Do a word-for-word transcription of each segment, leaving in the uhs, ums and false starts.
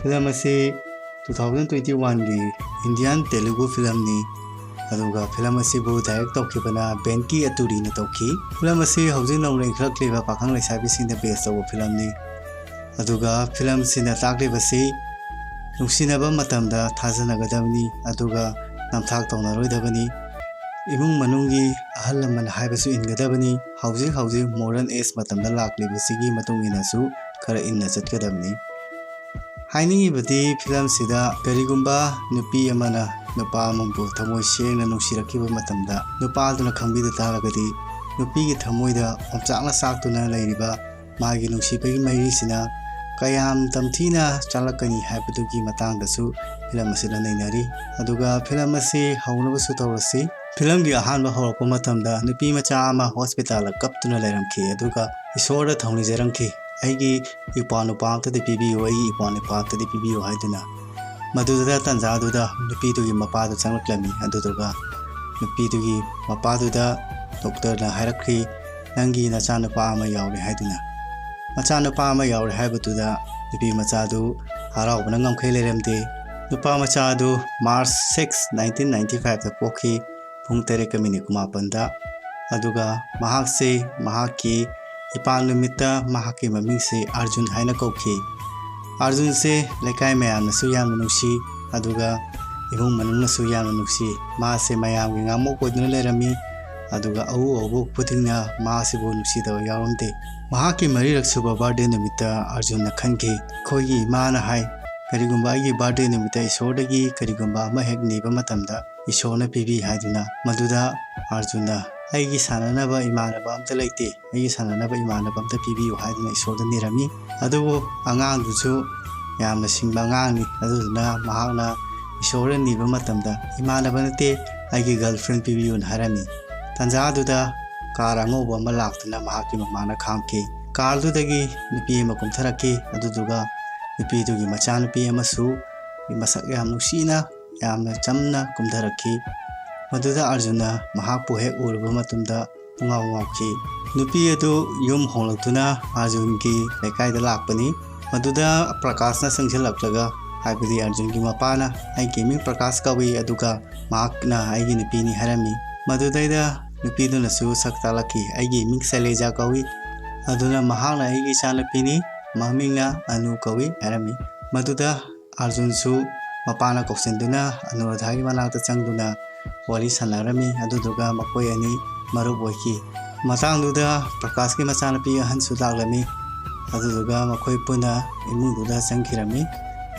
Film ꯑꯁꯤ two thousand twenty one ꯒꯤ Indian Telugu ꯐꯤꯂꯝꯅꯤ꯫ ꯑꯗꯨꯒ ꯐꯤꯂꯝ ꯑꯁꯤꯕꯨ ꯗꯥꯏꯔꯦꯛ ꯇꯧꯈꯤꯕꯅ ꯕꯦꯟꯀꯤ ꯑꯇꯨꯔꯤꯅ ꯇꯧꯈꯤ꯫ ꯐꯤꯂꯝ ꯑꯁꯤ ꯍꯧꯖꯤꯛ ꯅꯧꯅ ꯏꯟꯈꯠꯂꯛꯂꯤꯕ ꯄꯥꯈꯪ ꯂꯩꯁꯥꯕꯤꯁꯤꯡꯗ ꯕꯦꯁ ꯇꯧꯕ ꯐꯤꯂꯝꯅꯤ꯫ ꯑꯗꯨꯒ ꯐꯤꯂꯝꯁꯤꯅ ꯇꯥꯛꯂꯤꯕꯁꯤ ꯅꯨꯡꯁꯤꯅꯕ ꯃꯇꯝꯗ ꯊꯥꯖꯅꯒꯗꯕꯅꯤ, ꯑꯗꯨꯒ ꯅꯝꯊꯥꯛ ꯇꯧꯅꯔꯣꯏꯗꯕꯅꯤ꯫ ꯏꯃꯨꯡ ꯃꯅꯨꯡꯒꯤ ꯑꯍꯜ ꯂꯃꯟ ꯍꯥꯏꯕꯁꯨ ꯏꯟꯒꯗꯕꯅꯤ꯫ ꯍꯧꯖꯤꯛ ꯍꯧꯖꯤꯛ modern age ꯃꯇꯝꯗ ꯂꯥꯛꯂꯤꯕꯁꯤꯒꯤ ꯃꯇꯨꯡ ꯏꯟꯅꯁꯨ ꯈꯔ ꯏꯟꯅ ꯆꯠꯀꯗꯕꯅꯤ꯫ ꯍꯥꯏꯅꯤꯡꯉꯤꯕꯗꯤ, ꯐꯤꯂꯝꯁꯤꯗ ꯀꯔꯤꯒꯨꯝꯕ ꯅꯨꯄꯤ ꯑꯃꯅ ꯅꯨꯄꯥ ꯑꯃꯕꯨ ꯊꯃꯣꯏ ꯁꯦꯡꯅ ꯅꯨꯡꯁꯤꯔꯛꯈꯤꯕ ꯃꯇꯝꯗ, ꯅꯨꯄꯥꯗꯨꯅ ꯈꯪꯕꯤꯗ ꯇꯥꯔꯒꯗꯤ, ꯅꯨꯄꯤꯒꯤ ꯊꯃꯣꯏꯗ ꯑꯣꯝꯆꯥꯛꯅ ꯆꯥꯛꯇꯨꯅ ꯂꯩꯔꯤꯕ ꯃꯥꯒꯤ ꯅꯨꯡꯁꯤꯕꯒꯤ ꯃꯩꯔꯤꯁꯤꯅ ꯀꯌꯥꯝ ꯇꯝꯊꯤꯅ ꯆꯥꯛꯂꯛꯀꯅꯤ ꯍꯥꯏꯕꯗꯨꯒꯤ ꯃꯇꯥꯡꯗꯁꯨ ꯐꯤꯂꯝ ꯑꯁꯤꯗ ꯅꯩꯅꯔꯤ꯫ ꯑꯗꯨꯒ ꯐꯤꯂꯝ ꯑꯁꯤ ꯍꯧꯅꯕꯁꯨ ꯇꯧꯔꯁꯤ꯫ ꯐꯤꯂꯝꯒꯤ ꯑꯍꯥꯟꯕ ꯍꯧꯔꯛꯄ ꯃꯇꯝꯗ ꯅꯨꯄꯤ ꯃꯆꯥ ꯑꯃ ꯍꯣꯁꯄꯤꯇꯥꯜꯗ ꯀꯞꯇꯨꯅ ꯂꯩꯔꯝꯈꯤ, ꯑꯗꯨꯒ ꯏꯁꯣꯔꯗ ꯊꯧꯅꯤꯖꯔꯝꯈꯤ, "ꯑꯩꯒꯤ ꯏꯄ꯭ꯋꯥ ꯅꯨꯄꯥ ꯑꯝꯇꯗꯤ ꯄꯤꯕꯤꯌꯨ, ꯑꯩꯒꯤ ꯏꯄ꯭ꯋꯥ ꯅꯨꯄꯥ ꯑꯝꯇꯗꯤ ꯄꯤꯕꯤꯌꯨ" ꯍꯥꯏꯗꯨꯅ꯫ ꯃꯗꯨꯗ ꯇꯥꯟꯖꯥꯗꯨꯗ ꯅꯨꯄꯤꯗꯨꯒꯤ ꯃꯄꯥꯗꯨ ꯆꯪꯂꯛꯂꯝꯃꯤ꯫ ꯑꯗꯨꯗꯨꯒ ꯅꯨꯄꯤꯗꯨꯒꯤ ꯃꯄꯥꯗꯨꯗ ꯗꯣꯛꯇꯔꯅ ꯍꯥꯏꯔꯛꯈꯤ, "ꯅꯪꯒꯤ ꯅꯆꯥꯅꯨꯄꯥ ꯑꯃ ꯌꯥꯎꯔꯦ" ꯍꯥꯏꯗꯨꯅ꯫ ꯃꯆꯥꯅꯨꯄꯥ ꯑꯃ ꯌꯥꯎꯔꯦ ꯍꯥꯏꯕꯗꯨꯗ ꯅꯨꯄꯤ ꯃꯆꯥꯗꯨ ꯍꯔꯥꯎꯕꯅ ꯉꯝꯈꯩ ꯂꯩꯔꯝꯗꯦ꯫ ꯅꯨꯄꯥ ꯃꯆꯥ ꯑꯗꯨ March six, nineteen ninety five ꯗ ꯄꯣꯛꯈꯤ, ꯄꯨꯡ ꯇꯔꯦꯠꯀ ꯃꯤꯅꯤꯠ ꯀꯨꯟꯃꯥꯄꯟꯗ꯫ ꯑꯗꯨꯒ ꯃꯍꯥꯛꯁꯤ ꯃꯍꯥꯛꯀꯤ ꯏꯄꯥ ꯅꯨꯃꯤꯠꯇ ꯃꯍꯥꯛꯀꯤ ꯃꯃꯤꯡꯁꯤ ꯑꯥꯔꯖꯨꯟ ꯍꯥꯏꯅ ꯀꯧꯈꯤ꯫ ꯑꯥꯔꯖꯨꯟꯁꯦ ꯂꯩꯀꯥꯏ ꯃꯌꯥꯝꯅꯁꯨ ꯌꯥꯝꯅ ꯅꯨꯡꯁꯤ, ꯑꯗꯨꯒ ꯏꯃꯨꯡ ꯃꯅꯨꯡꯅꯁꯨ ꯌꯥꯝꯅ ꯅꯨꯡꯁꯤ꯫ ꯃꯥꯁꯦ ꯃꯌꯥꯝꯒꯤ ꯉꯥꯃꯣꯛ ꯑꯣꯏꯗꯨꯅ ꯂꯩꯔꯝꯃꯤ, ꯑꯗꯨꯒ ꯑꯎ ꯑꯎꯕ ꯈꯨꯗꯤꯡꯅ ꯃꯥꯁꯤꯕꯨ ꯅꯨꯡꯁꯤꯗꯕ ꯌꯥꯎꯔꯝꯗꯦ꯫ ꯃꯍꯥꯛꯀꯤ ꯃꯔꯤꯔꯛ ꯁꯨꯕ ꯕꯥꯔꯗꯦ ꯅꯨꯃꯤꯠꯇ ꯑꯥꯔꯖꯨꯟꯅ ꯈꯟꯈꯤ, ꯑꯩꯈꯣꯏꯒꯤ ꯏꯃꯥꯅ ꯍꯥꯏ, "ꯀꯔꯤꯒꯨꯝꯕ ꯑꯩꯒꯤ ꯕꯥꯔꯗꯦ ꯅꯨꯃꯤꯠꯇ ꯏꯁꯣꯔꯗꯒꯤ ꯀꯔꯤꯒꯨꯝꯕ ꯑꯃ ꯍꯦꯛ ꯅꯤꯕ ꯃꯇꯝꯗ ꯏꯁꯣꯔꯅ ꯄꯤꯕꯤ" ꯍꯥꯏꯗꯨꯅ꯫ ꯃꯗꯨꯗ ꯑꯥꯔꯖꯨꯟꯅ, "ꯑꯩꯒꯤ ꯁꯥꯟꯅꯅꯕ ꯏꯃꯥꯟꯅꯕ ꯑꯝꯇ ꯂꯩꯇꯦ, ꯑꯩꯒꯤ ꯁꯥꯟꯅꯅꯕ ꯏꯃꯥꯟꯅꯕ ꯑꯝꯇ ꯄꯤꯕꯤꯌꯨ" ꯍꯥꯏꯗꯨꯅ ꯏꯁꯣꯔꯗ ꯅꯤꯔꯝꯃꯤ꯫ ꯑꯗꯨꯕꯨ ꯑꯉꯥꯡꯗꯨꯁꯨ ꯌꯥꯝꯅ ꯁꯤꯡꯕ ꯑꯉꯥꯡꯅꯤ, ꯑꯗꯨꯗꯨꯅ ꯃꯍꯥꯛꯅ ꯏꯁꯣꯔꯗ ꯅꯤꯕ ꯃꯇꯝꯗ, "ꯏꯃꯥꯟꯅꯕ ꯅꯠꯇꯦ, ꯑꯩꯒꯤ girlfriend ꯄꯤꯕꯤꯌꯨꯅ" ꯍꯥꯏꯔꯝꯃꯤ꯫ ꯇꯥꯟꯖꯥꯗꯨꯗ ꯀꯥꯔ ꯑꯉꯧꯕ ꯑꯃ ꯂꯥꯛꯇꯨꯅ ꯃꯍꯥꯛꯀꯤ ꯃꯃꯥꯡꯗ ꯈꯥꯝꯈꯤ꯫ ꯀꯥꯔꯗꯨꯗꯒꯤ ꯅꯨꯄꯤ ꯑꯃ ꯀꯨꯝꯊꯔꯛꯈꯤ, ꯑꯗꯨꯗꯨꯒ ꯅꯨꯄꯤꯗꯨꯒꯤ ꯃꯆꯥꯅꯨꯄꯤ ꯑꯃꯁꯨ ꯃꯁꯛ ꯌꯥꯝ ꯅꯨꯡꯁꯤꯅ, ꯌꯥꯝꯅ ꯆꯝꯅ ꯀꯨꯝꯊꯔꯛꯈꯤ꯫ ꯃꯗꯨꯗ ꯑꯥꯔꯖꯨꯟꯅ ꯃꯍꯥꯛꯄꯨ ꯍꯦꯛ ꯎꯔꯨꯕ ꯃꯇꯝꯗ ꯄꯨꯡꯉꯥꯎ ꯉꯥꯎꯈꯤ꯫ ꯅꯨꯄꯤ ꯑꯗꯨ ꯌꯨꯝ ꯍꯣꯡꯂꯛꯇꯨꯅ ꯑꯥꯔꯖꯨꯟꯒꯤ ꯂꯩꯀꯥꯏꯗ ꯂꯥꯛꯄꯅꯤ꯫ ꯃꯗꯨꯗ ꯄ꯭ꯔꯀꯥꯁꯅ ꯆꯪꯁꯤꯜꯂꯛꯂꯒ, ꯍꯥꯏꯕꯗꯤ ꯑꯔꯖꯨꯟꯒꯤ ꯃꯄꯥꯅ, "ꯑꯩꯒꯤ ꯃꯤꯡ ꯄ꯭ꯔꯀꯥꯁ ꯀꯧꯏ, ꯑꯗꯨꯒ ꯃꯍꯥꯛꯅ ꯑꯩꯒꯤ ꯅꯨꯄꯤꯅꯤ" ꯍꯥꯏꯔꯝꯃꯤ꯫ ꯃꯗꯨꯗꯩꯗ ꯅꯨꯄꯤꯗꯨꯅꯁꯨ ꯁꯛ ꯇꯥꯛꯂꯛꯈꯤ, "ꯑꯩꯒꯤ ꯃꯤꯡ ꯁꯩꯂꯦꯖꯥ ꯀꯧꯏ, ꯑꯗꯨꯅ ꯃꯍꯥꯛꯅ ꯑꯩꯒꯤ ꯏꯆꯥꯅꯨꯄꯤꯅꯤ, ꯃꯃꯤꯡꯅ ꯑꯅꯨ ꯀꯧꯏ" ꯍꯥꯏꯔꯝꯃꯤ꯫ ꯃꯗꯨꯗ ꯑꯔꯖꯨꯟꯁꯨ ꯃꯄꯥꯅ ꯀꯧꯁꯤꯟꯗꯨꯅ ꯑꯅꯨꯔꯥꯙꯥꯒꯤ ꯃꯅꯥꯛꯇ ꯆꯪꯗꯨꯅ ꯋꯥꯔꯤ ꯁꯥꯟꯅꯔꯝꯃꯤ꯫ ꯑꯗꯨꯗꯨꯒ ꯃꯈꯣꯏ ꯑꯅꯤ ꯃꯔꯨꯞ ꯑꯣꯏꯈꯤ꯫ ꯃꯇꯥꯡꯗꯨꯗ ꯄ꯭ꯔꯀꯥꯁꯀꯤ ꯃꯆꯥꯅꯨꯄꯤ ꯑꯍꯟꯁꯨ ꯂꯥꯛꯂꯝꯃꯤ꯫ ꯑꯗꯨꯗꯨꯒ ꯃꯈꯣꯏ ꯄꯨꯟꯅ ꯏꯃꯨꯡꯗꯨꯗ ꯆꯪꯈꯤꯔꯝꯃꯤ꯫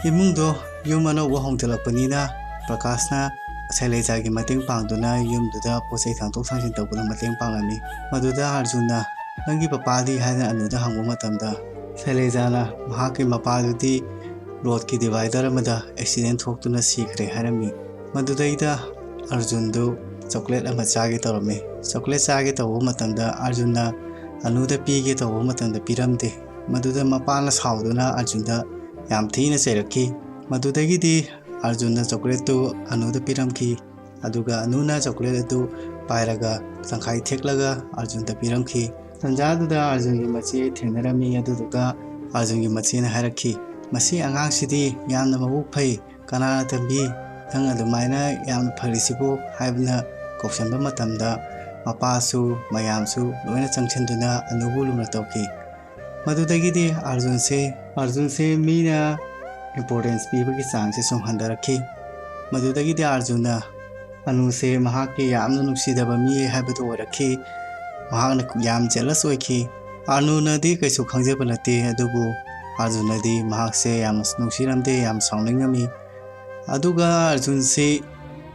ꯏꯃꯨꯡꯗꯣ ꯌꯨꯝ ꯑꯅꯧꯕ ꯍꯣꯡꯗꯣꯛꯂꯛꯄꯅꯤꯅ ꯄ꯭ꯔꯀꯥꯁꯅ ꯁꯩꯂꯦꯖꯥꯒꯤ ꯃꯇꯦꯡ ꯄꯥꯡꯗꯨꯅ ꯌꯨꯝꯗꯨꯗ ꯄꯣꯠ ꯆꯩ ꯊꯥꯡꯗꯣꯛ ꯊꯥꯡꯖꯤꯟ ꯇꯧꯕꯗ ꯃꯇꯦꯡ ꯄꯥꯡꯂꯝꯃꯤ꯫ ꯃꯗꯨꯗ ꯑꯔꯖꯨꯟꯅ, "ꯅꯪꯒꯤ ꯄꯄꯥꯗꯤ?" ꯍꯥꯏꯅ ꯑꯅꯨꯗ ꯍꯪꯕ ꯃꯇꯝꯗ, ꯁꯩꯂꯦꯖꯥꯅ ꯃꯍꯥꯛꯀꯤ ꯃꯄꯥꯗꯨꯗꯤ ꯔꯣꯗꯀꯤ ꯗꯤꯚꯥꯏꯗꯔ ꯑꯃꯗ ꯑꯦꯛꯁꯤꯗꯦꯟ ꯊꯣꯛꯇꯨꯅ ꯁꯤꯈ꯭ꯔꯦ ꯍꯥꯏꯔꯝꯃꯤ꯫ ꯃꯗꯨꯗꯩꯗ ꯑꯔꯖꯨꯟꯗꯨ ꯆꯣꯀ꯭ꯂꯦꯠ ꯑꯃ ꯆꯥꯒꯦ ꯇꯧꯔꯝꯃꯤ꯫ ꯆꯣꯀ꯭ꯂꯦꯠ ꯆꯥꯒꯦ ꯇꯧꯕ ꯃꯇꯝꯗ ꯑꯔꯖꯨꯟꯅ ꯑꯅꯨꯗ ꯄꯤꯒꯦ ꯇꯧꯕ ꯃꯇꯝꯗ ꯄꯤꯔꯝꯗꯦ꯫ ꯃꯗꯨꯗ ꯃꯄꯥꯅ ꯁꯥꯎꯗꯨꯅ ꯑꯔꯖꯨꯟꯗ ꯌꯥꯝ ꯊꯤꯅ ꯆꯩꯔꯛꯈꯤ꯫ ꯃꯗꯨꯗꯒꯤꯗꯤ ꯑꯔꯖꯨꯟꯅ ꯆꯣꯀ꯭ꯂꯦꯠꯇꯨ ꯑꯅꯨꯗ ꯄꯤꯔꯝꯈꯤ꯫ ꯑꯗꯨꯒ ꯑꯅꯨꯅ ꯆꯣꯀ꯭ꯂꯦꯠ ꯑꯗꯨ ꯄꯥꯏꯔꯒ ꯇꯪꯈꯥꯏ ꯊꯦꯛꯂꯒ ꯑꯔꯖꯨꯟꯗ ꯄꯤꯔꯝꯈꯤ꯫ ꯇꯟꯖꯥꯗꯨꯗ ꯑꯔꯖꯨꯟꯒꯤ ꯃꯆꯦ ꯊꯦꯡꯅꯔꯝꯃꯤ꯫ ꯑꯗꯨꯗꯨꯒ ꯑꯔꯖꯨꯟꯒꯤ ꯃꯆꯦꯅ ꯍꯥꯏꯔꯛꯈꯤ, "ꯃꯁꯤ ꯑꯉꯥꯡꯁꯤꯗꯤ ꯌꯥꯝꯅ ꯃꯕꯨꯛ ꯐꯩ꯫ ꯀꯅꯥꯅ ꯇꯝꯕꯤ? ꯅꯪ ꯑꯗꯨꯃꯥꯏꯅ ꯌꯥꯝꯅ ꯐꯔꯤꯁꯤꯕꯨ?" ꯍꯥꯏꯗꯨꯅ ꯀꯧꯁꯟꯕ ꯃꯇꯝꯗ ꯃꯄꯥꯁꯨ ꯃꯌꯥꯝꯁꯨ ꯂꯣꯏꯅ ꯆꯪꯁꯤꯟꯗꯨꯅ ꯑꯅꯨꯕꯨ ꯂꯨꯅ ꯇꯧꯈꯤ꯫ ꯃꯗꯨꯗꯒꯤꯗꯤ ꯑꯔꯖꯨꯟꯁꯦ, ꯑꯔꯖꯨꯟꯁꯦ ꯃꯤꯅ ꯏꯝꯄꯣꯔꯇꯦꯟꯁ ꯄꯤꯕꯒꯤ ꯆꯥꯡꯁꯦ ꯁꯨꯝ ꯍꯟꯊꯔꯛꯈꯤ꯫ ꯃꯗꯨꯗꯒꯤꯗꯤ ꯑꯔꯖꯨꯟꯅ ꯑꯅꯨꯁꯦ ꯃꯍꯥꯛꯀꯤ ꯌꯥꯝꯅ ꯅꯨꯡꯁꯤꯗꯕ ꯃꯤ ꯍꯥꯏꯕꯗꯨ ꯑꯣꯏꯔꯛꯈꯤ꯫ ꯃꯍꯥꯛꯅ ꯌꯥꯝ ꯖꯦꯂꯁ ꯑꯣꯏꯈꯤ꯫ ꯑꯅꯨꯅꯗꯤ ꯀꯩꯁꯨ ꯈꯪꯖꯕ ꯅꯠꯇꯦ, ꯑꯗꯨꯕꯨ ꯑꯔꯖꯨꯟꯅꯗꯤ ꯃꯍꯥꯛꯁꯦ ꯌꯥꯝꯅ ꯅꯨꯡꯁꯤꯔꯝꯗꯦ, ꯌꯥꯝ ꯁꯥꯎꯅꯤꯡꯉꯝꯃꯤ꯫ ꯑꯗꯨꯒ ꯑꯔꯖꯨꯟꯁꯤ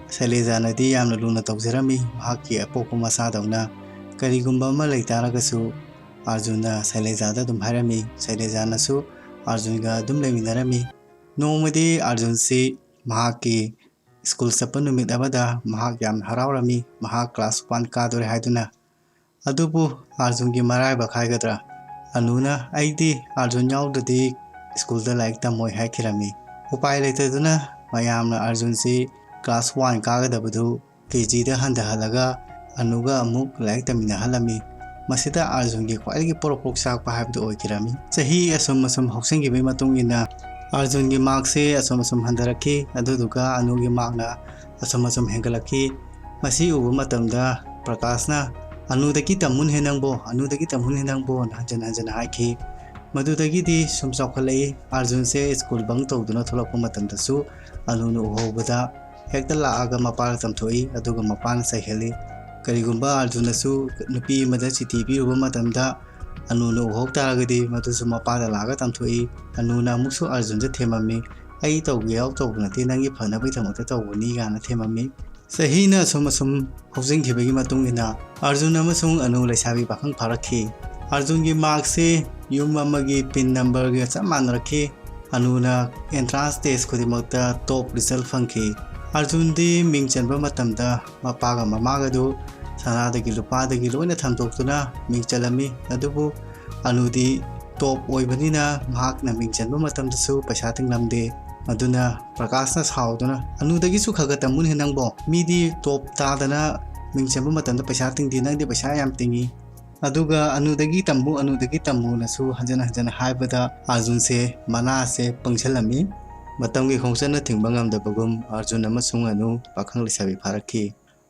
ꯁꯩꯂꯦꯖꯥꯅꯗꯤ ꯌꯥꯝꯅ ꯂꯨꯅ ꯇꯧꯖꯔꯝꯃꯤ, ꯃꯍꯥꯛꯀꯤ ꯑꯄꯣꯛꯄ ꯃꯆꯥꯗꯧꯅ꯫ ꯀꯔꯤꯒꯨꯝꯕ ꯑꯃ ꯂꯩ ꯇꯥꯔꯒꯁꯨ ꯑꯔꯖꯨꯟꯅ ꯁꯩꯂꯦꯖꯥꯗ ꯑꯗꯨꯝ ꯍꯥꯏꯔꯝꯃꯤ, ꯁꯩꯂꯦꯖꯥꯅꯁꯨ ꯑꯔꯖꯨꯟꯒ ꯑꯗꯨꯝ ꯂꯩꯃꯤꯟꯅꯔꯝꯃꯤ꯫ ꯅꯣꯡꯃꯗꯤ ꯑꯔꯖꯨꯟꯁꯤ ꯃꯍꯥꯛꯀꯤ ꯁ꯭ꯀꯨꯜ ꯆꯠꯄ ꯅꯨꯃꯤꯠ ꯑꯃꯗ ꯃꯍꯥꯛ ꯌꯥꯝꯅ ꯍꯔꯥꯎꯔꯝꯃꯤ, ꯃꯍꯥꯛ ꯀ꯭ꯂꯥꯁ ꯋꯥꯟ ꯀꯥꯗꯣꯔꯦ ꯍꯥꯏꯗꯨꯅ꯫ ꯑꯗꯨꯕꯨ ꯑꯥꯔꯖꯨꯟꯒꯤ ꯃꯔꯥꯏꯕꯛ ꯍꯥꯏꯒꯗ꯭ꯔꯥ, ꯑꯅꯨꯅ "ꯑꯩꯗꯤ ꯑꯥꯔꯖꯨꯟ ꯌꯥꯎꯗ꯭ꯔꯗꯤ ꯁ꯭ꯀꯨꯜꯗ ꯂꯥꯏꯔꯤꯛ ꯇꯝꯃꯣꯏ" ꯍꯥꯏꯈꯤꯔꯝꯃꯤ꯫ ꯎꯄꯥꯏ ꯂꯩꯇꯗꯨꯅ ꯃꯌꯥꯝꯅ ꯑꯥꯔꯖꯨꯟꯁꯤ ꯀ꯭ꯂꯥꯁ ꯋꯥꯟ ꯀꯥꯒꯗꯕꯗꯨ ꯀꯦ ꯖꯤꯗ ꯍꯟꯊꯍꯜꯂꯒ ꯑꯅꯨꯒ ꯑꯃꯨꯛ ꯂꯥꯏꯔꯤꯛ ꯇꯝꯃꯤꯟꯅꯍꯜꯂꯝꯃꯤ꯫ ꯃꯁꯤꯗ ꯑꯥꯔꯖꯨꯟꯒꯤ ꯈ꯭ꯋꯥꯏꯗꯒꯤ ꯄꯣꯔꯣꯛ ꯄꯣꯔꯣꯛ ꯆꯥꯛꯄ ꯍꯥꯏꯕꯗꯨ ꯑꯣꯏꯈꯤꯔꯝꯃꯤ꯫ ꯆꯍꯤ ꯑꯁꯨꯝ ꯑꯁꯨꯝ ꯍꯧꯁꯤꯟꯈꯤꯕꯒꯤ ꯃꯇꯨꯡ ꯏꯟꯅ ꯑꯥꯔꯖꯨꯟꯒꯤ ꯃꯥꯔꯛꯁꯦ ꯑꯁꯨꯝ ꯑꯁꯨꯝ ꯍꯟꯊꯔꯛꯈꯤ꯫ ꯑꯗꯨꯗꯨꯒ ꯑꯅꯨꯒꯤ ꯃꯥꯔꯛꯅ ꯑꯁꯨꯝ ꯑꯁꯨꯝ ꯍꯦꯟꯒꯠꯂꯛꯈꯤ꯫ ꯃꯁꯤ ꯎꯕ ꯃꯇꯝꯗ ꯄ꯭ꯔꯀꯥꯁꯅ, "ꯑꯅꯨꯗꯒꯤ ꯇꯝꯃꯨꯅꯦꯍꯦ ꯅꯪꯕꯣ, ꯑꯅꯨꯗꯒꯤ ꯇꯝꯃꯨꯅꯦꯍꯦ ꯅꯪꯕꯣꯅ" ꯍꯟꯖꯟ ꯍꯟꯖꯟꯅ ꯍꯥꯏꯈꯤ꯫ ꯃꯗꯨꯗꯒꯤꯗꯤ ꯁꯨꯝ ꯆꯥꯎꯈꯠꯂꯛꯏ꯫ ꯑꯥꯔꯖꯨꯟꯁꯦ ꯁ꯭ꯀꯨꯜ ꯕꯪ ꯇꯧꯗꯨꯅ ꯊꯣꯛꯂꯛꯄ ꯃꯇꯝꯗꯁꯨ ꯑꯅꯨꯅ ꯎꯍꯧꯕꯗ ꯍꯦꯛꯇ ꯂꯥꯛꯑꯒ ꯃꯄꯥꯗ ꯇꯝꯊꯣꯛꯏ, ꯑꯗꯨꯒ ꯃꯄꯥꯅ ꯆꯩꯍꯜꯂꯤ꯫ ꯀꯔꯤꯒꯨꯝꯕ ꯑꯥꯔꯖꯨꯟꯅꯁꯨ ꯅꯨꯄꯤ ꯑꯃꯗ ꯆꯤꯊꯤ ꯄꯤꯔꯨꯕ ꯃꯇꯝꯗ ꯑꯅꯨꯅ ꯎꯍꯧ ꯇꯥꯔꯒꯗꯤ ꯃꯗꯨꯁꯨ ꯃꯄꯥꯗ ꯂꯥꯛꯑꯒ ꯇꯝꯊꯣꯛꯏ꯫ ꯑꯅꯨꯅ ꯑꯃꯨꯛꯁꯨ ꯑꯥꯔꯖꯨꯟꯗ ꯊꯦꯝꯃꯝꯃꯤ, "ꯑꯩ ꯇꯧꯒꯦ ꯌꯥꯎ ꯇꯧꯕ ꯅꯠꯇꯦ, ꯅꯪꯒꯤ ꯐꯅꯕꯒꯤꯗꯃꯛꯇ ꯇꯧꯕꯅꯤ" ꯀꯥꯏꯅ ꯊꯦꯝꯃꯝꯃꯤ꯫ ꯆꯍꯤꯅ ꯑꯁꯨꯝ ꯑꯁꯨꯝ ꯍꯧꯖꯤꯟꯈꯤꯕꯒꯤ ꯃꯇꯨꯡ ꯏꯟꯅ ꯑꯥꯔꯖꯨꯟ ꯑꯃꯁꯨꯡ ꯑꯅꯨ ꯂꯩꯁꯥꯕꯤ ꯄꯥꯈꯪ ꯐꯥꯔꯛꯈꯤ꯫ ꯑꯥꯔꯖꯨꯟꯒꯤ ꯃꯥꯔꯛꯁꯤ ꯌꯨꯝ ꯑꯃꯒꯤ ꯄꯤꯟ ꯅꯝꯕꯔꯒ ꯆꯞ ꯃꯥꯟꯅꯔꯛꯈꯤ꯫ ꯑꯅꯨꯅ ꯑꯦꯟꯇ꯭ꯔꯥꯟꯁ ꯇꯦꯁ ꯈꯨꯗꯤꯡꯃꯛꯇ ꯇꯣꯞ ꯔꯤꯖꯜ ꯐꯪꯈꯤ꯫ ꯑꯥꯔꯖꯨꯟꯗꯤ ꯃꯤꯡ ꯆꯟꯕ ꯃꯇꯝꯗ ꯃꯄꯥꯒ ꯃꯃꯥꯒꯗꯨ ꯁꯅꯥꯗꯒꯤ ꯂꯨꯄꯥꯗꯒꯤ ꯂꯣꯏꯅ ꯊꯝꯗꯣꯛꯇꯨꯅ ꯃꯤꯡ ꯆꯜꯂꯝꯃꯤ꯫ ꯑꯗꯨꯕꯨ ꯑꯅꯨꯗꯤ ꯇꯣꯞ ꯑꯣꯏꯕꯅꯤꯅ ꯃꯍꯥꯛꯅ ꯃꯤꯡ ꯆꯟꯕ ꯃꯇꯝꯗꯁꯨ ꯄꯩꯁꯥ ꯇꯤꯡꯂꯝꯗꯦ꯫ ꯑꯗꯨꯅ ꯄ꯭ꯔꯀꯥꯁꯅ ꯁꯥꯎꯗꯨꯅ, "ꯑꯅꯨꯗꯒꯤꯁꯨ ꯈꯔ ꯈꯔ ꯇꯝꯃꯨꯅꯦ ꯅꯪꯕꯣ, ꯃꯤꯗꯤ ꯇꯣꯞ ꯇꯥꯗꯅ ꯃꯤꯡ ꯆꯟꯕ ꯃꯇꯝꯗ ꯄꯩꯁꯥ ꯇꯤꯡꯗꯦ, ꯅꯪꯗꯤ ꯄꯩꯁꯥ ꯌꯥꯝ ꯇꯤꯡꯉꯤ꯫ ꯑꯗꯨꯒ ꯑꯅꯨꯗꯒꯤ ꯇꯝꯃꯨ, ꯑꯅꯨꯗꯒꯤ ꯇꯝꯃꯨꯅꯁꯨ ꯍꯟꯖꯟ ꯍꯟꯖꯟ ꯍꯥꯏꯕꯗ ꯑꯥꯔꯖꯨꯟꯁꯦ ꯃꯅꯥꯁꯦ ꯄꯪꯁꯜꯂꯝꯃꯤ꯫ ꯃꯇꯝꯒꯤ ꯈꯣꯡꯆꯠꯅ ꯊꯤꯡꯕ ꯉꯝꯗꯕꯒꯨꯝ ꯑꯥꯔꯖꯨꯟ ꯑꯃꯁꯨꯡ ꯑꯅꯨ ꯄꯥꯈꯪ ꯂꯩꯁꯥꯕꯤ ꯐꯥꯔꯛꯈꯤ꯫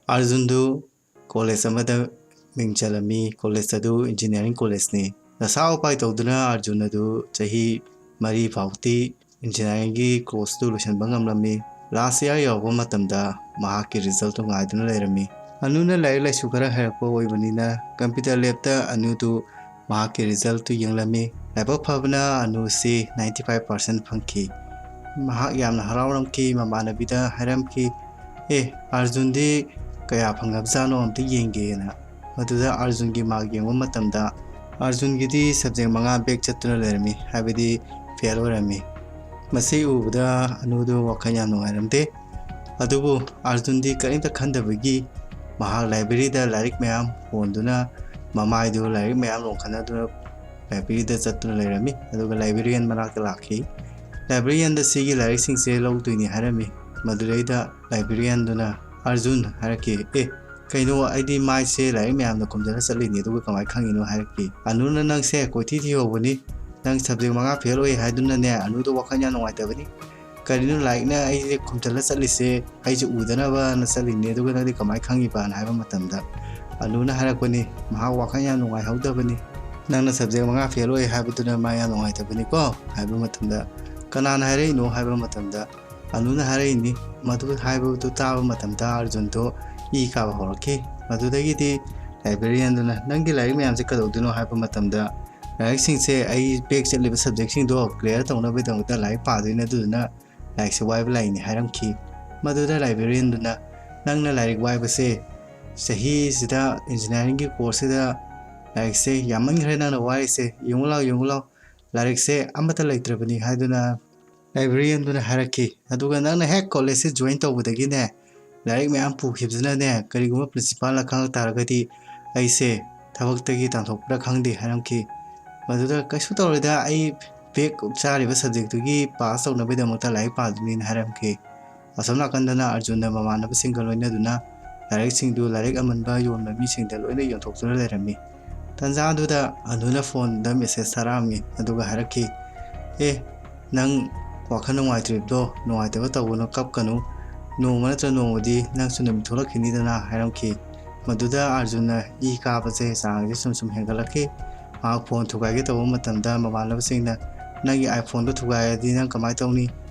ꯑꯥꯔꯖꯨꯟꯗꯨ ꯀꯣꯂꯦꯖ ꯑꯃꯗ ꯃꯤꯡ ꯆꯜꯂꯝꯃꯤ꯫ ꯀꯣꯂꯦꯖ ꯑꯗꯨ ꯏꯟꯖꯤꯅꯤꯌꯥꯔꯤꯡ ꯀꯣꯂꯦꯖꯅꯤ꯫ ꯅꯁꯥ ꯎꯄꯥꯏ ꯇꯧꯗꯨꯅ ꯑꯥꯔꯖꯨꯟ ꯑꯗꯨ ꯆꯍꯤ ꯃꯔꯤ ꯐꯥꯎꯗꯤ ꯏꯟꯖꯤꯅꯤꯌꯥꯔꯤꯡꯒꯤ ꯀꯣꯔꯁꯇꯨ ꯂꯣꯏꯁꯤꯟꯕ ꯉꯝꯂꯝꯃꯤ꯫ ꯂꯥꯁ ꯏꯌꯥꯔ ꯌꯧꯔꯛꯄ ꯃꯇꯝꯗ ꯃꯍꯥꯛꯀꯤ ꯔꯤꯖꯜꯇꯨ ꯉꯥꯏꯗꯨꯅ ꯂꯩꯔꯝꯃꯤ꯫ ꯑꯅꯨꯅ ꯂꯥꯏꯔꯤꯛ ꯂꯥꯏꯁꯨ ꯈꯔ ꯍꯩꯔꯛꯄ ꯑꯣꯏꯕꯅꯤꯅ ꯀꯝꯄ꯭ꯌꯨꯇꯔ ꯂꯦꯞꯇ ꯑꯅꯨꯗꯨ ꯃꯍꯥꯛꯀꯤ ꯔꯤꯖꯜꯇꯨ ꯌꯦꯡꯂꯝꯃꯤ꯫ ꯂꯥꯏꯕꯛ ꯐꯕꯅ ꯑꯅꯨꯁꯤ ꯅꯥꯏꯟꯇꯤ ꯐꯥꯏꯚ ꯄꯥꯔꯁꯦꯟ ꯐꯪꯈꯤ꯫ ꯃꯍꯥꯛ ꯌꯥꯝꯅ ꯍꯔꯥꯎꯔꯝꯈꯤ, ꯃꯃꯥꯟꯅꯕꯤꯗ ꯍꯥꯏꯔꯝꯈꯤ, "ꯑꯦ, ꯑꯥꯔꯖꯨꯟꯗꯤ ꯀꯌꯥ ꯐꯪꯉꯕꯖꯥꯠꯅꯣ ꯑꯝꯇ ꯌꯦꯡꯒꯦꯅ"꯫ ꯃꯗꯨꯗ ꯑꯥꯔꯖꯨꯟꯒꯤ ꯃꯥꯔꯛ ꯌꯦꯡꯕ ꯃꯇꯝꯗ ꯑꯥꯔꯖꯨꯟꯒꯤꯗꯤ ꯁꯕꯖꯦꯛ ꯃꯉꯥ ꯕꯦꯛ ꯆꯠꯇꯨꯅ ꯂꯩꯔꯝꯃꯤ, ꯍꯥꯏꯕꯗꯤ ꯐꯦꯜ ꯑꯣꯏꯔꯝꯃꯤ꯫ ꯃꯁꯤ ꯎꯕꯗ ꯑꯅꯨꯗꯨ ꯋꯥꯈꯜ ꯌꯥꯝ ꯅꯨꯡꯉꯥꯏꯔꯝꯗꯦ꯫ ꯑꯗꯨꯕꯨ ꯑꯥꯔꯖꯨꯟꯗꯤ ꯀꯔꯤꯝꯇ ꯈꯟꯗꯕꯒꯤ ꯃꯍꯥꯛ ꯂꯥꯏꯕ꯭ꯔꯦꯔꯤꯗ ꯂꯥꯏꯔꯤꯛ ꯃꯌꯥꯝ ꯍꯣꯟꯗꯨꯅ ꯃꯃꯥꯏꯗꯨ ꯂꯥꯏꯔꯤꯛ ꯃꯌꯥꯝ ꯂꯣꯟꯈꯠꯅꯗꯨꯅ ꯂꯥꯏꯕ꯭ꯔꯦꯔꯤꯗ ꯆꯠꯇꯨꯅ ꯂꯩꯔꯝꯃꯤ꯫ ꯑꯗꯨꯒ ꯂꯥꯏꯕ꯭ꯔꯦꯔꯤꯌꯟ ꯃꯅꯥꯛꯇ ꯂꯥꯛꯈꯤ꯫ ꯂꯥꯏꯕ꯭ꯔꯦꯔꯤꯌꯟꯗ ꯁꯤꯒꯤ ꯂꯥꯏꯔꯤꯛꯁꯤꯡꯁꯦ ꯂꯧꯗꯣꯏꯅꯤ ꯍꯥꯏꯔꯝꯃꯤ꯫ ꯃꯗꯨꯗꯩꯗ ꯂꯥꯏꯕ꯭ꯔꯦꯔꯤꯌꯟꯗꯨꯅ, "ꯑꯥꯔꯖꯨꯟ" ꯍꯥꯏꯔꯛꯈꯤ, "ꯑꯦ, "ꯀꯩꯅꯣ, ꯑꯩꯗꯤ ꯃꯥꯏꯁꯦ ꯂꯥꯏꯔꯤꯛ ꯃꯌꯥꯝꯅ ꯈꯨꯝꯖꯤꯜꯂ ꯆꯠꯂꯤꯅꯦ, ꯑꯗꯨꯒ ꯀꯃꯥꯏꯅ ꯈꯪꯉꯤꯅꯣ?" ꯍꯥꯏꯔꯛꯈꯤ꯫ ꯑꯅꯨꯅ, "ꯅꯪꯁꯦ ꯀꯣꯏꯊꯤ ꯊꯤꯍꯧꯕꯅꯤ, ꯅꯪ subject ꯃꯉꯥ fail ꯑꯣꯏ ꯍꯥꯏꯗꯨꯅꯅꯦ", ꯑꯅꯨꯗꯣ ꯋꯥꯈꯜ ꯌꯥꯝ ꯅꯨꯡꯉꯥꯏꯇꯕꯅꯤ꯫ "ꯀꯔꯤꯅꯣ, ꯂꯥꯏꯔꯤꯛꯅ ꯑꯩꯁꯦ ꯈꯨꯝꯖꯤꯜꯂ ꯆꯠꯂꯤꯁꯦ, ꯑꯩꯁꯦ ꯎꯗꯅꯕꯅ ꯆꯠꯂꯤꯅꯦ, ꯑꯗꯨꯒ ꯅꯪꯗꯤ ꯀꯃꯥꯏꯅ ꯈꯪꯉꯤꯕꯅ?" ꯍꯥꯏꯕ ꯃꯇꯝꯗ ꯑꯅꯨꯅ ꯍꯥꯏꯔꯛꯄꯅꯤ, ꯃꯍꯥꯛ ꯋꯥꯈꯜ ꯌꯥꯝ ꯅꯨꯡꯉꯥꯏꯍꯧꯗꯕꯅꯤ꯫ "ꯅꯪꯅ subject ꯃꯉꯥ fail ꯑꯣꯏ ꯍꯥꯏꯕꯗꯨꯅ ꯃꯥ ꯌꯥꯝ ꯅꯨꯡꯉꯥꯏꯇꯕꯅꯤꯀꯣ" ꯍꯥꯏꯕ ꯃꯇꯝꯗ, "ꯀꯅꯥꯅ ꯍꯥꯏꯔꯛꯏꯅꯣ?" ꯍꯥꯏꯕ ꯃꯇꯝꯗ ꯑꯅꯨꯅ ꯍꯥꯏꯔꯛꯏꯅꯤ꯫ ꯃꯗꯨ ꯍꯥꯏꯕꯗꯨ ꯇꯥꯕ ꯃꯇꯝꯗ ꯑꯔꯖꯨꯟꯗꯣ ꯏ ꯀꯥꯕ ꯍꯧꯔꯛꯈꯤ꯫ ꯃꯗꯨꯗꯒꯤꯗꯤ librarianꯗꯨꯅ, "ꯅꯪꯒꯤ ꯂꯥꯏꯔꯤꯛ ꯃꯌꯥꯝꯁꯦ ꯀꯩꯗꯧꯗꯣꯏꯅꯣ?" ꯍꯥꯏꯕ ꯃꯇꯝꯗ, "ꯂꯥꯏꯔꯤꯛꯁꯤꯡꯁꯦ, ꯑꯩ back ꯆꯠꯂꯤꯕ subjectꯁꯤꯡꯗꯣ clear ꯇꯧꯅꯕꯒꯤꯗꯃꯛꯇ ꯂꯥꯏꯔꯤꯛ ꯄꯥꯗꯣꯏꯅꯦ, ꯑꯗꯨꯗꯨꯅ ꯂꯥꯏꯔꯤꯛꯁꯦ ꯋꯥꯏꯕ ꯂꯥꯛꯏꯅꯦ" ꯍꯥꯏꯔꯝꯈꯤ꯫ ꯃꯗꯨꯗ librarianꯗꯨꯅ, "ꯅꯪꯅ ꯂꯥꯏꯔꯤꯛ ꯋꯥꯏꯕꯁꯦ, ꯆꯍꯤꯁꯤꯗ engineeringꯒꯤ courseꯁꯤꯗ ꯂꯥꯏꯔꯤꯛꯁꯦ ꯌꯥꯝꯃꯟꯈ꯭ꯔꯦ ꯅꯪꯅ ꯋꯥꯏꯔꯤꯁꯦ, ꯌꯦꯡꯉꯨ ꯂꯥꯎ, ꯌꯦꯡꯉꯨ ꯂꯥꯎ, ꯂꯥꯏꯔꯤꯛꯁꯦ ꯑꯃꯠꯇ ꯂꯩꯇ꯭ꯔꯕꯅꯤ" ꯍꯥꯏꯗꯨꯅ librarianꯗꯨꯅ ꯍꯥꯏꯔꯛꯈꯤ꯫ "ꯑꯗꯨꯒ ꯅꯪꯅ ꯍꯦꯛ collegeꯁꯦ join ꯇꯧꯕꯗꯒꯤꯅꯦ, ꯂꯥꯏꯔꯤꯛ ꯃꯌꯥꯝ ꯄꯨꯈꯤꯕꯁꯤꯅꯅꯦ, ꯀꯔꯤꯒꯨꯝꯕ principalꯅ ꯈꯪꯉꯛ ꯇꯥꯔꯒꯗꯤ ꯑꯩꯁꯦ ꯊꯕꯛꯇꯒꯤ ꯇꯥꯟꯊꯣꯛꯄ꯭ꯔꯥ ꯈꯪꯗꯦ" ꯍꯥꯏꯔꯝꯈꯤ꯫ ꯃꯗꯨꯗ, "ꯀꯩꯁꯨ ꯇꯧꯔꯣꯏꯗ, ꯑꯩ back ꯆꯥꯔꯤꯕ subjectꯇꯨꯒꯤ pass ꯇꯧꯅꯕꯒꯤꯗꯃꯛꯇ ꯂꯥꯏꯔꯤꯛ ꯄꯥꯗꯣꯏꯅꯤꯅ" ꯍꯥꯏꯔꯝꯈꯤ꯫ ꯑꯁꯣꯝ ꯅꯥꯀꯟꯗꯅ ꯑꯔꯖꯨꯟꯅ ꯃꯃꯥꯟꯅꯕꯁꯤꯡꯒ ꯂꯣꯏꯅꯗꯨꯅ ꯂꯥꯏꯔꯤꯛꯁꯤꯡꯗꯨ ꯂꯥꯏꯔꯤꯛ ꯑꯃꯟꯕ ꯌꯣꯟꯕ ꯃꯤꯁꯤꯡꯗ ꯂꯣꯏꯅ ꯌꯣꯟꯊꯣꯛꯇꯨꯅ ꯂꯩꯔꯝꯃꯤ꯫ ꯇꯟꯖꯥꯗꯨꯗ ꯑꯅꯨꯅ phoneꯗ message ꯊꯥꯔꯛꯑꯝꯃꯤ, ꯑꯗꯨꯒ ꯍꯥꯏꯔꯛꯈꯤ, "ꯑꯦ, ꯅꯪ ꯋꯥꯈꯜ ꯅꯨꯡꯉꯥꯏꯇ꯭ꯔꯤꯕꯗꯣ ꯅꯨꯡꯉꯥꯏꯇꯕ ꯇꯧꯒꯅꯨ, ꯀꯞꯀꯅꯨ, ꯅꯣꯡꯃ ꯅꯠꯇ꯭ꯔ ꯅꯣꯡꯃꯗꯤ ꯅꯪꯁꯨ ꯅꯨꯃꯤꯠ ꯊꯣꯛꯂꯛꯈꯤꯅꯤꯗꯅ" ꯍꯥꯏꯔꯝꯈꯤ꯫ ꯃꯗꯨꯗ ꯑꯥꯔꯖꯨꯟꯅ ꯏ ꯀꯥꯕꯁꯦ ꯆꯥꯡꯁꯦ ꯁꯨꯝ ꯁꯨꯝ ꯍꯦꯟꯒꯠꯂꯛꯈꯤ꯫ ꯃꯍꯥꯛ phone ꯊꯨꯒꯥꯏꯒꯦ ꯇꯧꯕ ꯃꯇꯝꯗ ꯃꯃꯥꯟꯅꯕꯁꯤꯡꯅ, "ꯅꯪꯒꯤ iPhoneꯗꯣ ꯊꯨꯒꯥꯏꯔꯗꯤ ꯅꯪ ꯀꯃꯥꯏꯅ ꯇꯧꯅꯤ?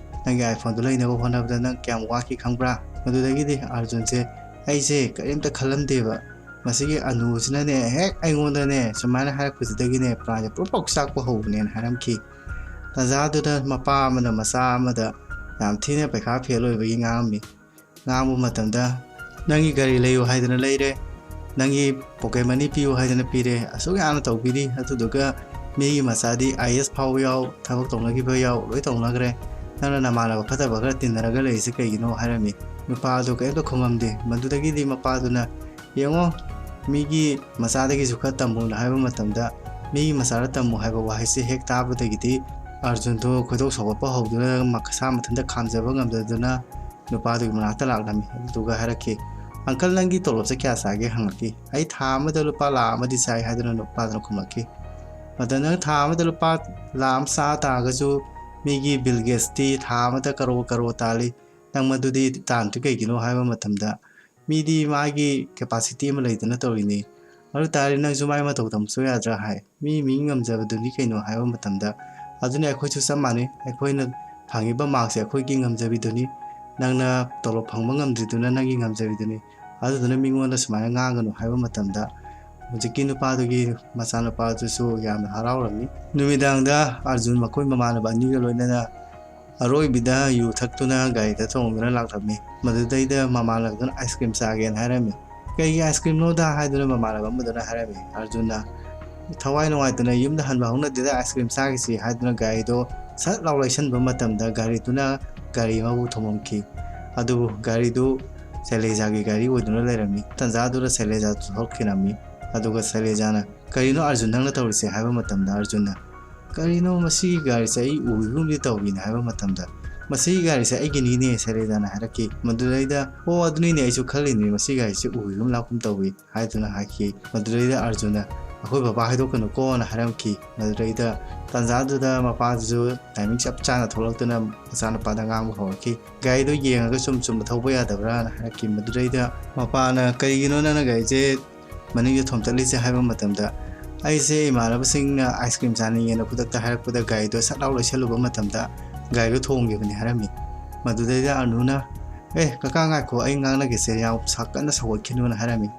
ꯅꯪꯒꯤ iPhoneꯗꯣ ꯂꯩꯅꯕ ꯍꯣꯠꯅꯕꯗ ꯅꯪ ꯀꯌꯥꯝ ꯋꯥꯈꯤ ꯈꯪꯕ꯭ꯔꯥ?" ꯃꯗꯨꯗꯒꯤꯗꯤ ꯑꯥꯔꯖꯨꯟꯁꯦ, "ꯑꯩꯁꯦ ꯀꯔꯤꯝꯇ ꯈꯜꯂꯝꯗꯦꯕ, ꯃꯁꯤꯒꯤ ꯑꯅꯨꯁꯤꯅꯅꯦ ꯍꯦꯛ ꯑꯩꯉꯣꯟꯗꯅꯦ ꯁꯨꯃꯥꯏꯅ ꯍꯥꯏꯔꯛꯄꯁꯤꯗꯒꯤꯅꯦ ꯄ꯭ꯔꯥꯟꯁꯦ ꯄ꯭ꯔꯣꯛ ꯄ꯭ꯔꯣꯛ ꯆꯥꯛꯄ ꯍꯧꯕꯅꯦꯅ" ꯍꯥꯏꯔꯝꯈꯤ꯫ ꯇꯥꯟꯖꯥꯗꯨꯗ ꯃꯄꯥ ꯑꯃꯅ ꯃꯆꯥ ꯑꯃꯗ ꯌꯥꯝ ꯊꯤꯅ ꯄꯩꯈꯥ fail ꯑꯣꯏꯕꯒꯤ ꯉꯥꯡꯉꯝꯃꯤ꯫ ꯉꯥꯡꯕ ꯃꯇꯝꯗ, "ꯅꯪꯒꯤ ꯒꯥꯔꯤ ꯂꯩꯌꯨ ꯍꯥꯏꯗꯅ ꯂꯩꯔꯦ, ꯅꯪꯒꯤ pocket money ꯄꯤꯌꯨ ꯍꯥꯏꯗꯅ ꯄꯤꯔꯦ, ꯑꯁꯨꯛ ꯌꯥꯝꯅ ꯇꯧꯕꯤꯔꯤ, ꯑꯗꯨꯗꯨꯒ ꯃꯤꯒꯤ ꯃꯆꯥꯗꯤ IAS ꯐꯥꯎꯕ ꯌꯥꯎ, ꯊꯕꯛ ꯇꯧꯅꯈꯤꯕ ꯌꯥꯎ, ꯂꯣꯏ ꯇꯧꯅꯈ꯭ꯔꯦ, ꯅꯪꯅ ꯅꯃꯥꯟꯅꯕ ꯐꯠꯇꯕ ꯈꯔ ꯇꯤꯟꯅꯔꯒ ꯂꯩꯔꯤꯁꯦ ꯀꯩꯒꯤꯅꯣ?" ꯍꯥꯏꯔꯝꯃꯤ꯫ ꯅꯨꯄꯥꯗꯣ ꯀꯔꯤꯝꯇ ꯈꯨꯝꯃꯝꯗꯦ꯫ ꯃꯗꯨꯗꯒꯤꯗꯤ ꯃꯄꯥꯗꯨꯅ, "ꯌꯦꯡꯉꯣ, ꯃꯤꯒꯤ ꯃꯆꯥꯗꯒꯤꯁꯨ ꯈꯔ ꯇꯝꯃꯨꯅ" ꯍꯥꯏꯕ ꯃꯇꯝꯗ, "ꯃꯤꯒꯤ ꯃꯆꯥꯗ ꯇꯝꯃꯨ" ꯍꯥꯏꯕ ꯋꯥꯍꯩꯁꯦ ꯍꯦꯛ ꯇꯥꯕꯗꯒꯤꯗꯤ ꯑꯥꯔꯖꯨꯟꯗꯣ ꯈꯣꯏꯗꯧ ꯁꯥꯎꯒꯠꯄ ꯍꯧꯗꯨꯅ ꯃꯁꯥ ꯃꯊꯟꯇ ꯈꯥꯝꯖꯕ ꯉꯝꯗꯗꯨꯅ ꯅꯨꯄꯥꯗꯨꯒꯤ ꯃꯅꯥꯛꯇ ꯂꯥꯛꯂꯝꯃꯤ꯫ ꯑꯗꯨꯗꯨꯒ ꯍꯥꯏꯔꯛꯈꯤ, "ꯑꯪꯀꯜ, ꯅꯪꯒꯤ ꯇꯣꯂꯣꯞꯁꯦ ꯀꯌꯥ ꯆꯥꯒꯦ?" ꯍꯪꯉꯛꯈꯤ꯫ "ꯑꯩ ꯊꯥ ꯑꯃꯗ ꯂꯨꯄꯥ ꯂꯥꯈ ꯑꯃꯗꯤ ꯆꯥꯏ" ꯍꯥꯏꯗꯨꯅ ꯅꯨꯄꯥꯗꯨꯅ ꯈꯨꯝꯂꯛꯈꯤ꯫ "ꯃꯇꯝ ꯅꯪ ꯊꯥ ꯑꯃꯗ ꯂꯨꯄꯥ ꯂꯥꯈ ꯑꯃ ꯆꯥ ꯇꯥꯔꯒꯁꯨ, ꯃꯤꯒꯤ ꯕꯤꯜ ꯒꯦꯠꯁꯇꯤ ꯊꯥ ꯑꯃꯗ ꯀꯔꯣꯔ ꯀꯔꯣꯔ ꯇꯥꯜꯂꯤ, ꯅꯪ ꯃꯗꯨꯗꯤ ꯇꯥꯟꯗ꯭ꯔꯤ ꯀꯩꯒꯤꯅꯣ?" ꯍꯥꯏꯕ ꯃꯇꯝꯗ, "ꯃꯤꯗꯤ ꯃꯥꯒꯤ ꯀꯦꯄꯥꯁꯤꯇꯤ ꯑꯃ ꯂꯩꯗꯅ ꯇꯧꯔꯤꯅꯤ, ꯑꯗꯨ ꯇꯥꯔꯗꯤ ꯅꯪꯁꯨ ꯃꯥꯏ ꯃꯇꯧ ꯇꯝꯕꯁꯨ ꯌꯥꯗ꯭ꯔꯥ?" ꯍꯥꯏ꯫ "ꯃꯤ ꯃꯤ ꯉꯝꯖꯕꯗꯨꯅꯤ ꯀꯩꯅꯣ" ꯍꯥꯏꯕ ꯃꯇꯝꯗ, "ꯑꯗꯨꯅ ꯑꯩꯈꯣꯏꯁꯨ ꯆꯞ ꯃꯥꯟꯅꯩ, ꯑꯩꯈꯣꯏꯅ ꯐꯪꯉꯤꯕ ꯃꯥꯔꯛꯁꯦ ꯑꯩꯈꯣꯏꯒꯤ ꯉꯝꯖꯕꯤꯗꯨꯅꯤ, ꯅꯪꯅ ꯇꯣꯂꯣꯞ ꯐꯪꯕ ꯉꯝꯗ꯭ꯔꯤꯗꯨꯅ ꯅꯪꯒꯤ ꯉꯝꯖꯕꯤꯗꯨꯅꯤ, ꯑꯗꯨꯗꯨꯅ ꯃꯤꯉꯣꯟꯗ ꯁꯨꯃꯥꯏꯅ ꯉꯥꯡꯒꯅꯨ" ꯍꯥꯏꯕ ꯃꯇꯝꯗ, ꯍꯧꯖꯤꯛꯀꯤ ꯅꯨꯄꯥꯗꯨꯒꯤ ꯃꯆꯥꯅꯨꯄꯥꯗꯨꯁꯨ ꯌꯥꯝꯅ ꯍꯔꯥꯎꯔꯝꯃꯤ꯫ ꯅꯨꯃꯤꯗꯥꯡꯗ ꯑꯥꯔꯖꯨꯟ ꯃꯈꯣꯏ ꯃꯃꯥꯟꯅꯕ ꯑꯅꯤꯒ ꯂꯣꯏꯅꯅ ꯑꯔꯣꯏꯕꯤꯗ ꯌꯨ ꯊꯛꯇꯨꯅ ꯒꯥꯔꯤꯗ ꯇꯣꯡꯗꯨꯅ ꯂꯥꯛꯂꯝꯃꯤ꯫ ꯃꯗꯨꯗꯩꯗ ꯃꯃꯥꯟꯅꯕꯗꯨꯅ ꯑꯥꯏꯁ ꯀ꯭ꯔꯤꯝ ꯆꯥꯒꯦꯅ ꯍꯥꯏꯔꯝꯃꯤ꯫ "ꯀꯩꯒꯤ ꯑꯥꯏꯁ ꯀ꯭ꯔꯤꯝꯅꯣꯗ?" ꯍꯥꯏꯗꯨꯅ ꯃꯃꯥꯟꯅꯕ ꯑꯃꯗꯨꯅ ꯍꯥꯏꯔꯝꯃꯤ꯫ ꯑꯥꯔꯖꯨꯟꯅ ꯊꯋꯥꯏ ꯅꯨꯡꯉꯥꯏꯇꯅ "ꯌꯨꯝꯗ ꯍꯟꯕ ꯍꯧꯅꯗꯦꯗ, ꯑꯥꯏꯁ ꯀ꯭ꯔꯤꯝ ꯆꯥꯈꯤꯁꯤ" ꯍꯥꯏꯗꯨꯅ ꯒꯥꯔꯤꯗꯣ ꯁꯠ ꯂꯥꯎ ꯂꯩꯁꯟꯕ ꯃꯇꯝꯗ, ꯒꯥꯔꯤꯗꯨꯅ ꯒꯥꯔꯤ ꯑꯃꯕꯨ ꯊꯣꯝꯃꯝꯈꯤ꯫ ꯑꯗꯨꯕꯨ ꯒꯥꯔꯤꯗꯨ ꯁꯩꯂꯦꯖꯥꯒꯤ ꯒꯥꯔꯤ ꯑꯣꯏꯗꯨꯅ ꯂꯩꯔꯝꯃꯤ꯫ ꯇꯟꯖꯥꯗꯨꯗ ꯁꯩꯂꯦꯖꯥꯁꯨ ꯊꯣꯛꯈꯤꯔꯝꯃꯤ꯫ ꯑꯗꯨꯒ ꯁꯩꯂꯦꯖꯥꯅ, "ꯀꯔꯤꯅꯣ ꯑꯥꯔꯖꯨꯟ ꯅꯪꯅ ꯇꯧꯔꯤꯁꯦ?" ꯍꯥꯏꯕ ꯃꯇꯝꯗ ꯑꯥꯔꯖꯨꯟꯅ, "ꯀꯔꯤꯅꯣ ꯃꯁꯤꯒꯤ ꯒꯥꯔꯤꯁꯦ ꯑꯩ ꯎꯈꯤꯒꯨꯝꯗꯤ ꯇꯧꯈꯤꯅꯤ" ꯍꯥꯏꯕ ꯃꯇꯝꯗ, "ꯃꯁꯤꯒꯤ ꯒꯥꯔꯤꯁꯦ ꯑꯩꯒꯤꯅꯤꯅꯦ" ꯁꯩꯂꯦꯖꯥꯅ ꯍꯥꯏꯔꯛꯈꯤ꯫ ꯃꯗꯨꯗꯩꯗ, "ꯑꯣ, ꯑꯗꯨꯅꯤꯅꯦ, ꯑꯩꯁꯨ ꯈꯜꯂꯤꯅꯤ, ꯃꯁꯤ ꯒꯥꯔꯤꯁꯦ ꯎꯈꯤꯒꯨꯝ ꯂꯥꯛꯀꯨꯝ ꯇꯧꯏ" ꯍꯥꯏꯗꯨꯅ ꯍꯥꯏꯈꯤ꯫ ꯃꯗꯨꯗꯩꯗ ꯑꯥꯔꯖꯨꯟꯅ, "ꯑꯩꯈꯣꯏ ꯕꯕꯥ ꯍꯥꯏꯗꯣꯛꯀꯅꯨꯀꯣꯅ" ꯍꯥꯏꯔꯝꯈꯤ꯫ ꯃꯗꯨꯗꯩꯗ ꯇꯥꯟꯖꯥꯗꯨꯗ ꯃꯄꯥꯗꯨꯁꯨ ꯇꯥꯏꯃꯤꯡ ꯆꯞ ꯆꯥꯅ ꯊꯣꯛꯂꯛꯇꯨꯅ ꯃꯆꯥꯅꯨꯄꯥꯗ ꯉꯥꯡꯕ ꯍꯧꯔꯛꯈꯤ꯫ "ꯒꯥꯔꯤꯗꯣ ꯌꯦꯡꯉꯒ ꯆꯨꯝ ꯆꯨꯝꯅ ꯊꯧꯕ ꯌꯥꯗꯕ꯭ꯔꯥꯅ" ꯍꯥꯏꯔꯛꯈꯤ꯫ ꯃꯗꯨꯗꯩꯗ ꯃꯄꯥꯅ, "ꯀꯔꯤꯒꯤꯅꯣ ꯅꯪꯅ ꯒꯥꯔꯤꯁꯦ ꯃꯅꯤꯡꯗ ꯊꯣꯝꯇꯠꯂꯤꯁꯦ?" ꯍꯥꯏꯕ ꯃꯇꯝꯗ, "ꯑꯩꯁꯦ ꯏꯃꯥꯟꯅꯕꯁꯤꯡꯅ ꯑꯥꯏꯁ ꯀ꯭ꯔꯤꯝ ꯆꯥꯅꯤꯡꯉꯦꯅ ꯈꯨꯗꯛꯇ ꯍꯥꯏꯔꯛꯄꯗ ꯒꯥꯔꯤꯗꯣ ꯁꯠ ꯂꯥꯎ ꯂꯩꯁꯜꯂꯨꯕ ꯃꯇꯝꯗ ꯒꯥꯔꯤꯗꯣ ꯊꯣꯝꯈꯤꯕꯅꯤ" ꯍꯥꯏꯔꯝꯃꯤ꯫ ꯃꯗꯨꯗꯩꯗ ꯑꯅꯨꯅ, "ꯑꯦ ꯀꯀꯥ, ꯉꯥꯏꯈꯣ, ꯑꯩ ꯉꯥꯡꯅꯒꯦꯁꯦ, ꯌꯥꯝ ꯁꯥ-, ꯀꯟꯅ ꯁꯧꯒꯠꯈꯤꯅꯨꯅ" ꯍꯥꯏꯔꯝꯃꯤ꯫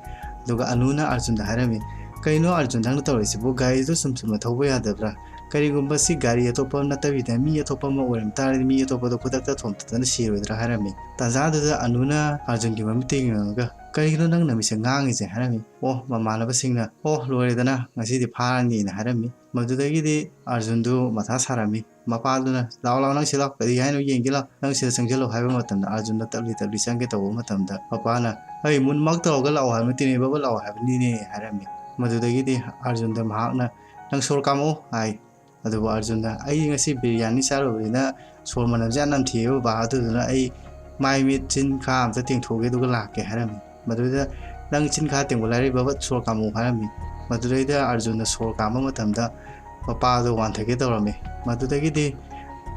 ꯑꯗꯨꯒ ꯑꯅꯨꯅ ꯑꯥꯔꯖꯨꯟꯗ ꯍꯥꯏꯔꯝꯃꯤ, "ꯀꯩꯅꯣ ꯑꯥꯔꯖꯨꯟ, ꯅꯪꯅ ꯇꯧꯔꯤꯁꯤꯕꯨ? ꯒꯥꯔꯤꯗꯣ ꯆꯨꯝ ꯆꯨꯝꯅ ꯊꯧꯕ ꯌꯥꯗꯕ꯭ꯔꯥ? ꯀꯔꯤꯒꯨꯝꯕ ꯁꯤ ꯒꯥꯔꯤ ꯑꯇꯣꯞꯄ ꯅꯠꯇꯕꯤꯗ ꯃꯤ ꯑꯇꯣꯞꯄ ꯑꯃ ꯑꯣꯏꯔꯝ ꯇꯥꯔꯗꯤ ꯃꯤ ꯑꯇꯣꯞꯄꯗꯣ ꯈꯨꯗꯛꯇ ꯊꯣꯝꯇꯠꯇꯅ ꯁꯤꯔꯣꯏꯗ꯭ꯔꯥ?" ꯍꯥꯏꯔꯝꯃꯤ꯫ ꯇꯥꯟꯖꯥꯗꯨꯗ ꯑꯅꯨꯅ ꯑꯥꯔꯖꯨꯟꯒꯤ ꯃꯃꯤꯠꯇ ꯌꯦꯡꯉꯒ, "ꯀꯔꯤꯒꯤꯅꯣ ꯅꯪ ꯅꯃꯤꯠꯁꯦ ꯉꯥꯡꯉꯤꯁꯦ?" ꯍꯥꯏꯔꯝꯃꯤ꯫ "ꯑꯣ, ꯃꯃꯥꯟꯅꯕꯁꯤꯡꯅ, ꯑꯣ, ꯂꯣꯏꯔꯦꯗꯅ, ꯉꯁꯤꯗꯤ ꯐꯥꯔꯅꯤꯅ" ꯍꯥꯏꯔꯝꯃꯤ꯫ ꯃꯗꯨꯗꯒꯤꯗꯤ ꯑꯥꯔꯖꯨꯟꯗꯨ ꯃꯊꯥ ꯁꯥꯔꯝꯃꯤ꯫ ꯃꯄꯥꯗꯨꯅ, "ꯂꯥꯛꯑꯣ, ꯂꯥꯛꯑꯣ, ꯅꯪ ꯁꯤ ꯂꯥꯛꯑꯣ, ꯀꯔꯤ ꯍꯥꯏꯅꯣ ꯌꯦꯡꯒꯦ ꯂꯥꯛꯑꯣ, ꯅꯪ ꯁꯤꯗ ꯆꯪꯁꯤꯜꯂꯣ" ꯍꯥꯏꯕ ꯃꯇꯝꯗ ꯑꯥꯔꯖꯨꯟꯗ ꯇꯞꯂꯤ ꯇꯞꯂꯤ ꯆꯪꯒꯦ ꯇꯧꯕ ꯃꯇꯝꯗ ꯃꯄꯥꯅ, "ꯑꯩ ꯃꯨꯟꯃꯛ ꯇꯧꯔꯒ ꯂꯥꯛꯑꯣ ꯍꯥꯏꯕ ꯅꯠꯇꯦꯅꯦ ꯕꯕꯥ, ꯂꯥꯛꯑꯣ ꯍꯥꯏꯕꯅꯤꯅꯦ" ꯍꯥꯏꯔꯝꯃꯤ꯫ ꯃꯗꯨꯗꯒꯤꯗꯤ ꯑꯥꯔꯖꯨꯟꯗ ꯃꯍꯥꯛꯅ, "ꯅꯪ ꯁꯣꯔ ꯀꯥꯝꯃꯛꯑꯣ" ꯍꯥꯏ꯫ ꯑꯗꯨꯕꯨ ꯑꯥꯔꯖꯨꯟꯅ, "ꯑꯩ ꯉꯁꯤ ꯕꯤꯔꯌꯥꯅꯤ ꯆꯥꯔꯨꯕꯅꯤꯅ ꯁꯣꯔ ꯃꯅꯝꯁꯦ ꯌꯥꯝ ꯅꯝꯊꯤꯑꯦ ꯕꯕꯥ, ꯑꯗꯨꯗꯨꯅ ꯑꯩ ꯃꯥꯏ ꯃꯤꯠ ꯆꯤꯟ ꯈꯥ ꯑꯝꯇ ꯇꯦꯡꯊꯣꯛꯑꯒꯦ ꯑꯗꯨꯒ ꯂꯥꯛꯀꯦ" ꯍꯥꯏꯔꯝꯃꯤ꯫ ꯃꯗꯨꯗ "ꯅꯪ ꯆꯤꯟ ꯈꯥ ꯇꯦꯡꯒꯣ ꯂꯥꯏꯔꯩ ꯕꯕꯠ ꯁꯣꯔ ꯀꯥꯝꯃꯨ" ꯍꯥꯏꯔꯝꯃꯤ꯫ ꯃꯗꯨꯗꯩꯗ ꯑꯥꯔꯖꯨꯟꯅ ꯁꯣꯔ ꯀꯥꯝꯕ ꯃꯇꯝꯗ ꯃꯄꯥꯗꯣ ꯋꯥꯟꯊꯒꯦ ꯇꯧꯔꯝꯃꯤ꯫ ꯃꯗꯨꯗꯒꯤꯗꯤ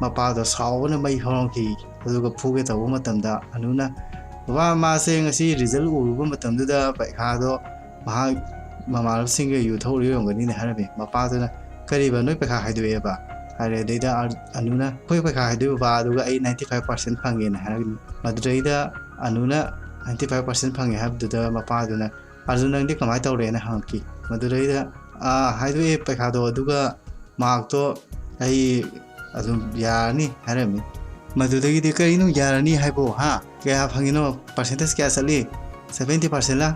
ꯃꯄꯥꯗꯣ ꯁꯥꯎꯕꯅ ꯃꯩ ꯍꯧꯔꯝꯈꯤ꯫ ꯑꯗꯨꯒ ꯐꯨꯒꯦ ꯇꯧꯕ ꯃꯇꯝꯗ ꯑꯅꯨꯅ, "ꯕꯕꯥ, ꯃꯥꯁꯦ ꯉꯁꯤ ꯔꯤꯖꯜ ꯎꯔꯨꯕ ꯃꯇꯝꯗꯨꯗ ꯄꯩꯈꯥꯗꯣ ꯃꯍꯥꯛ ꯃꯃꯥꯟꯅꯕꯁꯤꯡꯒ ꯌꯨ ꯊꯛꯎꯔꯤ ꯑꯣꯏꯔꯝꯒꯅꯤꯅ" ꯍꯥꯏꯔꯝꯃꯤ꯫ ꯃꯄꯥꯗꯨꯅ, "ꯀꯔꯤꯕ, ꯅꯣꯏ ꯄꯩꯈꯥ ꯍꯥꯏꯗꯣꯛꯑꯦꯕ?" ꯍꯥꯏꯔꯦ꯫ ꯑꯗꯩꯗ ꯑꯥꯔ-, ꯑꯅꯨꯅ, "ꯑꯩꯈꯣꯏ ꯄꯩꯈꯥ ꯍꯥꯏꯗꯣꯛꯏ ꯕꯕꯥ, ꯑꯗꯨꯒ ꯑꯩ ninety five percent ꯐꯪꯉꯦꯅ" ꯍꯥꯏꯔꯝꯃꯤ꯫ ꯃꯗꯨꯗꯩꯗ ꯑꯅꯨꯅ ninety five percent ꯐꯪꯉꯦ ꯍꯥꯏꯕꯗꯨꯗ ꯃꯄꯥꯗꯨꯅ, "ꯑꯥꯔꯖꯨꯟ, ꯅꯪꯗꯤ ꯀꯃꯥꯏꯅ ꯇꯧꯔꯦꯅ?" ꯍꯪꯉꯛꯈꯤ꯫ ꯃꯗꯨꯗꯩꯗ, "ꯑꯥ, ꯍꯥꯏꯗꯣꯛꯑꯦ ꯄꯩꯈꯥꯗꯣ, ꯑꯗꯨꯒ ꯃꯥꯔꯛꯇꯣ ꯑꯩ ꯑꯗꯨꯝ ꯌꯥꯔꯅꯤ" ꯍꯥꯏꯔꯝꯃꯤ꯫ ꯃꯗꯨꯗꯒꯤꯗꯤ, "ꯀꯔꯤꯅꯣ ꯌꯥꯔꯅꯤ ꯍꯥꯏꯕꯣ, ꯍꯥ? ꯀꯌꯥ ꯐꯪꯉꯤꯅꯣ? Percentage ꯀꯌꯥ ꯆꯠꯂꯤ? Seventy percent ꯂꯥ?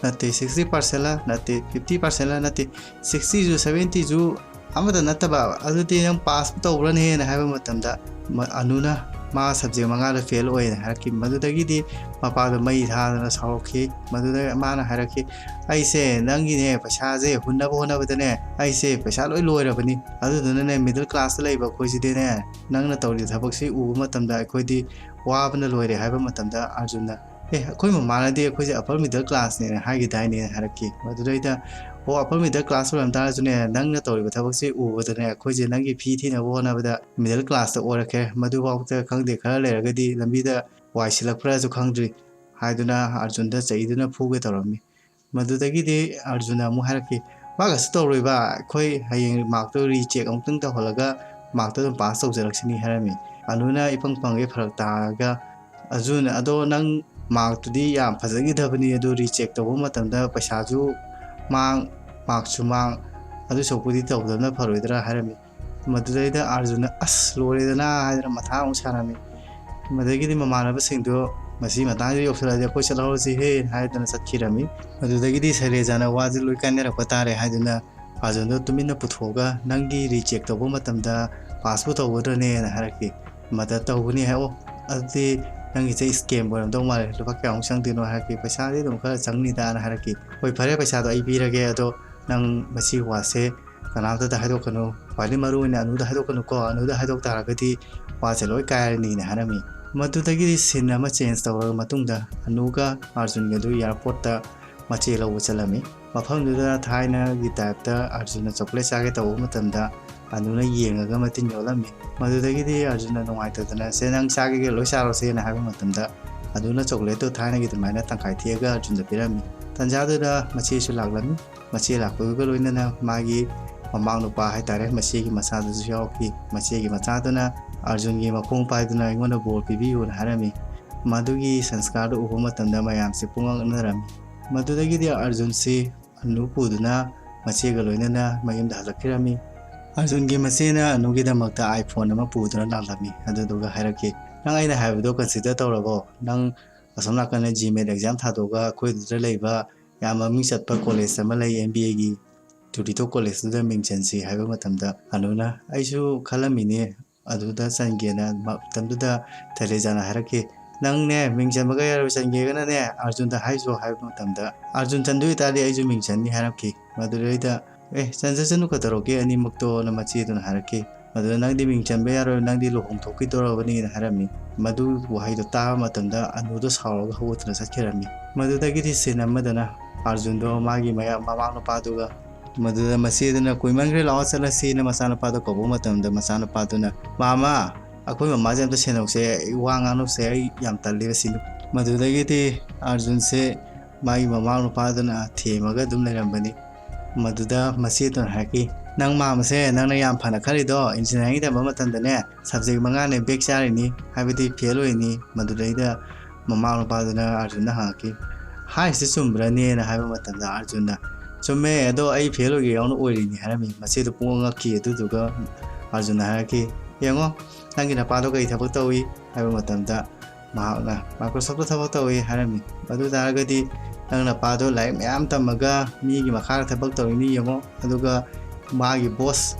ꯅꯠꯇꯦ, sixty percent ꯂꯥ? ꯅꯠꯇꯦ, fifty percent ꯂꯥ? ꯅꯠꯇꯦ, sixty ꯁꯨ, seventy ꯁꯨ ꯑꯃꯠꯇ ꯅꯠꯇꯕ, ꯑꯗꯨꯗꯤ ꯅꯪ ꯄꯥꯁꯄꯨ ꯇꯧꯕ꯭ꯔꯅꯦꯅ?" ꯍꯥꯏꯕ ꯃꯇꯝꯗ, ꯃ-, ꯑꯅꯨꯅ ꯃꯥ subject ꯃꯉꯥꯗ ꯐꯦꯜ ꯑꯣꯏꯅ ꯍꯥꯏꯔꯛꯈꯤ꯫ ꯃꯗꯨꯗꯒꯤꯗꯤ ꯃꯄꯥꯗꯣ ꯃꯩ ꯊꯥꯗꯅ ꯁꯥꯎꯔꯛꯈꯤ꯫ ꯃꯗꯨꯗ ꯃꯥꯅ ꯍꯥꯏꯔꯛꯈꯤ, "ꯑꯩꯁꯦ ꯅꯪꯒꯤꯅꯦ ꯄꯩꯁꯥꯁꯦ ꯍꯨꯟꯅꯕ ꯍꯣꯠꯅꯕꯗꯅꯦ, ꯑꯩꯁꯦ ꯄꯩꯁꯥ ꯂꯣꯏ ꯂꯣꯏꯔꯕꯅꯤ꯫ ꯑꯗꯨꯗꯨꯅꯅꯦ, middle class ꯇ ꯂꯩꯕ ꯑꯩꯈꯣꯏꯁꯤꯗꯤꯅꯦ, ꯅꯪꯅ ꯇꯧꯔꯤꯕ ꯊꯕꯛꯁꯤ ꯎꯕ ꯃꯇꯝꯗ ꯑꯩꯈꯣꯏꯗꯤ ꯋꯥꯕꯅ ꯂꯣꯏꯔꯦ" ꯍꯥꯏꯕ ꯃꯇꯝꯗ ꯑꯥꯔꯖꯨꯟꯅ, "ꯑꯦ, ꯑꯩꯈꯣꯏ ꯃꯃꯥꯅꯗꯤ ꯑꯩꯈꯣꯏꯁꯦ upper middle class ꯅꯦꯅ ꯍꯥꯏꯈꯤꯗꯥꯏꯅꯦ?" ꯍꯥꯏꯔꯛꯈꯤ꯫ ꯃꯗꯨꯗꯩꯗ, "ꯑꯣ, upper middle class ꯑꯣꯏꯔꯝ ꯇꯥꯔꯁꯨꯅꯦ, ꯅꯪꯅ ꯇꯧꯔꯤꯕ ꯊꯕꯛꯁꯤ ꯎꯕꯗꯅꯦ, ꯑꯩꯈꯣꯏꯁꯦ ꯅꯪꯒꯤ ꯐꯤ ꯊꯤꯅꯕ ꯍꯣꯠꯅꯕꯗ middle class ꯇ ꯑꯣꯔꯛꯈ꯭ꯔꯦ꯫ ꯃꯗꯨꯐꯥꯎꯗ ꯈꯪꯗꯦ, ꯈꯔ ꯂꯩꯔꯒꯗꯤ ꯂꯝꯕꯤꯗ ꯋꯥꯏ ꯁꯤꯜꯂꯛꯄ꯭ꯔꯥꯁꯨ ꯈꯪꯗ꯭ꯔꯤ" ꯍꯥꯏꯗꯨꯅ ꯑꯥꯔꯖꯨꯟꯗ ꯆꯩꯗꯨꯅ ꯐꯨꯒꯦ ꯇꯧꯔꯝꯃꯤ꯫ ꯃꯗꯨꯗꯒꯤꯗꯤ ꯑꯥꯔꯖꯨꯟꯅ ꯑꯃꯨꯛ ꯍꯥꯏꯔꯛꯈꯤ, "ꯃꯥ ꯀꯩꯁꯨ ꯇꯧꯔꯣꯏꯕ, ꯑꯩꯈꯣꯏ ꯍꯌꯦꯡ ꯃꯥꯔꯛꯇꯣ recheck ꯑꯃꯨꯛꯇꯪ ꯇꯧꯍꯜꯂꯒ ꯃꯥꯔꯛꯇꯣ ꯑꯗꯨꯝ ꯄꯥꯁ ꯇꯧꯖꯔꯛꯁꯤꯅꯤ" ꯍꯥꯏꯔꯝꯃꯤ꯫ ꯑꯅꯨꯅ ꯏꯄꯪ ꯄꯪꯒꯩ ꯐꯔꯛ ꯇꯥꯔꯒ, "ꯑꯥꯔꯖꯨꯟ, ꯑꯗꯣ ꯅꯪ ꯃꯥꯔꯛꯇꯨꯗꯤ ꯌꯥꯝ ꯐꯖꯈꯤꯗꯕꯅꯤ, ꯑꯗꯨ recheck ꯇꯧꯕ ꯃꯇꯝꯗ ꯄꯩꯁꯥꯁꯨ ꯃꯥꯡ, ꯃꯥꯔꯛꯁꯨ ꯃꯥꯡ, ꯑꯗꯨ ꯁꯔꯨꯛꯄꯨꯗꯤ ꯇꯧꯗꯕꯅ ꯐꯔꯣꯏꯗ꯭ꯔꯥ?" ꯍꯥꯏꯔꯝꯃꯤ꯫ ꯃꯗꯨꯗꯩꯗ ꯑꯥꯔꯖꯨꯟꯅ, "ꯑꯁ, ꯂꯣꯏꯔꯦꯗꯅ" ꯍꯥꯏꯗꯅ ꯃꯊꯥ ꯑꯃꯨꯛ ꯁꯥꯔꯝꯃꯤ꯫ ꯃꯗꯒꯤꯗꯤ ꯃꯃꯥꯟꯅꯕꯁꯤꯡꯗꯣ, "ꯃꯁꯤ ꯃꯇꯥꯡꯁꯤꯗ ꯌꯧꯁꯤꯜꯂꯛꯑꯗꯤ ꯑꯩꯈꯣꯏ ꯆꯠꯍꯧꯔꯁꯤꯍꯦ" ꯍꯥꯏꯗꯅ ꯆꯠꯈꯤꯔꯝꯃꯤ꯫ ꯃꯗꯨꯗꯒꯤꯗꯤ ꯁꯩꯂꯦꯖꯥꯅ ꯋꯥꯁꯦ ꯂꯣꯏ ꯀꯥꯏꯅꯔꯛꯄ ꯇꯥꯔꯦ ꯍꯥꯏꯗꯨꯅ ꯑꯥꯔꯖꯨꯟꯗꯣ ꯇꯨꯃꯤꯟꯅ ꯄꯨꯊꯣꯛꯑꯒ, "ꯅꯪꯒꯤ recheck ꯇꯧꯕ ꯃꯇꯝꯗ ꯄꯥꯁꯄꯨ ꯇꯧꯒꯗ꯭ꯔꯅꯦꯅ?" ꯍꯥꯏꯔꯛꯈꯤ꯫ ꯃꯗ ꯇꯧꯒꯅꯤ ꯍꯥꯏ꯫ "ꯑꯣ, ꯑꯗꯨꯗꯤ ꯅꯪꯒꯤꯁꯦ scam ꯑꯣꯏꯔꯝꯗꯧ ꯃꯥꯜꯂꯦ, ꯂꯨꯄꯥ ꯀꯌꯥꯃꯨꯛ ꯆꯪꯗꯣꯏꯅꯣ?" ꯍꯥꯏꯔꯛꯈꯤ꯫ "ꯄꯩꯁꯥꯗꯤ ꯑꯗꯨꯝ ꯈꯔ ꯆꯪꯅꯤꯗꯥꯅ" ꯍꯥꯏꯔꯛꯈꯤ꯫ "ꯍꯣꯏ, ꯐꯔꯦ, ꯄꯩꯁꯥꯗꯣ ꯑꯩ ꯄꯤꯔꯒꯦ, ꯑꯗꯣ ꯅꯪ ꯃꯁꯤ ꯋꯥꯁꯦ ꯀꯅꯥꯝꯇꯗ ꯍꯥꯏꯗꯣꯛꯀꯅꯨ, ꯈ꯭ꯋꯥꯏꯗꯒꯤ ꯃꯔꯨ ꯑꯣꯏꯅ ꯑꯅꯨꯗ ꯍꯥꯏꯗꯣꯛꯀꯅꯨꯀꯣ, ꯑꯅꯨꯗ ꯍꯥꯏꯗꯣꯛ ꯇꯥꯔꯒꯗꯤ ꯋꯥꯁꯦ ꯂꯣꯏ ꯀꯥꯏꯔꯅꯤꯅ" ꯍꯥꯏꯔꯝꯃꯤ꯫ ꯃꯗꯨꯗꯒꯤꯗꯤ ꯁꯤꯟ ꯑꯃ ꯆꯦꯟꯖ ꯇꯧꯔꯕ ꯃꯇꯨꯡꯗ ꯑꯅꯨꯒ ꯑꯥꯔꯖꯨꯟꯒꯗꯨ ꯑꯦꯌꯥꯔꯄꯣꯔꯠꯇ ꯃꯆꯦ ꯂꯧꯕ ꯆꯠꯂꯝꯃꯤ꯫ ꯃꯐꯝꯗꯨꯗ ꯊꯥꯏꯅꯒꯤ ꯇꯥꯏꯞꯇ ꯑꯥꯔꯖꯨꯟꯅ ꯆꯣꯀ꯭ꯂꯦꯠ ꯆꯥꯒꯦ ꯇꯧꯕ ꯃꯇꯝꯗ ꯑꯅꯨꯅ ꯌꯦꯡꯉꯒ ꯃꯇꯤꯟ ꯌꯣꯠꯂꯝꯃꯤ꯫ ꯃꯗꯨꯗꯒꯤꯗꯤ ꯑꯥꯔꯖꯨꯟꯅ ꯅꯨꯡꯉꯥꯏꯇꯗꯅ, "ꯁꯦ, ꯅꯪ ꯆꯥꯒꯦꯒ ꯂꯣꯏ ꯆꯥꯔꯣꯁꯦꯅ" ꯍꯥꯏꯕ ꯃꯇꯝꯗ ꯑꯅꯨꯅ ꯆꯣꯀ꯭ꯂꯦꯠꯇꯣ ꯊꯥꯏꯅꯒꯤ ꯑꯗꯨꯃꯥꯏꯅ ꯇꯪꯈꯥꯏ ꯊꯦꯛꯑꯒ ꯑꯥꯔꯖꯨꯟꯗ ꯄꯤꯔꯝꯃꯤ꯫ ꯇꯟꯖꯥꯗꯨꯗ ꯃꯆꯦꯁꯨ ꯂꯥꯛꯂꯝꯃꯤ꯫ ꯃꯆꯦ ꯂꯥꯛꯄꯗꯨꯒ ꯂꯣꯏꯅꯅ ꯃꯥꯒꯤ ꯃꯃꯥꯎ ꯅꯨꯄꯥ ꯍꯥꯏꯇꯥꯔꯦ, ꯃꯆꯦꯒꯤ ꯃꯆꯥꯗꯨꯁꯨ ꯌꯥꯎꯔꯛꯈꯤ꯫ ꯃꯆꯦꯒꯤ ꯃꯆꯥꯗꯨꯅ ꯑꯥꯔꯖꯨꯟꯒꯤ ꯃꯈꯣꯡ ꯄꯥꯏꯗꯨꯅ ꯑꯩꯉꯣꯟꯗ ꯕꯣꯔ ꯄꯤꯕꯤꯌꯨꯅ ꯍꯥꯏꯔꯝꯃꯤ꯫ ꯃꯗꯨꯒꯤ ꯁꯪꯁꯀꯥꯔꯗꯨ ꯎꯕ ꯃꯇꯝꯗ ꯃꯌꯥꯝꯁꯦ ꯄꯨꯡꯉꯛ ꯉꯛꯅꯔꯝꯃꯤ꯫ ꯃꯗꯨꯗꯒꯤꯗꯤ ꯑꯥꯔꯖꯨꯟꯁꯤ ꯑꯅꯨ ꯄꯨꯗꯨꯅ ꯃꯆꯦꯒ ꯂꯣꯏꯅꯅ ꯃꯌꯨꯝꯗ ꯍꯜꯂꯛꯈꯤꯔꯝꯃꯤ꯫ ꯑꯥꯔꯖꯨꯟꯒꯤ ꯃꯆꯦꯅ ꯑꯅꯨꯒꯤꯗꯃꯛꯇ iPhone ꯑꯃ ꯄꯨꯗꯨꯅ ꯂꯥꯛꯂꯝꯃꯤ꯫ ꯑꯗꯨꯗꯨꯒ ꯍꯥꯏꯔꯛꯈꯤ, "ꯅꯪ ꯑꯩꯅ ꯍꯥꯏꯕꯗꯣ ꯀꯟꯁꯤꯗꯔ ꯇꯧꯔꯕꯣ? ꯅꯪ ꯑꯁꯣꯝ ꯅꯥꯀꯟꯗ GMAT ꯑꯦꯛꯖꯥꯝ ꯊꯥꯗꯣꯛꯑꯒ ꯑꯩꯈꯣꯏꯗꯨꯗ ꯂꯩꯕ ꯌꯥꯝ ꯃꯃꯤꯡ ꯆꯠꯄ ꯀꯣꯂꯦꯖ ꯑꯃ ꯂꯩ, MBAꯒꯤ ꯇꯨꯔꯤꯇꯣ ꯀꯣꯂꯦꯖꯇꯨꯗ ꯃꯤꯡ ꯆꯟꯁꯤ" ꯍꯥꯏꯕ ꯃꯇꯝꯗ ꯑꯅꯨꯅ, "ꯑꯩꯁꯨ ꯈꯜꯂꯝꯃꯤꯅꯦ ꯑꯗꯨꯗ ꯆꯟꯒꯦꯅ꯫ ꯃꯇꯝꯗꯨꯗ ꯊꯦꯔꯦꯖꯥꯅ ꯍꯥꯏꯔꯛꯈꯤ, "ꯅꯪꯅꯦ ꯃꯤꯡ ꯆꯟꯕꯒ ꯌꯥꯔꯣꯏ, ꯆꯟꯒꯦꯒꯅꯅꯦ ꯑꯥꯔꯖꯨꯟꯗ ꯍꯥꯏꯖꯣ" ꯍꯥꯏꯕ ꯃꯇꯝꯗ, "ꯑꯥꯔꯖꯨꯟ ꯆꯟꯗꯣꯏ ꯑꯣꯏꯇꯥꯔꯗꯤ ꯑꯩꯁꯨ ꯃꯤꯡ ꯆꯟꯅꯤ" ꯍꯥꯏꯔꯝꯈꯤ꯫ ꯃꯗꯨꯗꯩꯗ, "ꯑꯦ, ꯆꯟꯖꯁꯅꯨ ꯀꯩꯗꯧꯔꯒꯦ, ꯑꯅꯤꯃꯛꯇꯣꯅ" ꯃꯆꯦꯗꯨꯅ ꯍꯥꯏꯔꯛꯈꯤ꯫ ꯃꯗꯨꯗ, "ꯅꯪꯗꯤ ꯃꯤꯡ ꯆꯟꯕ ꯌꯥꯔꯣꯏ, ꯅꯪꯗꯤ ꯂꯨꯍꯣꯡꯊꯣꯛꯈꯤꯗꯧꯔꯕꯅꯤꯅ" ꯍꯥꯏꯔꯝꯃꯤ꯫ ꯃꯗꯨ ꯋꯥꯍꯩꯗꯣ ꯇꯥꯕ ꯃꯇꯝꯗ ꯑꯅꯨꯗꯣ ꯁꯥꯎꯔꯒ ꯍꯧꯒꯠꯇꯨꯅ ꯆꯠꯈꯤꯔꯝꯃꯤ꯫ ꯃꯗꯨꯗꯒꯤꯗꯤ ꯁꯤꯟ ꯑꯃꯗꯅ ꯑꯥꯔꯖꯨꯟꯗꯣ ꯃꯥꯒꯤ ꯃꯌꯥ-, ꯃꯃꯥ ꯅꯨꯄꯥꯗꯨꯒ, ꯃꯗꯨꯗ ꯃꯆꯦꯗꯨꯅ "ꯀꯨꯏꯃꯟꯈ꯭ꯔꯦ, ꯂꯥꯛꯑꯣ ꯆꯠꯂꯁꯤꯅ" ꯃꯆꯥꯅꯨꯄꯥꯗꯣ ꯀꯧꯕ ꯃꯇꯝꯗ, ꯃꯆꯥꯅꯨꯄꯥꯗꯨꯅ, "ꯃꯥꯃ, ꯑꯩꯈꯣꯏ ꯃꯃꯥꯁꯦ ꯑꯝꯇ ꯁꯦꯟꯅꯧꯁꯦ, ꯑꯩ ꯋꯥ ꯉꯥꯡꯅꯧꯁꯦ, ꯑꯩ ꯌꯥꯝ ꯇꯜꯂꯦꯕ ꯁꯤꯅꯤ"꯫ ꯃꯗꯨꯗꯒꯤꯗꯤ ꯑꯥꯔꯖꯨꯟꯁꯦ ꯃꯥꯒꯤ ꯃꯃꯥ ꯅꯨꯄꯥꯗꯨꯅ ꯊꯦꯝꯃꯒ ꯑꯗꯨꯝ ꯂꯩꯔꯝꯕꯅꯤ꯫ ꯃꯗꯨꯗ ꯃꯆꯦꯗꯨꯅ ꯍꯥꯏꯔꯛꯈꯤ, "ꯅꯪ ꯃꯥꯃꯁꯦ ꯅꯪꯅ ꯌꯥꯝ ꯐꯅ ꯈꯜꯂꯤꯗꯣ, ꯏꯟꯖꯤꯅꯤꯌꯥꯔꯤꯡ ꯇꯝꯕ ꯃꯇꯝꯗꯅꯦ ꯁꯕꯖꯦꯛ ꯃꯉꯥꯅꯦ ꯕꯦꯛ ꯆꯥꯔꯤꯅꯤ, ꯍꯥꯏꯕꯗꯤ ꯐꯦꯜ ꯑꯣꯏꯅꯤ"꯫ ꯃꯗꯨꯗꯩꯗ ꯃꯃꯥ ꯅꯨꯄꯥꯗꯨꯅ ꯑꯥꯔꯖꯨꯟꯗ ꯍꯪꯉꯛꯈꯤ, "ꯍꯥꯏꯔꯤꯁꯤ ꯆꯨꯝꯕ꯭ꯔꯅꯦꯅ" ꯍꯥꯏꯕ ꯃꯇꯝꯗ ꯑꯥꯔꯖꯨꯟꯅ, "ꯆꯨꯝꯃꯦ, ꯑꯗꯣ ꯑꯩ ꯐꯦꯜ ꯑꯣꯏꯒꯦ ꯌꯥꯎꯅ ꯑꯣꯏꯔꯤꯅꯤ" ꯍꯥꯏꯔꯝꯃꯤ꯫ ꯃꯆꯦꯗꯨ ꯄꯨꯡꯉꯛ ꯉꯛꯈꯤ꯫ ꯑꯗꯨꯗꯨꯒ ꯑꯥꯔꯖꯨꯟꯅ ꯍꯥꯏꯔꯛꯈꯤ, "ꯌꯦꯡꯉꯣ, ꯅꯪꯒꯤ ꯅꯄꯥꯗꯣ ꯀꯔꯤ ꯊꯕꯛ ꯇꯧꯏ?" ꯍꯥꯏꯕ ꯃꯇꯝꯗ ꯃꯍꯥꯛꯅ, "Microsoftꯇ ꯊꯕꯛ ꯇꯧꯏ" ꯍꯥꯏꯔꯝꯃꯤ꯫ ꯑꯗꯨ ꯇꯥꯔꯒꯗꯤ ꯅꯪ ꯅꯄꯥꯗꯣ ꯂꯥꯏꯔꯤꯛ ꯃꯌꯥꯝ ꯇꯝꯃꯒ ꯃꯤꯒꯤ ꯃꯈꯥꯗ ꯊꯕꯛ ꯇꯧꯔꯤꯅꯤ ꯌꯦꯡꯉꯣ꯫ ꯑꯗꯨꯒ ꯃꯥꯒꯤ ꯕꯣꯁ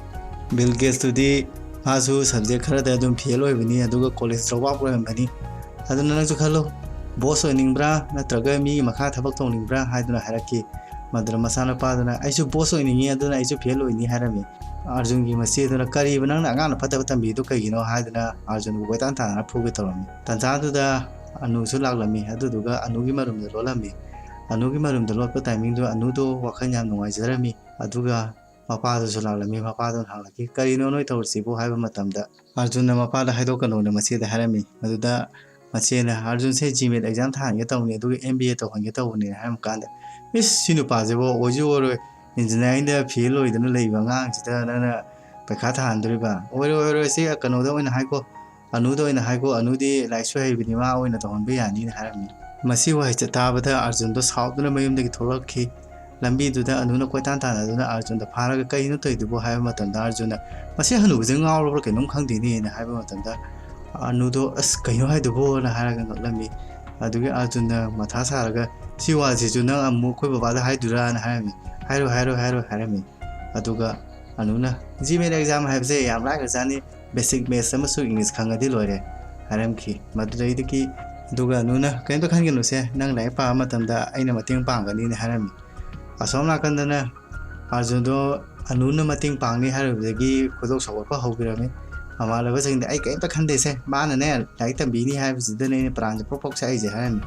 ꯕꯤꯜ ꯒꯦꯠꯁꯇꯨꯗꯤ ꯃꯥꯁꯨ ꯁꯕꯖꯦꯛ ꯈꯔꯗ ꯑꯗꯨꯝ ꯐꯦꯜ ꯑꯣꯏꯕꯅꯤ, ꯑꯗꯨꯒ ꯀꯣꯂꯦꯖ ꯗ꯭ꯔꯣꯞ ꯑꯥꯎꯠ ꯑꯣꯏꯔꯝꯕꯅꯤ꯫ ꯑꯗꯨꯅ ꯅꯪꯁꯨ ꯈꯜꯂꯨ, ꯕꯣꯁ ꯑꯣꯏꯅꯤꯡꯕ꯭ꯔꯥ ꯅꯠꯇ꯭ꯔꯒ ꯃꯤꯒꯤ ꯃꯈꯥ ꯊꯕꯛ ꯇꯧꯅꯤꯡꯕ꯭ꯔꯥ ꯍꯥꯏꯗꯨꯅ ꯍꯥꯏꯔꯛꯈꯤ꯫ ꯃꯗꯨꯗ ꯃꯆꯥꯅꯨꯄꯥꯗꯨꯅ "ꯑꯩꯁꯨ ꯕꯣꯁ ꯑꯣꯏꯅꯤꯡꯉꯤ, ꯑꯗꯨꯅ ꯑꯩꯁꯨ ꯐꯦꯜ ꯑꯣꯏꯅꯤ" ꯍꯥꯏꯔꯝꯃꯤ꯫ ꯑꯥꯔꯖꯨꯟꯒꯤ ꯃꯆꯦꯗꯨꯅ "ꯀꯔꯤꯕ, ꯅꯪꯅ ꯑꯉꯥꯡꯅ ꯐꯠꯇꯕ ꯇꯝꯕꯤꯗꯨ ꯀꯩꯒꯤꯅꯣ?" ꯍꯥꯏꯗꯨꯅ ꯑꯥꯔꯖꯨꯟꯕꯨ ꯀꯣꯏꯇꯥꯟ ꯇꯥꯟꯅꯅ ꯐꯨꯒꯦ ꯇꯧꯔꯝꯃꯤ꯫ ꯇꯟꯖꯥꯗꯨꯗ ꯑꯅꯨꯁꯨ ꯂꯥꯛꯂꯝꯃꯤ꯫ ꯑꯗꯨꯗꯨꯒ ꯑꯅꯨꯒꯤ ꯃꯔꯨꯝꯗ ꯂꯣꯠꯂꯝꯃꯤ꯫ ꯑꯅꯨꯒꯤ ꯃꯔꯨꯝꯗ ꯂꯣꯠꯄ ꯇꯥꯏꯃꯤꯡꯗꯨ ꯑꯅꯨꯗꯣ ꯋꯥꯈꯜ ꯌꯥꯝ ꯅꯨꯡꯉꯥꯏꯖꯔꯝꯃꯤ꯫ ꯑꯗꯨꯒ ꯃꯄꯥꯗꯨꯁꯨ ꯂꯥꯛꯂꯝꯃꯤ꯫ ꯃꯄꯥꯗꯨꯅ ꯍꯪꯂꯛꯈꯤ, "ꯀꯔꯤꯅꯣ ꯅꯣꯏ ꯇꯧꯔꯤꯁꯤꯕꯨ?" ꯍꯥꯏꯕ ꯃꯇꯝꯗ ꯑꯥꯔꯖꯨꯟꯅ ꯃꯄꯥꯗ ꯍꯥꯏꯗꯣꯛꯀꯅꯣꯅ ꯃꯆꯦꯗ ꯍꯥꯏꯔꯝꯃꯤ꯫ ꯃꯗꯨꯗ ꯃꯆꯦꯅ, "ꯑꯥꯔꯖꯨꯟꯁꯦ ꯖꯤꯃꯦꯠ ꯑꯦꯛꯖꯥꯝ ꯊꯥꯍꯟꯒꯦ ꯇꯧꯕꯅꯤ, ꯑꯗꯨꯒ ꯑꯦꯝ ꯕꯤ ꯑꯦ ꯇꯧꯍꯟꯒꯦ ꯇꯧꯕꯅꯤ" ꯍꯥꯏꯔꯝ ꯀꯥꯟꯗ, "ꯏꯁ, ꯁꯤ ꯅꯨꯄꯥꯁꯤꯕꯨ ꯑꯣꯏꯁꯨ ꯑꯣꯏꯔꯣꯏ, ꯏꯟꯖꯤꯅꯤꯌꯥꯔꯤꯡꯗ ꯐꯦꯜ ꯑꯣꯏꯗꯅ ꯂꯩꯕ ꯑꯉꯥꯡꯁꯤꯗ ꯅꯪꯅ ꯄꯩꯈꯥ ꯊꯥꯍꯟꯗꯣꯔꯤꯕ? ꯑꯣꯏꯔꯣꯏ, ꯑꯣꯏꯔꯣꯏ, ꯁꯤ ꯀꯩꯅꯣꯗ ꯑꯣꯏꯅ ꯍꯥꯏꯀꯣ, ꯑꯅꯨꯗ ꯑꯣꯏꯅ ꯍꯥꯏꯀꯣ, ꯑꯅꯨꯗꯤ ꯂꯥꯏꯔꯤꯛꯁꯨ ꯍꯩꯕꯅꯤ, ꯃꯥ ꯑꯣꯏꯅ ꯇꯧꯍꯟꯕ ꯌꯥꯅꯤꯅ" ꯍꯥꯏꯔꯝꯃꯤ꯫ ꯃꯁꯤ ꯋꯥꯍꯩꯁꯦ ꯇꯥꯕꯗ ꯑꯥꯔꯖꯨꯟꯗꯣ ꯁꯥꯎꯗꯨꯅ ꯃꯌꯨꯝꯗꯒꯤ ꯊꯣꯛꯂꯛꯈꯤ꯫ ꯂꯝꯕꯤꯗꯨꯗ ꯑꯅꯨꯅ ꯀꯣꯏꯇꯥꯟ ꯇꯥꯟꯅꯗꯨꯅ ꯑꯥꯔꯖꯨꯟꯗ ꯐꯥꯔꯒ, "ꯀꯩꯅꯣ ꯇꯧꯔꯤꯗꯨꯕꯨ?" ꯍꯥꯏꯕ ꯃꯇꯝꯗ ꯑꯥꯔꯖꯨꯟꯅ, "ꯃꯁꯤ ꯍꯅꯨꯕꯁꯦ ꯉꯥꯎꯔꯕ꯭ꯔꯥ ꯀꯩꯅꯣꯝ ꯈꯪꯗꯦꯅꯦꯅ" ꯍꯥꯏꯕ ꯃꯇꯝꯗ ꯑꯅꯨꯗꯣ, "ꯑꯁ, ꯀꯩꯅꯣ ꯍꯥꯏꯗꯨꯕꯣꯅ" ꯍꯥꯏꯔꯒ ꯉꯛꯂꯝꯃꯤ꯫ ꯑꯗꯨꯒꯤ ꯑꯥꯔꯖꯨꯟꯅ ꯃꯊꯥ ꯁꯥꯔꯒ, "ꯁꯤ ꯋꯥꯁꯤꯁꯨ ꯅꯪ ꯑꯃꯨꯛ ꯑꯩꯈꯣꯏ ꯕꯕꯥꯗ ꯍꯥꯏꯗꯣꯏꯔꯥꯅ" ꯍꯥꯏꯔꯝꯃꯤ꯫ "ꯍꯥꯏꯔꯣ, ꯍꯥꯏꯔꯣ, ꯍꯥꯏꯔꯣ" ꯍꯥꯏꯔꯝꯃꯤ꯫ ꯑꯗꯨꯒ ꯑꯅꯨꯅ, "ꯖꯤꯃꯦꯠ ꯑꯦꯛꯖꯥꯝ ꯍꯥꯏꯕꯁꯦ ꯌꯥꯝ ꯂꯥꯏꯈ꯭ꯔꯖꯥꯠꯅꯤ, ꯕꯦꯁꯤꯛ ꯃꯦꯠꯁ ꯑꯃꯁꯨꯡ ꯏꯪꯂꯤꯁ ꯈꯪꯉꯗꯤ ꯂꯣꯏꯔꯦ" ꯍꯥꯏꯔꯝꯈꯤ꯫ ꯃꯗꯨꯗꯩꯗꯒꯤ, ꯑꯗꯨꯒ ꯑꯅꯨꯅ, "ꯀꯔꯤꯝꯇ ꯈꯟꯒꯅꯨꯁꯦ, ꯅꯪ ꯂꯥꯏꯔꯤꯛ ꯄꯥꯕ ꯃꯇꯝꯗ ꯑꯩꯅ ꯃꯇꯦꯡ ꯄꯥꯡꯒꯅꯤꯅ" ꯍꯥꯏꯔꯝꯃꯤ꯫ ꯑꯁꯣꯝ ꯅꯥꯀꯟꯗꯅ ꯑꯥꯔꯖꯨꯟꯗꯣ ꯑꯅꯨꯅ ꯃꯇꯦꯡ ꯄꯥꯡꯅꯤ ꯍꯥꯏꯔꯨꯕꯗꯒꯤ ꯈꯣꯏꯗꯧ ꯁꯥꯎꯒꯠꯄ ꯍꯧꯕꯤꯔꯝꯃꯤ꯫ ꯃꯃꯥꯟꯅꯕꯁꯤꯡꯗ, "ꯑꯩ ꯀꯔꯤꯝꯇ ꯈꯟꯗꯦꯁꯦ, ꯃꯥꯅꯅꯦ ꯂꯥꯏꯔꯤꯛ ꯇꯝꯕꯤꯅꯤ ꯍꯥꯏꯕꯁꯤꯗꯅꯦ ꯑꯩꯅ ꯄ꯭ꯔꯥꯟꯁꯦ ꯄ꯭ꯔꯣꯛ ꯄ꯭ꯔꯣꯛ ꯆꯥꯛꯏꯁꯦ" ꯍꯥꯏꯔꯝꯃꯤ꯫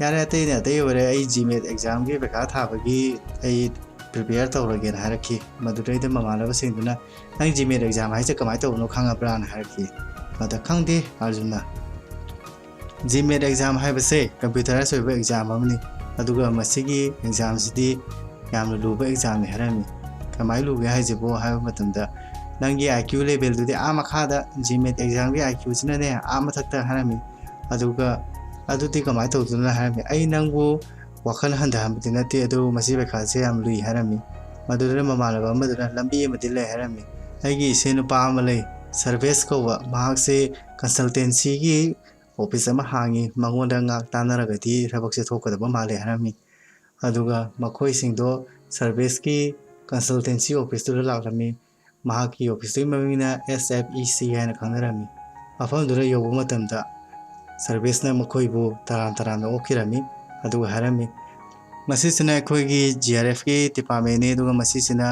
"ꯌꯥꯔꯦ, ꯑꯇꯩꯅ ꯑꯇꯩ ꯑꯣꯏꯔꯦ, ꯑꯩ ꯖꯤꯃꯦꯠ ꯑꯦꯛꯖꯥꯝꯒꯤ ꯄꯩꯈꯥ ꯊꯥꯕꯒꯤ ꯑꯩ ꯄ꯭ꯔꯤꯄꯦꯌꯔ ꯇꯧꯔꯒꯦꯅ" ꯍꯥꯏꯔꯛꯈꯤ꯫ ꯃꯗꯨꯗꯩꯗ ꯃꯃꯥꯟꯅꯕꯁꯤꯡꯗꯨꯅ, "ꯅꯪ ꯖꯤꯃꯦꯠ ꯑꯦꯛꯖꯥꯝ ꯍꯥꯏꯁꯦ ꯀꯃꯥꯏꯅ ꯇꯧꯕꯅꯣ ꯈꯪꯉꯕ꯭ꯔꯥꯅ?" ꯍꯥꯏꯔꯛꯈꯤ꯫ ꯃꯗ, "ꯈꯪꯗꯦ" ꯑꯥꯔꯖꯨꯟꯅ꯫ "ꯖꯤꯃꯦꯠ ꯑꯦꯛꯖꯥꯝ ꯍꯥꯏꯕꯁꯦ ꯀꯝꯄ꯭ꯌꯨꯇꯔꯥꯏꯁ ꯑꯣꯏꯕ ꯑꯦꯛꯖꯥꯝ ꯑꯃꯅꯤ, ꯑꯗꯨꯒ ꯃꯁꯤꯒꯤ ꯑꯦꯛꯖꯥꯝꯁꯤꯗꯤ ꯌꯥꯝꯅ ꯂꯨꯕ ꯑꯦꯛꯖꯥꯝꯅꯤ" ꯍꯥꯏꯔꯝꯃꯤ꯫ "ꯀꯃꯥꯏꯅ ꯂꯨꯒꯦ ꯍꯥꯏꯁꯤꯕꯣ?" ꯍꯥꯏꯕ ꯃꯇꯝꯗ, "ꯅꯪꯒꯤ ꯑꯥꯏ ꯀ꯭ꯌꯨ ꯂꯦꯚꯦꯜꯗꯨꯗꯤ ꯑꯥ ꯃꯈꯥꯗ, ꯖꯤꯃꯦꯠ ꯑꯦꯛꯖꯥꯝꯒꯤ ꯑꯥꯏ ꯀ꯭ꯌꯨꯁꯤꯅꯅꯦ ꯑꯥ ꯃꯊꯛꯇ" ꯍꯥꯏꯔꯝꯃꯤ꯫ ꯑꯗꯨꯒ, "ꯑꯗꯨꯗꯤ ꯀꯃꯥꯏꯅ ꯇꯧꯗꯣꯏꯅꯣ?" ꯍꯥꯏꯔꯝꯃꯤ꯫ "ꯑꯩ ꯅꯪꯕꯨ ꯋꯥꯈꯜ ꯍꯟꯊꯍꯟꯕꯗꯤ ꯅꯠꯇꯦ, ꯑꯗꯨꯕꯨ ꯃꯁꯤ ꯄꯩꯈꯥꯁꯦ ꯌꯥꯝ ꯂꯨꯏ" ꯍꯥꯏꯔꯝꯃꯤ꯫ ꯃꯗꯨꯗ ꯃꯃꯥꯟꯅꯕ ꯑꯃꯗꯨꯅ, "ꯂꯝꯕꯤ ꯑꯃꯗꯤ ꯂꯩ" ꯍꯥꯏꯔꯝꯃꯤ꯫ "ꯑꯩꯒꯤ ꯏꯆꯦ ꯅꯨꯄꯥ ꯑꯃ ꯂꯩ, ꯁꯔꯚꯦꯁ ꯀꯧꯕ, ꯃꯍꯥꯛꯁꯦ ꯀꯟꯁꯜꯇꯦꯟꯁꯤꯒꯤ ꯑꯣꯐꯤꯁ ꯑꯃ ꯍꯥꯡꯉꯤ, ꯃꯉꯣꯟꯗ ꯉꯥꯏꯍꯥꯛ ꯇꯥꯟꯅꯔꯒꯗꯤ ꯊꯕꯛꯁꯦ ꯊꯣꯛꯀꯗꯕ ꯃꯥꯜꯂꯦ" ꯍꯥꯏꯔꯝꯃꯤ꯫ ꯑꯗꯨꯒ ꯃꯈꯣꯏꯁꯤꯡꯗꯣ ꯁꯔꯚꯤꯁꯀꯤ ꯀꯟꯁꯜꯇꯦꯟꯁꯤ ꯑꯣꯐꯤꯁꯇꯨꯗ ꯂꯥꯛꯂꯝꯃꯤ꯫ ꯃꯍꯥꯛꯀꯤ ꯑꯣꯐꯤꯁꯇꯨꯒꯤ ꯃꯃꯤꯡꯅ ꯑꯦꯁ ꯑꯦꯐ ꯏ ꯁꯤ ꯍꯥꯏꯅ ꯈꯪꯅꯔꯝꯃꯤ꯫ ꯃꯐꯝꯗꯨꯗ ꯌꯧꯕ ꯃꯇꯝꯗ ꯁꯔꯚꯤꯁꯅ ꯃꯈꯣꯏꯕꯨ ꯇꯔꯥꯝ ꯇꯔꯥꯝꯅ ꯑꯣꯛꯈꯤꯔꯝꯃꯤ, ꯑꯗꯨꯒ ꯍꯥꯏꯔꯝꯃꯤ, ꯃꯁꯤꯁꯤꯅ ꯑꯩꯈꯣꯏꯒꯤ ꯖꯤ ꯑꯥꯔ ꯑꯦꯐꯀꯤ ꯗꯤꯄꯥꯔꯠꯃꯦꯟꯅꯤ, ꯑꯗꯨꯒ ꯃꯁꯤꯁꯤꯅ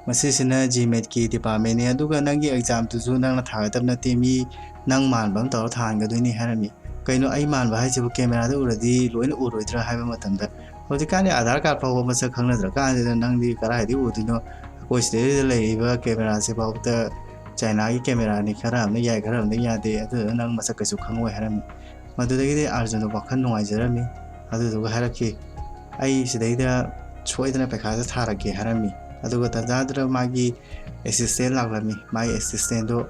ꯃꯁꯤꯁꯤꯅ ꯖꯤ ꯃꯦꯠꯀꯤ ꯗꯤꯄꯥꯔꯠꯃꯦꯟꯅꯤ꯫ ꯑꯗꯨꯒ ꯅꯪꯒꯤ ꯑꯦꯛꯖꯥꯝꯗꯨꯁꯨ ꯅꯪꯅ ꯊꯥꯒꯗꯕ ꯅꯠꯇꯦ, ꯃꯤ ꯅꯪ ꯃꯥꯟꯕ ꯑꯃ ꯇꯧꯔ ꯊꯥꯍꯟꯒꯗꯣꯏꯅꯤ ꯍꯥꯏꯔꯝꯃꯤ꯫ ꯀꯩꯅꯣ, ꯑꯩ ꯃꯥꯟꯕ ꯍꯥꯏꯁꯤꯕꯨ ꯀꯦꯃꯦꯔꯥꯗ ꯎꯔꯗꯤ ꯂꯣꯏꯅ ꯎꯔꯣꯏꯗ꯭ꯔꯥ ꯍꯥꯏꯕ ꯃꯇꯝꯗ, ꯍꯧꯖꯤꯛꯀꯥꯟꯗꯤ ꯑꯥꯙꯥꯔ ꯀꯥꯔꯗ ꯐꯥꯎꯕ ꯃꯁꯛ ꯈꯪꯅꯗ꯭ꯔ ꯀꯥꯟꯁꯤꯗ ꯅꯪꯗꯤ ꯀꯗꯥꯏꯗꯒꯤ ꯎꯗꯣꯏꯅꯣ? ꯑꯩꯈꯣꯏ ꯁꯤꯗꯩꯗ ꯂꯩꯔꯤꯕ ꯀꯦꯃꯦꯔꯥꯁꯤ ꯐꯥꯎꯗ ꯆꯥꯏꯅꯥꯒꯤ ꯀꯦꯃꯦꯔꯥꯅꯤ, ꯈꯔ ꯑꯃꯅ ꯌꯥꯏ, ꯈꯔ ꯑꯃꯅ ꯌꯥꯗꯦ, ꯑꯗꯨꯗꯨꯅ ꯅꯪ ꯃꯁꯛ ꯀꯩꯁꯨ ꯈꯪꯉꯣꯏ ꯍꯥꯏꯔꯝꯃꯤ꯫ ꯃꯗꯨꯗꯒꯤꯗꯤ ꯑꯥꯔꯖꯨꯟꯗꯣ ꯋꯥꯈꯜ ꯅꯨꯡꯉꯥꯏꯖꯔꯝꯃꯤ꯫ ꯑꯗꯨꯗꯨꯒ ꯍꯥꯏꯔꯛꯈꯤ, "ꯑꯩ ꯁꯤꯗꯩꯗ ꯁꯣꯏꯗꯅ ꯄꯩꯈꯥꯁꯦ ꯊꯥꯔꯒꯦ" ꯍꯥꯏꯔꯝꯃꯤ꯫ ꯑꯗꯨꯒ ꯇꯟꯖꯥꯗꯨꯗ ꯃꯥꯒꯤ ꯑꯦꯁꯤꯁꯇꯦꯟ ꯂꯥꯛꯂꯝꯃꯤ꯫ ꯃꯥꯒꯤ ꯑꯦꯁꯤꯁꯇꯦꯟꯗꯣ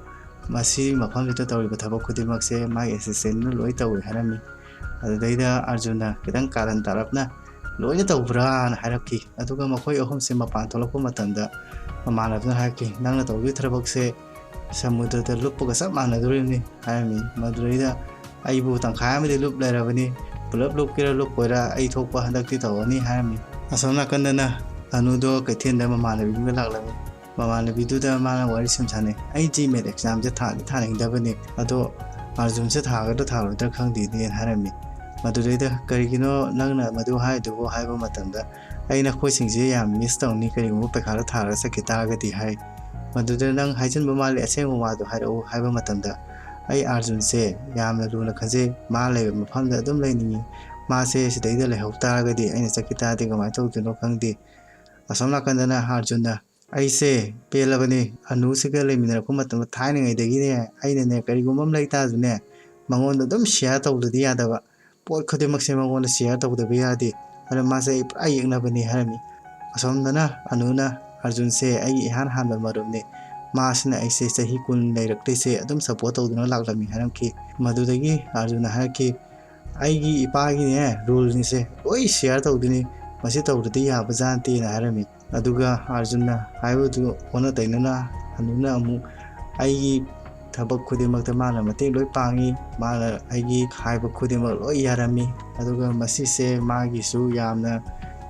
ꯃꯁꯤ ꯃꯐꯝꯁꯤꯗ ꯇꯧꯔꯤꯕ ꯊꯕꯛ ꯈꯨꯗꯤꯡꯃꯛꯁꯦ ꯃꯥꯒꯤ ꯑꯦꯁꯤꯁꯇꯦꯟꯗꯨꯅ ꯂꯣꯏ ꯇꯧꯏ ꯍꯥꯏꯔꯝꯃꯤ꯫ ꯑꯗꯨꯗꯩꯗ ꯑꯥꯔꯖꯨꯟꯅ ꯈꯤꯇꯪ ꯀꯥꯔꯟ ꯇꯥꯔꯞꯅ, "ꯂꯣꯏꯅ ꯇꯧꯕ꯭ꯔꯥꯅ?" ꯍꯥꯏꯔꯛꯈꯤ꯫ ꯑꯗꯨꯒ ꯃꯈꯣꯏ ꯑꯍꯨꯝꯁꯦ ꯃꯄꯥꯟ ꯊꯣꯛꯂꯛꯄ ꯃꯇꯝꯗ ꯃꯃꯥꯟꯅꯕꯗꯨꯅ ꯍꯥꯏꯔꯛꯈꯤ, "ꯅꯪꯅ ꯇꯧꯗꯣꯏ ꯊꯕꯛꯁꯦ ꯁꯃꯨꯗ꯭ꯔꯗ ꯂꯨꯞꯄꯒ ꯆꯞ ꯃꯥꯟꯅꯗꯣꯔꯤꯕꯅꯤ" ꯍꯥꯏꯔꯝꯃꯤ꯫ ꯃꯗꯨꯗꯩꯗ, "ꯑꯩꯕꯨ ꯇꯪꯈꯥꯏ ꯑꯃꯗꯤ ꯂꯨꯞ ꯂꯩꯔꯕꯅꯤ, ꯄꯨꯂꯞ ꯂꯨꯞꯀꯦꯔꯥ ꯂꯨꯞꯄꯣꯏꯔꯥ ꯑꯩ ꯊꯣꯛꯄ ꯍꯟꯗꯛꯇꯤ ꯇꯧꯔꯅꯤ" ꯍꯥꯏꯔꯝꯃꯤ꯫ ꯑꯁꯣꯝ ꯅꯥꯀꯟꯗꯅ ꯑꯅꯨꯗꯣ ꯀꯩꯊꯦꯜꯗ ꯃꯃꯥꯟꯅꯕꯤꯗꯨꯒ ꯂꯥꯛꯂꯝꯃꯤ꯫ ꯃꯃꯥꯟꯅꯕꯤꯗꯨꯗ ꯃꯥꯅ ꯋꯥꯔꯤ ꯁꯨꯝ ꯁꯥꯟꯅꯩ, "ꯑꯩ ꯖꯤ ꯃꯦꯠ ꯑꯦꯛꯖꯥꯝꯁꯦ ꯊꯥꯗꯤ ꯊꯥꯅꯤꯡꯗꯕꯅꯤ, ꯑꯗꯣ ꯑꯥꯔꯖꯨꯟꯁꯦ ꯊꯥꯒꯗ꯭ꯔꯥ ꯊꯥꯔꯣꯏꯗ꯭ꯔꯥ ꯈꯪꯗꯦꯅꯦꯅ" ꯍꯥꯏꯔꯝꯃꯤ꯫ ꯃꯗꯨꯗꯩꯗ, "ꯀꯔꯤꯒꯤꯅꯣ ꯅꯪꯅ ꯃꯗꯨ ꯍꯥꯏꯗꯨꯕꯨ?" ꯍꯥꯏꯕ ꯃꯇꯝꯗ, "ꯑꯩ ꯅꯈꯣꯏꯁꯤꯡꯁꯦ ꯌꯥꯝ ꯃꯤꯁ ꯇꯧꯅꯤ, ꯀꯔꯤꯒꯨꯝꯕ ꯄꯩꯈꯥꯗ ꯊꯥꯔꯒ ꯆꯠꯈꯤ ꯇꯥꯔꯒꯗꯤ" ꯍꯥꯏ꯫ ꯃꯗꯨꯗ, "ꯅꯪ ꯍꯥꯏꯖꯤꯟꯕ ꯃꯥꯜꯂꯤ, ꯑꯁꯦꯡꯕ ꯋꯥꯗꯣ ꯍꯥꯏꯔꯛꯎ" ꯍꯥꯏꯕ ꯃꯇꯝꯗ, "ꯑꯩ ꯑꯥꯔꯖꯨꯟꯁꯦ ꯌꯥꯝꯅ ꯂꯨꯅ ꯈꯟꯖꯩ, ꯃꯥ ꯂꯩꯕ ꯃꯐꯝꯗ ꯑꯗꯨꯝ ꯂꯩꯅꯤꯡꯉꯤ, ꯃꯥꯁꯦ ꯁꯤꯗꯩꯗ ꯂꯩꯍꯧ ꯇꯥꯔꯒꯗꯤ, ꯑꯩꯅ ꯆꯠꯈꯤ ꯇꯥꯔꯗꯤ ꯀꯃꯥꯏꯅ ꯇꯧꯗꯣꯏꯅꯣ ꯈꯪꯗꯦ"꯫ ꯑꯁꯣꯝ ꯅꯥꯀꯟꯗꯅ ꯑꯥꯔꯖꯨꯟꯅ, "ꯑꯩꯁꯦ ꯄꯦꯜꯂꯕꯅꯤ, ꯑꯅꯨꯁꯤꯒ ꯂꯩꯃꯤꯟꯅꯔꯛꯄ ꯃꯇꯝꯗ ꯊꯥꯏꯅꯉꯩꯗꯒꯤꯅꯦ, ꯑꯩꯅꯅꯦ ꯀꯔꯤꯒꯨꯝꯕ ꯑꯃ ꯂꯩ ꯇꯥꯔꯁꯨꯅꯦ, ꯃꯉꯣꯟꯗ ꯑꯗꯨꯝ ꯁꯤꯌꯥꯔ ꯇꯧꯗ꯭ꯔꯗꯤ ꯌꯥꯗꯕ, ꯄꯣꯠ ꯈꯨꯗꯤꯡꯃꯛꯁꯦ ꯃꯉꯣꯟꯗ ꯁꯤꯌꯥꯔ ꯇꯧꯗꯕ ꯌꯥꯗꯦ, ꯑꯗꯨꯅ ꯃꯥꯁꯦ ꯑꯩ ꯄꯨꯔꯥ ꯌꯦꯛꯅꯕꯅꯤ" ꯍꯥꯏꯔꯝꯃꯤ꯫ ꯑꯁꯣꯝꯗꯅ ꯑꯅꯨꯅ, "ꯑꯥꯔꯖꯨꯟꯁꯦ ꯑꯩꯒꯤ ꯏꯍꯥꯟ ꯍꯥꯟꯕ ꯃꯔꯨꯞꯅꯤ, ꯃꯥꯁꯤꯅ ꯑꯩꯁꯦ ꯆꯍꯤ ꯀꯨꯟ ꯂꯩꯔꯛꯂꯤꯁꯦ ꯑꯗꯨꯝ ꯁꯞꯄꯣꯔꯠ ꯇꯧꯗꯨꯅ ꯂꯥꯛꯂꯝꯃꯤ" ꯍꯥꯏꯔꯝꯈꯤ꯫ ꯃꯗꯨꯗꯒꯤ ꯑꯥꯔꯖꯨꯟꯅ ꯍꯥꯏꯔꯛꯈꯤ, "ꯑꯩꯒꯤ ꯏꯄꯥꯒꯤꯅꯦ ꯔꯨꯜꯅꯤꯁꯦ ꯂꯣꯏ ꯁꯤꯌꯥꯔ ꯇꯧꯗꯣꯏꯅꯤ, ꯃꯁꯤ ꯇꯧꯗ꯭ꯔꯗꯤ ꯌꯥꯕꯖꯥꯠ ꯅꯠꯇꯦꯅ" ꯍꯥꯏꯔꯝꯃꯤ꯫ ꯑꯗꯨꯒ ꯑꯥꯔꯖꯨꯟꯅ ꯍꯥꯏꯕꯗꯨ ꯑꯣꯟꯅ ꯇꯩꯅꯅ ꯑꯅꯨꯅ ꯑꯃꯨꯛ, "ꯑꯩꯒꯤ ꯊꯕꯛ ꯈꯨꯗꯤꯡꯃꯛꯇ ꯃꯥꯅ ꯃꯇꯦꯡ ꯂꯣꯏ ꯄꯥꯡꯉꯤ, ꯃꯥꯅ ꯑꯩꯒꯤ ꯍꯥꯏꯕ ꯈꯨꯗꯤꯡꯃꯛ ꯂꯣꯏ ꯌꯥꯔꯝꯃꯤ, ꯑꯗꯨꯒ ꯃꯁꯤꯁꯦ ꯃꯥꯒꯤꯁꯨ ꯌꯥꯝꯅ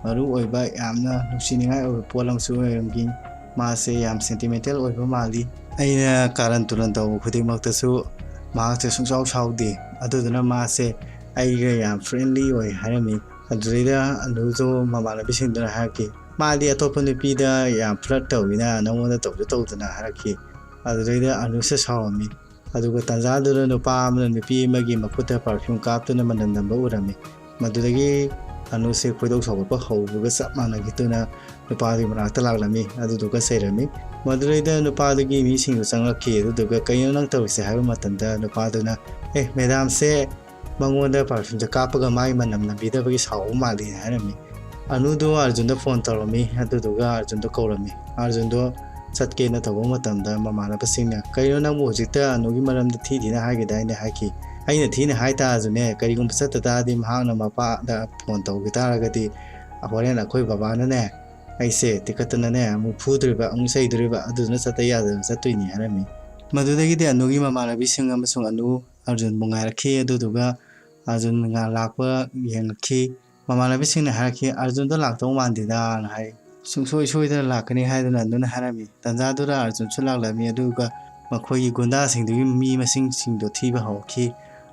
ꯃꯔꯨ ꯑꯣꯏꯕ, ꯌꯥꯝꯅ ꯅꯨꯡꯁꯤꯅꯤꯡꯉꯥꯏ ꯑꯣꯏꯕ ꯄꯣꯠ ꯑꯃꯁꯨ ꯑꯣꯏꯔꯝꯈꯤ, ꯃꯥꯁꯦ ꯌꯥꯝ ꯁꯦꯟꯇꯤꯃꯦꯟꯇꯦꯜ ꯑꯣꯏꯕ ꯃꯥꯜꯂꯤ, ꯑꯩꯅ ꯀꯥꯔꯟ ꯇꯨꯔꯟ ꯇꯧꯕ ꯈꯨꯗꯤꯡꯃꯛꯇꯁꯨ ꯃꯍꯥꯛꯁꯦ ꯁꯨꯡꯁꯥꯎ ꯁꯥꯎꯗꯦ, ꯑꯗꯨꯗꯨꯅ ꯃꯥꯁꯦ ꯑꯩꯒ ꯌꯥꯝ ꯐ꯭ꯔꯦꯟꯂꯤ ꯑꯣꯏ" ꯍꯥꯏꯔꯝꯃꯤ꯫ ꯑꯗꯨꯗꯩꯗ ꯑꯅꯨꯁꯨ ꯃꯃꯥꯟꯅꯕꯤꯁꯤꯡꯗꯨꯅ ꯍꯥꯏꯔꯛꯈꯤ, "ꯃꯥꯗꯤ ꯑꯇꯣꯞꯄ ꯅꯨꯄꯤꯗ ꯌꯥꯝ flirt ꯇꯧꯋꯤꯅ, ꯅꯉꯣꯟꯗ ꯇꯧꯁꯨ ꯇꯧꯗꯅ" ꯍꯥꯏꯔꯛꯈꯤ꯫ ꯑꯗꯨꯗꯩꯗ ꯑꯅꯨꯁꯦ ꯁꯥꯎꯔꯝꯃꯤ꯫ ꯑꯗꯨꯒ ꯇꯥꯟꯖꯥꯗꯨꯗ ꯅꯨꯄꯥ ꯑꯃꯅ ꯅꯨꯄꯤ ꯑꯃꯒꯤ ꯃꯈꯨꯠꯇ perfume ꯀꯥꯞꯇꯨꯅ ꯃꯅꯝ ꯅꯝꯕ ꯎꯔꯝꯃꯤ꯫ ꯃꯗꯨꯗꯒꯤ ꯑꯅꯨꯁꯦ ꯈꯣꯏꯗꯧ ꯁꯥꯎꯒꯠꯄ ꯍꯧꯕꯒ ꯆꯞ ꯃꯥꯟꯅꯈꯤꯗꯨꯅ ꯅꯨꯄꯥꯗꯨꯒꯤ ꯃꯅꯥꯛꯇ ꯂꯥꯛꯂꯝꯃꯤ꯫ ꯑꯗꯨꯗꯨꯒ ꯆꯩꯔꯝꯃꯤ꯫ ꯃꯗꯨꯗꯩꯗ ꯅꯨꯄꯥꯗꯨꯒꯤ ꯃꯤꯁꯤꯡꯗꯨ ꯆꯪꯂꯛꯈꯤ꯫ ꯑꯗꯨꯗꯨꯒ "ꯀꯩꯅꯣ ꯅꯪ ꯇꯧꯔꯤꯁꯦ?" ꯍꯥꯏꯕ ꯃꯇꯝꯗ ꯅꯨꯄꯥꯗꯨꯅ, "ꯑꯦ, ꯃꯦꯗꯥꯝꯁꯦ ꯃꯉꯣꯟꯗ perfumeꯁꯦ ꯀꯥꯞꯄꯒ ꯃꯥꯒꯤ ꯃꯅꯝ ꯅꯝꯕꯤꯗꯕꯒꯤ ꯁꯥꯎꯕ ꯃꯥꯜꯂꯤ" ꯍꯥꯏꯔꯝꯃꯤ꯫ ꯑꯅꯨꯗꯣ ꯑꯥꯔꯖꯨꯟꯗ ꯐꯣꯟ ꯇꯧꯔꯝꯃꯤ꯫ ꯑꯗꯨꯗꯨꯒ ꯑꯥꯔꯖꯨꯟꯗꯣ ꯀꯧꯔꯝꯃꯤ꯫ ꯑꯥꯔꯖꯨꯟꯗꯣ ꯆꯠꯀꯦꯅ ꯇꯧꯕ ꯃꯇꯝꯗ ꯃꯃꯥꯟꯅꯕꯁꯤꯡꯅ, "ꯀꯩꯅꯣ ꯅꯪꯕꯨ ꯍꯧꯖꯤꯛꯇ ꯑꯅꯨꯒꯤ ꯃꯔꯝꯗ ꯊꯤ ꯊꯤꯅ ꯍꯥꯏꯈꯤꯗꯥꯏꯅꯦ?" ꯍꯥꯏꯈꯤ꯫ "ꯑꯩꯅ ꯊꯤꯅ ꯍꯥꯏ ꯇꯥꯔꯁꯨꯅꯦ, ꯀꯔꯤꯒꯨꯝꯕ ꯆꯠꯇ ꯇꯥꯔꯗꯤ ꯃꯍꯥꯛꯅ ꯃꯄꯥꯗ ꯐꯣꯟ ꯇꯧꯈꯤ ꯇꯥꯔꯒꯗꯤ ꯍꯣꯔꯦꯟ ꯑꯩꯈꯣꯏ ꯕꯕꯥꯅꯅꯦ ꯑꯩꯁꯦ ꯇꯤꯈꯠꯇꯅꯅꯦ ꯑꯃꯨꯛ ꯐꯨꯗꯣꯔꯤꯕ, ꯑꯃꯨꯛ ꯆꯩꯗꯣꯔꯤꯕ, ꯑꯗꯨꯗꯨꯅ ꯆꯠꯇ ꯌꯥꯗꯗꯅ ꯆꯠꯇꯣꯏꯅꯤ" ꯍꯥꯏꯔꯝꯃꯤ꯫ ꯃꯗꯨꯗꯒꯤꯗꯤ ꯑꯅꯨꯒꯤ ꯃꯃꯥꯟꯅꯕꯤꯁꯤꯡ ꯑꯃꯁꯨꯡ ꯑꯅꯨ ꯑꯥꯔꯖꯨꯟꯕꯨ ꯉꯥꯏꯔꯛꯈꯤ꯫ ꯑꯗꯨꯗꯨꯒ ꯑꯥꯔꯖꯨꯟ ꯉꯥ ꯂꯥꯛꯄ ꯌꯦꯡꯉꯛꯈꯤ꯫ ꯃꯃꯥꯟꯅꯕꯤꯁꯤꯡꯅ ꯍꯥꯏꯔꯛꯈꯤ, "ꯑꯥꯔꯖꯨꯟꯗꯣ ꯂꯥꯛꯇꯧ ꯃꯥꯟꯗꯦꯗꯅ" ꯍꯥꯏ꯫ "ꯁꯨꯡꯁꯣꯏ ꯁꯣꯏꯗꯅ ꯂꯥꯛꯀꯅꯤ" ꯍꯥꯏꯗꯨꯅ ꯑꯅꯨꯅ ꯍꯥꯏꯔꯝꯃꯤ꯫ ꯇꯥꯟꯖꯥꯗꯨꯗ ꯑꯥꯔꯖꯨꯟꯁꯨ ꯂꯥꯛꯂꯝꯃꯤ꯫ ꯑꯗꯨꯒ ꯃꯈꯣꯏꯒꯤ ꯒꯨꯟꯗꯥꯁꯤꯡꯗꯨꯒꯤ ꯃꯤ ꯃꯁꯤꯡꯁꯤꯡꯗꯣ ꯊꯤꯕ ꯍꯧꯔꯛꯈꯤ꯫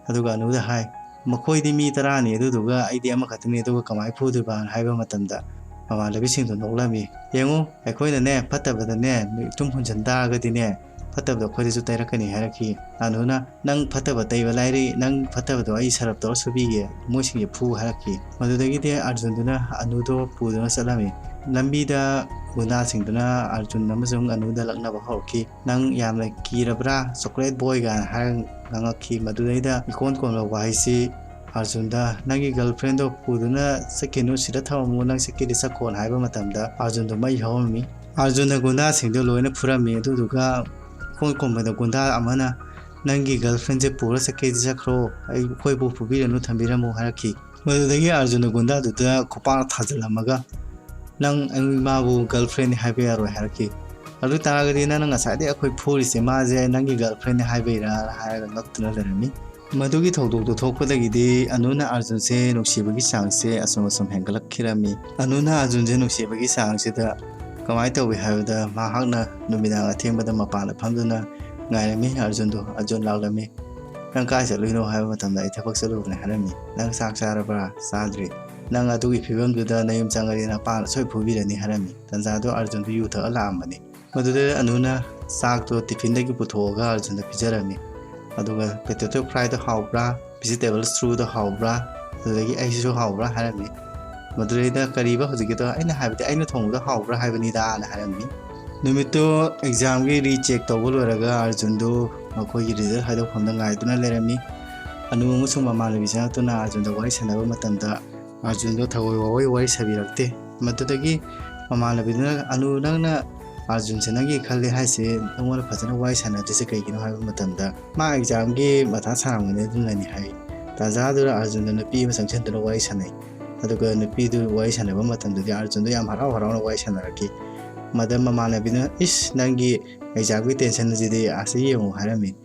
ꯑꯗꯨꯒ ꯑꯅꯨꯗ ꯍꯥꯏ, "ꯃꯈꯣꯏꯗꯤ ꯃꯤ ꯇꯔꯥꯅꯤ, ꯑꯗꯨꯗꯨꯒ ꯑꯩꯗꯤ ꯑꯃꯈꯛꯇꯅꯤ, ꯑꯗꯨꯒ ꯀꯃꯥꯏꯅ ꯐꯨꯗꯣꯏꯕ?" ꯍꯥꯏꯕ ꯃꯇꯝꯗ ꯃꯃꯥꯟꯅꯕꯤꯁꯤꯡꯗꯣ ꯅꯣꯛꯂꯝꯃꯤ꯫ "ꯌꯦꯡꯉꯨ, ꯑꯩꯈꯣꯏꯅꯅꯦ ꯐꯠꯇꯕꯗꯅꯦ ꯃꯤꯇꯨꯝ ꯍꯨꯟꯖꯟ ꯇꯥꯔꯒꯗꯤꯅꯦ ꯐꯠꯇꯕꯗꯣ ꯑꯩꯈꯣꯏꯗꯁꯨ ꯇꯩꯔꯛꯀꯅꯤ" ꯍꯥꯏꯔꯛꯈꯤ꯫ ꯑꯅꯨꯅ, "ꯅꯪ ꯐꯠꯇꯕ ꯇꯩꯕ ꯂꯥꯏꯔꯤ, ꯅꯪ ꯐꯠꯇꯕꯗꯣ ꯑꯩ ꯁꯔꯞ ꯇꯧꯔ ꯁꯨꯕꯤꯒꯦ, ꯃꯣꯏꯁꯤꯡꯁꯦ ꯐꯨ" ꯍꯥꯏꯔꯛꯈꯤ꯫ ꯃꯗꯨꯗꯒꯤꯗꯤ ꯑꯥꯔꯖꯨꯟꯗꯨꯅ ꯑꯅꯨꯗꯣ ꯄꯨꯗꯨꯅ ꯆꯠꯂꯝꯃꯤ꯫ ꯂꯝꯕꯤꯗ ꯒꯨꯟꯗꯥꯁꯤꯡꯗꯨꯅ ꯑꯥꯔꯖꯨꯟ ꯑꯃꯁꯨꯡ ꯑꯅꯨꯗ ꯂꯛꯅꯕ ꯍꯧꯔꯛꯈꯤ꯫ "ꯅꯪ ꯌꯥꯝꯅ ꯀꯤꯔꯕ꯭ꯔꯥ, ꯆꯣꯀ꯭ꯂꯦꯠ ꯕꯣꯏꯒ?" ꯍꯥꯏꯔ ꯉꯥꯡꯉꯛꯈꯤ꯫ ꯃꯗꯨꯗꯩꯗ ꯏꯀꯣꯟ ꯀꯣꯟꯕ ꯋꯥꯍꯩꯁꯤ ꯑꯥꯔꯖꯨꯟꯗ, "ꯅꯪꯒꯤ ꯒꯔꯜ ꯐ꯭ꯔꯦꯟꯗꯣ ꯄꯨꯗꯨꯅ ꯆꯠꯈꯤꯅꯨ, ꯁꯤꯗ ꯊꯝꯃꯝꯃꯨ, ꯅꯪ ꯆꯠꯀꯦꯗꯤ ꯆꯠꯈꯣꯅ" ꯍꯥꯏꯕ ꯃꯇꯝꯗ ꯑꯥꯔꯖꯨꯟꯗꯣ ꯃꯩ ꯍꯧꯔꯝꯃꯤ꯫ ꯑꯥꯔꯖꯨꯟꯅ ꯒꯨꯟꯗꯥꯁꯤꯡꯗꯣ ꯂꯣꯏꯅ ꯐꯨꯔꯝꯃꯤ꯫ ꯑꯗꯨꯗꯨꯒ ꯏꯀꯣꯟ ꯀꯣꯟꯕꯗ ꯒꯨꯟꯗꯥ ꯑꯃꯅ, "ꯅꯪꯒꯤ ꯒꯔꯜ ꯐ꯭ꯔꯦꯟꯁꯦ ꯄꯨꯔ ꯆꯠꯀꯦꯗꯤ ꯆꯠꯈ꯭ꯔꯣ, ꯑꯩ, ꯑꯩꯈꯣꯏꯕꯨ ꯐꯨꯕꯤꯔꯅꯨ, ꯊꯝꯕꯤꯔꯝꯃꯨ" ꯍꯥꯏꯔꯛꯈꯤ꯫ ꯃꯗꯨꯗꯒꯤ ꯑꯥꯔꯖꯨꯟꯅ ꯒꯨꯟꯗꯥꯗꯨꯗ ꯈꯨꯄꯥꯛ ꯊꯥꯖꯤꯜꯂꯝꯃꯒ, "ꯅꯪ ꯑꯩ ꯃꯥꯕꯨ ꯒꯔꯜ ꯐ꯭ꯔꯦꯟꯅꯤ ꯍꯥꯏꯕ ꯌꯥꯔꯣꯏ" ꯍꯥꯏꯔꯛꯈꯤ꯫ "ꯑꯗꯨ ꯇꯥꯔꯒꯗꯤ ꯅꯪꯅ ꯉꯁꯥꯏꯗꯩ ꯑꯩꯈꯣꯏ ꯐꯨꯔꯤꯁꯦ ꯃꯥꯁꯦ ꯅꯪꯒꯤ ꯒꯔꯜ ꯐ꯭ꯔꯦꯟꯅꯤ ꯍꯥꯏꯕꯩꯔꯥ?" ꯍꯥꯏꯔꯒ ꯉꯛꯇꯨꯅ ꯂꯩꯔꯝꯃꯤ꯫ ꯃꯗꯨꯒꯤ ꯊꯧꯗꯣꯛꯇꯨ ꯊꯣꯛꯄꯗꯒꯤꯗꯤ ꯑꯅꯨꯅ ꯑꯥꯔꯖꯨꯟꯁꯦ ꯅꯨꯡꯁꯤꯕꯒꯤ ꯆꯥꯡꯁꯦ ꯑꯁꯨꯝ ꯑꯁꯨꯝ ꯍꯦꯟꯒꯠꯂꯛꯈꯤꯔꯝꯃꯤ꯫ ꯑꯅꯨꯅ ꯑꯥꯔꯖꯨꯟꯁꯦ ꯅꯨꯡꯁꯤꯕꯒꯤ ꯆꯥꯡꯁꯤꯗ ꯀꯃꯥꯏꯅ ꯇꯧꯏ ꯍꯥꯏꯕꯗ, ꯃꯍꯥꯛꯅ ꯅꯨꯃꯤꯗꯥꯡ ꯑꯊꯦꯡꯕꯗ ꯃꯄꯥꯟꯗ ꯐꯝꯗꯨꯅ ꯉꯥꯏꯔꯝꯃꯤ ꯑꯥꯔꯖꯨꯟꯗꯣ꯫ ꯑꯥꯔꯖꯨꯟ ꯂꯥꯛꯂꯝꯃꯤ꯫ "ꯅꯪ ꯀꯥꯏ ꯆꯠꯂꯨꯏꯅꯣ?" ꯍꯥꯏꯕ ꯃꯇꯝꯗ, "ꯑꯩ ꯊꯕꯛ ꯆꯠꯂꯨꯕꯅꯦ" ꯍꯥꯏꯔꯝꯃꯤ꯫ "ꯅꯪ ꯆꯥꯛ ꯆꯥꯔꯕ꯭ꯔꯥ?" "ꯆꯥꯗ꯭ꯔꯤ"꯫ "ꯅꯪ ꯑꯗꯨꯒꯤ ꯐꯤꯕꯝꯗꯨꯗ ꯅꯌꯨꯝ ꯆꯪꯉꯗꯤ ꯅꯄꯥꯅ ꯁꯣꯏ ꯐꯨꯕꯤꯔꯅꯤ" ꯍꯥꯏꯔꯝꯃꯤ꯫ ꯇꯟꯖꯥꯗꯣ ꯑꯔꯖꯨꯟꯗꯨ ꯌꯨ ꯊꯛꯑ ꯂꯥꯛꯑꯝꯕꯅꯤ꯫ ꯃꯗꯨꯗ ꯑꯅꯨꯅ ꯆꯥꯛꯇꯣ ꯇꯤꯐꯤꯟꯗꯒꯤ ꯄꯨꯊꯣꯛꯑꯒ ꯑꯔꯖꯨꯟꯗ ꯄꯤꯖꯔꯝꯃꯤ꯫ ꯑꯗꯨꯒ "ꯄꯣꯇꯦꯇꯣ ꯐ꯭ꯔꯥꯏꯗꯣ ꯍꯥꯎꯕ꯭ꯔꯥ? ꯚꯤꯖꯤꯇꯦꯕꯜ ꯁ꯭ꯇꯨꯗꯣ ꯍꯥꯎꯕ꯭ꯔꯥ? ꯑꯗꯨꯗꯒꯤ ꯑꯩꯁꯤꯁꯨ ꯍꯥꯎꯕ꯭ꯔꯥ?" ꯍꯥꯏꯔꯝꯃꯤ꯫ ꯃꯗꯨꯗꯩꯗ "ꯀꯔꯤꯕ ꯍꯧꯖꯤꯛꯀꯤꯗꯣ?" "ꯑꯩꯅ ꯍꯥꯏꯕꯗꯤ ꯑꯩꯅ ꯊꯣꯡꯕꯗꯣ ꯍꯥꯎꯕ꯭ꯔꯥ ꯍꯥꯏꯕꯅꯤꯗꯥꯅ" ꯍꯥꯏꯔꯝꯃꯤ꯫ ꯅꯨꯃꯤꯠꯇꯨ ꯑꯦꯛꯖꯥꯝꯒꯤ ꯔꯤꯆꯦꯛ ꯇꯧꯕ ꯂꯣꯏꯔꯒ ꯑꯔꯖꯨꯟꯗꯨ ꯃꯈꯣꯏꯒꯤ ꯔꯤꯖꯜ ꯍꯥꯏꯗꯣꯛꯐꯝꯗ ꯉꯥꯏꯗꯨꯅ ꯂꯩꯔꯝꯃꯤ꯫ ꯑꯅꯨ ꯑꯃꯁꯨꯡ ꯃꯃꯥꯟꯅꯕꯤ ꯆꯪꯉꯛꯇꯨꯅ ꯑꯔꯖꯨꯟꯗ ꯋꯥꯔꯤ ꯁꯥꯟꯅꯕ ꯃꯇꯝꯗ ꯑꯔꯖꯨꯟꯗꯣ ꯊꯑꯣꯏ ꯋꯥꯑꯣꯏ ꯋꯥꯔꯤ ꯁꯥꯕꯤꯔꯛꯇꯦ꯫ ꯃꯗꯨꯗꯒꯤ ꯃꯃꯥꯟꯅꯕꯤꯗꯨꯅ, "ꯑꯅꯨ, ꯅꯪꯅ ꯑꯔꯖꯨꯟꯁꯦ ꯅꯪꯒꯤ ꯈꯜꯂꯦ ꯍꯥꯏꯁꯦ ꯅꯪꯉꯣꯟꯗ ꯐꯖꯅ ꯋꯥꯔꯤ ꯁꯥꯟꯅꯗ꯭ꯔꯤꯁꯦ ꯀꯩꯒꯤꯅꯣ?" ꯍꯥꯏꯕ ꯃꯇꯝꯗ, "ꯃꯥ ꯑꯦꯛꯖꯥꯝꯒꯤ ꯃꯊꯥ ꯁꯥꯔꯝꯒꯅꯤ ꯑꯗꯨꯅꯅꯤ" ꯍꯥꯏ꯫ ꯇꯥꯟꯖꯥꯗꯨꯗ ꯑꯔꯖꯨꯟꯗ ꯅꯨꯄꯤ ꯑꯃ ꯆꯪꯁꯤꯟꯗꯨꯅ ꯋꯥꯔꯤ ꯁꯥꯟꯅꯩ꯫ ꯑꯗꯨꯒ ꯅꯨꯄꯤꯗꯨ ꯋꯥꯔꯤ ꯁꯥꯟꯅꯕ ꯃꯇꯝꯗꯗꯤ ꯑꯔꯖꯨꯟꯗꯣ ꯌꯥꯝ ꯍꯔꯥꯎ ꯍꯔꯥꯎꯅ ꯋꯥꯔꯤ ꯁꯥꯟꯅꯔꯛꯈꯤ꯫ ꯃꯗ ꯃꯃꯥꯟꯅꯕꯤꯗꯨꯅ, "ꯏꯁ, ꯅꯪꯒꯤ ꯑꯦꯛꯖꯥꯝꯒꯤ ꯇꯦꯟꯁꯟ ꯑꯁꯤꯗꯤ ꯑꯁꯤ ꯌꯦꯡꯉꯨ" ꯍꯥꯏꯔꯝꯃꯤ꯫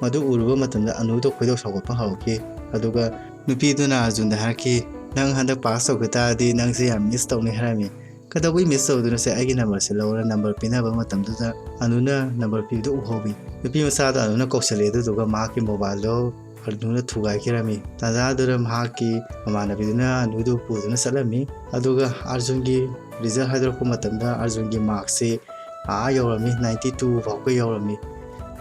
ꯃꯗꯨ ꯎꯔꯨꯕ ꯃꯇꯝꯗ ꯑꯅꯨꯗꯣ ꯈꯣꯏꯗꯧ ꯁꯥꯎꯒꯠꯄ ꯍꯧꯔꯛꯈꯤ꯫ ꯑꯗꯨꯒ ꯅꯨꯄꯤꯗꯨꯅ ꯑꯔꯖꯨꯟꯗ ꯍꯥꯏꯔꯛꯈꯤ, "ꯅꯪ ꯍꯟꯗꯛ ꯄꯥꯁ ꯇꯧꯈꯤ ꯇꯥꯔꯗꯤ ꯅꯪꯁꯦ ꯌꯥꯝ ꯃꯤꯁ ꯇꯧꯅꯤ" ꯍꯥꯏꯔꯝꯃꯤ꯫ "ꯀꯩꯗꯧꯕꯩ ꯃꯤꯁ ꯇꯧꯗꯣꯏꯅꯣꯁꯦ?" ꯑꯩꯒꯤ ꯅꯝꯕꯔꯁꯦ ꯂꯧꯔ ꯅꯝꯕꯔ ꯄꯤꯅꯕ ꯃꯇꯝꯗꯨꯗ ꯑꯅꯨꯅ ꯅꯝꯕꯔ ꯄꯤꯕꯗꯨ ꯎꯍꯧꯋꯤ꯫ ꯅꯨꯄꯤ ꯃꯆꯥꯗꯣ ꯑꯅꯨꯅ ꯀꯧꯁꯜꯂꯛꯑꯦ, ꯑꯗꯨꯗꯨꯒ ꯃꯍꯥꯛꯀꯤ ꯃꯣꯕꯥꯏꯜꯗꯣ ꯑꯅꯨꯅ ꯊꯨꯒꯥꯏꯈꯤꯔꯝꯃꯤ꯫ ꯇꯥꯟꯖꯥꯗꯨꯗ ꯃꯍꯥꯛꯀꯤ ꯃꯃꯥꯟꯅꯕꯤꯗꯨꯅ ꯑꯅꯨꯗꯨ ꯄꯨꯗꯨꯅ ꯆꯠꯂꯝꯃꯤ꯫ ꯑꯗꯨꯒ ꯑꯔꯖꯨꯟꯒꯤ ꯔꯤꯖꯜ ꯍꯥꯏꯗꯣꯔꯛꯄ ꯃꯇꯝꯗ ꯑꯔꯖꯨꯟꯒꯤ ꯃꯥꯔꯛꯁꯤ ꯑꯥ ꯌꯧꯔꯝꯃꯤ, ꯅꯥꯏꯟꯇꯤ ꯇꯨ ꯐꯥꯎꯕ ꯌꯧꯔꯝꯃꯤ꯫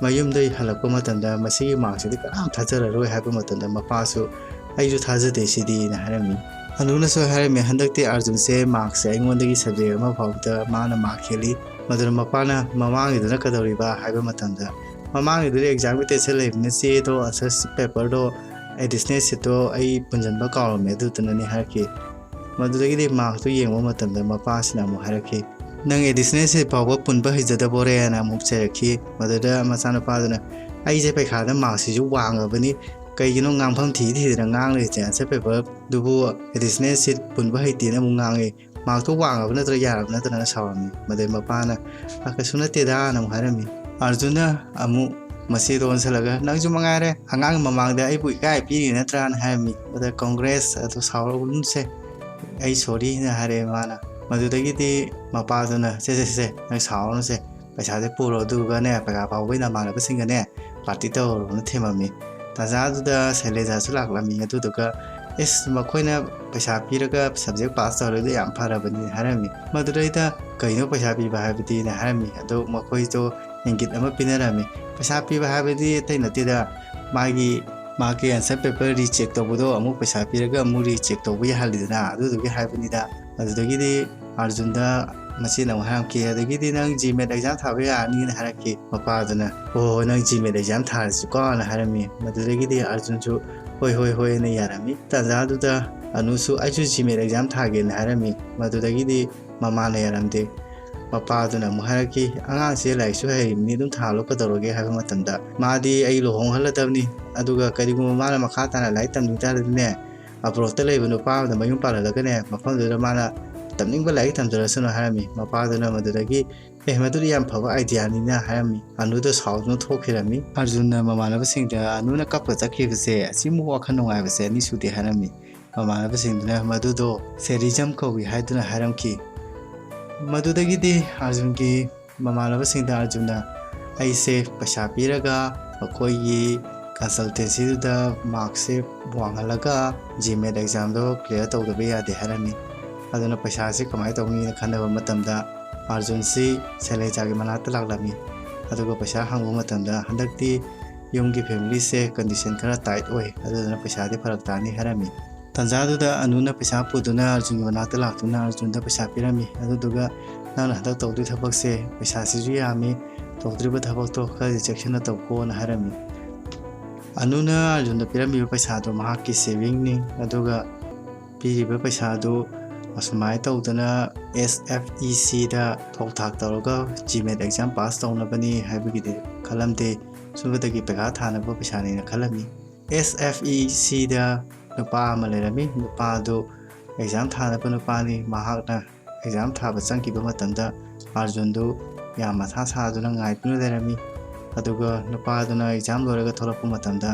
ꯃꯌꯨꯝꯗ ꯍꯜꯂꯛꯄ ꯃꯇꯝꯗ ꯃꯁꯤꯒꯤ ꯃꯥꯔꯛꯁꯤꯗꯤ ꯀꯅꯥꯝ ꯊꯥꯖꯔꯔꯣꯏ ꯍꯥꯏꯕ ꯃꯇꯝꯗ ꯃꯄꯥꯁꯨ "ꯑꯩꯁꯨ ꯊꯥꯖꯗꯦ ꯁꯤꯗꯤꯅ" ꯍꯥꯏꯔꯝꯃꯤ꯫ ꯑꯅꯨꯅꯁꯨ ꯍꯥꯏꯔꯝꯃꯤ, "ꯍꯟꯗꯛꯇꯤ ꯑꯔꯖꯨꯟꯁꯦ ꯃꯥꯔꯛꯁꯦ ꯑꯩꯉꯣꯟꯗꯒꯤ ꯁꯕꯖꯦꯛ ꯑꯃ ꯐꯥꯎꯕꯗ ꯃꯥꯅ ꯃꯥꯔꯛ ꯍꯦꯜꯂꯤ"꯫ ꯃꯗꯨꯅ ꯃꯄꯥꯅ "ꯃꯃꯥꯡꯒꯤꯗꯨꯅ ꯀꯩꯗꯧꯔꯤꯕ?" ꯍꯥꯏꯕ ꯃꯇꯝꯗ, "ꯃꯃꯥꯡꯒꯤꯗꯨꯗꯤ ꯑꯦꯛꯖꯥꯝꯒꯤ ꯇꯦꯟꯁꯟ ꯂꯩꯕꯅꯤꯅ ꯆꯦꯗꯣ, ꯑꯟꯁꯔ ꯄꯦꯄꯔꯗꯣ, ꯑꯦꯗꯤꯁꯅꯦꯜ ꯁꯤꯠꯇꯣ ꯑꯩ ꯄꯨꯟꯁꯤꯟꯕ ꯀꯥꯎꯔꯝꯃꯦ, ꯑꯗꯨꯗꯨꯅꯅꯤ" ꯍꯥꯏꯔꯛꯈꯤ꯫ ꯃꯗꯨꯗꯒꯤꯗꯤ ꯃꯥꯔꯛꯇꯨ ꯌꯦꯡꯕ ꯃꯇꯝꯗ ꯃꯄꯥꯁꯤꯅ ꯑꯃꯨꯛ ꯍꯥꯏꯔꯛꯈꯤ, "ꯅꯪ ꯑꯦꯗꯤꯁꯅꯦꯜ ꯁꯤꯠ ꯐꯥꯎꯕ ꯄꯨꯟꯕ ꯍꯩꯖꯗꯕꯣꯔꯦꯅ" ꯑꯃꯨꯛ ꯆꯩꯔꯛꯈꯤ꯫ ꯃꯗꯨꯗ ꯃꯆꯥꯅꯨꯄꯥꯗꯨꯅ, "ꯑꯩꯁꯦ ꯄꯩꯈꯥꯗ ꯃꯥꯔꯛꯁꯤꯁꯨ ꯋꯥꯡꯉꯕꯅꯤ, ꯀꯩꯒꯤꯅꯣ ꯉꯥꯡꯐꯝ ꯊꯤ ꯊꯤꯗꯅ ꯉꯥꯡ ꯂꯩꯔꯤꯁꯦ? ꯑꯟꯁꯔ ꯄꯦꯄꯔꯗꯨꯕꯨ ꯑꯦꯗꯤꯁꯅꯦꯜ ꯁꯤꯠ ꯄꯨꯟꯕ ꯍꯩꯇꯦꯅ ꯑꯃꯨꯛ ꯉꯥꯡꯉꯦ꯫ ꯃꯥꯔꯛꯇꯣ ꯋꯥꯡꯉꯕ ꯅꯠꯇ꯭ꯔꯥ ꯌꯥꯔꯕ ꯅꯠꯇ꯭ꯔꯥꯅ" ꯁꯥꯎꯔꯝꯃꯤ꯫ ꯃꯗꯩ ꯃꯄꯥꯅ, "ꯑ, ꯀꯩꯁꯨ ꯅꯠꯇꯦꯗꯥꯅ" ꯑꯃꯨꯛ ꯍꯥꯏꯔꯝꯃꯤ꯫ ꯑꯥꯔꯖꯨꯟꯅ ꯑꯃꯨꯛ ꯃꯆꯦꯗꯣ ꯑꯣꯟꯁꯤꯜꯂꯒ, "ꯅꯪꯁꯨ ꯃꯉꯥꯏꯔꯦ, ꯑꯉꯥꯡ ꯃꯃꯥꯡꯗ ꯑꯩꯕꯨ ꯏꯀꯥꯏ ꯄꯤꯔꯤ ꯅꯠꯇ꯭ꯔꯥꯅ" ꯍꯥꯏꯔꯝꯃꯤ꯫ ꯑꯗ "ꯀꯣꯡꯒ꯭ꯔꯦꯁ ꯑꯗꯨ ꯁꯥꯎꯔꯒꯨꯝꯁꯦ, ꯑꯩ ꯁꯣꯔꯤꯅ" ꯍꯥꯏꯔꯛꯑꯦ ꯃꯥꯅ꯫ ꯃꯗꯨꯗꯒꯤꯗꯤ ꯃꯄꯥꯗꯨꯅ, "ꯁꯦ, ꯁꯦ, ꯁꯦ, ꯅꯪ ꯁꯥꯎꯔꯅꯨꯁꯦ, ꯄꯩꯁꯥꯁꯦ ꯄꯨꯔꯣ, ꯑꯗꯨꯒꯅꯦ ꯄꯩꯈꯥ ꯐꯥꯎꯕꯒꯤ ꯅꯃꯥꯟꯅꯕꯁꯤꯡꯒꯅꯦ ꯄꯥꯔꯇꯤ ꯇꯧꯔꯣꯅ" ꯊꯦꯝꯃꯝꯃꯤ꯫ ꯇꯥꯟꯖꯥꯗꯨꯗ ꯁꯩꯂꯦꯖꯥꯁꯨ ꯂꯥꯛꯂꯝꯃꯤ꯫ ꯑꯗꯨꯗꯨꯒ "ꯑꯦꯁ, ꯃꯈꯣꯏꯅ ꯄꯩꯁꯥ ꯄꯤꯔꯒ subject pass ꯇꯧꯍꯜꯂꯤꯗꯣ ꯌꯥꯝ ꯐꯔꯕꯅꯤ" ꯍꯥꯏꯔꯝꯃꯤ꯫ ꯃꯗꯨꯗꯩꯗ "ꯀꯩꯅꯣ ꯄꯩꯁꯥ ꯄꯤꯕ ꯍꯥꯏꯕꯗꯤꯅ" ꯍꯥꯏꯔꯝꯃꯤ꯫ ꯑꯗꯣ ꯃꯈꯣꯏꯗꯣ ꯏꯪꯒꯤꯠ ꯑꯃ ꯄꯤꯅꯔꯝꯃꯤ꯫ ꯄꯩꯁꯥ ꯄꯤꯕ ꯍꯥꯏꯕꯗꯤ ꯑꯇꯩ ꯅꯠꯇꯦꯗ, ꯃꯥꯒꯤ ꯃꯥꯒꯤ answer paper recheck ꯇꯧꯕꯗꯣ ꯑꯃꯨꯛ ꯄꯩꯁꯥ ꯄꯤꯔꯒ ꯑꯃꯨꯛ recheck ꯇꯧꯕ ꯌꯥꯍꯜꯂꯤꯗꯅ, ꯑꯗꯨꯗꯨꯒꯤ ꯍꯥꯏꯕꯅꯤꯗ꯫ ꯑꯗꯨꯗꯒꯤꯗꯤ ꯑꯥꯔꯖꯨꯟꯗ ꯃꯆꯦꯅ ꯑꯃꯨꯛ ꯍꯥꯏꯔꯝꯈꯤ, "ꯑꯗꯒꯤꯗꯤ ꯅꯪ GMAT exam ꯊꯥꯕ ꯌꯥꯔꯅꯤꯅ" ꯍꯥꯏꯔꯛꯈꯤ꯫ ꯃꯄꯥꯗꯨꯅ, "ꯍꯣ ꯍꯣ, ꯅꯪ GMAT exam ꯊꯥꯔꯁꯤꯀꯣꯅ" ꯍꯥꯏꯔꯝꯃꯤ꯫ ꯃꯗꯨꯗꯒꯤꯗꯤ ꯑꯥꯔꯖꯨꯟꯁꯨ "ꯍꯣꯏ ꯍꯣꯏ ꯍꯣꯏꯅ" ꯌꯥꯔꯝꯃꯤ꯫ ꯇꯥꯟꯖꯥꯗꯨꯗ ꯑꯅꯨꯁꯨ "ꯑꯩꯁꯨ GMAT exam ꯊꯥꯒꯦꯅ" ꯍꯥꯏꯔꯝꯃꯤ꯫ ꯃꯗꯨꯗꯒꯤꯗꯤ ꯃꯃꯥꯅ ꯌꯥꯔꯝꯗꯦ꯫ ꯃꯄꯥꯗꯨꯅ ꯑꯃꯨꯛ ꯍꯥꯏꯔꯛꯈꯤ, "ꯑꯉꯥꯡꯁꯦ ꯂꯥꯏꯔꯤꯛꯁꯨ ꯍꯩꯔꯤꯕꯅꯤ, ꯑꯗꯨꯝ ꯊꯥꯍꯜꯂꯣ, ꯀꯩꯗꯧꯔꯒꯦ?" ꯍꯥꯏꯕ ꯃꯇꯝꯗ, "ꯃꯥꯗꯤ ꯑꯩ ꯂꯨꯍꯣꯡꯍꯜꯂꯗꯕꯅꯤ, ꯑꯗꯨꯒ ꯀꯔꯤꯒꯨꯝꯕ ꯃꯥꯅ ꯃꯈꯥ ꯇꯥꯅ ꯂꯥꯏꯔꯤꯛ ꯇꯝꯅꯤꯡ ꯇꯥꯔꯗꯤꯅꯦ, ꯑꯕ꯭ꯔꯣꯠꯇ ꯂꯩꯕ ꯅꯨꯄꯥ ꯑꯃꯗ ꯃꯌꯨꯝ ꯄꯥꯜꯍꯜꯂꯒꯅꯦ, ꯃꯐꯝꯗꯨꯗ ꯃꯥꯅ ꯇꯝꯅꯤꯡꯕ ꯂꯥꯏꯔꯤꯛ ꯇꯝꯖꯔꯁꯅꯨ" ꯍꯥꯏꯔꯝꯃꯤ꯫ ꯃꯄꯥꯗꯨꯅ ꯃꯗꯨꯗꯒꯤ, "ꯑꯦ, ꯃꯗꯨꯗꯤ ꯌꯥꯝ ꯐꯕ ideaꯅꯤꯅ" ꯍꯥꯏꯔꯝꯃꯤ꯫ ꯑꯅꯨꯗ ꯁꯥꯎꯗꯨꯅ ꯊꯣꯛꯈꯤꯔꯝꯃꯤ꯫ ꯑꯥꯔꯖꯨꯟꯅ ꯃꯃꯥꯟꯅꯕꯁꯤꯡꯗ ꯑꯅꯨꯅ ꯀꯞꯄ ꯆꯠꯈꯤꯕꯁꯦ ꯑꯁꯤꯃꯨꯛ ꯋꯥꯈꯜ ꯅꯨꯡꯉꯥꯏꯕꯁꯦ ꯑꯅꯤ ꯁꯨꯗꯦ ꯍꯥꯏꯔꯝꯃꯤ꯫ ꯃꯃꯥꯟꯅꯕꯁꯤꯡꯗꯨꯅ ꯃꯗꯨꯗꯣ sadism ꯀꯧꯏ ꯍꯥꯏꯗꯨꯅ ꯍꯥꯏꯔꯝꯈꯤ꯫ ꯃꯗꯨꯗꯒꯤꯗꯤ ꯑꯥꯔꯖꯨꯟꯒꯤ ꯃꯃꯥꯟꯅꯕꯁꯤꯡꯗ ꯑꯥꯔꯖꯨꯟꯅ, "ꯑꯩꯁꯦ ꯄꯩꯁꯥ ꯄꯤꯔꯒ ꯑꯩꯈꯣꯏꯒꯤ consultancyꯗꯨꯗ markꯁꯦ ꯋꯥꯡꯍꯜꯂꯒ GMAT examꯗꯣ clear ꯇꯧꯗꯕ ꯌꯥꯗꯦ" ꯍꯥꯏꯔꯝꯃꯤ꯫ ꯑꯗꯨꯅ ꯄꯩꯁꯥꯁꯦ ꯀꯃꯥꯏꯅ ꯇꯧꯅꯤꯅ ꯈꯟꯅꯕ ꯃꯇꯝꯗ ꯑꯥꯔꯖꯨꯟꯁꯤ ꯁꯦꯂꯦꯖꯥꯒꯤ ꯃꯅꯥꯛꯇ ꯂꯥꯛꯂꯝꯃꯤ꯫ ꯑꯗꯨꯒ ꯄꯩꯁꯥ ꯍꯪꯕ ꯃꯇꯝꯗ, "ꯍꯟꯗꯛꯇꯤ ꯌꯨꯝꯒꯤ familyꯁꯦ condition ꯈꯔ tight ꯑꯣꯏ, ꯑꯗꯨꯗꯨꯅ ꯄꯩꯁꯥꯗꯤ ꯐꯔꯛ ꯇꯥꯅꯤ" ꯍꯥꯏꯔꯝꯃꯤ꯫ ꯇꯥꯟꯖꯥꯗꯨꯗ ꯑꯅꯨꯅ ꯄꯩꯁꯥ ꯄꯨꯗꯨꯅ ꯑꯥꯔꯖꯨꯟꯒꯤ ꯃꯅꯥꯛꯇ ꯂꯥꯛꯇꯨꯅ ꯑꯥꯔꯖꯨꯟꯗ ꯄꯩꯁꯥ ꯄꯤꯔꯝꯃꯤ꯫ ꯑꯗꯨꯗꯨꯒ, "ꯅꯪꯅ ꯍꯟꯗꯛ ꯇꯧꯗꯣꯏ ꯊꯕꯛꯁꯦ ꯄꯩꯁꯥꯁꯤꯁꯨ ꯌꯥꯝꯃꯤ, ꯇꯧꯗ꯭ꯔꯤꯕ ꯊꯕꯛꯇꯣ ꯈꯔꯗꯤ ꯆꯦꯛꯁꯤꯟꯅ ꯇꯧꯀꯣꯅ" ꯍꯥꯏꯔꯝꯃꯤ꯫ ꯑꯅꯨꯅ ꯑꯥꯔꯖꯨꯟꯗ ꯄꯤꯔꯝꯃꯤꯕ ꯄꯩꯁꯥꯗꯣ ꯃꯍꯥꯛꯀꯤ savingꯅꯤ꯫ ꯑꯗꯨꯒ ꯄꯤꯔꯤꯕ ꯄꯩꯁꯥꯗꯨ ꯑꯁꯨꯃꯥꯏꯅ ꯇꯧꯗꯅ SFECꯗ ꯊꯣꯛ ꯊꯥꯛ ꯇꯧꯔꯒ GMAT exam pass ꯇꯧꯅꯕꯅꯤ ꯍꯥꯏꯕꯒꯤꯗꯤ ꯈꯜꯂꯝꯗꯦ꯫ ꯁꯨꯝꯕꯗꯒꯤ ꯄꯩꯈꯥ ꯊꯥꯅꯕ ꯄꯩꯁꯥꯅꯦꯅ ꯈꯜꯂꯝꯃꯤ꯫ SFECꯗ ꯅꯨꯄꯥ ꯑꯃ ꯂꯩꯔꯝꯃꯤ꯫ ꯅꯨꯄꯥꯗꯨ exam ꯊꯥꯅꯕ ꯅꯨꯄꯥꯅꯤ꯫ ꯃꯍꯥꯛꯅ exam ꯊꯥꯕ ꯆꯪꯈꯤꯕ ꯃꯇꯝꯗ ꯑꯥꯔꯖꯨꯟꯗꯨ ꯌꯥꯝ ꯃꯊꯥ ꯁꯥꯗꯨꯅ ꯉꯥꯏꯗꯨꯅ ꯂꯩꯔꯝꯃꯤ꯫ ꯑꯗꯨꯒ ꯅꯨꯄꯥꯗꯨꯅ exam ꯂꯣꯏꯔꯒ ꯊꯣꯛꯂꯛꯄ ꯃꯇꯝꯗ,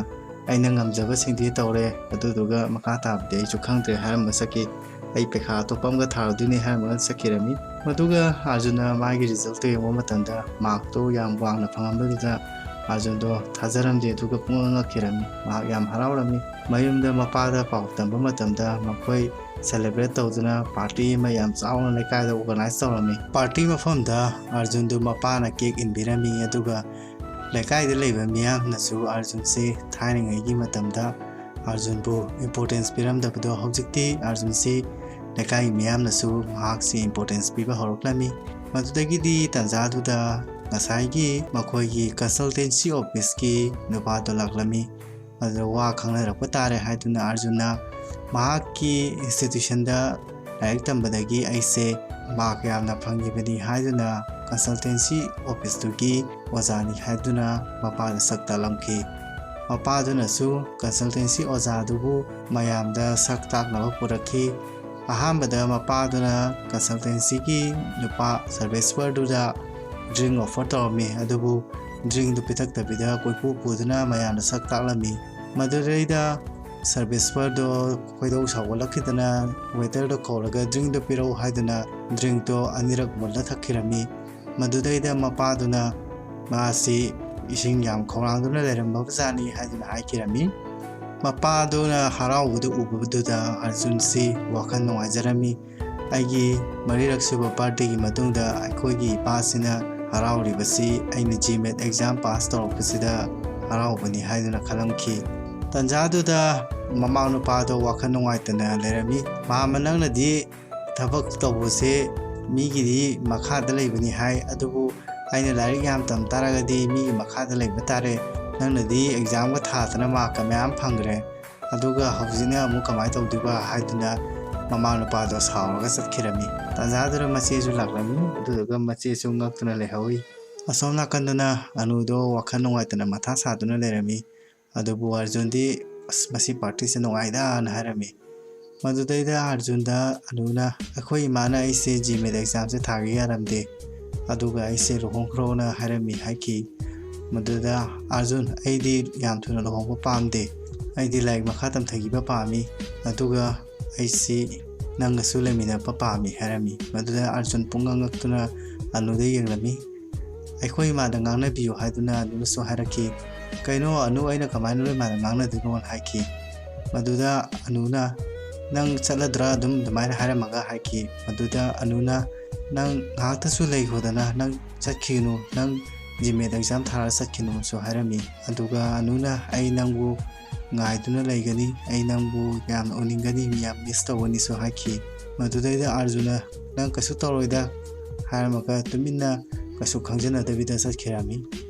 "ꯑꯩꯅ ꯉꯝꯖꯕꯁꯤꯡꯗꯤ ꯇꯧꯔꯦ, ꯑꯗꯨꯗꯨꯒ ꯃꯈꯥ ꯇꯥꯕꯗꯤ ꯑꯩꯁꯨ ꯈꯪꯗ꯭ꯔꯦ" ꯍꯥꯏꯔꯝꯃꯒ ꯆꯠꯈꯤ꯫ "ꯑꯩ ꯄꯩꯈꯥ ꯑꯇꯣꯞꯄ ꯑꯃꯒ ꯊꯥꯔꯨꯗꯣꯏꯅꯤ" ꯍꯥꯏꯔꯝꯃꯒ ꯆꯠꯈꯤꯔꯝꯃꯤ꯫ ꯃꯗꯨꯒ ꯑꯥꯔꯖꯨꯟꯅ ꯃꯥꯒꯤ resultꯇꯨ ꯌꯦꯡꯕ ꯃꯇꯝꯗ markꯇꯨ ꯌꯥꯝ ꯋꯥꯡꯅ ꯐꯪꯉꯝꯕꯗꯨꯗ ꯑꯥꯔꯖꯨꯟꯗꯣ ꯊꯥꯖꯔꯝꯗꯦ, ꯑꯗꯨꯒ ꯄꯨꯡꯉꯛ ꯉꯛꯈꯤꯔꯝꯃꯤ꯫ ꯃꯍꯥꯛ ꯌꯥꯝ ꯍꯔꯥꯎꯔꯝꯃꯤ꯫ ꯃꯌꯨꯝꯗ ꯃꯄꯥꯗ ꯄꯥꯎ ꯇꯝꯕ ꯃꯇꯝꯗ ꯃꯈꯣꯏ celebrate ꯇꯧꯗꯨꯅ party ꯑꯃ ꯌꯥꯝ ꯆꯥꯎꯅ ꯂꯩꯀꯥꯏꯗ organize ꯇꯧꯔꯝꯃꯤ꯫ Party ꯃꯐꯝꯗ ꯑꯥꯔꯖꯨꯟꯗꯨ ꯃꯄꯥꯅ cake ꯏꯟꯕꯤꯔꯝꯃꯤ, ꯑꯗꯨꯒ ꯂꯩꯀꯥꯏꯗ ꯂꯩꯕ ꯃꯤꯌꯥꯝꯅꯁꯨ ꯑꯥꯔꯖꯨꯟꯁꯤ ꯊꯥꯏꯅꯉꯩꯒꯤ ꯃꯇꯝꯗ ꯑꯥꯔꯖꯨꯟꯕꯨ importance ꯄꯤꯔꯝꯗꯕꯗꯣ ꯍꯧꯖꯤꯛꯇꯤ ꯑꯥꯔꯖꯨꯟꯁꯤ ꯂꯩꯀꯥꯏꯒꯤ ꯃꯤꯌꯥꯝꯅꯁꯨ ꯃꯍꯥꯛꯁꯤ importance ꯄꯤꯕ ꯍꯧꯔꯛꯂꯝꯃꯤ꯫ ꯃꯗꯨꯗꯒꯤꯗꯤ ꯇꯥꯟꯖꯥꯗꯨꯗ ꯉꯁꯥꯏꯒꯤ ꯃꯈꯣꯏꯒꯤ consultancy office ꯀꯤ ꯅꯨꯄꯥꯗꯣ ꯂꯥꯛꯂꯝꯃꯤ꯫ ꯑꯗꯨꯗ ꯋꯥ ꯈꯪꯅꯔꯛꯄ ꯇꯥꯔꯦ ꯍꯥꯏꯗꯨꯅ ꯑꯥꯔꯖꯨꯟꯅ ꯃꯍꯥꯛꯀꯤ institution ꯗ ꯂꯥꯏꯔꯤꯛ ꯇꯝꯕꯗꯒꯤ ꯑꯩꯁꯦ mark ꯌꯥꯝꯅ ꯐꯪꯈꯤꯕꯅꯤ ꯍꯥꯏꯗꯨꯅ consultancy office ꯇꯨꯒꯤ ꯑꯣꯖꯥꯅꯤ ꯍꯥꯏꯗꯨꯅ ꯃꯄꯥꯗ ꯁꯛ ꯇꯥꯛꯂꯝꯈꯤ꯫ ꯃꯄꯥꯗꯨꯅꯁꯨ consultancy ꯑꯣꯖꯥꯗꯨꯕꯨ ꯃꯌꯥꯝꯗ ꯁꯛ ꯇꯥꯛꯅꯕ ꯄꯨꯔꯛꯈꯤ꯫ ꯑꯍꯥꯟꯕꯗ ꯃꯄꯥꯗꯨꯅ consultancy ꯒꯤ ꯅꯨꯄꯥ service worker ꯗꯨꯗ drink offer ꯇꯧꯔꯝꯃꯤ, ꯑꯗꯨꯕꯨ drink ꯗꯨ ꯄꯤꯊꯛꯇꯕꯤꯗ ꯀꯣꯏꯄꯨ ꯄꯨꯗꯨꯅ ꯃꯌꯥꯝꯗ ꯁꯛ ꯇꯥꯛꯂꯝꯃꯤ꯫ ꯃꯗꯨꯗꯩꯗ service worker ꯗꯣ ꯈꯣꯏꯗꯧ ꯁꯥꯎꯒꯠꯂꯛꯈꯤꯗꯅ waiter ꯗꯣ ꯀꯧꯔꯒ drink ꯗꯣ ꯄꯤꯔꯛꯎ ꯍꯥꯏꯗꯨꯅ drink ꯇꯣ ꯑꯅꯤꯔꯛ ꯃꯨꯜꯂ ꯊꯛꯈꯤꯔꯝꯃꯤ꯫ ꯃꯗꯨꯗꯩꯗ ꯃꯄꯥꯗꯨꯅ ꯃꯥꯁꯤ ꯏꯁꯤꯡ ꯌꯥꯝ ꯈꯧꯔꯥꯡꯗꯨꯅ ꯂꯩꯔꯝꯕꯖꯥꯠꯅꯤ ꯍꯥꯏꯗꯨꯅ ꯍꯥꯏꯈꯤꯔꯝꯃꯤ꯫ ꯃꯄꯥꯗꯨꯅ ꯍꯔꯥꯎꯕꯗꯨ ꯎꯕꯗꯨꯗ ꯑꯥꯔꯖꯨꯟꯁꯤ ꯋꯥꯈꯜ ꯅꯨꯡꯉꯥꯏꯖꯔꯝꯃꯤ꯫ ꯑꯩꯒꯤ ꯃꯔꯤꯔꯛ ꯁꯨꯕ birthday ꯒꯤ ꯃꯇꯨꯡꯗ ꯑꯩꯈꯣꯏꯒꯤ ꯏꯄꯥꯁꯤꯅ ꯍꯔꯥꯎꯔꯤꯕꯁꯤ ꯑꯩꯅ GMAT exam pass ꯇꯧꯔꯛꯄꯁꯤꯗ ꯍꯔꯥꯎꯕꯅꯤ ꯍꯥꯏꯗꯨꯅ ꯈꯜꯂꯝꯈꯤ꯫ ꯇꯟꯖꯥꯗꯨꯗ ꯃꯃꯥ ꯅꯨꯄꯥꯗꯣ ꯋꯥꯈꯜ ꯅꯨꯡꯉꯥꯏꯇꯅ ꯂꯩꯔꯝꯃꯤ꯫ "ꯃꯥꯃ, ꯅꯪꯅꯗꯤ ꯊꯕꯛ ꯇꯧꯕꯁꯦ ꯃꯤꯒꯤꯗꯤ ꯃꯈꯥꯗ ꯂꯩꯕꯅꯤ ꯍꯥꯏ, ꯑꯗꯨꯕꯨ ꯑꯩꯅ ꯂꯥꯏꯔꯤꯛ ꯌꯥꯝ ꯇꯝ ꯇꯥꯔꯒꯗꯤ ꯃꯤꯒꯤ ꯃꯈꯥꯗ ꯂꯩꯕ ꯇꯥꯔꯦ꯫ ꯅꯪꯅꯗꯤ exam ꯒ ꯊꯥꯗꯅ mark ꯀ ꯃꯌꯥꯝ ꯐꯪꯈ꯭ꯔꯦ, ꯑꯗꯨꯒ ꯍꯧꯖꯤꯛꯅ ꯑꯃꯨꯛ ꯀꯃꯥꯏꯅ ꯇꯧꯗꯣꯏꯕ?" ꯍꯥꯏꯗꯨꯅ ꯃꯃꯥ ꯅꯨꯄꯥꯗꯣ ꯁꯥꯎꯔꯒ ꯆꯠꯈꯤꯔꯝꯃꯤ꯫ ꯇꯥꯟꯖꯥꯗꯨꯗ ꯃꯆꯦꯁꯨ ꯂꯥꯛꯂꯝꯃꯤ, ꯑꯗꯨꯗꯨꯒ ꯃꯆꯦꯁꯨ ꯉꯛꯇꯨꯅ ꯂꯩꯍꯧꯏ꯫ ꯑꯁꯣꯝ ꯅꯥꯀꯟꯗꯅ ꯑꯅꯨꯗꯣ ꯋꯥꯈꯜ ꯅꯨꯡꯉꯥꯏꯇꯅ ꯃꯊꯥ ꯁꯥꯗꯨꯅ ꯂꯩꯔꯝꯃꯤ꯫ ꯑꯗꯨꯕꯨ ꯑꯥꯔꯖꯨꯟꯗꯤ, "ꯑꯁ, ꯃꯁꯤ party ꯁꯦ ꯅꯨꯡꯉꯥꯏꯗꯅ" ꯍꯥꯏꯔꯝꯃꯤ꯫ ꯃꯗꯨꯗꯩꯗ ꯑꯥꯔꯖꯨꯟꯗ ꯑꯅꯨꯅ, "ꯑꯩꯈꯣꯏ ꯏꯃꯥꯅ ꯑꯩꯁꯦ GMAT exam ꯁꯦ ꯊꯥꯒꯦ ꯌꯥꯔꯝꯗꯦ, ꯑꯗꯨꯒ ꯑꯩꯁꯦ ꯂꯨꯍꯣꯡꯈ꯭ꯔꯣꯅ ꯍꯥꯏꯔꯝꯃꯤ" ꯍꯥꯏꯈꯤ꯫ ꯃꯗꯨꯗ ꯑꯥꯔꯖꯨꯟ, "ꯑꯩꯗꯤ ꯌꯥꯝ ꯊꯨꯅ ꯂꯨꯍꯣꯡꯕ ꯄꯥꯝꯗꯦ, ꯑꯩꯗꯤ ꯂꯥꯏꯔꯤꯛ ꯃꯈꯥ ꯇꯝꯊꯈꯤꯕ ꯄꯥꯝꯃꯤ, ꯑꯗꯨꯒ ꯑꯩꯁꯤ ꯅꯪꯒꯁꯨ ꯂꯩꯃꯤꯟꯅꯕ ꯄꯥꯝꯃꯤ" ꯍꯥꯏꯔꯝꯃꯤ꯫ ꯃꯗꯨꯗ ꯑꯥꯔꯖꯨꯟ ꯄꯨꯡꯉꯛ ꯉꯛꯇꯨꯅ ꯑꯅꯨꯗ ꯌꯦꯡꯂꯝꯃꯤ꯫ ꯑꯩꯈꯣꯏ ꯏꯃꯥꯗ ꯉꯥꯡꯅꯕꯤꯌꯨ ꯍꯥꯏꯗꯨꯅ ꯑꯅꯨꯅꯁꯨ ꯍꯥꯏꯔꯛꯈꯤ꯫ "ꯀꯩꯅꯣ ꯑꯅꯨ, ꯑꯩꯅ ꯀꯃꯥꯏꯅ ꯅꯣꯏ ꯏꯃꯥꯗ ꯉꯥꯡꯅꯗꯣꯏꯅꯣꯅ?" ꯍꯥꯏꯈꯤ꯫ ꯃꯗꯨꯗ ꯑꯅꯨꯅ, "ꯅꯪ ꯆꯠꯂꯗ꯭ꯔꯥ?" ꯑꯗꯨꯝ ꯑꯗꯨꯃꯥꯏꯅ ꯍꯥꯏꯔꯝꯃꯒ ꯍꯥꯏꯈꯤ꯫ ꯃꯗꯨꯗ ꯑꯅꯨꯅ, "ꯅꯪ ꯉꯥꯏꯍꯥꯛꯇꯁꯨ ꯂꯩꯈꯣꯗꯅ, ꯅꯪ ꯆꯠꯈꯤꯒꯅꯨ, ꯅꯪ ꯖꯤꯃꯦꯠ ꯑꯦꯛꯖꯥꯝ ꯊꯥꯔ ꯆꯠꯈꯤꯅꯨꯁꯨ" ꯍꯥꯏꯔꯝꯃꯤ꯫ ꯑꯗꯨꯒ ꯑꯅꯨꯅ, "ꯑꯩ ꯅꯪꯕꯨ ꯉꯥꯏꯗꯨꯅ ꯂꯩꯒꯅꯤ, ꯑꯩ ꯅꯪꯕꯨ ꯌꯥꯝꯅ ꯎꯅꯤꯡꯒꯅꯤ, ꯌꯥꯝ ꯃꯤꯁ ꯇꯧꯒꯅꯤꯁꯨ" ꯍꯥꯏꯈꯤ꯫ ꯃꯗꯨꯗꯩꯗ ꯑꯥꯔꯖꯨꯟꯅ, "ꯅꯪ ꯀꯩꯁꯨ ꯇꯧꯔꯣꯏꯗ" ꯍꯥꯏꯔꯝꯃꯒ ꯇꯨꯃꯤꯟꯅ ꯀꯩꯁꯨ ꯈꯪꯖꯅꯗꯕꯤꯗ ꯆꯠꯈꯤꯔꯝꯃꯤ꯫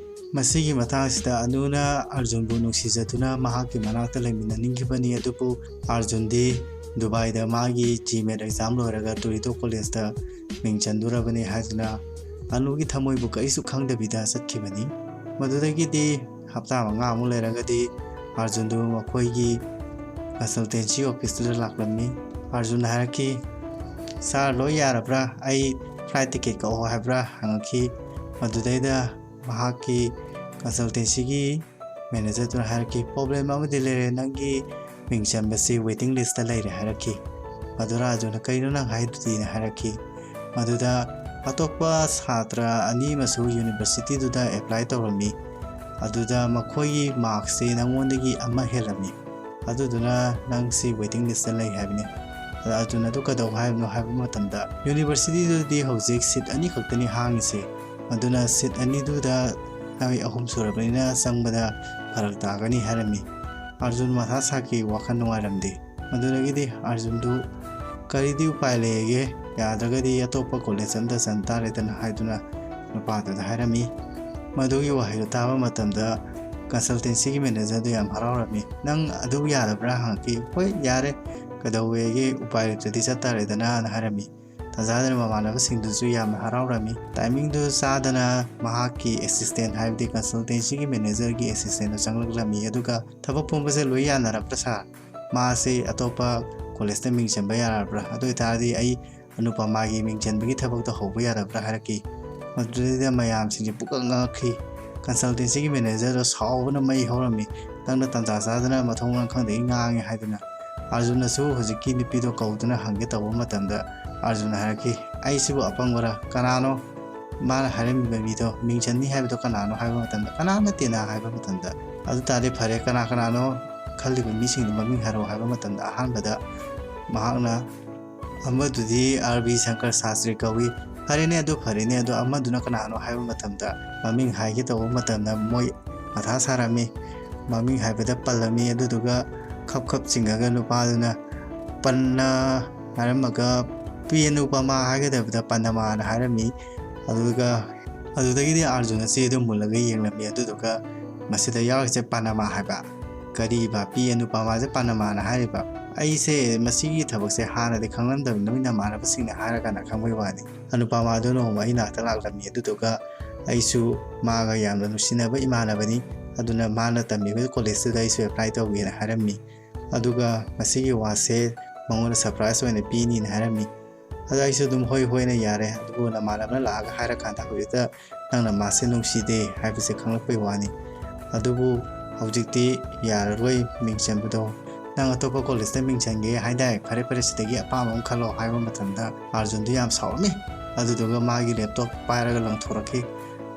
ꯃꯁꯤꯒꯤ ꯃꯇꯥꯡꯁꯤꯗ ꯑꯅꯨꯅ ꯑꯥꯔꯖꯨꯟꯕꯨ ꯅꯨꯡꯁꯤꯖꯗꯨꯅ ꯃꯍꯥꯛꯀꯤ ꯃꯅꯥꯛꯇ ꯂꯩꯃꯤꯟꯅꯅꯤꯡꯈꯤꯕꯅꯤ, ꯑꯗꯨꯕꯨ ꯑꯥꯔꯖꯨꯟꯗꯤ ꯗꯨꯕꯥꯏꯗ ꯃꯥꯒꯤ ꯖꯤꯃꯦꯠ ꯑꯦꯛꯖꯥꯝ ꯂꯣꯏꯔꯒ ꯇꯣꯔꯤꯗꯣ ꯀꯣꯂꯦꯖꯇ ꯃꯤꯡ ꯆꯟꯗꯣꯔꯕꯅꯤ ꯍꯥꯏꯗꯨꯅ ꯑꯅꯨꯒꯤ ꯊꯃꯣꯏꯕꯨ ꯀꯔꯤꯁꯨ ꯈꯪꯗꯕꯤꯗ ꯆꯠꯈꯤꯕꯅꯤ꯫ ꯃꯗꯨꯗꯒꯤꯗꯤ ꯍꯞꯇꯥ ꯃꯉꯥꯃꯨꯛ ꯂꯩꯔꯒꯗꯤ ꯑꯥꯔꯖꯨꯟꯗꯨ ꯃꯈꯣꯏꯒꯤ ꯀꯟꯁꯜꯇꯦꯟꯁꯤ ꯑꯣꯐꯤꯁꯇꯨꯗ ꯂꯥꯛꯂꯝꯃꯤ꯫ ꯑꯥꯔꯖꯨꯟꯅ ꯍꯥꯏꯔꯛꯈꯤ, "ꯁꯥꯔ, ꯂꯣꯏ ꯌꯥꯔꯕ꯭ꯔꯥ? ꯑꯩ ꯐ꯭ꯂꯥꯏꯠ ꯇꯤꯀꯦꯠ ꯀꯛꯑꯣ ꯍꯥꯏꯕ꯭ꯔꯥ?" ꯍꯪꯉꯛꯈꯤ꯫ ꯃꯗꯨꯗꯩꯗ ꯃꯍꯥꯛꯀꯤ ꯀꯟꯁꯜꯇꯦꯟꯁꯤꯒꯤ ꯃꯦꯅꯦꯖꯔꯗꯨꯅ ꯍꯥꯏꯔꯛꯈꯤ, "ꯄ꯭ꯔꯣꯕ꯭ꯂꯦꯝ ꯑꯃꯗꯤ ꯂꯩꯔꯦ, ꯅꯪꯒꯤ ꯃꯤꯡ ꯆꯟꯕꯁꯤ ꯋꯦꯇꯤꯡ ꯂꯤꯁꯇ ꯂꯩꯔꯦ" ꯍꯥꯏꯔꯛꯈꯤ꯫ ꯃꯗꯨ ꯑꯥꯔꯖꯨꯟꯅ, "ꯀꯩꯅꯣ ꯅꯪ ꯍꯥꯏꯗꯨꯗꯤꯅ?" ꯍꯥꯏꯔꯛꯈꯤ꯫ ꯃꯗꯨꯗ ꯑꯇꯣꯞꯄ ꯁꯥꯇ꯭ꯔ ꯑꯅꯤ ꯑꯃꯁꯨ ꯌꯨꯅꯤꯚꯔꯁꯤꯇꯤꯗꯨꯗ ꯑꯦꯄ꯭ꯂꯥꯏ ꯇꯧꯔꯝꯃꯤ꯫ ꯑꯗꯨꯗ ꯃꯈꯣꯏꯒꯤ ꯃꯥꯔꯛꯁꯤ ꯅꯪꯉꯣꯟꯗꯒꯤ ꯑꯃ ꯍꯦꯜꯂꯝꯃꯤ꯫ ꯑꯗꯨꯗꯨꯅ ꯅꯪꯁꯤ ꯋꯦꯇꯤꯡ ꯂꯤꯁꯇ ꯂꯩ ꯍꯥꯏꯕꯅꯤ꯫ ꯑꯗ ꯑꯥꯔꯖꯨꯟ, "ꯑꯗꯨ ꯀꯩꯗꯧ ꯍꯥꯏꯕꯅꯣ?" ꯍꯥꯏꯕ ꯃꯇꯝꯗ, "ꯌꯨꯅꯤꯚꯔꯁꯤꯇꯤꯗꯨꯗꯗꯤ ꯍꯧꯖꯤꯛ ꯁꯤꯠ ꯑꯅꯤꯈꯛꯇꯅꯤ ꯍꯥꯡꯉꯤꯁꯦ꯫ ꯑꯗꯨꯅ ꯁꯤꯠ ꯑꯅꯤꯗꯨꯗ ꯅꯣꯏ ꯑꯍꯨꯝ ꯁꯨꯔꯕꯅꯤꯅ ꯆꯪꯕꯗ ꯐꯔꯛ ꯇꯥꯒꯅꯤ" ꯍꯥꯏꯔꯝꯃꯤ꯫ ꯑꯥꯔꯖꯨꯟ ꯃꯊꯥ ꯁꯥꯈꯤ, ꯋꯥꯈꯜ ꯅꯨꯡꯉꯥꯏꯔꯝꯗꯦ꯫ ꯃꯗꯨꯗꯒꯤꯗꯤ ꯑꯥꯔꯖꯨꯟꯗꯨ ꯀꯔꯤꯗꯤ ꯎꯄꯥꯏ ꯂꯩꯔꯒꯦ, ꯌꯥꯗ꯭ꯔꯒꯗꯤ ꯑꯇꯣꯞꯄ ꯀꯣꯂꯦꯖ ꯑꯃꯗ ꯆꯟ ꯇꯥꯔꯦꯗꯅ ꯍꯥꯏꯗꯨꯅ ꯅꯨꯄꯥꯗꯨꯗ ꯍꯥꯏꯔꯝꯃꯤ꯫ ꯃꯗꯨꯒꯤ ꯋꯥꯍꯩꯗꯨ ꯇꯥꯕ ꯃꯇꯝꯗ ꯀꯟꯁꯜꯇꯦꯟꯁꯤꯒꯤ ꯃꯦꯅꯦꯖꯔꯗꯨ ꯌꯥꯝ ꯍꯔꯥꯎꯔꯝꯃꯤ꯫ "ꯅꯪ ꯑꯗꯨ ꯌꯥꯔꯕ꯭ꯔꯥ?" ꯍꯪꯉꯛꯈꯤ꯫ "ꯍꯣꯏ, ꯌꯥꯔꯦ, ꯀꯩꯗꯧꯋꯦꯒꯦ, ꯎꯄꯥꯏ ꯂꯩꯇ꯭ꯔꯗꯤ ꯆꯠꯇꯥꯔꯦꯗꯅ" ꯍꯥꯏꯔꯝꯃꯤ꯫ ꯇꯥꯟꯖꯥꯗꯨꯗ ꯃꯃꯥꯟꯅꯕꯁꯤꯡꯗꯨꯁꯨ ꯌꯥꯝꯅ ꯍꯔꯥꯎꯔꯝꯃꯤ꯫ ꯇꯥꯏꯃꯤꯡꯗꯨ ꯆꯥꯗꯅ ꯃꯍꯥꯛꯀꯤ ꯑꯦꯁꯤꯁꯇꯦꯟ, ꯍꯥꯏꯕꯗꯤ ꯀꯟꯁꯜꯇꯦꯟꯁꯤꯒꯤ ꯃꯦꯅꯦꯖꯔꯒꯤ ꯑꯦꯁꯤꯁꯇꯦꯟꯗꯨ ꯆꯪꯂꯛꯂꯝꯃꯤ꯫ ꯑꯗꯨꯒ, "ꯊꯕꯛ ꯄꯨꯝꯕꯁꯦ ꯂꯣꯏ ꯌꯥꯅꯔꯕ꯭ꯔꯥ ꯁꯥꯔ? ꯃꯥꯁꯦ ꯑꯇꯣꯞꯄ ꯀꯣꯂꯦꯖꯇ ꯃꯤꯡ ꯆꯟꯕ ꯌꯥꯔꯕ꯭ꯔꯥ? ꯑꯗꯨ ꯑꯣꯏꯇꯥꯔꯗꯤ ꯑꯩ ꯑꯅꯨꯄꯃꯥꯒꯤ ꯃꯤꯡ ꯆꯟꯕꯒꯤ ꯊꯕꯛꯇꯣ ꯍꯧꯕ ꯌꯥꯔꯕ꯭ꯔꯥ?" ꯍꯥꯏꯔꯛꯈꯤ꯫ ꯃꯗꯨꯗꯩꯗ ꯃꯌꯥꯝꯁꯤꯡꯁꯦ ꯄꯨꯛꯀ ꯉꯛꯈꯤ꯫ ꯀꯟꯁꯜꯇꯦꯟꯁꯤꯒꯤ ꯃꯦꯅꯦꯖꯔꯗꯣ ꯁꯥꯎꯕꯅ ꯃꯩ ꯍꯧꯔꯝꯃꯤ꯫ "ꯅꯪꯅ ꯇꯟꯖꯥ ꯆꯥꯗꯅ ꯃꯊꯣꯡ ꯃꯔꯝ ꯈꯪꯗꯒꯩ ꯉꯥꯡꯉꯦ" ꯍꯥꯏꯗꯨꯅ꯫ ꯑꯥꯔꯖꯨꯟꯅꯁꯨ ꯍꯧꯖꯤꯛꯀꯤ ꯅꯨꯄꯤꯗꯣ ꯀꯧꯗꯨꯅ ꯍꯪꯒꯦ ꯇꯧꯕ ꯃꯇꯝꯗ, ꯑꯥꯔꯖꯨꯟꯅ ꯍꯥꯏꯔꯛꯈꯤ, "ꯑꯩꯁꯤꯕꯨ ꯑꯄꯪꯕꯔꯥ? ꯀꯅꯥꯅꯣ ꯃꯥꯅ ꯍꯥꯏꯔꯝꯃꯤꯕ ꯃꯤꯗꯣ, ꯃꯤꯡ ꯆꯟꯅꯤ ꯍꯥꯏꯕꯗꯣ ꯀꯅꯥꯅꯣ ꯍꯥꯏꯕ ꯃꯇꯝꯗ, "ꯀꯅꯥ ꯅꯠꯇꯦꯅ" ꯍꯥꯏꯕ ꯃꯇꯝꯗ, "ꯑꯗꯨ ꯇꯥꯔꯗꯤ ꯐꯔꯦ, ꯀꯅꯥ ꯀꯅꯥꯅꯣ ꯈꯜꯂꯤꯕ ꯃꯤꯁꯤꯡꯗꯣ ꯃꯃꯤꯡ ꯍꯥꯏꯔꯛꯑꯣ" ꯍꯥꯏꯕ ꯃꯇꯝꯗ, ꯑꯍꯥꯟꯕꯗ ꯃꯍꯥꯛꯅ "ꯑꯃꯗꯨꯗꯤ ꯑꯥꯔ ꯕꯤ ꯁꯪꯀꯔ ꯁꯥꯁꯇ꯭ꯔꯤ ꯀꯧꯏ"꯫ "ꯐꯔꯦꯅꯦ ꯑꯗꯨ, ꯐꯔꯦꯅꯦ ꯑꯗꯨ, ꯑꯃꯗꯨꯅ ꯀꯅꯥꯅꯣ?" ꯍꯥꯏꯕ ꯃꯇꯝꯗ, ꯃꯃꯤꯡ ꯍꯥꯏꯒꯦ ꯇꯧꯕ ꯃꯇꯝꯗ ꯃꯣꯏ ꯃꯊꯥ ꯁꯥꯔꯝꯃꯤ꯫ ꯃꯃꯤꯡ ꯍꯥꯏꯕꯗ ꯄꯜꯂꯝꯃꯤ꯫ ꯑꯗꯨꯗꯨꯒ ꯈꯞ ꯈꯞ ꯆꯤꯡꯉꯒ ꯅꯨꯄꯥꯗꯨꯅ "ꯄꯟꯅ" ꯍꯥꯏꯔꯝꯃꯒ "ꯄꯤ ꯑꯅꯨꯄꯃꯥ" ꯍꯥꯏꯒꯗꯕꯗ "ꯄꯟꯅꯃꯥꯅ" ꯍꯥꯏꯔꯝꯃꯤ꯫ ꯑꯗꯨꯒ ꯑꯗꯨꯗꯒꯤꯗꯤ ꯑꯥꯔꯖꯨꯟ ꯑꯁꯤ ꯑꯗꯨꯝ ꯃꯨꯜꯂꯒ ꯌꯦꯡꯂꯝꯃꯤ꯫ ꯑꯗꯨꯗꯨꯒ ꯃꯁꯤꯗ ꯌꯥꯎꯔꯤꯁꯦ "ꯄꯟꯅꯃꯥ" ꯍꯥꯏꯕ, ꯀꯔꯤꯕ, "ꯄꯤ ꯑꯅꯨꯄꯃꯥꯁꯦ ꯄꯟꯅꯃꯥꯅ" ꯍꯥꯏꯔꯤꯕ? ꯑꯩꯁꯦ ꯃꯁꯤꯒꯤ ꯊꯕꯛꯁꯦ ꯍꯥꯟꯅꯗꯤ ꯈꯪꯂꯝꯗꯕꯅꯤ, ꯅꯣꯏ ꯅꯃꯥꯟꯅꯕꯁꯤꯡꯅ ꯍꯥꯏꯔꯀꯥꯟꯗ ꯈꯪꯕꯩ ꯋꯥꯅꯤ꯫ ꯑꯅꯨꯄꯃꯥꯗꯣ ꯅꯣꯡꯃ ꯑꯩ ꯅꯥꯛꯇ ꯂꯥꯛꯂꯝꯃꯤ꯫ ꯑꯗꯨꯗꯨꯒ ꯑꯩꯁꯨ ꯃꯥꯒ ꯌꯥꯝꯅ ꯅꯨꯡꯁꯤꯅꯕ ꯏꯃꯥꯟꯅꯕꯅꯤ꯫ ꯑꯗꯨꯅ ꯃꯥꯅ ꯇꯝꯃꯤꯕ ꯀꯣꯂꯦꯖꯇꯨꯗ ꯑꯩꯁꯨ ꯑꯦꯄ꯭ꯂꯥꯏ ꯇꯧꯒꯦꯅ ꯍꯥꯏꯔꯝꯃꯤ꯫ ꯑꯗꯨꯒ ꯃꯁꯤꯒꯤ ꯋꯥꯁꯦ ꯃꯉꯣꯟꯗ ꯁꯔꯄ꯭ꯔꯥꯏꯖ ꯑꯣꯏꯅ ꯄꯤꯅꯤꯅ ꯍꯥꯏꯔꯝꯃꯤ꯫ ꯑꯗ ꯑꯩꯁꯨ ꯑꯗꯨꯝ "ꯍꯣꯏ, ꯍꯣꯏꯅ ꯌꯥꯔꯦ, ꯑꯗꯨꯕꯨ ꯅꯃꯥꯟꯅꯕꯅ ꯂꯥꯛꯑꯒ ꯍꯥꯏꯔꯀꯥꯟꯗ ꯍꯧꯖꯤꯛꯇ ꯅꯪꯅ ꯃꯥꯁꯦ ꯅꯨꯡꯁꯤꯗꯦ ꯍꯥꯏꯕꯁꯦ ꯈꯪꯂꯛꯄꯩ ꯋꯥꯅꯤ꯫ ꯑꯗꯨꯕꯨ ꯍꯧꯖꯤꯛꯇꯤ ꯌꯥꯔꯔꯣꯏ ꯃꯤꯡ ꯆꯟꯕꯗꯣ꯫ ꯅꯪ ꯑꯇꯣꯞꯄ ꯀꯣꯂꯦꯖꯇ ꯃꯤꯡ ꯆꯟꯒꯦ ꯍꯥꯏꯗꯥꯏ? ꯐꯔꯦ, ꯐꯔꯦ, ꯁꯤꯗꯒꯤ ꯑꯄꯥꯝꯕ ꯑꯃ ꯈꯜꯂꯣ" ꯍꯥꯏꯕ ꯃꯇꯝꯗ ꯑꯥꯔꯖꯨꯟꯗꯣ ꯌꯥꯝ ꯁꯥꯎꯔꯝꯃꯤ꯫ ꯑꯗꯨꯗꯨꯒ ꯃꯥꯒꯤ ꯂꯦꯞꯇꯣꯞ ꯄꯥꯏꯔꯒ ꯂꯪꯊꯣꯔꯛꯈꯤ꯫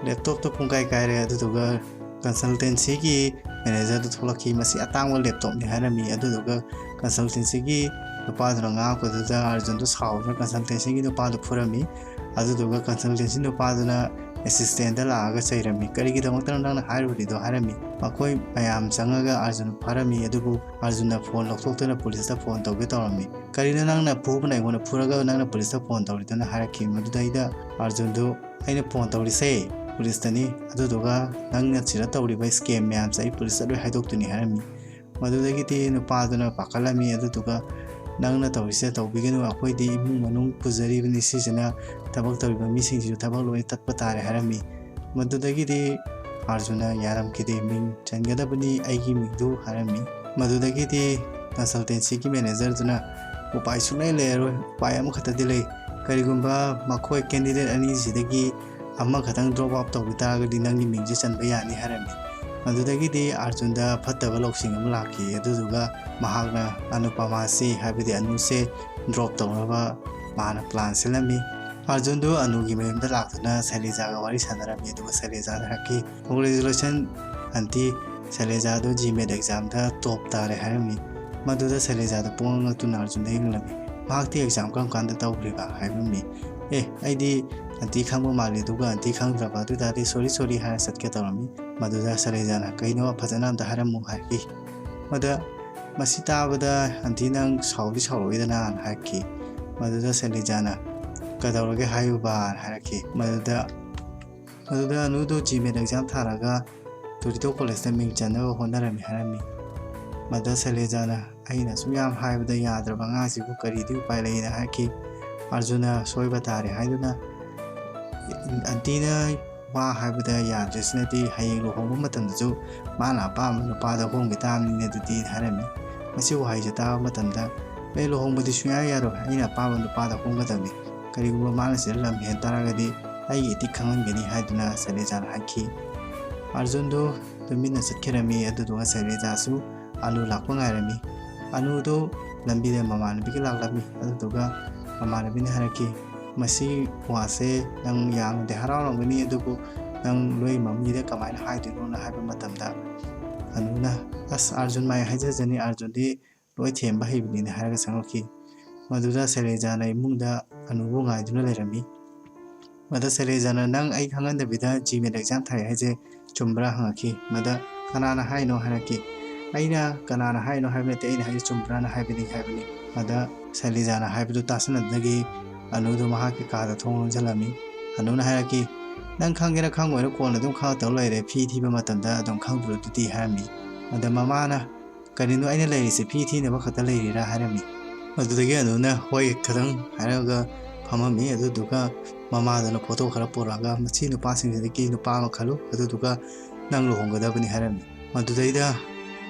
ꯂꯦꯞꯇꯣꯞꯇꯣ ꯄꯨꯡꯀꯥꯏ ꯀꯥꯏꯔꯦ꯫ ꯑꯗꯨꯗꯨꯒ ꯀꯟꯁꯜꯇꯦꯟꯁꯤꯒꯤ ꯃꯦꯅꯦꯖꯔꯗꯨ ꯊꯣꯛꯂꯛꯈꯤ꯫ "ꯃꯁꯤ ꯑꯇꯥꯡꯕ ꯂꯦꯞꯇꯣꯞꯅꯤ" ꯍꯥꯏꯔꯝꯃꯤ꯫ ꯑꯗꯨꯗꯨꯒ ꯀꯟꯁꯜꯇꯦꯟꯁꯤꯒꯤ ꯅꯨꯄꯥꯗꯨꯅ ꯉꯥꯡꯉꯛꯄꯗꯨꯗ ꯑꯥꯔꯖꯨꯟꯗꯣ ꯁꯥꯎꯗꯨꯅ ꯀꯟꯁꯜꯇꯦꯟꯁꯤꯒꯤ ꯅꯨꯄꯥꯗꯨ ꯐꯨꯔꯝꯃꯤ꯫ ꯑꯗꯨꯗꯨꯒ ꯀꯟꯁꯜꯇꯦꯟꯁꯤ ꯅꯨꯄꯥꯗꯨꯅ ꯑꯦꯁꯤꯁꯇꯦꯟꯗ ꯂꯥꯛꯑꯒ ꯆꯩꯔꯝꯃꯤ꯫ "ꯀꯔꯤꯒꯤꯗꯃꯛꯇꯅꯣ ꯅꯪꯅ ꯍꯥꯏꯔꯨꯔꯤꯗꯣ?" ꯍꯥꯏꯔꯝꯃꯤ꯫ ꯃꯈꯣꯏ ꯃꯌꯥꯝ ꯆꯪꯉꯒ ꯑꯥꯔꯖꯨꯟ ꯐꯥꯔꯝꯃꯤ꯫ ꯑꯗꯨꯕꯨ ꯑꯥꯔꯖꯨꯟꯅ ꯐꯣꯟ ꯂꯧꯊꯣꯛꯇꯨꯅ ꯄꯨꯂꯤꯁꯇ ꯐꯣꯟ ꯇꯧꯒꯦ ꯇꯧꯔꯝꯃꯤ꯫ "ꯀꯔꯤꯅꯣ ꯅꯪꯅ ꯐꯨꯕꯅ ꯑꯩꯉꯣꯟꯗ ꯐꯨꯔꯒ ꯅꯪꯅ ꯄꯨꯂꯤꯁꯇ ꯐꯣꯟ ꯇꯧꯔꯤꯗꯨꯅ?" ꯍꯥꯏꯔꯛꯈꯤ꯫ ꯃꯗꯨꯗꯩꯗ ꯑꯥꯔꯖꯨꯟꯗꯨ, "ꯑꯩꯅ ꯐꯣꯟ ꯇꯧꯔꯤꯁꯦ ꯄꯨꯂꯤꯁꯇꯅꯤ, ꯑꯗꯨꯗꯨꯒ ꯅꯪꯅ ꯁꯤꯗ ꯇꯧꯔꯤꯕ ꯁ꯭ꯀꯦꯝ ꯃꯌꯥꯝꯁꯦ ꯑꯩ ꯄꯨꯂꯤꯁꯇ ꯂꯣꯏ ꯍꯥꯏꯗꯣꯛꯇꯣꯏꯅꯤ" ꯍꯥꯏꯔꯝꯃꯤ꯫ ꯃꯗꯨꯗꯒꯤꯗꯤ ꯅꯨꯄꯥꯗꯨꯅ ꯄꯥꯈꯠꯂꯝꯃꯤ꯫ ꯑꯗꯨꯗꯨꯒ, "ꯅꯪꯅ ꯇꯧꯔꯤꯁꯦ ꯇꯧꯕꯤꯒꯅꯨ, ꯑꯩꯈꯣꯏꯗꯤ ꯏꯃꯨꯡ ꯃꯅꯨꯡ ꯄꯨꯖꯔꯤꯕꯅꯤ, ꯁꯤꯁꯤꯅ ꯊꯕꯛ ꯇꯧꯔꯤꯕ ꯃꯤꯁꯤꯡꯁꯤꯁꯨ ꯊꯕꯛ ꯂꯣꯏ ꯇꯠꯄ ꯇꯥꯔꯦ" ꯍꯥꯏꯔꯝꯃꯤ꯫ ꯃꯗꯨꯗꯒꯤꯗꯤ ꯑꯥꯔꯖꯨꯟꯅ ꯌꯥꯔꯝꯈꯤꯗꯦ꯫ "ꯃꯤꯡ ꯆꯟꯒꯗꯕꯅꯤ, ꯑꯩꯒꯤ ꯃꯤꯡꯗꯨ" ꯍꯥꯏꯔꯝꯃꯤ꯫ ꯃꯗꯨꯗꯒꯤꯗꯤ ꯀꯟꯁꯜꯇꯦꯟꯁꯤꯒꯤ ꯃꯦꯅꯦꯖꯔꯗꯨꯅ, "ꯎꯄꯥꯏ ꯁꯨꯡꯂꯩ ꯂꯩꯔꯔꯣꯏ, ꯎꯄꯥꯏ ꯑꯃꯈꯛꯇꯗꯤ ꯂꯩ꯫ ꯀꯔꯤꯒꯨꯝꯕ ꯃꯈꯣꯏ ꯀꯦꯟꯗꯤꯗꯦꯠ ꯑꯅꯤꯁꯤꯗꯒꯤ ꯑꯃꯈꯛꯇꯪ ꯗ꯭ꯔꯣꯞ ꯑꯥꯎꯠ ꯇꯧꯈꯤ ꯇꯥꯔꯒꯗꯤ ꯅꯪꯒꯤ ꯃꯤꯡꯁꯦ ꯆꯟꯕ ꯌꯥꯅꯤ" ꯍꯥꯏꯔꯝꯃꯤ꯫ ꯃꯗꯨꯗꯒꯤꯗꯤ ꯑꯥꯔꯖꯨꯟꯗ ꯐꯠꯇꯕ ꯂꯧꯁꯤꯡ ꯑꯃ ꯂꯥꯛꯈꯤ꯫ ꯑꯗꯨꯗꯨꯒ ꯃꯍꯥꯛꯅ ꯑꯅꯨꯄꯃꯥꯁꯤ, ꯍꯥꯏꯕꯗꯤ ꯑꯅꯨꯁꯦ ꯗ꯭ꯔꯣꯞ ꯇꯧꯅꯕ ꯃꯥꯅ ꯄ꯭ꯂꯥꯟ ꯁꯤꯜꯂꯝꯃꯤ꯫ ꯑꯥꯔꯖꯨꯟꯗꯨ ꯑꯅꯨꯒꯤ ꯃꯌꯨꯝꯗ ꯂꯥꯛꯇꯨꯅ ꯁꯩꯂꯦꯖꯥꯒ ꯋꯥꯔꯤ ꯁꯥꯟꯅꯔꯝꯃꯤ꯫ ꯑꯗꯨꯒ ꯁꯩꯂꯦꯖꯥꯅ ꯍꯥꯏꯔꯛꯈꯤ, "Congratulations ꯑꯟꯇꯤ, ꯁꯩꯂꯦꯖꯥꯗꯨ GMAT examꯗ top ꯇꯥꯔꯦ" ꯍꯥꯏꯔꯝꯃꯤ꯫ ꯃꯗꯨꯗ ꯁꯩꯂꯦꯖꯥꯗ ꯄꯨꯡꯉꯛ ꯉꯛꯇꯨꯅ ꯑꯥꯔꯖꯨꯟꯗ ꯌꯦꯡꯂꯝꯃꯤ꯫ ꯃꯍꯥꯛꯇꯤ exam ꯀꯔꯝ ꯀꯥꯟꯗ ꯇꯧꯈ꯭ꯔꯤꯕ ꯍꯥꯏꯔꯝꯃꯤ꯫ "ꯑꯦ, ꯑꯩꯗꯤ ꯑꯟꯇꯤ ꯈꯪꯕ ꯃꯥꯜꯂꯤ, ꯑꯗꯨꯒ ꯑꯟꯇꯤ ꯈꯪꯗ꯭ꯔꯕ, ꯑꯗꯨ ꯇꯥꯔꯗꯤ sorry sorry" ꯍꯥꯏꯔ ꯆꯠꯀꯦ ꯇꯧꯔꯝꯃꯤ꯫ ꯃꯗꯨꯗ ꯁꯩꯂꯦꯖꯥꯅ, "ꯀꯩꯅꯣ, ꯐꯖꯅ ꯑꯝꯇ ꯍꯥꯏꯔꯝꯃꯨ" ꯍꯥꯏꯔꯛꯈꯤ꯫ ꯃꯗ ꯃꯁꯤ ꯇꯥꯕꯗ ꯑꯟꯇꯤ ꯅꯪ ꯁꯥꯎꯗꯤ ꯁꯥꯎꯔꯛꯑꯣꯏꯗꯅ ꯍꯥꯏꯔꯛꯈꯤ꯫ ꯃꯗꯨꯗ ꯁꯩꯂꯦꯖꯥꯅ, "ꯀꯩꯗꯧꯔꯒꯦ ꯍꯥꯏꯌꯨꯕ?" ꯍꯥꯏꯔꯛꯈꯤ꯫ ꯃꯗꯨꯗ ꯃꯗꯨꯗ ꯑꯅꯨꯗꯨ GMAT exam ꯊꯥꯔꯒ ꯇꯣꯔꯤꯇꯣ ꯀꯣꯂꯦꯖꯇ ꯃꯤꯡ ꯆꯟꯅꯕ ꯍꯣꯠꯅꯔꯝꯃꯤ ꯍꯥꯏꯔꯝꯃꯤ꯫ ꯃꯗ ꯁꯩꯂꯦꯖꯥꯅ, "ꯑꯩꯅ ꯑꯁꯨꯛ ꯌꯥꯝ ꯍꯥꯏꯕꯗ ꯌꯥꯗ꯭ꯔꯕ ꯑꯉꯥꯡꯁꯤꯕꯨ ꯀꯔꯤꯗꯤ ꯎꯄꯥꯏ ꯂꯩꯅ" ꯍꯥꯏꯔꯛꯈꯤ꯫ ꯑꯥꯔꯖꯨꯟꯅ ꯁꯣꯏꯕ ꯇꯥꯔꯦ ꯍꯥꯏꯗꯨꯅ, "ꯑꯟꯇꯤꯅ ꯋꯥ ꯍꯥꯏꯕꯗ ꯌꯥꯗ꯭ꯔꯤꯁꯤꯅꯗꯤ ꯍꯌꯦꯡ ꯂꯨꯍꯣꯡꯕ ꯃꯇꯝꯗꯁꯨ ꯃꯥꯅ ꯑꯄꯥꯝꯕ ꯅꯨꯄꯥꯗ ꯍꯣꯡꯈꯤ ꯇꯥꯕꯅꯤꯅꯦ ꯑꯗꯨꯗꯤ" ꯍꯥꯏꯔꯝꯃꯤ꯫ ꯃꯁꯤ ꯋꯥꯍꯩꯁꯦ ꯇꯥꯕ ꯃꯇꯝꯗ, "ꯑꯩ ꯂꯨꯍꯣꯡꯕꯗꯤ ꯁꯨꯡꯌꯥ ꯌꯥꯔꯣꯏ, ꯑꯩꯅ ꯑꯄꯥꯝꯕ ꯅꯨꯄꯥꯗ ꯍꯣꯡꯒꯗꯕꯅꯤ, ꯀꯔꯤꯒꯨꯝꯕ ꯃꯥꯅ ꯁꯤꯗ ꯂꯝ ꯍꯦꯟ ꯇꯥꯔꯒꯗꯤ ꯑꯩꯒꯤ ꯏꯇꯤꯛ ꯈꯪꯍꯟꯒꯅꯤ" ꯍꯥꯏꯗꯨꯅ ꯁꯩꯂꯦꯖꯥꯅ ꯍꯥꯏꯈꯤ꯫ ꯑꯥꯔꯖꯨꯟꯗꯨ ꯇꯨꯃꯤꯟꯅ ꯆꯠꯈꯤꯔꯝꯃꯤ꯫ ꯑꯗꯨꯗꯨꯒ ꯁꯩꯂꯦꯖꯥꯁꯨ ꯑꯅꯨ ꯂꯥꯛꯄ ꯉꯥꯏꯔꯝꯃꯤ꯫ ꯑꯅꯨꯗꯨ ꯂꯝꯕꯤꯗ ꯃꯃꯥꯟꯅꯕꯤꯒ ꯂꯥꯛꯂꯝꯃꯤ꯫ ꯑꯗꯨꯗꯨꯒ ꯃꯃꯥꯟꯅꯕꯤꯅ ꯍꯥꯏꯔꯛꯈꯤ, "ꯃꯁꯤ ꯋꯥꯁꯦ ꯅꯪ ꯌꯥꯝꯅꯗꯤ ꯍꯔꯥꯎꯔꯝꯒꯅꯤ, ꯑꯗꯨꯕꯨ ꯅꯪ ꯅꯣꯏ ꯃꯃꯤꯗ ꯀꯃꯥꯏꯅ ꯍꯥꯏꯗꯣꯏꯅꯣꯅ?" ꯍꯥꯏꯕ ꯃꯇꯝꯗ ꯑꯅꯨꯅ, "ꯑꯁ, ꯑꯥꯔꯖꯨꯟ ꯃꯥꯏ ꯍꯥꯏꯖꯖꯅꯤ, ꯑꯥꯔꯖꯨꯟꯗꯤ ꯂꯣꯏ ꯊꯦꯝꯕ ꯍꯩꯕꯅꯤꯅ" ꯍꯥꯏꯔꯒ ꯆꯪꯂꯛꯈꯤ꯫ ꯃꯗꯨꯗ ꯁꯩꯂꯦꯖꯥꯅ ꯏꯃꯨꯡꯗ ꯑꯅꯨꯕꯨ ꯉꯥꯏꯗꯨꯅ ꯂꯩꯔꯝꯃꯤ꯫ ꯃꯗ ꯁꯩꯂꯦꯖꯥꯅ, "ꯅꯪ ꯑꯩ ꯈꯪꯍꯟꯗꯕꯤꯗ GMAT exam ꯊꯥꯏ ꯍꯥꯏꯁꯦ ꯆꯨꯝꯕ꯭ꯔꯥ?" ꯍꯪꯉꯛꯈꯤ꯫ ꯃꯗ, "ꯀꯅꯥꯅ ꯍꯥꯏꯅꯣ?" ꯍꯥꯏꯔꯛꯈꯤ꯫ "ꯑꯩꯅ ꯀꯅꯥꯅ ꯍꯥꯏꯅꯣ ꯍꯥꯏꯕ ꯅꯠꯇꯦ, ꯑꯩꯅ ꯍꯥꯏꯁꯦ ꯆꯨꯝꯕ꯭ꯔꯥꯅ ꯍꯥꯏꯕꯅꯤ" ꯍꯥꯏꯕꯅꯤ꯫ ꯃꯗ ꯁꯩꯂꯦꯖꯥꯅ ꯍꯥꯏꯕꯗꯨ ꯇꯥꯁꯟꯅꯗꯒꯤ ꯑꯅꯨꯗꯨ ꯃꯍꯥꯛꯀꯤ ꯀꯥꯗ ꯊꯣꯡ ꯂꯣꯟꯁꯤꯜꯂꯝꯃꯤ꯫ ꯑꯅꯨꯅ ꯍꯥꯏꯔꯛꯈꯤ, "ꯅꯪ ꯈꯪꯒꯦꯔꯥ ꯈꯪꯉꯣꯏꯔꯥ ꯀꯣꯟꯅ ꯑꯗꯨꯝ ꯈꯪꯉꯛꯇꯧ ꯂꯩꯔꯦ, ꯐꯤ ꯊꯤꯕ ꯃꯇꯝꯗ ꯑꯗꯨꯝ ꯈꯪꯗ꯭ꯔꯣ ꯑꯗꯨꯗꯤ?" ꯍꯥꯏꯔꯝꯃꯤ꯫ ꯃꯗ ꯃꯃꯥꯅ, "ꯀꯔꯤꯅꯣ, ꯑꯩꯅ ꯂꯩꯔꯤꯁꯦ ꯐꯤ ꯊꯤꯅꯕ ꯈꯛꯇ ꯂꯩꯔꯤꯔꯥ?" ꯍꯥꯏꯔꯝꯃꯤ꯫ ꯑꯗꯨꯗꯒꯤ ꯑꯅꯨꯅ ꯍꯣꯏ ꯈꯇꯪ ꯍꯥꯏꯔꯒ ꯐꯝꯃꯝꯃꯤ꯫ ꯑꯗꯨꯗꯨꯒ ꯃꯃꯥꯗꯨꯅ ꯐꯣꯇꯣ ꯈꯔ ꯄꯨꯔꯛꯑꯒ, "ꯃꯁꯤ ꯅꯨꯄꯥꯁꯤꯡꯁꯤꯗꯒꯤ ꯅꯨꯄꯥ ꯑꯃ ꯈꯜꯂꯨ, ꯑꯗꯨꯗꯨꯒ ꯅꯪ ꯂꯨꯍꯣꯡꯒꯗꯕꯅꯤ" ꯍꯥꯏꯔꯝꯃꯤ꯫ ꯃꯗꯨꯗꯩꯗ,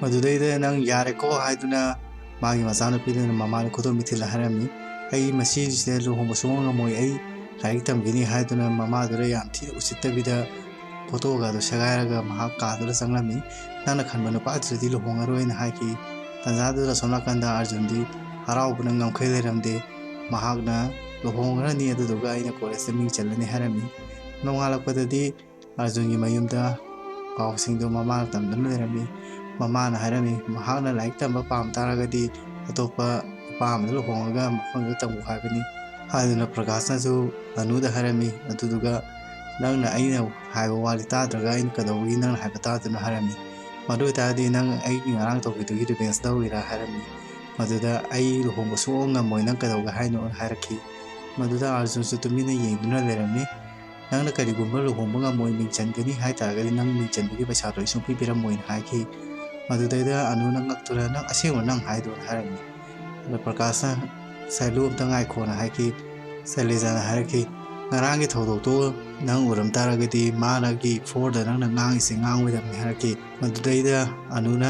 ꯃꯗꯨꯗꯩꯗ ꯅꯪ ꯌꯥꯔꯦꯀꯣ ꯍꯥꯏꯗꯨꯅ ꯃꯥꯒꯤ ꯃꯆꯥꯅꯨꯄꯤꯗꯨꯅ ꯃꯃꯥꯗ ꯈꯨꯗꯣꯝꯕꯤ ꯊꯤꯜꯂ ꯍꯥꯏꯔꯝꯃꯤ, "ꯑꯩ ꯃꯁꯤꯁꯤꯗ ꯂꯨꯍꯣꯡꯕ ꯁꯨꯡꯉꯝ ꯉꯝꯃꯣꯏ, ꯑꯩ ꯂꯥꯏꯔꯤꯛ ꯇꯝꯈꯤꯅꯤ" ꯍꯥꯏꯗꯨꯅ ꯃꯃꯥꯗꯨꯗ ꯌꯥꯝ ꯊꯤꯅ ꯎꯁꯤꯠꯇꯕꯤꯗ ꯐꯣꯇꯣꯒꯗꯣ ꯁꯦꯒꯥꯏꯔꯒ ꯃꯍꯥꯛ ꯀꯥꯗꯨꯗ ꯆꯪꯂꯝꯃꯤ꯫ "ꯅꯪꯅ ꯈꯟꯕ ꯅꯨꯄꯥꯗꯨꯗꯗꯤ ꯂꯨꯍꯣꯡꯉꯔꯣꯏꯅ" ꯍꯥꯏꯈꯤ꯫ ꯇꯟꯖꯥꯗꯨꯗ ꯑꯁꯣꯝ ꯅꯥꯀꯟꯗ ꯑꯥꯔꯖꯨꯟꯗꯤ ꯍꯔꯥꯎꯕꯅ ꯉꯝꯈꯩ ꯂꯩꯔꯝꯗꯦ꯫ ꯃꯍꯥꯛꯅ ꯂꯨꯍꯣꯡꯈ꯭ꯔꯅꯤ, ꯑꯗꯨꯗꯨꯒ ꯑꯩꯅ ꯀꯣꯂꯦꯖꯇ ꯃꯤꯡ ꯆꯜꯂꯅꯤ" ꯍꯥꯏꯔꯝꯃꯤ꯫ ꯅꯣꯡꯉꯥꯜꯂꯛꯄꯗꯗꯤ ꯑꯔꯖꯨꯟꯒꯤ ꯃꯌꯨꯝꯗ ꯄꯥꯎꯁꯤꯡꯗꯨ ꯃꯃꯥꯅ ꯇꯝꯗꯨꯅ ꯂꯩꯔꯝꯃꯤ꯫ ꯃꯃꯥꯅ ꯍꯥꯏꯔꯝꯃꯤ, "ꯃꯍꯥꯛꯅ ꯂꯥꯏꯔꯤꯛ ꯇꯝꯕ ꯄꯥꯝ ꯇꯥꯔꯒꯗꯤ ꯑꯇꯣꯞꯄ ꯅꯨꯄꯥ ꯑꯃꯗ ꯂꯨꯍꯣꯡꯉꯒ ꯃꯐꯝꯗꯨꯗ ꯇꯝꯃꯨ ꯍꯥꯏꯕꯅꯤ" ꯍꯥꯏꯗꯨꯅ ꯄ꯭ꯔꯀꯥꯁꯅꯁꯨ ꯑꯅꯨꯗ ꯍꯥꯏꯔꯝꯃꯤ꯫ ꯑꯗꯨꯗꯨꯒ "ꯅꯪꯅ ꯑꯩꯅ ꯍꯥꯏꯕ ꯋꯥꯗꯤ ꯇꯥꯗ꯭ꯔꯒ ꯑꯩꯅ ꯀꯩꯗꯧꯕꯒꯤ ꯅꯪꯅ ꯍꯥꯏꯕ ꯇꯥꯗꯣꯏꯅꯣ?" ꯍꯥꯏꯔꯝꯃꯤ꯫ "ꯃꯗꯨ ꯑꯣꯏꯇꯥꯔꯗꯤ ꯅꯪ ꯑꯩꯒꯤ ꯉꯔꯥꯡ ꯇꯧꯈꯤꯕꯗꯨꯒꯤ ꯔꯤꯚꯦꯟꯁ ꯂꯧꯔꯤꯔꯥ?" ꯍꯥꯏꯔꯝꯃꯤ꯫ "ꯃꯗꯨꯗ ꯑꯩ ꯂꯨꯍꯣꯡꯕ ꯁꯨꯡꯉꯝ ꯉꯝꯃꯣꯏ, ꯅꯪ ꯀꯩꯗꯧꯒꯦ ꯍꯥꯏꯅꯣ?" ꯍꯥꯏꯔꯛꯈꯤ꯫ ꯃꯗꯨꯗ ꯑꯥꯔꯖꯨꯟꯁꯨ ꯇꯨꯃꯤꯟꯅ ꯌꯦꯡꯗꯨꯅ ꯂꯩꯔꯝꯃꯤ꯫ "ꯅꯪꯅ ꯀꯔꯤꯒꯨꯝꯕ ꯂꯨꯍꯣꯡꯕ ꯉꯝꯃꯣꯏ, ꯃꯤꯡ ꯆꯟꯒꯅꯤ ꯍꯥꯏ ꯇꯥꯔꯒꯗꯤ ꯅꯪ ꯃꯤꯡ ꯆꯟꯕꯒꯤ ꯄꯩꯁꯥꯗꯣ ꯑꯩ ꯁꯨꯡꯄꯤ ꯄꯤꯔꯝꯃꯣꯏꯅ" ꯍꯥꯏꯈꯤ꯫ ꯃꯗꯨꯗꯩꯗ ꯑꯅꯨꯅ ꯉꯛꯇꯨꯅ, "ꯅꯪ ꯑꯁꯦꯡꯕ ꯅꯪ ꯍꯥꯏꯗꯣꯅ?" ꯍꯥꯏꯔꯝꯃꯤ꯫ ꯑꯗ ꯄ꯭ꯔꯀꯥꯁꯅ, "ꯁꯥꯏꯂꯨ, ꯑꯝꯇ ꯉꯥꯏꯈꯣꯅ" ꯍꯥꯏꯈꯤ꯫ ꯁꯩꯂꯦꯖꯥꯅ ꯍꯥꯏꯔꯛꯈꯤ, "ꯉꯔꯥꯡꯒꯤ ꯊꯧꯗꯣꯛꯇꯣ ꯅꯪ ꯎꯔꯝ ꯇꯥꯔꯒꯗꯤ ꯃꯥꯅꯒꯤ ꯐꯣꯔꯗ ꯅꯪꯅ ꯉꯥꯡꯉꯤꯁꯦ ꯉꯥꯡꯉꯣꯏꯗꯕꯅꯤ" ꯍꯥꯏꯔꯛꯈꯤ꯫ ꯃꯗꯨꯗꯩꯗ ꯑꯅꯨꯅ,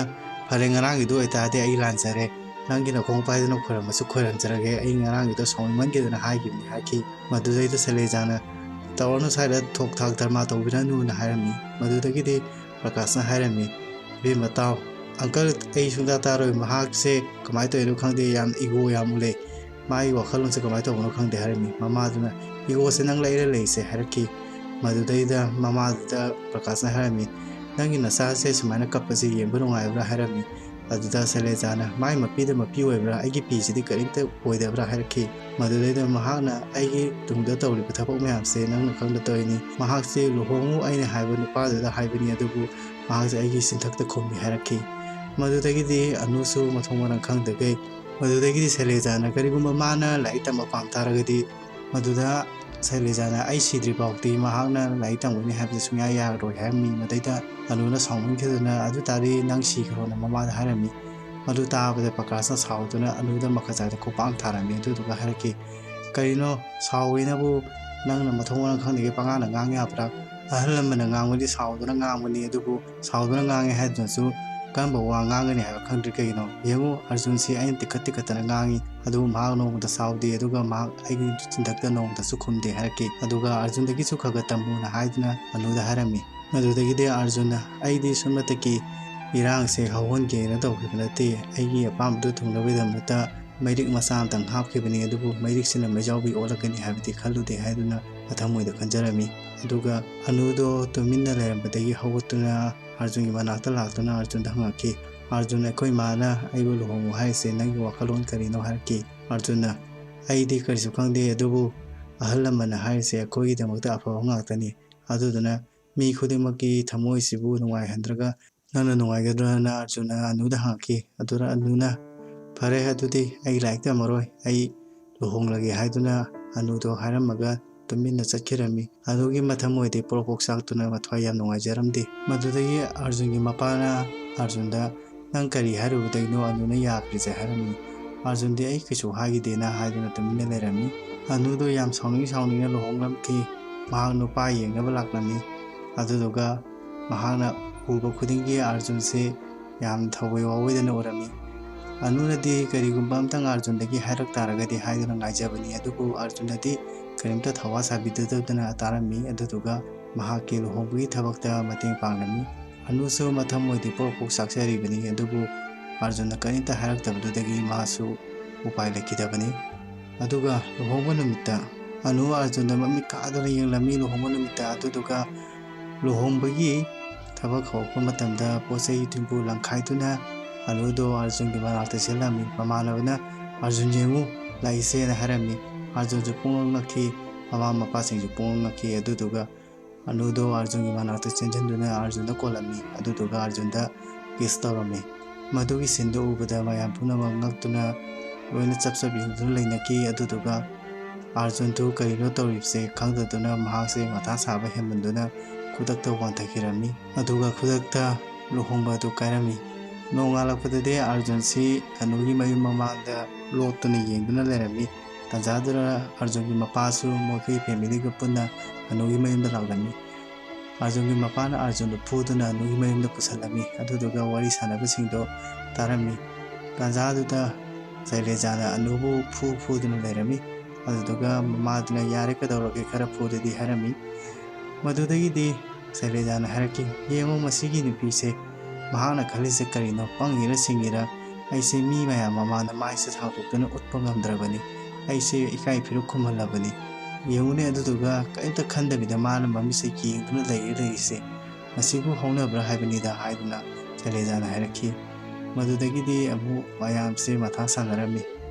"ꯐꯔꯦ, ꯉꯔꯥꯡꯒꯤꯗꯣ ꯑꯣꯏꯇꯥꯔꯗꯤ ꯑꯩ ꯂꯥꯟꯖꯔꯦ, ꯅꯪꯒꯤ ꯅꯈꯣꯡ ꯄꯥꯏꯗꯨꯅ ꯈꯣꯏꯔꯝꯕꯁꯨ ꯈꯣꯏꯔꯝꯖꯔꯒꯦ, ꯑꯩ ꯉꯔꯥꯡꯒꯤꯗꯣ ꯁꯥꯎꯅꯤꯡꯃꯟꯒꯤꯗꯅ ꯍꯥꯏꯈꯤꯕꯅꯤ" ꯍꯥꯏꯈꯤ꯫ ꯃꯗꯨꯗꯩꯗ ꯁꯩꯂꯦꯖꯥꯅ, "ꯇꯧꯔꯅꯨ, ꯁ꯭ꯋꯥꯏꯗ ꯊꯣꯛ ꯊꯥꯛ ꯙꯔꯃꯥ ꯇꯧꯕꯤꯔꯅꯨꯅ" ꯍꯥꯏꯔꯝꯃꯤ꯫ ꯃꯗꯨꯗꯒꯤꯗꯤ ꯄ꯭ꯔꯀꯥꯁꯅ ꯍꯥꯏꯔꯝꯃꯤ, "ꯏꯕꯦꯝꯃ ꯇꯥꯎ, ꯑꯪꯀꯜ, ꯑꯩ ꯁꯨꯡꯇꯥ ꯇꯥꯔꯣꯏ, ꯃꯍꯥꯛꯁꯦ ꯀꯃꯥꯏꯅ ꯇꯧꯔꯤꯅꯣ ꯈꯪꯗꯦ, ꯌꯥꯝ ꯏꯒꯣ ꯌꯥꯝ ꯎꯠꯂꯦ, ꯃꯥꯒꯤ ꯋꯥꯈꯜꯂꯣꯟꯁꯦ ꯀꯃꯥꯏꯅ ꯇꯧꯕꯅꯣ ꯈꯪꯗꯦ" ꯍꯥꯏꯔꯝꯃꯤ꯫ ꯃꯃꯥꯗꯨꯅ, "ꯏꯒꯣꯁꯦ ꯅꯪ ꯂꯩꯔ ꯂꯩꯁꯦ" ꯍꯥꯏꯔꯛꯈꯤ꯫ ꯃꯗꯨꯗꯩꯗ ꯃꯃꯥꯗꯨꯗ ꯄ꯭ꯔꯀꯥꯁꯅ ꯍꯥꯏꯔꯝꯃꯤ, "ꯅꯪꯒꯤ ꯅꯆꯥꯁꯦ ꯁꯨꯃꯥꯏꯅ ꯀꯞꯄꯁꯦ ꯌꯦꯡꯕ ꯅꯨꯡꯉꯥꯏꯕ꯭ꯔꯥ?" ꯍꯥꯏꯔꯝꯃꯤ꯫ ꯑꯗꯨꯗ ꯁꯩꯂꯦꯖꯥꯅ, "ꯃꯥꯏ ꯃꯄꯤꯗ ꯃꯄꯤ ꯑꯣꯏꯕ꯭ꯔꯥ? ꯑꯩꯒꯤ ꯄꯤꯁꯤꯗꯤ ꯀꯔꯤꯝꯇ ꯑꯣꯏꯗꯕ꯭ꯔꯥ?" ꯍꯥꯏꯔꯛꯈꯤ꯫ ꯃꯗꯨꯗꯩꯗ ꯃꯍꯥꯛꯅ, "ꯑꯩꯒꯤ ꯇꯨꯡꯗ ꯇꯧꯔꯤꯕ ꯊꯕꯛ ꯃꯌꯥꯝꯁꯦ ꯅꯪꯅ ꯈꯪꯗ ꯇꯧꯔꯤꯅꯤ꯫ ꯃꯍꯥꯛꯁꯤ ꯂꯨꯍꯣꯡꯉꯨ ꯑꯩꯅ ꯍꯥꯏꯕ ꯅꯨꯄꯥꯗꯨꯗ ꯍꯥꯏꯕꯅꯤ, ꯑꯗꯨꯕꯨ ꯃꯍꯥꯛꯁꯦ ꯑꯩꯒꯤ ꯆꯤꯟꯊꯛꯇ ꯈꯨꯝꯃꯤ" ꯍꯥꯏꯔꯛꯈꯤ꯫ ꯃꯗꯨꯗꯒꯤꯗꯤ ꯑꯅꯨꯁꯨ ꯃꯊꯣꯡ ꯃꯔꯝ ꯈꯪꯗꯈꯩ, ꯃꯗꯨꯗꯒꯤꯗꯤ ꯁꯩꯂꯦꯖꯥꯅ ꯀꯔꯤꯒꯨꯝꯕ ꯃꯥꯅ ꯂꯥꯏꯔꯤꯛ ꯇꯝꯕ ꯄꯥꯝ ꯇꯥꯔꯒꯗꯤ, ꯃꯗꯨꯗ ꯁꯩꯂꯦꯖꯥꯅ ꯑꯩ ꯁꯤꯗ꯭ꯔꯤ ꯐꯥꯎꯗꯤ ꯃꯍꯥꯛꯅ ꯂꯥꯏꯔꯤꯛ ꯇꯝꯒꯅꯤ ꯍꯥꯏꯕꯁꯦ ꯁꯨꯡꯌꯥ ꯌꯥꯔꯔꯣꯏ ꯍꯥꯏꯔꯝꯃꯤ꯫ ꯃꯗꯩꯗ ꯑꯅꯨꯅ ꯁꯥꯎꯅꯤꯡꯈꯤꯗꯨꯅ, "ꯑꯗꯨ ꯇꯥꯔꯗꯤ ꯅꯪ ꯁꯤꯈ꯭ꯔꯣꯅ" ꯃꯃꯥꯗ ꯍꯥꯏꯔꯝꯃꯤ꯫ ꯃꯗꯨ ꯇꯥꯕꯗ ꯄ꯭ꯔꯀꯥꯁꯅ ꯁꯥꯎꯗꯨꯅ ꯑꯅꯨꯗ ꯃꯈꯥꯖꯥꯏꯗ ꯈꯨꯄꯥꯛ ꯊꯥꯔꯝꯃꯤ꯫ ꯑꯗꯨꯗꯨꯒ ꯍꯥꯏꯔꯛꯈꯤ, "ꯀꯔꯤꯅꯣ ꯁꯥꯎꯋꯦꯅꯕꯨ ꯅꯪꯅ ꯃꯊꯣꯡ ꯃꯔꯝ ꯈꯪꯗꯒꯩ ꯄꯉꯥꯡꯗ ꯉꯥꯡ ꯌꯥꯕ꯭ꯔꯥ? ꯑꯍꯜ ꯂꯃꯟꯅ ꯉꯥꯡꯕꯗꯤ ꯁꯥꯎꯗꯨꯅ ꯉꯥꯡꯕꯅꯤ, ꯑꯗꯨꯕꯨ ꯁꯥꯎꯗꯨꯅ ꯉꯥꯡꯉꯦ ꯍꯥꯏꯗꯨꯅꯁꯨ ꯀꯔꯝꯕ ꯋꯥ ꯉꯥꯡꯒꯅꯤ ꯍꯥꯏꯕ ꯈꯪꯗ꯭ꯔꯤ꯫ ꯀꯩꯒꯤꯅꯣ? ꯌꯦꯡꯉꯨ, ꯑꯔꯖꯨꯟꯁꯤ ꯑꯩꯅ ꯇꯤꯛꯈꯠ ꯇꯤꯛꯈꯠꯇꯅ ꯉꯥꯡꯉꯤ, ꯑꯗꯨꯕꯨ ꯃꯍꯥꯛ ꯅꯣꯡꯃꯇ ꯁꯥꯎꯗꯦ, ꯑꯗꯨꯒ ꯃꯍꯥꯛ ꯑꯩꯒꯤ ꯆꯤꯟꯊꯛꯇ ꯅꯣꯡꯃꯇꯁꯨ ꯈꯨꯝꯗꯦ" ꯍꯥꯏꯔꯛꯈꯤ꯫ ꯑꯗꯨꯒ "ꯑꯔꯖꯨꯟꯗꯒꯤꯁꯨ ꯈꯔ ꯈꯔ ꯇꯝꯃꯨꯅ" ꯍꯥꯏꯗꯨꯅ ꯑꯅꯨꯗ ꯍꯥꯏꯔꯝꯃꯤ꯫ ꯃꯗꯨꯗꯒꯤꯗꯤ ꯑꯔꯖꯨꯟꯅ, "ꯑꯩꯗꯤ ꯁꯨꯞꯅꯇꯒꯤ ꯏꯔꯥꯡꯁꯦ ꯍꯧꯍꯟꯒꯦꯅ ꯇꯧꯈꯤꯕ ꯅꯠꯇꯦ, ꯑꯩꯒꯤ ꯑꯄꯥꯝꯕꯗꯨ ꯊꯨꯡꯅꯕꯒꯤꯗꯃꯛꯇ ꯃꯩꯔꯤꯛ ꯃꯆꯥ ꯑꯃꯇꯪ ꯍꯥꯞꯈꯤꯕꯅꯤ, ꯑꯗꯨꯕꯨ ꯃꯩꯔꯤꯛꯁꯤꯅ ꯃꯩꯖꯥꯎꯕꯤ ꯑꯣꯜꯂꯛꯀꯅꯤ ꯍꯥꯏꯕꯗꯤ ꯈꯜꯂꯨꯗꯦ ꯍꯥꯏꯗꯨꯅ ꯃꯊꯃꯣꯏꯗ ꯈꯟꯖꯔꯝꯃꯤ꯫ ꯑꯗꯨꯒ ꯑꯅꯨꯗꯣ ꯇꯨꯃꯤꯟꯅ ꯂꯩꯔꯝꯕꯗꯒꯤ ꯍꯧꯒꯠꯇꯨꯅ ꯑꯥꯔꯖꯨꯟꯒꯤ ꯃꯅꯥꯛꯇ ꯂꯥꯛꯇꯨꯅ ꯑꯥꯔꯖꯨꯟꯗ ꯍꯪꯉꯛꯈꯤ, "ꯑꯥꯔꯖꯨꯟ, ꯑꯩꯈꯣꯏ ꯏꯃꯥꯅ ꯑꯩꯕꯨ ꯂꯨꯍꯣꯡꯉꯨ ꯍꯥꯏꯔꯤꯁꯦ ꯅꯪꯒꯤ ꯋꯥꯈꯜꯂꯣꯟ ꯀꯔꯤꯅꯣ?" ꯍꯥꯏꯔꯛꯈꯤ꯫ ꯑꯥꯔꯖꯨꯟꯅ, "ꯑꯩꯗꯤ ꯀꯔꯤꯁꯨ ꯈꯪꯗꯦ, ꯑꯗꯨꯕꯨ ꯑꯍꯜ ꯂꯃꯟꯅ ꯍꯥꯏꯔꯤꯁꯦ ꯑꯩꯈꯣꯏꯒꯤꯗꯃꯛꯇ ꯑꯐꯕ ꯉꯥꯛꯇꯅꯤ꯫ ꯑꯗꯨꯗꯨꯅ ꯃꯤ ꯈꯨꯗꯤꯡꯃꯛꯀꯤ ꯊꯃꯣꯏꯁꯤꯕꯨ ꯅꯨꯡꯉꯥꯏꯍꯟꯗ꯭ꯔꯒ ꯅꯪꯅ ꯅꯨꯡꯉꯥꯏꯒꯗ꯭ꯔꯅ?" ꯑꯥꯔꯖꯨꯟꯅ ꯑꯅꯨꯗ ꯍꯪꯉꯛꯈꯤ꯫ ꯑꯗꯨꯗ ꯑꯅꯨꯅ, "ꯐꯔꯦ, ꯑꯗꯨꯗꯤ ꯑꯩ ꯂꯥꯏꯔꯤꯛ ꯇꯝꯃꯔꯣꯏ, ꯑꯩ ꯂꯨꯍꯣꯡꯂꯒꯦ" ꯍꯥꯏꯗꯨꯅ ꯑꯅꯨꯗꯣ ꯍꯥꯏꯔꯝꯃꯒ ꯇꯨꯃꯤꯟꯅ ꯆꯠꯈꯤꯔꯝꯃꯤ꯫ ꯑꯗꯨꯒꯤ ꯃꯊꯃꯣꯏꯗꯤ ꯄ꯭ꯔꯣꯛ ꯄ꯭ꯔꯣꯛ ꯆꯥꯛꯇꯨꯅ ꯃꯊ꯭ꯋꯥꯏ ꯌꯥꯝ ꯅꯨꯡꯉꯥꯏꯖꯔꯝꯗꯦ꯫ ꯃꯗꯨꯗꯒꯤ ꯑꯥꯔꯖꯨꯟꯒꯤ ꯃꯄꯥꯅ ꯑꯥꯔꯖꯨꯟꯗ, "ꯅꯪ ꯀꯔꯤ ꯍꯥꯏꯔꯨꯕꯗꯒꯤꯅꯣ ꯑꯅꯨꯅ ꯌꯥꯈ꯭ꯔꯤꯁꯦ?" ꯍꯥꯏꯔꯝꯃꯤ꯫ ꯑꯥꯔꯖꯨꯟꯗꯤ, "ꯑꯩ ꯀꯩꯁꯨ ꯍꯥꯏꯈꯤꯗꯦꯅ" ꯍꯥꯏꯗꯨꯅ ꯇꯨꯃꯤꯟꯅ ꯂꯩꯔꯝꯃꯤ꯫ ꯑꯅꯨꯗꯣ ꯌꯥꯝ ꯁꯥꯎꯅꯤꯡ ꯁꯥꯎꯅꯤꯡꯅ ꯂꯨꯍꯣꯡꯂꯝꯈꯤ꯫ ꯃꯍꯥꯛ ꯅꯨꯄꯥ ꯌꯦꯡꯅꯕ ꯂꯥꯛꯂꯝꯃꯤ꯫ ꯑꯗꯨꯗꯨꯒ ꯃꯍꯥꯛꯅ ꯎꯕ ꯈꯨꯗꯤꯡꯒꯤ ꯑꯥꯔꯖꯨꯟꯁꯦ ꯌꯥꯝ ꯊꯋꯥꯏ ꯋꯥꯑꯣꯏꯗꯅ ꯎꯔꯝꯃꯤ꯫ ꯑꯅꯨꯅꯗꯤ ꯀꯔꯤꯒꯨꯝꯕ ꯑꯝꯇꯪ ꯑꯥꯔꯖꯨꯟꯗꯒꯤ ꯍꯥꯏꯔꯛ ꯇꯥꯔꯒꯗꯤ ꯍꯥꯏꯗꯨꯅ ꯉꯥꯏꯖꯕꯅꯤ, ꯑꯗꯨꯕꯨ ꯑꯥꯔꯖꯨꯟꯅꯗꯤ ꯀꯔꯤꯝꯇ ꯊꯋꯥ ꯁꯥꯕꯤꯗꯗꯅ ꯇꯥꯔꯝꯃꯤ꯫ ꯑꯗꯨꯗꯨꯒ ꯃꯍꯥꯛꯀꯤ ꯂꯨꯍꯣꯡꯕꯒꯤ ꯊꯕꯛꯇ ꯃꯇꯦꯡ ꯄꯥꯡꯂꯝꯃꯤ꯫ ꯑꯅꯨꯁꯨ ꯃꯊꯃꯣꯏꯗꯤ ꯄ꯭ꯔꯣꯛ ꯄ꯭ꯔꯣꯛ ꯆꯥꯛꯆꯔꯤꯕꯅꯤ, ꯑꯗꯨꯕꯨ ꯑꯥꯔꯖꯨꯟꯅ ꯀꯔꯤꯝꯇ ꯍꯥꯏꯔꯛꯇꯕꯗꯨꯗꯒꯤ ꯃꯥꯁꯨ ꯎꯄꯥꯏ ꯂꯩꯈꯤꯗꯕꯅꯤ꯫ ꯑꯗꯨꯒ ꯂꯨꯍꯣꯡꯕ ꯅꯨꯃꯤꯠꯇ ꯑꯅꯨ ꯑꯥꯔꯖꯨꯟꯗ ꯃꯃꯤꯠ ꯀꯥꯗꯨꯅ ꯌꯦꯡꯂꯝꯃꯤ ꯂꯨꯍꯣꯡꯕ ꯅꯨꯃꯤꯠꯇ꯫ ꯑꯗꯨꯗꯨꯒ ꯂꯨꯍꯣꯡꯕꯒꯤ ꯊꯕꯛ ꯍꯧꯔꯛꯄ ꯃꯇꯝꯗ ꯄꯣꯠ ꯆꯩ ꯇꯨꯡꯕꯨ ꯂꯪꯈꯥꯏꯗꯨꯅ ꯑꯅꯨꯗꯣ ꯑꯥꯔꯖꯨꯟꯒꯤ ꯃꯅꯥꯛꯇ ꯆꯦꯜꯂꯝꯃꯤ꯫ ꯃꯃꯥꯟꯅꯕꯅ, "ꯑꯥꯔꯖꯨꯟ ꯌꯦꯡꯉꯨ, ꯂꯥꯛꯏꯁꯦꯅ" ꯍꯥꯏꯔꯝꯃꯤ꯫ ꯑꯥꯔꯖꯨꯟꯁꯨ ꯄꯨꯡꯉꯛ ꯉꯛꯈꯤ, ꯃꯃꯥ ꯃꯄꯥꯁꯤꯡꯁꯨ ꯄꯨꯡꯉꯛ ꯉꯛꯈꯤ꯫ ꯑꯗꯨꯗꯨꯒ ꯑꯅꯨꯗꯣ ꯑꯥꯔꯖꯨꯟꯒꯤ ꯃꯅꯥꯛꯇ ꯆꯦꯟꯁꯤꯟꯗꯨꯅ ꯑꯥꯔꯖꯨꯟꯗ ꯀꯣꯜꯂꯝꯃꯤ꯫ ꯑꯗꯨꯗꯨꯒ ꯑꯥꯔꯖꯨꯟꯗ ꯀꯤꯁ ꯇꯧꯔꯝꯃꯤ꯫ ꯃꯗꯨꯒꯤ ꯁꯤꯟꯗꯨ ꯎꯕꯗ ꯃꯌꯥꯝ ꯄꯨꯝꯅꯃꯛ ꯉꯛꯇꯨꯅ ꯂꯣꯏꯅ ꯆꯞ ꯆꯞ ꯌꯦꯡꯗꯨꯅ ꯂꯩꯅꯈꯤ꯫ ꯑꯗꯨꯗꯨꯒ ꯑꯥꯔꯖꯨꯟꯗꯨ ꯀꯔꯤꯅꯣ ꯇꯧꯔꯤꯕꯁꯦ ꯈꯪꯗꯗꯨꯅ ꯃꯍꯥꯛꯁꯦ ꯃꯊꯥ ꯁꯥꯕ ꯍꯦꯟꯃꯟꯗꯨꯅ ꯈꯨꯗꯛꯇ ꯋꯥꯟꯊꯈꯤꯔꯝꯃꯤ꯫ ꯑꯗꯨꯒ ꯈꯨꯗꯛꯇ ꯂꯨꯍꯣꯡꯕ ꯑꯗꯨ ꯀꯥꯏꯔꯝꯃꯤ꯫ ꯅꯣꯡꯉꯥꯜꯂꯛꯄꯗꯗꯤ ꯑꯥꯔꯖꯨꯟꯁꯤ ꯑꯅꯨꯒꯤ ꯃꯌꯨꯝ ꯃꯃꯥꯡꯗ ꯂꯣꯠꯇꯨꯅ ꯌꯦꯡꯗꯨꯅ ꯂꯩꯔꯝꯃꯤ꯫ ꯇꯥꯟꯖꯥꯗꯨꯗ ꯑꯥꯔꯖꯨꯟꯒꯤ ꯃꯄꯥꯁꯨ ꯃꯈꯣꯏꯒꯤ ꯐꯦꯃꯤꯂꯤꯒ ꯄꯨꯟꯅ ꯑꯅꯨꯒꯤ ꯃꯌꯨꯝꯗ ꯂꯥꯛꯂꯝꯃꯤ꯫ ꯑꯥꯔꯖꯨꯟꯒꯤ ꯃꯄꯥꯅ ꯑꯥꯔꯖꯨꯟꯗꯨ ꯐꯨꯗꯨꯅ ꯑꯅꯨꯒꯤ ꯃꯌꯨꯝꯗ ꯄꯨꯁꯜꯂꯝꯃꯤ꯫ ꯑꯗꯨꯗꯨꯒ ꯋꯥꯔꯤ ꯁꯥꯟꯅꯕꯁꯤꯡꯗꯣ ꯇꯥꯔꯝꯃꯤ꯫ ꯇꯥꯟꯖꯥꯗꯨꯗ ꯁꯩꯂꯦꯖꯥꯅ ꯑꯅꯨꯕꯨ ꯐꯨ ꯐꯨꯗꯨꯅ ꯂꯩꯔꯝꯃꯤ꯫ ꯑꯗꯨꯗꯨꯒ ꯃꯃꯥꯗꯨꯅ, "ꯌꯥꯔꯦ, ꯀꯩꯗꯧꯔꯒꯦ, ꯈꯔ ꯐꯨꯗꯗꯤ?" ꯍꯥꯏꯔꯝꯃꯤ꯫ ꯃꯗꯨꯗꯒꯤꯗꯤ ꯁꯩꯂꯦꯖꯥꯅ ꯍꯥꯏꯔꯛꯈꯤ, "ꯌꯦꯡꯉꯨ, ꯃꯁꯤꯒꯤ ꯅꯨꯄꯤꯁꯦ, ꯃꯍꯥꯛꯅ ꯈꯜꯂꯤꯁꯦ ꯀꯔꯤꯅꯣ? ꯄꯪꯉꯤꯔ ꯁꯤꯡꯉꯤꯔ? ꯑꯩꯁꯦ ꯃꯤ ꯃꯌꯥꯝ ꯃꯃꯥꯡꯗ ꯃꯥꯏꯁꯦ ꯁꯥꯡꯗꯣꯛꯇꯨꯅ ꯎꯠꯄ ꯉꯝꯗ꯭ꯔꯕꯅꯤ꯫ ꯑꯩꯁꯦ ꯏꯀꯥꯏ ꯐꯤꯔꯨꯛ ꯈꯨꯝꯍꯜꯂꯕꯅꯤ꯫ ꯌꯦꯡꯉꯨꯅꯦ, ꯑꯗꯨꯗꯨꯒ ꯀꯔꯤꯝꯇ ꯈꯟꯗꯕꯤꯗ ꯃꯥꯅ ꯃꯃꯤꯠꯁꯦ ꯌꯦꯡꯗꯨꯅ ꯂꯩꯔ ꯂꯩꯔꯤꯁꯦ ꯃꯁꯤꯕꯨ ꯍꯧꯅꯕ꯭ꯔꯥ ꯍꯥꯏꯕꯅꯤꯗ" ꯍꯥꯏꯗꯨꯅ ꯁꯩꯂꯦꯖꯥꯅ ꯍꯥꯏꯔꯛꯈꯤ꯫ ꯃꯗꯨꯗꯒꯤꯗꯤ ꯑꯃꯨꯛ ꯃꯌꯥꯝꯁꯦ ꯃꯊꯥ ꯁꯥꯟꯅꯔꯝꯃꯤ꯫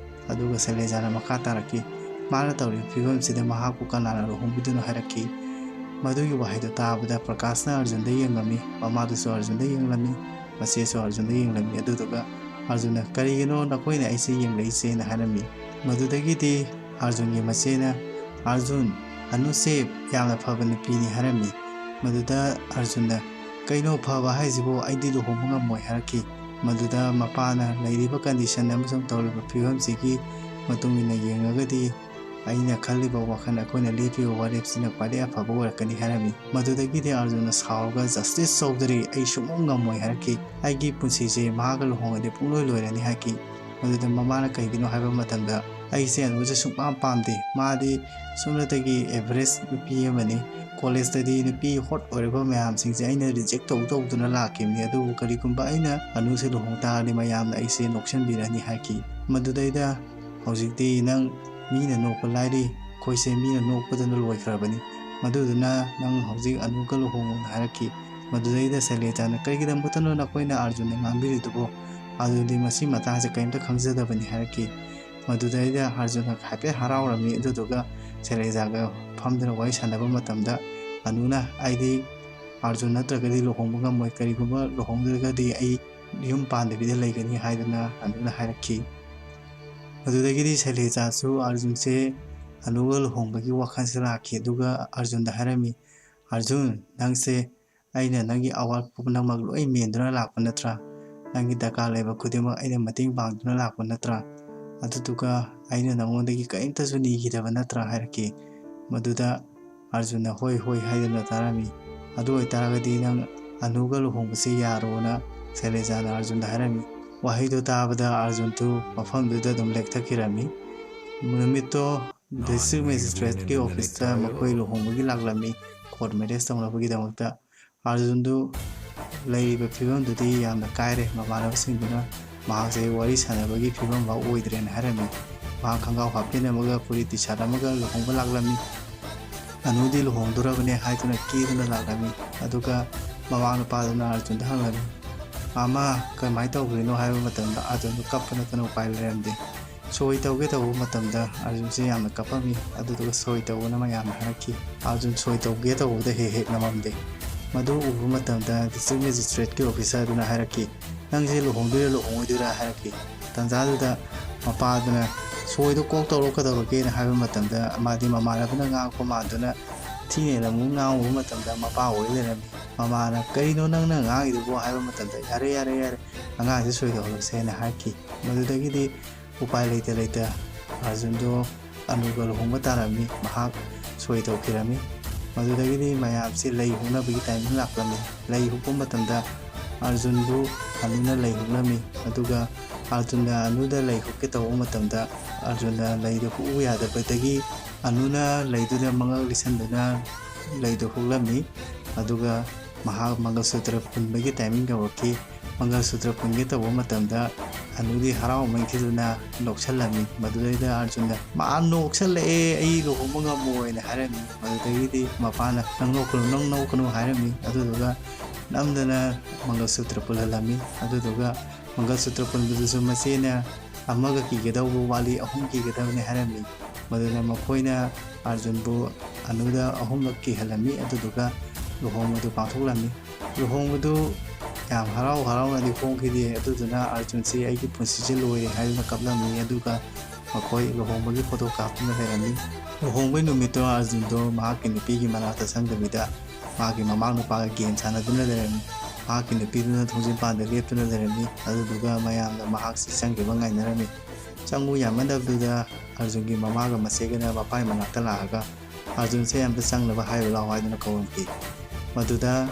ꯑꯗꯨꯒ ꯁꯩꯂꯦꯖꯥꯅ ꯃꯈꯥ ꯇꯥꯔꯛꯈꯤ, "ꯃꯥꯅ ꯇꯧꯔꯤꯕ ꯐꯤꯕꯝꯁꯤꯗ ꯃꯍꯥꯛꯄꯨ ꯀꯅꯥꯅ ꯂꯨꯍꯣꯡꯕꯤꯗꯣꯏꯅꯣ?" ꯍꯥꯏꯔꯛꯈꯤ꯫ ꯃꯗꯨꯒꯤ ꯋꯥꯍꯩꯗꯣ ꯇꯥꯕꯗ ꯄ꯭ꯔꯀꯥꯁꯅ ꯑꯔꯖꯨꯟꯗ ꯌꯦꯡꯂꯝꯃꯤ꯫ ꯃꯃꯥꯗꯨꯁꯨ ꯑꯔꯖꯨꯟꯗ ꯌꯦꯡꯂꯝꯃꯤ, ꯃꯆꯦꯁꯨ ꯑꯔꯖꯨꯟꯗ ꯌꯦꯡꯂꯝꯃꯤ꯫ ꯑꯗꯨꯗꯨꯒ ꯑꯔꯖꯨꯟꯅ, "ꯀꯔꯤꯒꯤꯅꯣ ꯅꯈꯣꯏꯅ ꯑꯩꯁꯦ ꯌꯦꯡꯂꯛꯏꯁꯦꯅ?" ꯍꯥꯏꯔꯝꯃꯤ꯫ ꯃꯗꯨꯗꯒꯤꯗꯤ ꯑꯔꯖꯨꯟꯒꯤ ꯃꯆꯦꯅ, "ꯑꯔꯖꯨꯟ, ꯑꯅꯨꯁꯦ ꯌꯥꯝꯅ ꯐꯕ ꯅꯨꯄꯤꯅꯤ" ꯍꯥꯏꯔꯝꯃꯤ꯫ ꯃꯗꯨꯗ ꯑꯔꯖꯨꯟꯅ, "ꯀꯩꯅꯣ ꯐꯕ ꯍꯥꯏꯁꯤꯕꯨ? ꯑꯩꯗꯤ ꯂꯨꯍꯣꯡꯕ ꯉꯝꯃꯣꯏ" ꯍꯥꯏꯔꯛꯈꯤ꯫ ꯃꯗꯨꯗ ꯃꯄꯥꯅ, "ꯂꯩꯔꯤꯕ ꯀꯟꯗꯤꯁꯟ ꯑꯃꯁꯨꯡ ꯇꯧꯔꯤꯕ ꯐꯤꯕꯝꯁꯤꯒꯤ ꯃꯇꯨꯡ ꯏꯟꯅ ꯌꯦꯡꯉꯒꯗꯤ ꯑꯩꯅ ꯈꯜꯂꯤꯕ ꯋꯥꯈꯜ, ꯑꯩꯈꯣꯏꯅ ꯂꯦꯞꯄꯤꯕ ꯋꯥꯔꯦꯞꯁꯤꯅ ꯈ꯭ꯋꯥꯏꯗꯒꯤ ꯑꯐꯕ ꯑꯣꯏꯔꯛꯀꯅꯤ" ꯍꯥꯏꯔꯝꯃꯤ꯫ ꯃꯗꯨꯗꯒꯤꯗꯤ ꯑꯔꯖꯨꯟꯅ ꯁꯥꯎꯔꯒ, "ꯖꯁꯇꯤꯁ ꯆꯧꯙꯨꯔꯤ, ꯑꯩ ꯁꯨꯡꯉꯝ ꯉꯝꯃꯣꯏ" ꯍꯥꯏꯔꯛꯈꯤ꯫ "ꯑꯩꯒꯤ ꯄꯨꯟꯁꯤꯁꯦ ꯃꯍꯥꯛꯀ ꯂꯨꯍꯣꯡꯉꯗꯤ ꯄꯨꯡꯂꯣꯏ ꯂꯣꯏꯔꯅꯤ" ꯍꯥꯏꯈꯤ꯫ ꯃꯗꯨꯗ ꯃꯃꯥꯅ ꯀꯩꯒꯤꯅꯣ ꯍꯥꯏꯕ ꯃꯇꯝꯗ, "ꯑꯩꯁꯦ ꯑꯅꯨꯁꯦ ꯁꯨꯡꯄꯥꯝ ꯄꯥꯝꯗꯦ꯫ ꯃꯥꯗꯤ ꯁꯨꯞꯅꯇꯒꯤ ꯑꯦꯚꯔꯦꯖ ꯅꯨꯄꯤ ꯑꯃꯅꯤ꯫ ꯀꯣꯂꯦꯖꯇꯗꯤ ꯅꯨꯄꯤ ꯍꯣꯠ ꯑꯣꯏꯔꯕ ꯃꯌꯥꯝꯁꯤꯡꯁꯦ ꯑꯩꯅ ꯔꯤꯖꯦꯛ ꯇꯧ ꯇꯧꯗꯨꯅ ꯂꯥꯛꯈꯤꯕꯅꯤ꯫ ꯑꯗꯨꯕꯨ ꯀꯔꯤꯒꯨꯝꯕ ꯑꯩꯅ ꯑꯅꯨꯁꯦ ꯂꯨꯍꯣꯡ ꯇꯥꯔꯗꯤ ꯃꯌꯥꯝꯅ ꯑꯩꯁꯦ ꯅꯣꯛꯁꯟꯕꯤꯔꯅꯤ" ꯍꯥꯏꯈꯤ꯫ ꯃꯗꯨꯗꯩꯗ ꯍꯧꯖꯤꯛꯇꯤ ꯅꯪ ꯃꯤꯅ ꯅꯣꯛꯄ ꯂꯥꯏꯔꯤ, ꯑꯩꯈꯣꯏꯁꯦ ꯃꯤꯅ ꯅꯣꯛꯄꯗꯅ ꯂꯣꯏꯈ꯭ꯔꯕꯅꯤ꯫ ꯃꯗꯨꯗꯨꯅ ꯅꯪ ꯍꯧꯖꯤꯛ ꯑꯅꯨꯒ ꯂꯨꯍꯣꯡꯉꯣꯅ ꯍꯥꯏꯔꯛꯈꯤ꯫ ꯃꯗꯨꯗꯩꯗ ꯁꯩꯂꯦꯖꯥꯅ, "ꯀꯔꯤꯒꯤꯗꯃꯛꯇꯅꯣ ꯅꯈꯣꯏꯅ ꯑꯥꯔꯖꯨꯟꯗ ꯉꯥꯡꯕꯤꯔꯤꯗꯨꯕꯣ? ꯑꯥꯔꯖꯨꯟꯗꯤ ꯃꯁꯤ ꯃꯇꯥꯡꯁꯦ ꯀꯔꯤꯝꯇ ꯈꯪꯖꯗꯕꯅꯤ" ꯍꯥꯏꯔꯛꯈꯤ꯫ ꯃꯗꯨꯗꯩꯗ ꯑꯥꯔꯖꯨꯟꯅ ꯍꯥꯏꯐꯦꯠ ꯍꯔꯥꯎꯔꯝꯃꯤ꯫ ꯑꯗꯨꯗꯨꯒ ꯁꯩꯂꯦꯖꯥꯒ ꯐꯝꯗꯨꯅ ꯋꯥꯔꯤ ꯁꯥꯟꯅꯕ ꯃꯇꯝꯗ ꯑꯅꯨꯅ, "ꯑꯩꯗꯤ ꯑꯥꯔꯖꯨꯟ ꯅꯠꯇ꯭ꯔꯒꯗꯤ ꯂꯨꯍꯣꯡꯕ ꯉꯝꯃꯣꯏ, ꯀꯔꯤꯒꯨꯝꯕ ꯂꯨꯍꯣꯡꯗ꯭ꯔꯒꯗꯤ ꯑꯩ ꯌꯨꯝ ꯄꯥꯟꯗꯕꯤꯗ ꯂꯩꯒꯅꯤ" ꯍꯥꯏꯗꯨꯅ ꯑꯅꯨꯅ ꯍꯥꯏꯔꯛꯈꯤ꯫ ꯃꯗꯨꯗꯒꯤꯗꯤ ꯁꯩꯂꯦꯖꯥꯁꯨ ꯑꯥꯔꯖꯨꯟꯁꯦ ꯑꯅꯨꯒ ꯂꯨꯍꯣꯡꯕꯒꯤ ꯋꯥꯈꯜꯁꯦ ꯂꯥꯛꯈꯤ꯫ ꯑꯗꯨꯒ ꯑꯥꯔꯖꯨꯟꯗ ꯍꯥꯏꯔꯝꯃꯤ, "ꯑꯥꯔꯖꯨꯟ, ꯅꯪꯁꯦ ꯑꯩꯅ ꯅꯪꯒꯤ ꯑꯋꯥꯠꯄ ꯄꯨꯝꯅꯃꯛ ꯂꯣꯏ ꯃꯦꯟꯗꯨꯅ ꯂꯥꯛꯄ ꯅꯠꯇ꯭ꯔꯥ? ꯅꯪꯒꯤ ꯗꯔꯀꯥꯔ ꯂꯩꯕ ꯈꯨꯗꯤꯡꯃꯛ ꯑꯩꯅ ꯃꯇꯦꯡ ꯄꯥꯡꯗꯨꯅ ꯂꯥꯛꯄ ꯅꯠꯇ꯭ꯔꯥ? ꯑꯗꯨꯗꯨꯒ ꯑꯩꯅ ꯅꯉꯣꯟꯗꯒꯤ ꯀꯔꯤꯝꯇꯁꯨ ꯅꯤꯈꯤꯗꯕ ꯅꯠꯇ꯭ꯔꯥ?" ꯍꯥꯏꯔꯛꯈꯤ꯫ ꯃꯗꯨꯗ ꯑꯥꯔꯖꯨꯟꯅ ꯍꯣꯏ ꯍꯣꯏ ꯍꯥꯏꯗꯨꯅ ꯇꯥꯔꯝꯃꯤ꯫ "ꯑꯗꯨ ꯑꯣꯏꯇꯥꯔꯒꯗꯤ ꯅꯪ ꯑꯅꯨꯒ ꯂꯨꯍꯣꯡꯕꯁꯤ ꯌꯥꯔꯣꯅ" ꯁꯩꯂꯦꯖꯥꯅ ꯑꯥꯔꯖꯨꯟꯗ ꯍꯥꯏꯔꯝꯃꯤ꯫ ꯋꯥꯍꯩꯗꯨ ꯇꯥꯕꯗ ꯑꯥꯔꯖꯨꯟꯗꯨ ꯃꯐꯝꯗꯨꯗ ꯑꯗꯨꯝ ꯂꯦꯛꯊꯈꯤꯔꯝꯃꯤ꯫ ꯅꯨꯃꯤꯠꯇꯣ ꯗꯤꯁꯇ꯭ꯔꯤꯛ ꯃꯦꯖꯤꯁꯇ꯭ꯔꯦꯠꯀꯤ ꯑꯣꯐꯤꯁꯇ ꯃꯈꯣꯏ ꯂꯨꯍꯣꯡꯕꯒꯤ ꯂꯥꯛꯂꯝꯃꯤ, ꯀꯣꯔꯠ ꯃꯦꯔꯦꯖ ꯇꯧꯅꯕꯒꯤꯗꯃꯛꯇ꯫ ꯑꯥꯔꯖꯨꯟꯗꯨ ꯂꯩꯔꯤꯕ ꯐꯤꯕꯝꯗꯨꯗꯤ ꯌꯥꯝꯅ ꯀꯥꯏꯔꯦ꯫ ꯃꯃꯥꯟꯅꯕꯁꯤꯡꯗꯨꯅ ꯃꯍꯥꯛꯁꯦ ꯋꯥꯔꯤ ꯁꯥꯟꯅꯕꯒꯤ ꯐꯤꯕꯝ ꯐꯥꯎ ꯑꯣꯏꯗ꯭ꯔꯦꯅ ꯍꯥꯏꯔꯝꯃꯤ꯫ ꯃꯍꯥꯛ ꯈꯣꯡꯒ꯭ꯔꯥꯎ ꯍꯥꯞꯄꯦꯟ ꯑꯃꯒ ꯐꯨꯔꯤꯠ ꯇꯤ ꯁꯥꯔꯠ ꯑꯃꯒ ꯂꯨꯍꯣꯡꯕ ꯂꯥꯛꯂꯝꯃꯤ꯫ ꯑꯅꯨꯗꯤ ꯂꯨꯍꯣꯡꯗꯣꯔꯕꯅꯦ ꯍꯥꯏꯗꯨꯅ ꯀꯦꯗꯨꯅ ꯂꯥꯛꯂꯝꯃꯤ꯫ ꯑꯗꯨꯒ ꯃꯃꯥ ꯅꯨꯄꯥꯗꯨꯅ ꯑꯥꯔꯖꯨꯟꯗ ꯍꯪꯂꯝꯃꯤ, "ꯃꯃꯥ, ꯀꯃꯥꯏꯅ ꯇꯧꯈ꯭ꯔꯤꯅꯣ?" ꯍꯥꯏꯕ ꯃꯇꯝꯗ ꯑꯥꯔꯖꯨꯟꯗꯨ ꯀꯞꯄ ꯅꯠꯇꯅ ꯎꯄꯥꯏ ꯂꯩꯔꯝꯗꯦ꯫ ꯁꯣꯏ ꯇꯧꯒꯦ ꯇꯧꯕ ꯃꯇꯝꯗ ꯑꯥꯔꯖꯨꯟꯁꯦ ꯌꯥꯝꯅ ꯀꯞꯄꯝꯃꯤ꯫ ꯑꯗꯨꯗꯨꯒ ꯁꯣꯏ ꯇꯧꯕꯅ ꯃꯌꯥꯝꯅ ꯍꯥꯏꯔꯛꯈꯤ, "ꯑꯥꯔꯖꯨꯟ ꯁꯣꯏ ꯇꯧꯒꯦ ꯇꯧꯕꯗ ꯍꯦꯛ ꯍꯦꯛ ꯅꯝꯃꯝꯗꯦ"꯫ ꯃꯗꯨ ꯎꯕ ꯃꯇꯝꯗ ꯗꯤꯁꯇ꯭ꯔꯤꯛ ꯃꯦꯖꯤꯁꯇ꯭ꯔꯦꯠꯀꯤ ꯑꯣꯐꯤꯁꯥꯔꯗꯨꯅ ꯍꯥꯏꯔꯛꯈꯤ, "ꯅꯪꯁꯦ ꯂꯨꯍꯣꯡꯗꯣꯏꯔꯥ ꯂꯨꯍꯣꯡꯉꯣꯏꯗꯣꯏꯔꯥ?" ꯍꯥꯏꯔꯛꯈꯤ꯫ ꯇꯟꯖꯥꯗꯨꯗ ꯃꯄꯥꯗꯨꯅ, "ꯁꯣꯏꯗꯣ ꯀꯣꯛ ꯇꯧꯔꯣ, ꯀꯩꯗꯧꯔꯒꯦꯅ?" ꯍꯥꯏꯕ ꯃꯇꯝꯗ ꯃꯥꯗꯤ ꯃꯃꯥꯟꯅꯕꯅ ꯉꯥꯡꯉꯛꯄ ꯃꯥꯟꯗꯨꯅ ꯊꯤꯅ ꯍꯦꯟꯅ ꯑꯃꯨꯛ ꯉꯥꯡꯉꯨꯕ ꯃꯇꯝꯗ ꯃꯄꯥ ꯑꯣꯏ ꯂꯩꯔꯝꯃꯤ꯫ ꯃꯃꯥꯅ, "ꯀꯔꯤꯅꯣ ꯅꯪꯅ ꯉꯥꯡꯉꯤꯗꯨꯕꯣ?" ꯍꯥꯏꯕ ꯃꯇꯝꯗ, "ꯌꯥꯔꯦ, ꯌꯥꯔꯦ, ꯌꯥꯔꯦ, ꯑꯉꯥꯡꯁꯦ ꯁꯣꯏ ꯇꯧꯍꯜꯂꯁꯦꯅ" ꯍꯥꯏꯈꯤ꯫ ꯃꯗꯨꯗꯒꯤꯗꯤ ꯎꯄꯥꯏ ꯂꯩꯇ ꯂꯩꯇ ꯑꯥꯔꯖꯨꯟꯗꯣ ꯑꯅꯨꯒ ꯂꯨꯍꯣꯡꯕ ꯇꯥꯔꯝꯃꯤ꯫ ꯃꯍꯥꯛ ꯁꯣꯏ ꯇꯧꯈꯤꯔꯝꯃꯤ꯫ ꯃꯗꯨꯗꯒꯤꯗꯤ ꯃꯌꯥꯝꯁꯤ ꯂꯩ ꯍꯨꯛꯅꯕꯒꯤ ꯇꯥꯏꯃꯤꯡ ꯂꯥꯛꯂꯝꯃꯤ꯫ ꯂꯩ ꯍꯨꯛꯄ ꯃꯇꯝꯗ ꯑꯥꯔꯖꯨꯟꯕꯨ ꯑꯅꯨꯅ ꯂꯩ ꯍꯨꯛꯂꯝꯃꯤ꯫ ꯑꯗꯨꯒ ꯑꯥꯔꯖꯨꯟꯅ ꯑꯅꯨꯗ ꯂꯩ ꯍꯨꯛꯀꯦ ꯇꯧꯕ ꯃꯇꯝꯗ ꯑꯥꯔꯖꯨꯟꯅ ꯂꯩꯗꯨ ꯍꯨꯛꯎ ꯌꯥꯗꯕꯗꯒꯤ ꯑꯅꯨꯅ ꯂꯩꯗꯨꯗ ꯃꯉꯛ ꯂꯤꯠꯁꯟꯗꯨꯅ ꯂꯩꯗꯨ ꯍꯨꯛꯂꯝꯃꯤ꯫ ꯑꯗꯨꯒ ꯃꯍꯥꯛ ꯃꯪꯒꯜ ꯁꯨꯇ꯭ꯔ ꯄꯨꯟꯕꯒꯤ ꯇꯥꯏꯃꯤꯡ ꯌꯧꯔꯛꯈꯤ꯫ ꯃꯪꯒꯜ ꯁꯨꯇ꯭ꯔ ꯄꯨꯟꯒꯦ ꯇꯧꯕ ꯃꯇꯝꯗ ꯑꯅꯨꯗꯤ ꯍꯔꯥꯎꯃꯟꯈꯤꯗꯨꯅ ꯅꯣꯛꯁꯜꯂꯝꯃꯤ꯫ ꯃꯗꯨꯗꯩꯗ ꯑꯥꯔꯖꯨꯟꯅ, "ꯃꯥ ꯅꯣꯛꯁꯜꯂꯛꯑꯦ, ꯑꯩ ꯂꯨꯍꯣꯡꯕ ꯉꯝꯃꯣꯏꯅ" ꯍꯥꯏꯔꯝꯃꯤ꯫ ꯃꯗꯨꯗꯒꯤꯗꯤ ꯃꯄꯥꯅ, "ꯅꯪ ꯅꯣꯛꯀꯅꯨ, ꯅꯪ ꯅꯣꯛꯀꯅꯨ" ꯍꯥꯏꯔꯝꯃꯤ꯫ ꯑꯗꯨꯗꯨꯒ ꯅꯝꯗꯅ ꯃꯪꯒꯜ ꯁꯨꯇ꯭ꯔ ꯄꯨꯜꯍꯜꯂꯝꯃꯤ꯫ ꯑꯗꯨꯗꯨꯒ ꯃꯪꯒꯜ ꯁꯨꯇ꯭ꯔ ꯄꯨꯟꯕꯗꯨꯁꯨ ꯃꯆꯦꯅ ꯑꯃꯒ ꯀꯤꯒꯗꯧꯕ ꯋꯥꯠꯂꯤ, ꯑꯍꯨꯝ ꯀꯤꯒꯗꯕꯅꯤ ꯍꯥꯏꯔꯝꯃꯤ꯫ ꯃꯗꯨꯅ ꯃꯈꯣꯏꯅ ꯑꯥꯔꯖꯨꯟꯕꯨ ꯑꯅꯨꯗ ꯑꯍꯨꯝꯂꯛ ꯀꯤꯍꯜꯂꯝꯃꯤ꯫ ꯑꯗꯨꯗꯨꯒ ꯂꯨꯍꯣꯡꯕꯗꯨ ꯄꯥꯡꯊꯣꯛꯂꯝꯃꯤ꯫ ꯂꯨꯍꯣꯡꯕꯗꯨ ꯌꯥꯝ ꯍꯔꯥꯎ ꯍꯔꯥꯎꯅꯗꯤ ꯍꯣꯡꯈꯤꯗꯦ꯫ ꯑꯗꯨꯗꯨꯅ ꯑꯥꯔꯖꯨꯟꯁꯦ "ꯑꯩꯒꯤ ꯄꯨꯟꯁꯤꯁꯦ ꯂꯣꯏꯔꯦ" ꯍꯥꯏꯗꯨꯅ ꯀꯞꯂꯝꯃꯤ꯫ ꯑꯗꯨꯒ ꯃꯈꯣꯏ ꯂꯨꯍꯣꯡꯕꯒꯤ ꯐꯣꯇꯣ ꯀꯥꯞꯇꯨꯅ ꯂꯩꯔꯝꯃꯤ꯫ ꯂꯨꯍꯣꯡꯕꯒꯤ ꯅꯨꯃꯤꯠꯇꯣ ꯑꯥꯔꯖꯨꯟꯗꯣ ꯃꯍꯥꯛꯀꯤ ꯅꯨꯄꯤꯒꯤ ꯃꯅꯥꯛꯇ ꯆꯪꯗꯕꯤꯗ ꯃꯥꯒꯤ ꯃꯃꯥ ꯅꯨꯄꯥꯒ ꯒꯦꯝ ꯁꯥꯟꯅꯗꯨꯅ ꯂꯩꯔꯝꯃꯤ꯫ ꯃꯍꯥꯛꯀꯤ ꯅꯨꯄꯤꯗꯨꯅ ꯊꯣꯡꯖꯤꯟ ꯄꯥꯟꯗ ꯂꯦꯞꯇꯨꯅ ꯂꯩꯔꯝꯃꯤ꯫ ꯑꯗꯨꯗꯨꯒ ꯃꯌꯥꯝꯅ ꯃꯍꯥꯛꯁꯤ ꯆꯪꯈꯤꯕ ꯉꯥꯏꯅꯔꯝꯃꯤ꯫ ꯆꯪꯉꯨ ꯌꯥꯃꯟꯗꯕꯗꯨꯗ ꯑꯥꯔꯖꯨꯟꯒꯤ ꯃꯃꯥꯒ ꯃꯆꯦꯒꯅ ꯃꯄꯥꯏ ꯃꯅꯥꯛꯇ ꯂꯥꯛꯑꯒ ꯑꯥꯔꯖꯨꯟꯁꯦ ꯑꯝꯇ ꯆꯪꯅꯕ ꯍꯥꯏꯔꯨ ꯂꯥꯎ ꯍꯥꯏꯗꯨꯅ ꯀꯧꯔꯝꯈꯤ꯫ ꯃꯗꯨꯗ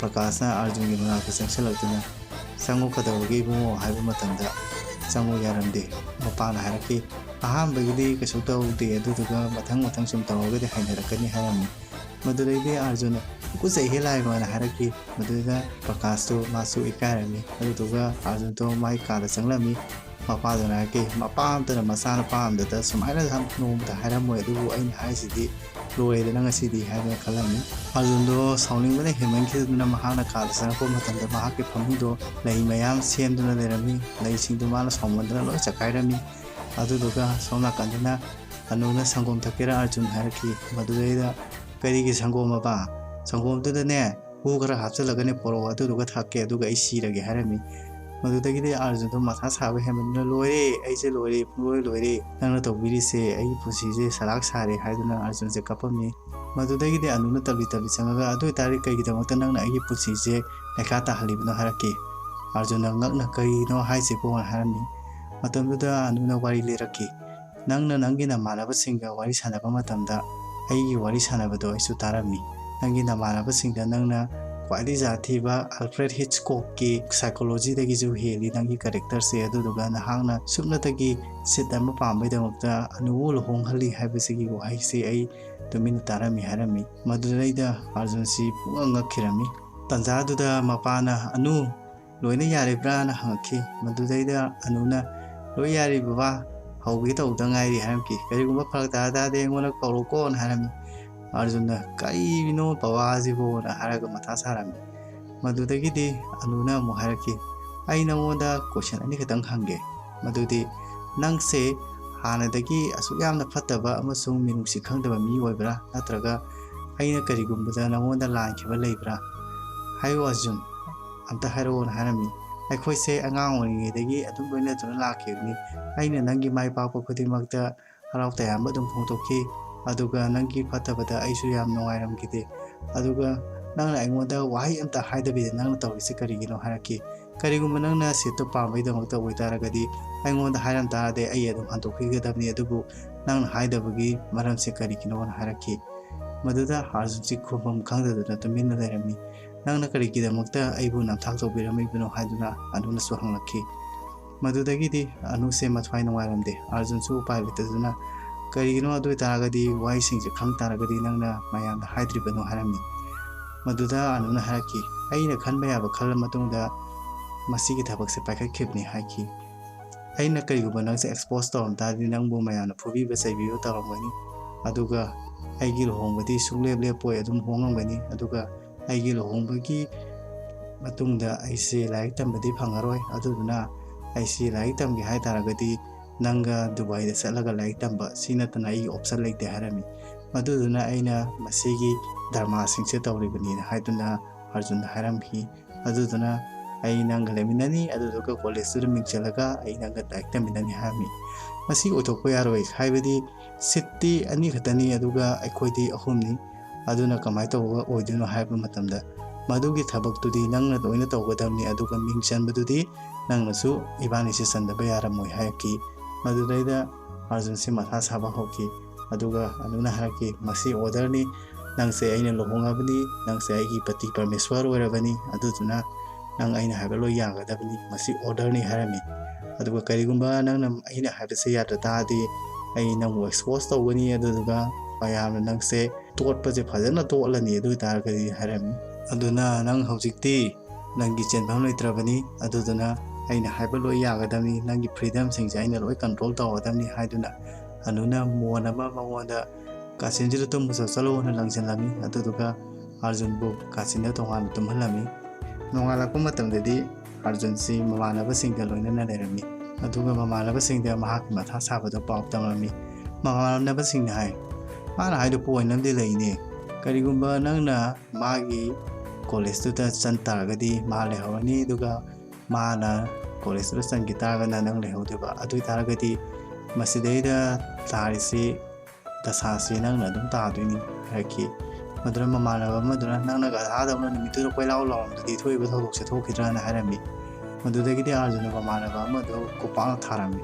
ꯄ꯭ꯔꯀꯥꯁꯅ ꯑꯥꯔꯖꯨꯟꯒꯤ ꯃꯅꯥꯛꯇ ꯆꯪꯁꯤꯜꯂꯛꯇꯨꯅ, "ꯆꯪꯉꯨ, ꯀꯩꯗꯧꯔꯒꯦ ꯏꯕꯨꯡꯉꯣ?" ꯍꯥꯏꯕ ꯃꯇꯝꯗ, "ꯆꯪꯉꯨ ꯌꯥꯔꯝꯗꯦ"꯫ ꯃꯄꯥꯅ ꯍꯥꯏꯔꯛꯈꯤ, "ꯑꯍꯥꯟꯕꯒꯤꯗꯤ ꯀꯩꯁꯨ ꯇꯧꯗꯦ, ꯑꯗꯨꯗꯨꯒ ꯃꯊꯪ ꯃꯊꯪ ꯁꯨꯝ ꯇꯧꯔꯒꯗꯤ ꯍꯩꯅꯔꯛꯀꯅꯤ" ꯍꯥꯏꯔꯝꯃꯤ꯫ ꯃꯗꯨꯗꯩꯗꯤ ꯑꯥꯔꯖꯨꯟꯅ "ꯇꯨꯀꯠꯆꯩꯍꯦ ꯂꯥꯏꯃ" ꯍꯥꯏꯅ ꯍꯥꯏꯔꯛꯈꯤ꯫ ꯃꯗꯨꯗ ꯄ꯭ꯔꯀꯥꯁꯇꯨ ꯃꯥꯁꯨ ꯏꯀꯥꯏꯔꯝꯃꯤ꯫ ꯑꯗꯨꯗꯨꯒ ꯑꯥꯔꯖꯨꯟꯗꯣ ꯃꯥꯏ ꯀꯥꯗ ꯆꯪꯂꯝꯃꯤ꯫ ꯃꯄꯥꯗꯨꯅ ꯍꯥꯏꯔꯛꯈꯤ, "ꯃꯄꯥ ꯑꯃꯇꯅ ꯃꯆꯥꯅꯨꯄꯥ ꯑꯃꯗꯇ ꯁꯨꯃꯥꯏꯅ ꯍꯥꯏ-, ꯅꯣꯡꯃꯇ ꯍꯥꯏꯔꯝꯃꯣꯏ, ꯑꯗꯨꯕꯨ ꯑꯩꯅ ꯍꯥꯏꯔꯤꯁꯤꯗꯤ ꯂꯣꯏꯔꯦꯗꯅ ꯉꯁꯤꯗꯤ" ꯍꯥꯏꯗꯅ ꯈꯜꯂꯝꯃꯤ꯫ ꯑꯥꯔꯖꯨꯟꯗꯣ ꯁꯥꯎꯅꯤꯡꯕꯅ ꯍꯦꯟꯃꯟꯈꯤꯗꯨꯅ ꯃꯍꯥꯛꯅ ꯀꯥꯗ ꯆꯪꯂꯛꯄ ꯃꯇꯝꯗ ꯃꯍꯥꯛꯀꯤ ꯐꯃꯨꯡꯗꯣ ꯂꯩ ꯃꯌꯥꯝ ꯁꯦꯝꯗꯨꯅ ꯂꯩꯔꯝꯃꯤ꯫ ꯂꯩꯁꯤꯡꯗꯨ ꯃꯥꯅ ꯁꯥꯎꯃꯟꯗꯅ ꯂꯣꯏ ꯆꯈꯥꯏꯔꯝꯃꯤ꯫ ꯑꯗꯨꯗꯨꯒ ꯁꯣꯝ ꯅꯥꯀꯟꯗꯅ ꯑꯅꯨꯅ "ꯁꯪꯒꯣꯝ ꯊꯛꯀꯦꯔꯥ ꯑꯥꯔꯖꯨꯟ?" ꯍꯥꯏꯔꯛꯈꯤ꯫ ꯃꯗꯨꯗꯩꯗ "ꯀꯔꯤꯒꯤ ꯁꯪꯒꯣꯝ ꯑꯕ? ꯁꯪꯒꯣꯝꯗꯨꯗꯅꯦ ꯍꯨ ꯈꯔ ꯍꯥꯞꯆꯤꯜꯂꯒꯅꯦ ꯄꯣꯔꯛꯑꯣ, ꯑꯗꯨꯗꯨꯒ ꯊꯛꯀꯦ, ꯑꯗꯨꯒ ꯑꯩ ꯁꯤꯔꯒꯦ" ꯍꯥꯏꯔꯝꯃꯤ꯫ ꯃꯗꯨꯗꯒꯤꯗꯤ ꯑꯥꯔꯖꯨꯟꯗꯣ ꯃꯊꯥ ꯁꯥꯕ ꯍꯦꯟꯃꯟꯗꯨꯅ "ꯂꯣꯏꯔꯦ, ꯑꯩꯁꯦ ꯂꯣꯏꯔꯦ, ꯄꯨꯡꯂꯣꯏ ꯂꯣꯏꯔꯦ, ꯅꯪꯅ ꯇꯧꯕꯤꯔꯤꯁꯦ ꯑꯩꯒꯤ ꯄꯨꯟꯁꯤꯁꯦ ꯁꯂꯥꯛ ꯁꯥꯔꯦ" ꯍꯥꯏꯗꯨꯅ ꯑꯥꯔꯖꯨꯟꯁꯦ ꯀꯞꯄꯝꯃꯤ꯫ ꯃꯗꯨꯗꯒꯤꯗꯤ ꯑꯅꯨꯅ ꯇꯞꯂꯤ ꯇꯞꯂꯤ ꯆꯪꯉꯒ "ꯑꯗꯨ ꯑꯣꯏꯇꯥꯔꯗꯤ ꯀꯩꯒꯤꯗꯃꯛꯇ ꯅꯪꯅ ꯑꯩꯒꯤ ꯄꯨꯟꯁꯤꯁꯦ ꯂꯩꯈꯥ ꯇꯥꯍꯜꯂꯤꯕꯅꯣ?" ꯍꯥꯏꯔꯛꯈꯤ꯫ ꯑꯥꯔꯖꯨꯟꯅ ꯉꯛꯅ "ꯀꯔꯤꯅꯣ ꯍꯥꯏꯁꯤꯕꯣ?" ꯍꯥꯏꯔꯝꯃꯤ꯫ ꯃꯇꯝꯗꯨꯗ ꯑꯅꯨꯅ ꯋꯥꯔꯤ ꯂꯤꯔꯛꯈꯤ꯫ "ꯅꯪꯅ ꯅꯪꯒꯤ ꯅꯃꯥꯟꯅꯕꯁꯤꯡꯒ ꯋꯥꯔꯤ ꯁꯥꯟꯅꯕ ꯃꯇꯝꯗ ꯑꯩꯒꯤ ꯋꯥꯔꯤ ꯁꯥꯟꯅꯕꯗꯣ ꯑꯩꯁꯨ ꯇꯥꯔꯝꯃꯤ꯫ ꯅꯪꯒꯤ ꯅꯃꯥꯟꯅꯕꯁꯤꯡꯗ ꯅꯪꯅ ꯈ꯭ꯋꯥꯏꯗꯒꯤ ꯖꯥꯠ ꯊꯤꯕ ꯑꯜꯐ꯭ꯔꯦꯗ ꯍꯤꯠꯆꯀꯣꯛꯀꯤ ꯁꯥꯏꯀꯣꯂꯣꯖꯤꯗꯒꯤꯁꯨ ꯍꯦꯜꯂꯤ ꯅꯪꯒꯤ ꯀꯦꯔꯦꯛꯇꯔꯁꯦ, ꯑꯗꯨꯗꯨꯒ ꯅꯍꯥꯛꯅ ꯁꯨꯞꯅꯇꯒꯤ ꯁꯤꯠ ꯑꯃ ꯄꯥꯝꯕꯩꯗꯃꯛꯇ ꯑꯅꯨꯕꯨ ꯂꯨꯍꯣꯡꯍꯜꯂꯤ ꯍꯥꯏꯕꯁꯤꯒꯤ ꯋꯥꯍꯩꯁꯤ ꯑꯩ ꯇꯨꯃꯤꯟꯅ ꯇꯥꯔꯝꯃꯤ" ꯍꯥꯏꯔꯝꯃꯤ꯫ ꯃꯗꯨꯗꯩꯗ ꯑꯥꯔꯖꯨꯟꯁꯤ ꯄꯨꯡꯉꯛ ꯉꯛꯈꯤꯔꯝꯃꯤ꯫ ꯇꯟꯖꯥꯗꯨꯗ ꯃꯄꯥꯅ, "ꯑꯅꯨ, ꯂꯣꯏꯅ ꯌꯥꯔꯤꯕ꯭ꯔꯥꯅ?" ꯍꯪꯉꯛꯈꯤ꯫ ꯃꯗꯨꯗꯩꯗ ꯑꯅꯨꯅ, "ꯂꯣꯏ ꯌꯥꯔꯤ ꯕꯕꯥ, ꯍꯧꯒꯦ ꯇꯧꯗ ꯉꯥꯏꯔꯤ" ꯍꯥꯏꯔꯝꯈꯤ꯫ "ꯀꯔꯤꯒꯨꯝꯕ ꯐꯔꯛ ꯇꯥ ꯇꯥꯔꯗꯤ ꯑꯩꯉꯣꯟꯗ ꯀꯧꯔꯛꯀꯣꯅ" ꯍꯥꯏꯔꯝꯃꯤ꯫ ꯑꯥꯔꯖꯨꯟꯅ "ꯀꯔꯤꯅꯣ ꯕꯕꯥꯁꯤꯕꯣꯅ" ꯍꯥꯏꯔꯒ ꯃꯊꯥ ꯁꯥꯔꯝꯃꯤ꯫ ꯃꯗꯨꯗꯒꯤꯗꯤ ꯑꯅꯨꯅ ꯑꯃꯨꯛ ꯍꯥꯏꯔꯛꯈꯤ, "ꯑꯩ ꯅꯉꯣꯟꯗ ꯀꯣꯏꯁꯟ ꯑꯅꯤꯈꯛꯇꯪ ꯍꯪꯒꯦ꯫ ꯃꯗꯨꯗꯤ ꯅꯪꯁꯦ ꯍꯥꯟꯅꯗꯒꯤ ꯑꯁꯨꯛ ꯌꯥꯝꯅ ꯐꯠꯇꯕ ꯑꯃꯁꯨꯡ ꯃꯤꯅꯨꯡꯁꯤ ꯈꯪꯗꯕ ꯃꯤ ꯑꯣꯏꯕ꯭ꯔꯥ? ꯅꯠꯇ꯭ꯔꯒ ꯑꯩꯅ ꯀꯔꯤꯒꯨꯝꯕꯗ ꯅꯉꯣꯟꯗ ꯂꯥꯟꯈꯤꯕ ꯂꯩꯕ꯭ꯔꯥ? ꯍꯥꯏꯌꯨ ꯑꯥꯔꯖꯨꯟ, ꯑꯝꯇ ꯍꯥꯏꯔꯛꯑꯣꯅ" ꯍꯥꯏꯔꯝꯃꯤ꯫ "ꯑꯩꯈꯣꯏꯁꯦ ꯑꯉꯥꯡ ꯑꯣꯏꯔꯤꯉꯩꯗꯒꯤ ꯑꯗꯨꯝ ꯂꯣꯏꯅꯗꯨꯅ ꯂꯥꯛꯈꯤꯕꯅꯤ꯫ ꯑꯩꯅ ꯅꯪꯒꯤ ꯃꯥꯏ ꯄꯥꯛꯄ ꯈꯨꯗꯤꯡꯃꯛꯇ ꯍꯔꯥꯎ ꯇꯌꯥꯝꯕ ꯑꯗꯨꯝ ꯐꯣꯡꯗꯣꯛꯈꯤ, ꯑꯗꯨꯒ ꯅꯪꯒꯤ ꯐꯠꯇꯕꯗ ꯑꯩꯁꯨ ꯌꯥꯝ ꯅꯨꯡꯉꯥꯏꯔꯝꯈꯤꯗꯦ꯫ ꯑꯗꯨꯒ ꯅꯪꯅ ꯑꯩꯉꯣꯟꯗ ꯋꯥꯍꯩ ꯑꯝꯇ ꯍꯥꯏꯗꯕꯤꯗ ꯅꯪꯅ ꯇꯧꯔꯤꯁꯦ ꯀꯔꯤꯒꯤꯅꯣ?" ꯍꯥꯏꯔꯛꯈꯤ꯫ "ꯀꯔꯤꯒꯨꯝꯕ ꯅꯪꯅ ꯁꯤꯠꯇꯣ ꯄꯥꯝꯕꯩꯗꯃꯛꯇ ꯑꯣꯏꯇꯥꯔꯒꯗꯤ ꯑꯩꯉꯣꯟꯗ ꯍꯥꯏꯔꯝ ꯇꯥꯔꯗꯤ ꯑꯩ ꯑꯗꯨꯝ ꯍꯟꯗꯣꯛꯄꯤꯒꯗꯕꯅꯤ, ꯑꯗꯨꯕꯨ ꯅꯪꯅ ꯍꯥꯏꯗꯕꯒꯤ ꯃꯔꯝꯁꯦ ꯀꯔꯤꯒꯤꯅꯣꯅ?" ꯍꯥꯏꯔꯛꯈꯤ꯫ ꯃꯗꯨꯗ ꯑꯥꯔꯖꯨꯟꯁꯤ ꯈꯨꯝꯐꯝ ꯈꯪꯗꯗꯨꯅ ꯇꯨꯃꯤꯟꯅ ꯂꯩꯔꯝꯃꯤ꯫ "ꯅꯪꯅ ꯀꯔꯤꯒꯤꯗꯃꯛꯇ ꯑꯩꯕꯨ ꯅꯝꯊꯥꯛ ꯇꯧꯕꯤꯔꯝꯃꯤꯕꯅꯣ?" ꯍꯥꯏꯗꯨꯅ ꯑꯅꯨꯅꯁꯨ ꯍꯪꯂꯛꯈꯤ꯫ ꯃꯗꯨꯗꯒꯤꯗꯤ ꯑꯅꯨꯁꯦ ꯃꯊ꯭ꯋꯥꯏ ꯅꯨꯡꯉꯥꯏꯔꯝꯗꯦ꯫ ꯑꯥꯔꯖꯨꯟꯁꯨ ꯎꯄꯥꯏ ꯂꯩꯇꯗꯨꯅ "ꯀꯔꯤꯒꯤꯅꯣ? ꯑꯗꯨ ꯑꯣꯏꯇꯥꯔꯒꯗꯤ ꯋꯥꯍꯩꯁꯤꯡꯁꯦ ꯈꯪ ꯇꯥꯔꯒꯗꯤ ꯅꯪꯅ ꯃꯌꯥꯝꯗ ꯍꯥꯏꯗ꯭ꯔꯤꯕꯅꯣ?" ꯍꯥꯏꯔꯝꯃꯤ꯫ ꯃꯗꯨꯗ ꯑꯅꯨꯅ ꯍꯥꯏꯔꯛꯈꯤ, "ꯑꯩꯅ ꯈꯟꯕ ꯌꯥꯕ ꯈꯜꯂ ꯃꯇꯨꯡꯗ ꯃꯁꯤꯒꯤ ꯊꯕꯛꯁꯦ ꯄꯥꯏꯈꯠꯈꯤꯕꯅꯤ" ꯍꯥꯏꯈꯤ꯫ "ꯑꯩꯅ ꯀꯔꯤꯒꯨꯝꯕ ꯅꯪꯁꯦ expose ꯇꯧꯔꯝ ꯇꯥꯔꯗꯤ ꯅꯪꯕꯨ ꯃꯌꯥꯝꯅ ꯐꯨꯕꯤꯕ ꯆꯩꯕꯤꯕ ꯇꯧꯔꯝꯒꯅꯤ, ꯑꯗꯨꯒ ꯑꯩꯒꯤ ꯂꯨꯍꯣꯡꯕꯗꯤ ꯁꯨꯡꯂꯦꯞ ꯂꯦꯞꯄꯣꯏ, ꯑꯗꯨꯝ ꯍꯣꯡꯉꯝꯒꯅꯤ, ꯑꯗꯨꯒ ꯑꯩꯒꯤ ꯂꯨꯍꯣꯡꯕꯒꯤ ꯃꯇꯨꯡꯗ ꯑꯩꯁꯦ ꯂꯥꯏꯔꯤꯛ ꯇꯝꯕꯗꯤ ꯐꯪꯉꯔꯣꯏ꯫ ꯑꯗꯨꯗꯨꯅ ꯑꯩꯁꯦ ꯂꯥꯏꯔꯤꯛ ꯇꯝꯒꯦ ꯍꯥꯏ ꯇꯥꯔꯒꯗꯤ ꯅꯪꯒ ꯗꯨꯕꯥꯏꯗ ꯆꯠꯂꯒ ꯂꯥꯏꯔꯤꯛ ꯇꯝꯕ, ꯁꯤ ꯅꯠꯇꯅ ꯑꯩꯒꯤ option ꯂꯩꯇꯦ" ꯍꯥꯏꯔꯝꯃꯤ꯫ ꯃꯗꯨꯗꯨꯅ ꯑꯩꯅ ꯃꯁꯤꯒꯤ ꯗ꯭ꯔꯃꯥꯁꯤꯡꯁꯦ ꯇꯧꯔꯤꯕꯅꯤꯅ ꯍꯥꯏꯗꯨꯅ ꯑꯥꯔꯖꯨꯟꯗ ꯍꯥꯏꯔꯝꯈꯤ꯫ ꯑꯗꯨꯗꯨꯅ "ꯑꯩ ꯅꯪꯒ ꯂꯩꯃꯤꯟꯅꯅꯤ, ꯑꯗꯨꯗꯨꯒ ꯀꯣꯂꯦꯖꯇꯨꯗ ꯃꯤꯡ ꯆꯜꯂꯒ ꯑꯩ ꯅꯪꯒ ꯂꯥꯏꯔꯤꯛ ꯇꯝꯃꯤꯟꯅꯅꯤ" ꯍꯥꯏꯔꯝꯃꯤ꯫ ꯃꯁꯤ ꯑꯣꯏꯊꯣꯛꯄ ꯌꯥꯔꯣꯏ, ꯍꯥꯏꯕꯗꯤ ꯁꯤꯠꯇꯤ ꯑꯅꯤ ꯈꯛꯇꯅꯤ, ꯑꯗꯨꯒ ꯑꯩꯈꯣꯏꯗꯤ ꯑꯍꯨꯝꯅꯤ, ꯑꯗꯨꯅ ꯀꯃꯥꯏꯅ ꯇꯧꯕ ꯑꯣꯏꯗꯣꯏꯅꯣ ꯍꯥꯏꯕ ꯃꯇꯝꯗ, "ꯃꯗꯨꯒꯤ ꯊꯕꯛꯇꯨꯗꯤ ꯅꯪꯅ ꯂꯣꯏꯅ ꯇꯧꯒꯗꯕꯅꯤ, ꯑꯗꯨꯒ ꯃꯤꯡ ꯆꯟꯕꯗꯨꯗꯤ ꯅꯪꯅꯁꯨ ꯏꯕꯥꯅꯤꯁꯦ ꯆꯟꯗꯕ ꯌꯥꯔꯝꯃꯣꯏ" ꯍꯥꯏꯔꯛꯈꯤ꯫ ꯃꯗꯨꯗꯩꯗ ꯑꯥꯔꯖꯨꯟꯁꯤ ꯃꯊꯥ ꯁꯥꯕ ꯍꯧꯈꯤ꯫ ꯑꯗꯨꯒ ꯑꯅꯨꯅ ꯍꯥꯏꯔꯛꯈꯤ, "ꯃꯁꯤ orderꯅꯤ, ꯅꯪꯁꯦ ꯑꯩꯅ ꯂꯨꯍꯣꯡꯉꯕꯅꯤ, ꯅꯪꯁꯦ ꯑꯩꯒꯤ ꯄꯇꯤ ꯄꯔꯃꯦꯁ꯭ꯋꯔ ꯑꯣꯏꯔꯕꯅꯤ, ꯑꯗꯨꯗꯨꯅ ꯅꯪ ꯑꯩꯅ ꯍꯥꯏꯕ ꯂꯣꯏ ꯌꯥꯒꯗꯕꯅꯤ, ꯃꯁꯤ orderꯅꯤ" ꯍꯥꯏꯔꯝꯃꯤ꯫ ꯑꯗꯨꯒ "ꯀꯔꯤꯒꯨꯝꯕ ꯅꯪꯅ ꯑꯩꯅ ꯍꯥꯏꯕꯁꯦ ꯌꯥꯗ ꯇꯥꯔꯗꯤ ꯑꯩ ꯅꯪꯕꯨ expose ꯇꯧꯒꯅꯤ, ꯑꯗꯨꯗꯨꯒ ꯃꯌꯥꯝꯅ ꯅꯪꯁꯦ ꯇꯣꯠꯄꯁꯦ ꯐꯖꯅ ꯇꯣꯠꯂꯅꯤ, ꯑꯗꯨ ꯑꯣꯏꯇꯥꯔꯒꯗꯤ" ꯍꯥꯏꯔꯝꯃꯤ꯫ "ꯑꯗꯨꯅ ꯅꯪ ꯍꯧꯖꯤꯛꯇꯤ ꯅꯪꯒꯤ ꯆꯦꯟꯐꯝ ꯂꯩꯇ꯭ꯔꯕꯅꯤ, ꯑꯗꯨꯗꯨꯅ ꯑꯩꯅ ꯍꯥꯏꯕ ꯂꯣꯏ ꯌꯥꯒꯗꯕꯅꯤ, ꯅꯪꯒꯤ freedomꯁꯤꯡꯁꯦ ꯑꯩꯅ ꯂꯣꯏ control ꯇꯧꯒꯗꯕꯅꯤ" ꯍꯥꯏꯗꯨꯅ ꯑꯅꯨꯅ ꯃꯣꯟ ꯑꯃ ꯃꯉꯣꯟꯗ "ꯀꯥꯆꯤꯟꯁꯤꯗ ꯇꯨꯝꯕ ꯆꯠꯂꯣꯅ" ꯂꯪꯁꯤꯜꯂꯝꯃꯤ꯫ ꯑꯗꯨꯗꯨꯒ ꯑꯥꯔꯖꯨꯟꯕꯨ ꯀꯥꯆꯤꯟꯗ ꯇꯣꯉꯥꯟꯅ ꯇꯨꯝꯍꯜꯂꯝꯃꯤ꯫ ꯅꯣꯡꯉꯥꯜꯂꯛꯄ ꯃꯇꯝꯗꯗꯤ ꯑꯥꯔꯖꯨꯟꯁꯤ ꯃꯃꯥꯟꯅꯕꯁꯤꯡꯒ ꯂꯣꯏꯅꯅ ꯂꯩꯔꯝꯃꯤ꯫ ꯑꯗꯨꯒ ꯃꯃꯥꯟꯅꯕꯁꯤꯡꯗ ꯃꯍꯥꯛꯀꯤ ꯃꯊꯥ ꯁꯥꯕꯗꯣ ꯄꯥꯎ ꯇꯝꯂꯝꯃꯤ꯫ ꯃꯃꯥꯟꯅꯕꯁꯤꯡꯅ ꯍꯥꯏ, "ꯃꯥꯅ ꯍꯥꯏꯗꯣ point ꯑꯃꯗꯤ ꯂꯩꯅꯦ꯫ ꯀꯔꯤꯒꯨꯝꯕ ꯅꯪꯅ ꯃꯥꯒꯤ ꯀꯣꯂꯦꯖꯇꯨꯗ ꯆꯟ ꯇꯥꯔꯒꯗꯤ ꯃꯥ ꯂꯩꯍꯧꯔꯅꯤ, ꯑꯗꯨꯒ ꯃꯥꯅ ꯀꯣꯂꯦꯖꯇꯨꯗ ꯆꯟꯈꯤ ꯇꯥꯔꯒꯅ ꯅꯪ ꯂꯩꯍꯧꯗꯣꯏꯕ꯫ ꯑꯗꯨ ꯑꯣꯏ ꯇꯥꯔꯒꯗꯤ ꯃꯁꯤꯗꯩꯗ ꯇꯥꯔꯤꯁꯤ, ꯗꯁꯥꯁꯤ ꯅꯪꯅ ꯑꯗꯨꯝ ꯇꯥꯗꯣꯏꯅꯤ" ꯍꯥꯏꯔꯛꯈꯤ꯫ ꯃꯗꯨꯅ ꯃꯃꯥꯟꯅꯕ ꯑꯃꯗꯨꯅ, "ꯅꯪꯅ ꯒꯙꯥꯗꯧꯅ ꯅꯨꯃꯤꯠꯇꯨꯗ ꯀꯣꯏꯂꯥꯎ ꯂꯥꯎꯔꯝꯗꯗꯤ ꯊꯣꯛꯏꯕ ꯊꯧꯗꯣꯛꯁꯦ ꯊꯣꯛꯈꯤꯗ꯭ꯔꯥꯅ?" ꯍꯥꯏꯔꯝꯃꯤ꯫ ꯃꯗꯨꯗꯒꯤꯗꯤ ꯑꯥꯔꯖꯨꯟꯅ ꯃꯃꯥꯟꯅꯕ ꯑꯃꯗꯨ ꯈꯨꯄꯥꯛꯅ ꯊꯥꯔꯝꯃꯤ꯫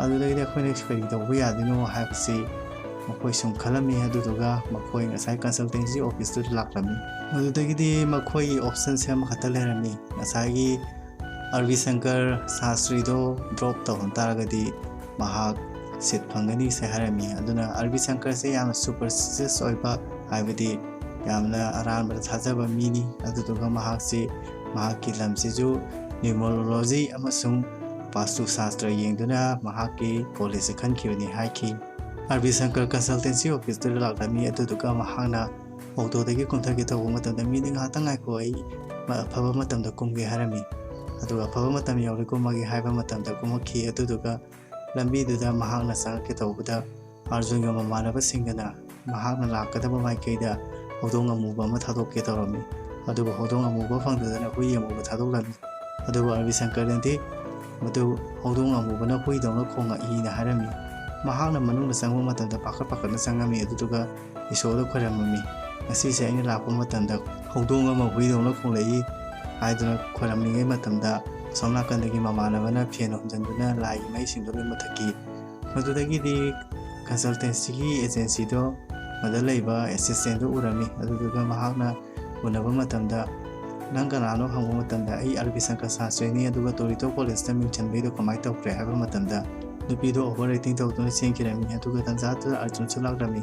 ꯑꯗꯨꯗꯒꯤꯗꯤ ꯑꯩꯈꯣꯏꯅ ꯀꯔꯤ ꯇꯧꯕ ꯌꯥꯗꯣꯏꯅꯣ ꯍꯥꯏꯕꯁꯤ ꯃꯈꯣꯏ ꯁꯨꯝ ꯈꯜꯂꯝꯃꯤ꯫ ꯑꯗꯨꯗꯨꯒ ꯃꯈꯣꯏ ꯉꯁꯥꯏ consultancy officeꯇꯨꯗ ꯂꯥꯛꯂꯝꯃꯤ꯫ ꯃꯗꯨꯗꯒꯤꯗꯤ ꯃꯈꯣꯏꯒꯤ optionꯁꯦ ꯑꯃꯈꯛꯇ ꯂꯩꯔꯝꯃꯤ꯫ ꯉꯁꯥꯏꯒꯤ ꯔꯕꯤ ꯁꯪꯀꯔ ꯁꯥꯁꯇ꯭ꯔꯤꯗꯣ drop ꯇꯧꯍꯟ ꯇꯥꯔꯒꯗꯤ ꯃꯍꯥꯛ ꯁꯤꯠ ꯐꯪꯒꯅꯤꯁꯦ ꯍꯥꯏꯔꯝꯃꯤ꯫ ꯑꯗꯨꯅ ꯑꯔꯕꯤ ꯁꯪꯀꯔꯁꯦ ꯌꯥꯝꯅ superstitious ꯑꯣꯏꯕ, ꯍꯥꯏꯕꯗꯤ ꯌꯥꯝꯅ ꯑꯔꯥꯟꯕꯗ ꯊꯥꯖꯕ ꯃꯤꯅꯤ꯫ ꯑꯗꯨꯗꯨꯒ ꯃꯍꯥꯛꯁꯤ, ꯃꯍꯥꯛꯀꯤ ꯂꯝꯁꯤꯁꯨ ꯅ꯭ꯌꯨꯃꯣꯂꯣꯖꯤ ꯑꯃꯁꯨꯡ ꯋꯥꯁꯇꯨ ꯁꯥꯁꯇ꯭ꯔ ꯌꯦꯡꯗꯨꯅ ꯃꯍꯥꯛꯀꯤ ꯀꯣꯂꯦꯖꯁꯦ ꯈꯟꯈꯤꯕꯅꯤ ꯍꯥꯏꯈꯤ꯫ R B Shankar consultancy officeꯇꯨꯗ ꯂꯥꯛꯂꯝꯃꯤ꯫ ꯑꯗꯨꯗꯨꯒ ꯃꯍꯥꯛꯅ ꯑꯣꯇꯣꯗꯒꯤ ꯀꯨꯝꯊꯒꯦ ꯇꯧꯕ ꯃꯇꯝꯗ, "ꯃꯤꯗꯤ ꯉꯥꯏꯍꯥꯛꯇꯪ ꯉꯥꯏꯈꯣ, ꯑꯩ ꯑꯐꯕ ꯃꯇꯝꯗ ꯀꯨꯝꯒꯦ" ꯍꯥꯏꯔꯝꯃꯤ꯫ ꯑꯗꯨꯒ "ꯑꯐꯕ ꯃꯇꯝ ꯌꯧꯔꯦ, ꯀꯨꯝꯃꯒꯦ" ꯍꯥꯏꯕ ꯃꯇꯝꯗ ꯀꯨꯝꯃꯛꯈꯤ꯫ ꯑꯗꯨꯗꯨꯒ ꯂꯝꯕꯤꯗꯨꯗ ꯃꯍꯥꯛꯅ ꯆꯪꯉꯛꯀꯦ ꯇꯧꯕꯗ, ꯑꯥꯔꯖꯨꯟꯒ ꯃꯃꯥꯟꯅꯕꯁꯤꯡꯒꯅ ꯃꯍꯥꯛꯅ ꯂꯥꯛꯀꯗꯕ ꯃꯥꯏꯀꯩꯗ ꯍꯧꯗꯣꯡ ꯑꯃꯨꯕ ꯑꯃ ꯊꯥꯗꯣꯛꯀꯦ ꯇꯧꯔꯝꯃꯤ꯫ ꯑꯗꯨꯕꯨ ꯍꯧꯗꯣꯡ ꯑꯃꯨꯕ ꯐꯪꯗꯗꯅ ꯍꯨꯏ ꯑꯃꯨꯕ ꯊꯥꯗꯣꯛꯂꯝꯃꯤ꯫ ꯑꯗꯨꯕꯨ ꯑꯥꯔ ꯕꯤ ꯁꯪꯀꯔꯅꯗꯤ ꯃꯗꯨ ꯍꯧꯗꯣꯡ ꯑꯃꯨꯕꯅ ꯍꯨꯏꯗꯧꯅ ꯈꯣꯡꯉꯛꯏꯅ ꯍꯥꯏꯔꯝꯃꯤ꯫ ꯃꯍꯥꯛꯅ ꯃꯅꯨꯡꯗ ꯆꯪꯕ ꯃꯇꯝꯗ ꯄꯥꯈꯠ ꯄꯥꯈꯠꯅ ꯆꯪꯉꯝꯃꯤ꯫ ꯑꯗꯨꯗꯨꯒ ꯏꯁꯣꯔꯗ ꯈꯣꯏꯔꯝꯃꯝꯃꯤ꯫ "ꯉꯁꯤꯁꯦ ꯑꯩꯅ ꯂꯥꯛꯄ ꯃꯇꯝꯗ ꯍꯧꯗꯣꯡ ꯑꯃ ꯍꯨꯏꯗꯧꯅ ꯈꯣꯡꯂꯛꯏ" ꯍꯥꯏꯗꯨꯅ ꯈꯣꯏꯔꯝꯂꯤꯉꯩ ꯃꯇꯝꯗ, ꯑꯁꯣꯝ ꯅꯥꯀꯟꯗꯒꯤ ꯃꯃꯥꯟꯅꯕꯅ ꯐꯦꯟ ꯍꯨꯝꯖꯤꯟꯗꯨꯅ ꯂꯥꯏꯒꯤ ꯃꯩꯁꯤꯡꯗꯨ ꯂꯣꯏ ꯃꯨꯊꯠꯈꯤ꯫ ꯃꯗꯨꯗꯒꯤꯗꯤ consultancyꯒꯤ agencyꯗꯣ, ꯃꯗ ꯂꯩꯕ assistantꯗꯨ ꯎꯔꯝꯃꯤ꯫ ꯑꯗꯨꯗꯨꯒ ꯃꯍꯥꯛꯅ ꯎꯅꯕ ꯃꯇꯝꯗ, "ꯅꯪ ꯀꯅꯥꯅꯣ?" ꯍꯪꯕ ꯃꯇꯝꯗ, "ꯑꯩ ꯑꯥꯔ ꯕꯤ ꯁꯪꯀꯔ ꯁꯥꯁꯇ꯭ꯔꯤꯅꯤ, ꯑꯗꯨꯒ ꯇꯣꯔꯤꯇꯣ ꯀꯣꯂꯦꯖꯇ ꯃꯤꯡ ꯆꯟꯕꯩꯗꯣ ꯀꯃꯥꯏꯅ ꯇꯧꯈ꯭ꯔꯦ?" ꯍꯥꯏꯕ ꯃꯇꯝꯗ, ꯅꯨꯄꯤꯗꯣ over acting ꯇꯧꯗꯨꯅ ꯆꯦꯟꯈꯤꯔꯝꯃꯤ꯫ ꯑꯗꯨꯒ ꯇꯟꯖꯥꯗꯨꯗ ꯑꯥꯔꯖꯨꯟꯁꯨ ꯂꯥꯛꯂꯝꯃꯤ꯫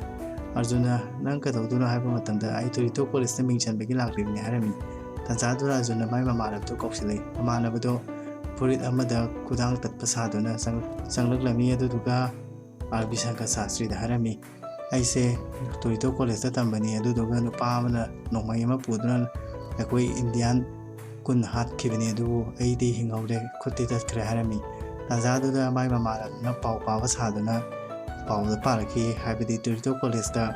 ꯑꯥꯔꯖꯨꯟꯅ, "ꯅꯪ ꯀꯩꯗꯧꯗꯣꯏꯅꯣ?" ꯍꯥꯏꯕ ꯃꯇꯝꯗ, "ꯑꯩ ꯇꯣꯔꯤꯇꯣ ꯀꯣꯂꯦꯖꯇ ꯃꯤꯡ ꯆꯟꯕꯒꯤ ꯂꯥꯛꯂꯤꯕꯅꯤ" ꯍꯥꯏꯔꯝꯃꯤ꯫ ꯇꯟꯖꯥꯗꯨꯗ ꯑꯥꯔꯖꯨꯟꯅ ꯃꯥꯏ ꯃꯃꯥꯟꯅꯕꯗꯣ ꯀꯧꯁꯤꯜꯂꯛꯏ꯫ ꯃꯃꯥꯟꯅꯕꯗꯣ ꯐꯨꯔꯤꯠ ꯑꯃꯗ ꯈꯨꯗꯥꯡ ꯇꯠꯄ ꯁꯥꯗꯨꯅ ꯆꯪ-, ꯆꯪꯂꯛꯂꯝꯃꯤ꯫ ꯑꯗꯨꯗꯨꯒ ꯑꯥꯔ ꯕꯤ ꯁꯪꯀꯔ ꯁꯥꯁꯇ꯭ꯔꯤꯗ ꯍꯥꯏꯔꯝꯃꯤ, "ꯑꯩꯁꯦ ꯇꯣꯔꯤꯇꯣ ꯀꯣꯂꯦꯖꯇ ꯇꯝꯕꯅꯤ, ꯑꯗꯨꯗꯨꯒ ꯅꯨꯄꯥ ꯑꯃꯅ ꯅꯣꯡꯃꯩ ꯑꯃ ꯄꯨꯗꯨꯅ ꯑꯩꯈꯣꯏ ꯏꯟꯗꯤꯌꯥꯟ ꯀꯨꯟ ꯍꯥꯠꯈꯤꯕꯅꯤ, ꯑꯗꯨꯕꯨ ꯑꯩꯗꯤ ꯍꯤꯡꯍꯧꯔꯦ, ꯈꯨꯠꯇꯤ ꯇꯠꯈ꯭ꯔꯦ" ꯍꯥꯏꯔꯝꯃꯤ꯫ ꯇꯥꯟꯖꯥꯗꯨꯗ ꯃꯥꯏ ꯃꯃꯥꯟꯅꯕꯅ ꯄꯥꯎ ꯄꯥꯕ ꯁꯥꯗꯨꯅ ꯄꯥꯎꯗ ꯄꯥꯔꯛꯈꯤ, ꯍꯥꯏꯕꯗꯤ ꯇꯣꯔꯤꯇꯣ ꯀꯣꯂꯦꯖꯇ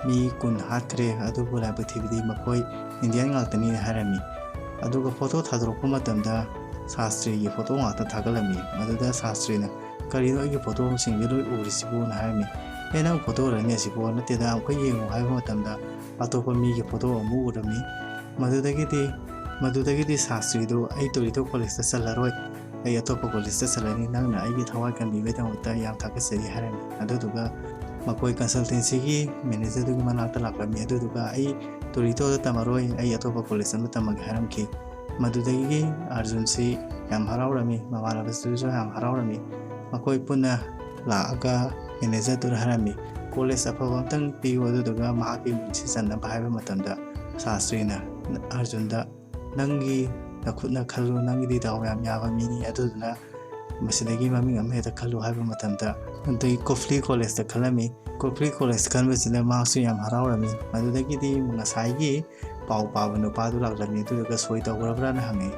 ꯃꯤ ꯀꯨꯟ ꯍꯥꯠꯈ꯭ꯔꯦ, ꯑꯗꯨꯕꯨ ꯂꯥꯏꯕꯛ ꯊꯤꯕꯗꯤ ꯃꯈꯣꯏ ꯏꯟꯗꯤꯌꯥꯟ ꯉꯥꯛꯇꯅꯤꯅ ꯍꯥꯏꯔꯝꯃꯤ꯫ ꯑꯗꯨꯒ ꯐꯣꯇꯣ ꯊꯥꯗꯣꯔꯛꯄ ꯃꯇꯝꯗ ꯁꯥꯁꯇ꯭ꯔꯤꯒꯤ ꯐꯣꯇꯣ ꯉꯥꯛꯇ ꯊꯥꯒꯠꯂꯝꯃꯤ꯫ ꯃꯗꯨꯗ ꯁꯥꯁꯇ꯭ꯔꯤꯅ, "ꯀꯔꯤꯅꯣ ꯑꯩꯒꯤ ꯐꯣꯇꯣꯁꯤꯡꯁꯦ ꯂꯣꯏ ꯎꯔꯤꯁꯤꯕꯨꯅ?" ꯍꯥꯏꯔꯝꯃꯤ꯫ "ꯑꯦ, ꯅꯪ ꯐꯣꯇꯣ ꯑꯣꯏꯔꯝꯅꯤ ꯑꯁꯤꯕꯨ?" "ꯅꯠꯇꯦꯗ, ꯑꯃꯨꯛꯀ ꯌꯦꯡꯉꯨ" ꯍꯥꯏꯕ ꯃꯇꯝꯗ ꯑꯇꯣꯞꯄ ꯃꯤꯒꯤ ꯐꯣꯇꯣ ꯑꯃꯨꯛ ꯎꯔꯝꯃꯤ꯫ ꯃꯗꯨꯗꯒꯤꯗꯤ, ꯃꯗꯨꯗꯒꯤꯗꯤ ꯁꯥꯁꯇ꯭ꯔꯤꯗꯨ, "ꯑꯩ ꯇꯣꯔꯤꯇꯣ ꯀꯣꯂꯦꯖꯇ ꯆꯜꯂꯔꯣꯏ, ꯑꯩ ꯑꯇꯣꯞꯄ ꯀꯣꯂꯦꯖꯇ ꯆꯜꯂꯅꯤ, ꯅꯪꯅ ꯑꯩꯒꯤ ꯊꯋꯥꯏ ꯀꯟꯕꯤꯕꯒꯤꯗꯃꯛꯇ ꯌꯥꯝ ꯊꯥꯒꯠꯆꯔꯤ" ꯍꯥꯏꯔꯝꯃꯤ꯫ ꯑꯗꯨꯗꯨꯒ ꯃꯈꯣꯏ consultancyꯒꯤ managerꯗꯨꯒꯤ ꯃꯅꯥꯛꯇ ꯂꯥꯛꯂꯝꯃꯤ꯫ ꯑꯗꯨꯗꯨꯒ "ꯑꯩ ꯇꯣꯔꯤꯇꯣꯗ ꯇꯝꯃꯔꯣꯏ, ꯑꯩ ꯑꯇꯣꯞꯄ ꯀꯣꯂꯦꯖ ꯑꯃ ꯇꯝꯃꯒꯦ" ꯍꯥꯏꯔꯝꯈꯤ꯫ ꯃꯗꯨꯗꯒꯤ ꯑꯥꯔꯖꯨꯟꯁꯤ ꯌꯥꯝ ꯍꯔꯥꯎꯔꯝꯃꯤ, ꯃꯃꯥꯟꯅꯕꯁꯤꯁꯨ ꯌꯥꯝ ꯍꯔꯥꯎꯔꯝꯃꯤ꯫ ꯃꯈꯣꯏ ꯄꯨꯟꯅ ꯂꯥꯛꯑꯒ ꯃꯦꯅꯦꯖꯔꯗꯨꯅ ꯍꯥꯏꯔꯝꯃꯤ, "ꯀꯣꯂꯦꯖ ꯑꯐꯕ ꯑꯝꯇꯪ ꯄꯤꯌꯨ, ꯑꯗꯨꯗꯨꯒ ꯃꯍꯥꯛꯀꯤ ꯃꯤꯡꯁꯤ ꯆꯟꯅꯕ" ꯍꯥꯏꯕ ꯃꯇꯝꯗ, ꯁꯥꯁꯇ꯭ꯔꯤꯅ ꯑꯥꯔꯖꯨꯟꯗ, "ꯅꯪꯒꯤ ꯅꯈꯨꯠꯅ ꯈꯜꯂꯨ, ꯅꯪꯒꯤꯗꯤ ꯗꯥꯎ ꯌꯥꯝ ꯌꯥꯕ ꯃꯤꯅꯤ, ꯑꯗꯨꯗꯨꯅ ꯃꯁꯤꯗꯒꯤ ꯃꯃꯤꯡ ꯑꯃ ꯍꯦꯛꯇ ꯈꯜꯂꯨ" ꯍꯥꯏꯕ ꯃꯇꯝꯗ, ꯑꯗꯩ ꯀꯣꯐ꯭ꯂꯤ ꯀꯣꯂꯦꯖꯇ ꯈꯜꯂꯝꯃꯤ꯫ ꯀꯣꯐ꯭ꯂꯤ ꯀꯣꯂꯦꯖ ꯈꯟꯕꯁꯤꯗ ꯃꯍꯥꯛꯁꯨ ꯌꯥꯝ ꯍꯔꯥꯎꯔꯝꯃꯤ꯫ ꯃꯗꯨꯗꯒꯤꯗꯤ ꯉꯁꯥꯏꯒꯤ ꯄꯥꯎ ꯄꯥꯕ ꯅꯨꯄꯥꯗꯨ ꯂꯥꯛꯂꯝꯃꯤ, ꯑꯗꯨꯗꯨꯒ "ꯁꯣꯏ ꯇꯧꯈ꯭ꯔꯕ꯭ꯔꯥꯅ?" ꯍꯪꯉꯤ꯫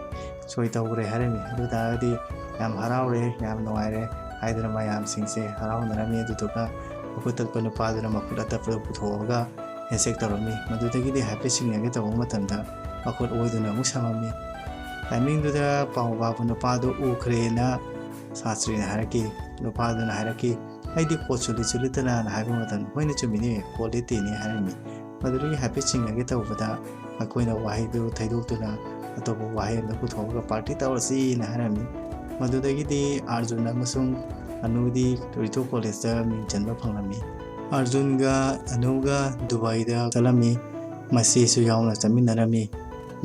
"ꯁꯣꯏ ꯇꯧꯈ꯭ꯔꯦ" ꯍꯥꯏꯔꯝꯃꯤ꯫ ꯑꯗꯨ ꯇꯥꯔꯒꯗꯤ "ꯌꯥꯝ ꯍꯔꯥꯎꯔꯦ, ꯌꯥꯝ ꯅꯨꯡꯉꯥꯏꯔꯦ" ꯍꯥꯏꯗꯨꯅ ꯃꯌꯥꯝꯁꯤꯡꯁꯦ ꯍꯔꯥꯎꯅꯔꯝꯃꯤ꯫ ꯑꯗꯨꯗꯨꯒ ꯃꯈꯨꯠ ꯇꯠꯄ ꯅꯨꯄꯥꯗꯨꯅ ꯃꯈꯨꯠ ꯑꯇꯠꯄꯗꯨ ꯄꯨꯊꯣꯛꯑꯒ ꯍꯦꯟꯁꯦꯛ ꯇꯧꯔꯝꯃꯤ꯫ ꯃꯗꯨꯗꯒꯤꯗꯤ ꯍꯥꯏꯐꯦꯠ ꯆꯤꯡꯅꯒꯦ ꯇꯧꯕ ꯃꯇꯝꯗ ꯃꯈꯨꯠ ꯑꯣꯏꯗꯨꯅ ꯑꯃꯨꯛ ꯁꯝꯃꯝꯃꯤ꯫ ꯇꯥꯏꯃꯤꯡꯗꯨꯗ ꯄꯥꯎ ꯄꯥꯕ ꯅꯨꯄꯥꯗꯨ ꯎꯈ꯭ꯔꯦꯅ ꯁꯥꯁꯇ꯭ꯔꯤꯅ ꯍꯥꯏꯔꯛꯈꯤ꯫ ꯅꯨꯄꯥꯗꯨꯅ ꯍꯥꯏꯔꯛꯈꯤ, "ꯑꯩꯗꯤ ꯀꯣꯠꯁꯨ ꯂꯤꯠꯁꯨ ꯂꯤꯠꯇꯅ" ꯍꯥꯏꯕ ꯃꯇꯝꯗ, "ꯍꯣꯏꯅꯦ, ꯆꯨꯝꯃꯤꯅꯦ, ꯀꯣꯠ ꯂꯤꯠꯇꯦꯅꯦ" ꯍꯥꯏꯔꯝꯃꯤ꯫ ꯃꯗꯨꯗꯒꯤ ꯍꯥꯏꯐꯦꯠ ꯆꯤꯡꯅꯒꯦ ꯇꯧꯕꯗ, ꯑꯩꯈꯣꯏꯅ ꯋꯥꯍꯩꯗꯨ ꯊꯩꯗꯣꯛꯇꯨꯅ ꯑꯇꯣꯞꯄ ꯋꯥꯍꯩ ꯑꯃꯗ ꯄꯨꯊꯣꯛꯑꯒ "ꯄꯥꯔꯇꯤ ꯇꯧꯔꯁꯤꯅ" ꯍꯥꯏꯔꯝꯃꯤ꯫ ꯃꯗꯨꯗꯒꯤꯗꯤ ꯑꯥꯔꯖꯨꯟ ꯑꯃꯁꯨꯡ ꯑꯅꯨꯗꯤ ꯔꯤꯇꯣ ꯀꯣꯂꯦꯖꯇ ꯃꯤꯡ ꯆꯟꯕ ꯐꯪꯂꯝꯃꯤ꯫ ꯑꯥꯔꯖꯨꯟꯒ ꯑꯅꯨꯒ ꯗꯨꯕꯥꯏꯗ ꯆꯠꯂꯝꯃꯤ꯫ ꯃꯆꯦꯁꯨ ꯌꯥꯎꯅ ꯆꯠꯃꯤꯟꯅꯔꯝꯃꯤ꯫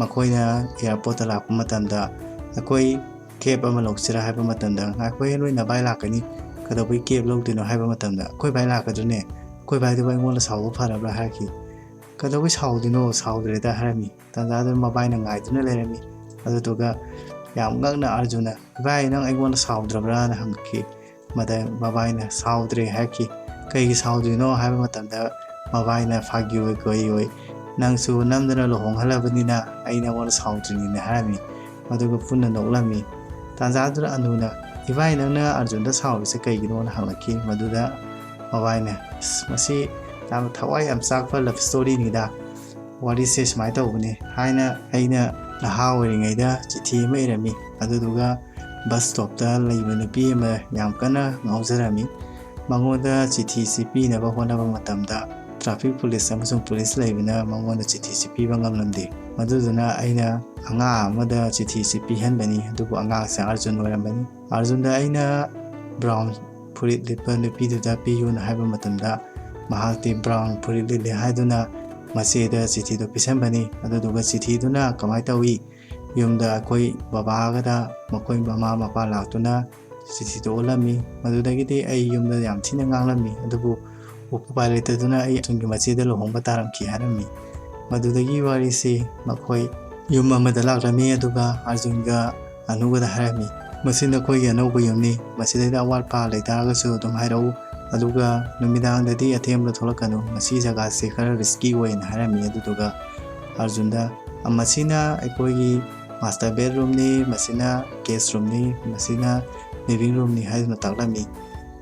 ꯃꯈꯣꯏꯅ ꯑꯦꯌꯥꯔꯄꯣꯔꯠꯇ ꯂꯥꯛꯄ ꯃꯇꯝꯗ, ꯑꯩꯈꯣꯏ ꯀꯦꯕ ꯑꯃ ꯂꯧꯁꯤꯔꯥ ꯍꯥꯏꯕ ꯃꯇꯝꯗ, "ꯉꯥꯏꯈꯣꯍꯦ, ꯅꯣꯏ ꯅꯕꯥꯏ ꯂꯥꯛꯀꯅꯤ, ꯀꯩꯗꯧꯕꯩ ꯀꯦꯕ ꯂꯧꯗꯣꯏꯅꯣ?" ꯍꯥꯏꯕ ꯃꯇꯝꯗ, "ꯑꯩꯈꯣꯏ ꯕꯥꯏ ꯂꯥꯛꯀꯗ꯭ꯔꯅꯦ? ꯑꯩꯈꯣꯏ ꯕꯥꯏꯗꯨꯕꯨ ꯑꯩꯉꯣꯟꯗ ꯁꯥꯎꯕ ꯐꯔꯕ꯭ꯔꯥ?" ꯍꯥꯏꯔꯛꯈꯤ꯫ "ꯀꯩꯗꯧꯕꯩ ꯁꯥꯎꯗꯣꯏꯅꯣ? ꯁꯥꯎꯗ꯭ꯔꯦꯗ" ꯍꯥꯏꯔꯝꯃꯤ꯫ ꯇꯥꯟꯖꯥꯗꯨꯗ ꯃꯕꯥꯏꯅ ꯉꯥꯏꯗꯨꯅ ꯂꯩꯔꯝꯃꯤ꯫ ꯑꯗꯨꯗꯨꯒ ꯌꯥꯝ ꯉꯛꯅ ꯑꯥꯔꯖꯨꯟꯅ, "ꯏꯕꯥꯏ, ꯅꯪ ꯑꯩꯉꯣꯟꯗ ꯁꯥꯎꯗ꯭ꯔꯕ꯭ꯔꯥꯅ?" ꯍꯪꯉꯛꯈꯤ꯫ ꯃꯗ ꯃꯕꯥꯏꯅ "ꯁꯥꯎꯗ꯭ꯔꯦ" ꯍꯥꯏꯔꯛꯈꯤ꯫ "ꯀꯩꯒꯤ ꯁꯥꯎꯗ꯭ꯔꯤꯅꯣ?" ꯍꯥꯏꯕ ꯃꯇꯝꯗ, ꯃꯕꯥꯏꯅ ꯐꯥꯒꯤ ꯑꯣꯏ ꯀꯩ ꯑꯣꯏ, "ꯅꯪꯁꯨ ꯅꯝꯗꯅ ꯂꯨꯍꯣꯡꯍꯜꯂꯕꯅꯤꯅ ꯑꯩ ꯅꯉꯣꯟꯗ ꯁꯥꯎꯗ꯭ꯔꯤꯅꯤꯅ" ꯍꯥꯏꯔꯝꯃꯤ꯫ ꯑꯗꯨꯒ ꯄꯨꯟꯅ ꯅꯣꯛꯂꯝꯃꯤ꯫ ꯇꯥꯟꯖꯥꯗꯨꯗ ꯑꯅꯨꯅ, "ꯏꯕꯥꯏ, ꯅꯪꯅ ꯑꯥꯔꯖꯨꯟꯗ ꯁꯥꯎꯔꯤꯁꯦ ꯀꯩꯒꯤꯅꯣꯅ?" ꯍꯪꯂꯛꯈꯤ꯫ ꯃꯗꯨꯗ ꯃꯕꯥꯏꯅ, "ꯑꯁ, ꯃꯁꯤ ꯌꯥꯝꯅ ꯊꯋꯥꯏ ꯌꯥꯝ ꯆꯥꯛꯄ ꯂꯞ ꯁ꯭ꯇꯣꯔꯤꯅꯤꯗ꯫ ꯋꯥꯔꯤꯁꯦ ꯁꯨꯃꯥꯏꯅ ꯇꯧꯕꯅꯤ꯫ ꯊꯥꯏꯅ ꯑꯩꯅ ꯅꯍꯥ ꯑꯣꯏꯔꯤꯉꯩꯗ ꯆꯤꯊꯤ ꯑꯃ ꯏꯔꯝꯃꯤ꯫ ꯑꯗꯨꯗꯨꯒ ꯕꯁ ꯁ꯭ꯇꯣꯞꯇ ꯂꯩꯕ ꯅꯨꯄꯤ ꯑꯃ ꯌꯥꯝ ꯀꯟꯅ ꯉꯥꯎꯖꯔꯝꯃꯤ꯫ ꯃꯉꯣꯟꯗ ꯆꯤꯊꯤꯁꯤ ꯄꯤꯅꯕ ꯍꯣꯠꯅꯕ ꯃꯇꯝꯗ ꯇ꯭ꯔꯥꯐꯤꯛ ꯄꯨꯂꯤꯁ ꯑꯃꯁꯨꯡ ꯄꯨꯂꯤꯁ ꯂꯩꯕꯅ ꯃꯉꯣꯟꯗ ꯆꯤꯊꯤꯁꯤ ꯄꯤꯕ ꯉꯝꯂꯝꯗꯦ꯫ ꯃꯗꯨꯗꯨꯅ ꯑꯩꯅ ꯑꯉꯥꯡ ꯑꯃꯗ ꯆꯤꯊꯤꯁꯤ ꯄꯤꯍꯟꯕꯅꯤ, ꯑꯗꯨꯕꯨ ꯑꯉꯥꯡꯁꯦ ꯑꯥꯔꯖꯨꯟ ꯑꯣꯏꯔꯝꯕꯅꯤ꯫ ꯑꯥꯔꯖꯨꯟꯗ ꯑꯩꯅ ꯕ꯭ꯔꯥꯎꯟ ꯐꯨꯔꯤꯠ ꯂꯤꯠꯄ ꯅꯨꯄꯤꯗꯨꯗ ꯄꯤꯌꯨꯅ ꯍꯥꯏꯕ ꯃꯇꯝꯗ, ꯃꯍꯥꯛꯇꯤ ꯕ꯭ꯔꯥꯎꯟ ꯐꯨꯔꯤꯠ ꯂꯤꯠꯂꯦ ꯍꯥꯏꯗꯨꯅ ꯃꯆꯦꯗ ꯆꯤꯊꯤꯗꯨ ꯄꯤꯁꯟꯕꯅꯤ꯫ ꯑꯗꯨꯗꯨꯒ ꯆꯤꯊꯤꯗꯨꯅ ꯀꯃꯥꯏꯅ ꯇꯧꯏ? ꯌꯨꯝꯗ ꯑꯩꯈꯣꯏ ꯕꯕꯥꯒꯗ ꯃꯈꯣꯏ ꯃꯃꯥ ꯃꯄꯥ ꯂꯥꯛꯇꯨꯅ ꯆꯤꯊꯤꯗꯣ ꯑꯣꯜꯂꯝꯃꯤ꯫ ꯃꯗꯨꯗꯒꯤꯗꯤ ꯑꯩ ꯌꯨꯝꯗ ꯌꯥꯝ ꯊꯤꯅ ꯉꯥꯡꯂꯝꯃꯤ, ꯑꯗꯨꯕꯨ ꯎꯄꯥꯏ ꯂꯩꯇꯗꯨꯅ ꯑꯩ ꯑꯥꯔꯖꯨꯟꯒꯤ ꯃꯆꯦꯗ ꯂꯨꯍꯣꯡꯕ ꯇꯥꯔꯝꯈꯤ ꯍꯥꯏꯔꯝꯃꯤ꯫ ꯃꯗꯨꯗꯒꯤ ꯋꯥꯔꯤꯁꯤ ꯃꯈꯣꯏ ꯌꯨꯝ ꯑꯃꯗ ꯂꯥꯛꯂꯝꯃꯤ, ꯑꯗꯨꯒ ꯑꯥꯔꯖꯨꯟꯒ ꯑꯅꯨꯒꯗ ꯍꯥꯏꯔꯝꯃꯤ, "ꯃꯁꯤ ꯅꯈꯣꯏꯒꯤ ꯑꯅꯧꯕ ꯌꯨꯝꯅꯤ, ꯃꯁꯤꯗꯩꯗ ꯑꯋꯥꯠꯄ ꯂꯩꯇꯥꯔꯒꯁꯨ ꯑꯗꯨꯝ ꯍꯥꯏꯔꯛꯎ, ꯑꯗꯨꯒ ꯅꯨꯃꯤꯗꯥꯡꯗꯗꯤ ꯑꯊꯦꯡꯕꯗ ꯊꯣꯛꯂꯛꯀꯅꯨ, ꯃꯁꯤ ꯖꯒꯥꯁꯦ ꯈꯔ ꯔꯤꯁꯀꯤ ꯑꯣꯏꯅ" ꯍꯥꯏꯔꯝꯃꯤ꯫ ꯑꯗꯨꯗꯨꯒ ꯑꯥꯔꯖꯨꯟꯗ, "ꯃꯁꯤꯅ ꯑꯩꯈꯣꯏꯒꯤ ꯃꯥꯁꯇꯔ ꯕꯦꯗꯔꯨꯝꯅꯤ, ꯃꯁꯤꯅ ꯒꯦꯁ ꯔꯨꯝꯅꯤ, ꯃꯁꯤꯅ ꯂꯤꯚꯤꯡ ꯔꯨꯝꯅꯤ" ꯍꯥꯏꯗꯨꯅ ꯇꯥꯛꯂꯝꯃꯤ꯫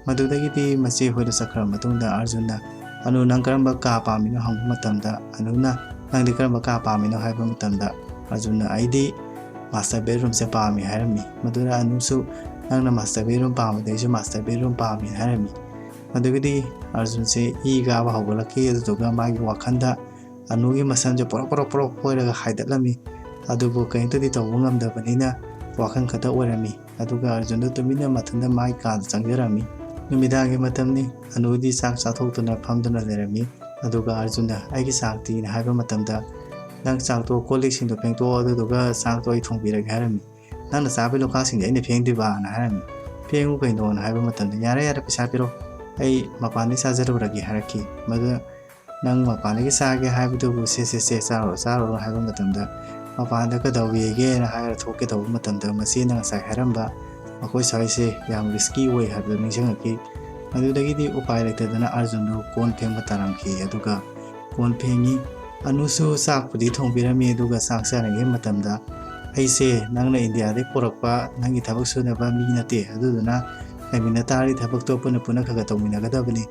ꯃꯗꯨꯗꯒꯤꯗꯤ ꯃꯆꯦ ꯍꯣꯏꯗ ꯆꯠꯈ꯭ꯔꯕ ꯃꯇꯨꯡꯗ ꯑꯥꯔꯖꯨꯟꯅ, "ꯑꯅꯨ, ꯅꯪ ꯀꯔꯝꯕ ꯀꯥ ꯄꯥꯝꯃꯤꯅꯣ?" ꯍꯪꯕ ꯃꯇꯝꯗ ꯑꯅꯨꯅ, "ꯅꯪꯗꯤ ꯀꯔꯝꯕ ꯀꯥ ꯄꯥꯝꯃꯤꯅꯣ?" ꯍꯥꯏꯕ ꯃꯇꯝꯗ ꯑꯥꯔꯖꯨꯟꯅ, "ꯑꯩꯗꯤ ꯃꯥꯁꯇꯔ ꯕꯦꯗꯔꯨꯝꯁꯦ ꯄꯥꯝꯃꯤ" ꯍꯥꯏꯔꯝꯃꯤ꯫ ꯃꯗꯨꯗ ꯑꯅꯨꯁꯨ, "ꯅꯪꯅ ꯃꯥꯁꯇꯔ ꯕꯦꯗꯔꯨꯝ ꯄꯥꯝꯃꯗꯤ ꯑꯩꯁꯨ ꯃꯥꯁꯇꯔ ꯕꯦꯗꯔꯨꯝ ꯄꯥꯝꯃꯤ" ꯍꯥꯏꯔꯝꯃꯤ꯫ ꯃꯗꯨꯒꯤꯗꯤ ꯑꯥꯔꯖꯨꯟꯁꯦ ꯏ ꯀꯥꯕ ꯍꯧꯒꯠꯂꯛꯈꯤ, ꯑꯗꯨꯗꯨꯒ ꯃꯥꯒꯤ ꯋꯥꯈꯜꯗ ꯑꯅꯨꯒꯤ ꯃꯁꯝꯁꯦ ꯄꯣꯔꯣꯛ ꯄꯣꯔꯣꯛ ꯄꯣꯔꯣꯛ ꯐꯣꯏꯔꯒ ꯍꯥꯏꯗꯠꯂꯝꯃꯤ꯫ ꯑꯗꯨꯕꯨ ꯀꯔꯤꯝꯇꯗꯤ ꯇꯧꯕ ꯉꯝꯗꯕꯅꯤꯅ ꯋꯥꯈꯜ ꯈꯛꯇ ꯑꯣꯏꯔꯝꯃꯤ꯫ ꯑꯗꯨꯒ ꯑꯥꯔꯖꯨꯟꯗꯣ ꯇꯨꯃꯤꯟꯅ ꯃꯊꯟꯇ ꯃꯥꯒꯤ ꯀꯥꯗ ꯆꯪꯖꯔꯝꯃꯤ꯫ ꯅꯨꯃꯤꯗꯥꯡꯒꯤ ꯃꯇꯝꯅꯤ꯫ ꯑꯅꯨꯗꯤ ꯆꯥꯛ ꯆꯥꯊꯣꯛꯇꯨꯅ ꯐꯝꯗꯨꯅ ꯂꯩꯔꯝꯃꯤ꯫ ꯑꯗꯨꯒ ꯑꯥꯔꯖꯨꯟꯅ, "ꯑꯩꯒꯤ ꯆꯥꯛꯇꯤꯅ" ꯍꯥꯏꯕ ꯃꯇꯝꯗ, "ꯅꯪ ꯆꯥꯛꯇꯣ, ꯀꯣꯜ ꯂꯤꯛꯁꯤꯡꯗꯣ ꯐꯦꯡꯗꯣꯛꯑꯣ, ꯑꯗꯨꯗꯨꯒ ꯆꯥꯛꯇꯣ ꯑꯩ ꯊꯣꯡꯕꯤꯔꯒꯦ" ꯍꯥꯏꯔꯝꯃꯤ꯫ "ꯅꯪꯅ ꯆꯥꯕꯒꯤ ꯂꯨꯈꯥꯛꯁꯤꯡꯗꯤ ꯑꯩꯅ ꯐꯦꯡꯗꯣꯏꯕꯅ" ꯍꯥꯏꯔꯝꯃꯤ꯫ "ꯐꯦꯡꯉꯨ ꯀꯩꯅꯣꯅ" ꯍꯥꯏꯕ ꯃꯇꯝꯗ, "ꯌꯥꯔꯦ ꯌꯥꯔꯦ, ꯄꯩꯁꯥ ꯄꯤꯔꯣ, ꯑꯩ ꯃꯄꯥꯟꯗꯒꯤ ꯆꯥꯖꯔꯨꯔꯒꯦ" ꯍꯥꯏꯔꯛꯈꯤ꯫ ꯃꯗꯨꯗ, "ꯅꯪ ꯃꯄꯥꯟꯗꯒꯤ ꯆꯥꯒꯦ ꯍꯥꯏꯕꯗꯨꯕꯨ, ꯁꯦ ꯁꯦ ꯁꯦ, ꯆꯥꯔꯨꯔꯣ ꯆꯥꯔꯨꯔꯣ" ꯍꯥꯏꯕ ꯃꯇꯝꯗ, ꯃꯄꯥꯟꯗ ꯀꯩꯗꯧꯋꯦꯒꯦꯅ ꯍꯥꯏꯔ ꯊꯣꯛꯀꯦ ꯇꯧꯕ ꯃꯇꯝꯗ, ꯃꯆꯦꯅ ꯉꯁꯥꯏ ꯍꯥꯏꯔꯝꯕ, "ꯃꯈꯣꯏ ꯁ꯭ꯋꯥꯏꯁꯦ ꯌꯥꯝ ꯔꯤꯁꯀꯤ ꯑꯣꯏ" ꯍꯥꯏꯕꯗꯨ ꯅꯤꯡꯁꯤꯡꯉꯛꯈꯤ꯫ ꯃꯗꯨꯗꯒꯤꯗꯤ ꯎꯄꯥꯏ ꯂꯩꯇꯗꯅ ꯑꯥꯔꯖꯨꯟꯗꯨ ꯀꯣꯟ ꯐꯦꯡꯕ ꯇꯥꯔꯝꯈꯤ꯫ ꯑꯗꯨꯒ ꯀꯣꯟ ꯐꯦꯡꯉꯤ꯫ ꯑꯅꯨꯁꯨ ꯆꯥꯛꯄꯨꯗꯤ ꯊꯣꯡꯕꯤꯔꯝꯃꯤ, ꯑꯗꯨꯒ ꯆꯥꯛ ꯆꯥꯔꯤꯉꯩ ꯃꯇꯝꯗ, "ꯑꯩꯁꯦ ꯅꯪꯅ ꯏꯟꯗꯤꯌꯥꯗꯒꯤ ꯄꯨꯔꯛꯄ ꯅꯪꯒꯤ ꯊꯕꯛ ꯁꯨꯅꯕ ꯃꯤ ꯅꯠꯇꯦ, ꯑꯗꯨꯗꯨꯅ ꯂꯩꯃꯤꯟꯅ ꯇꯥꯔꯗꯤ ꯊꯕꯛꯇꯣ ꯄꯨꯟꯅ ꯄꯨꯟꯅ ꯈꯔ ꯈꯔ ꯇꯧꯃꯤꯟꯅꯒꯗꯕꯅꯤ꯫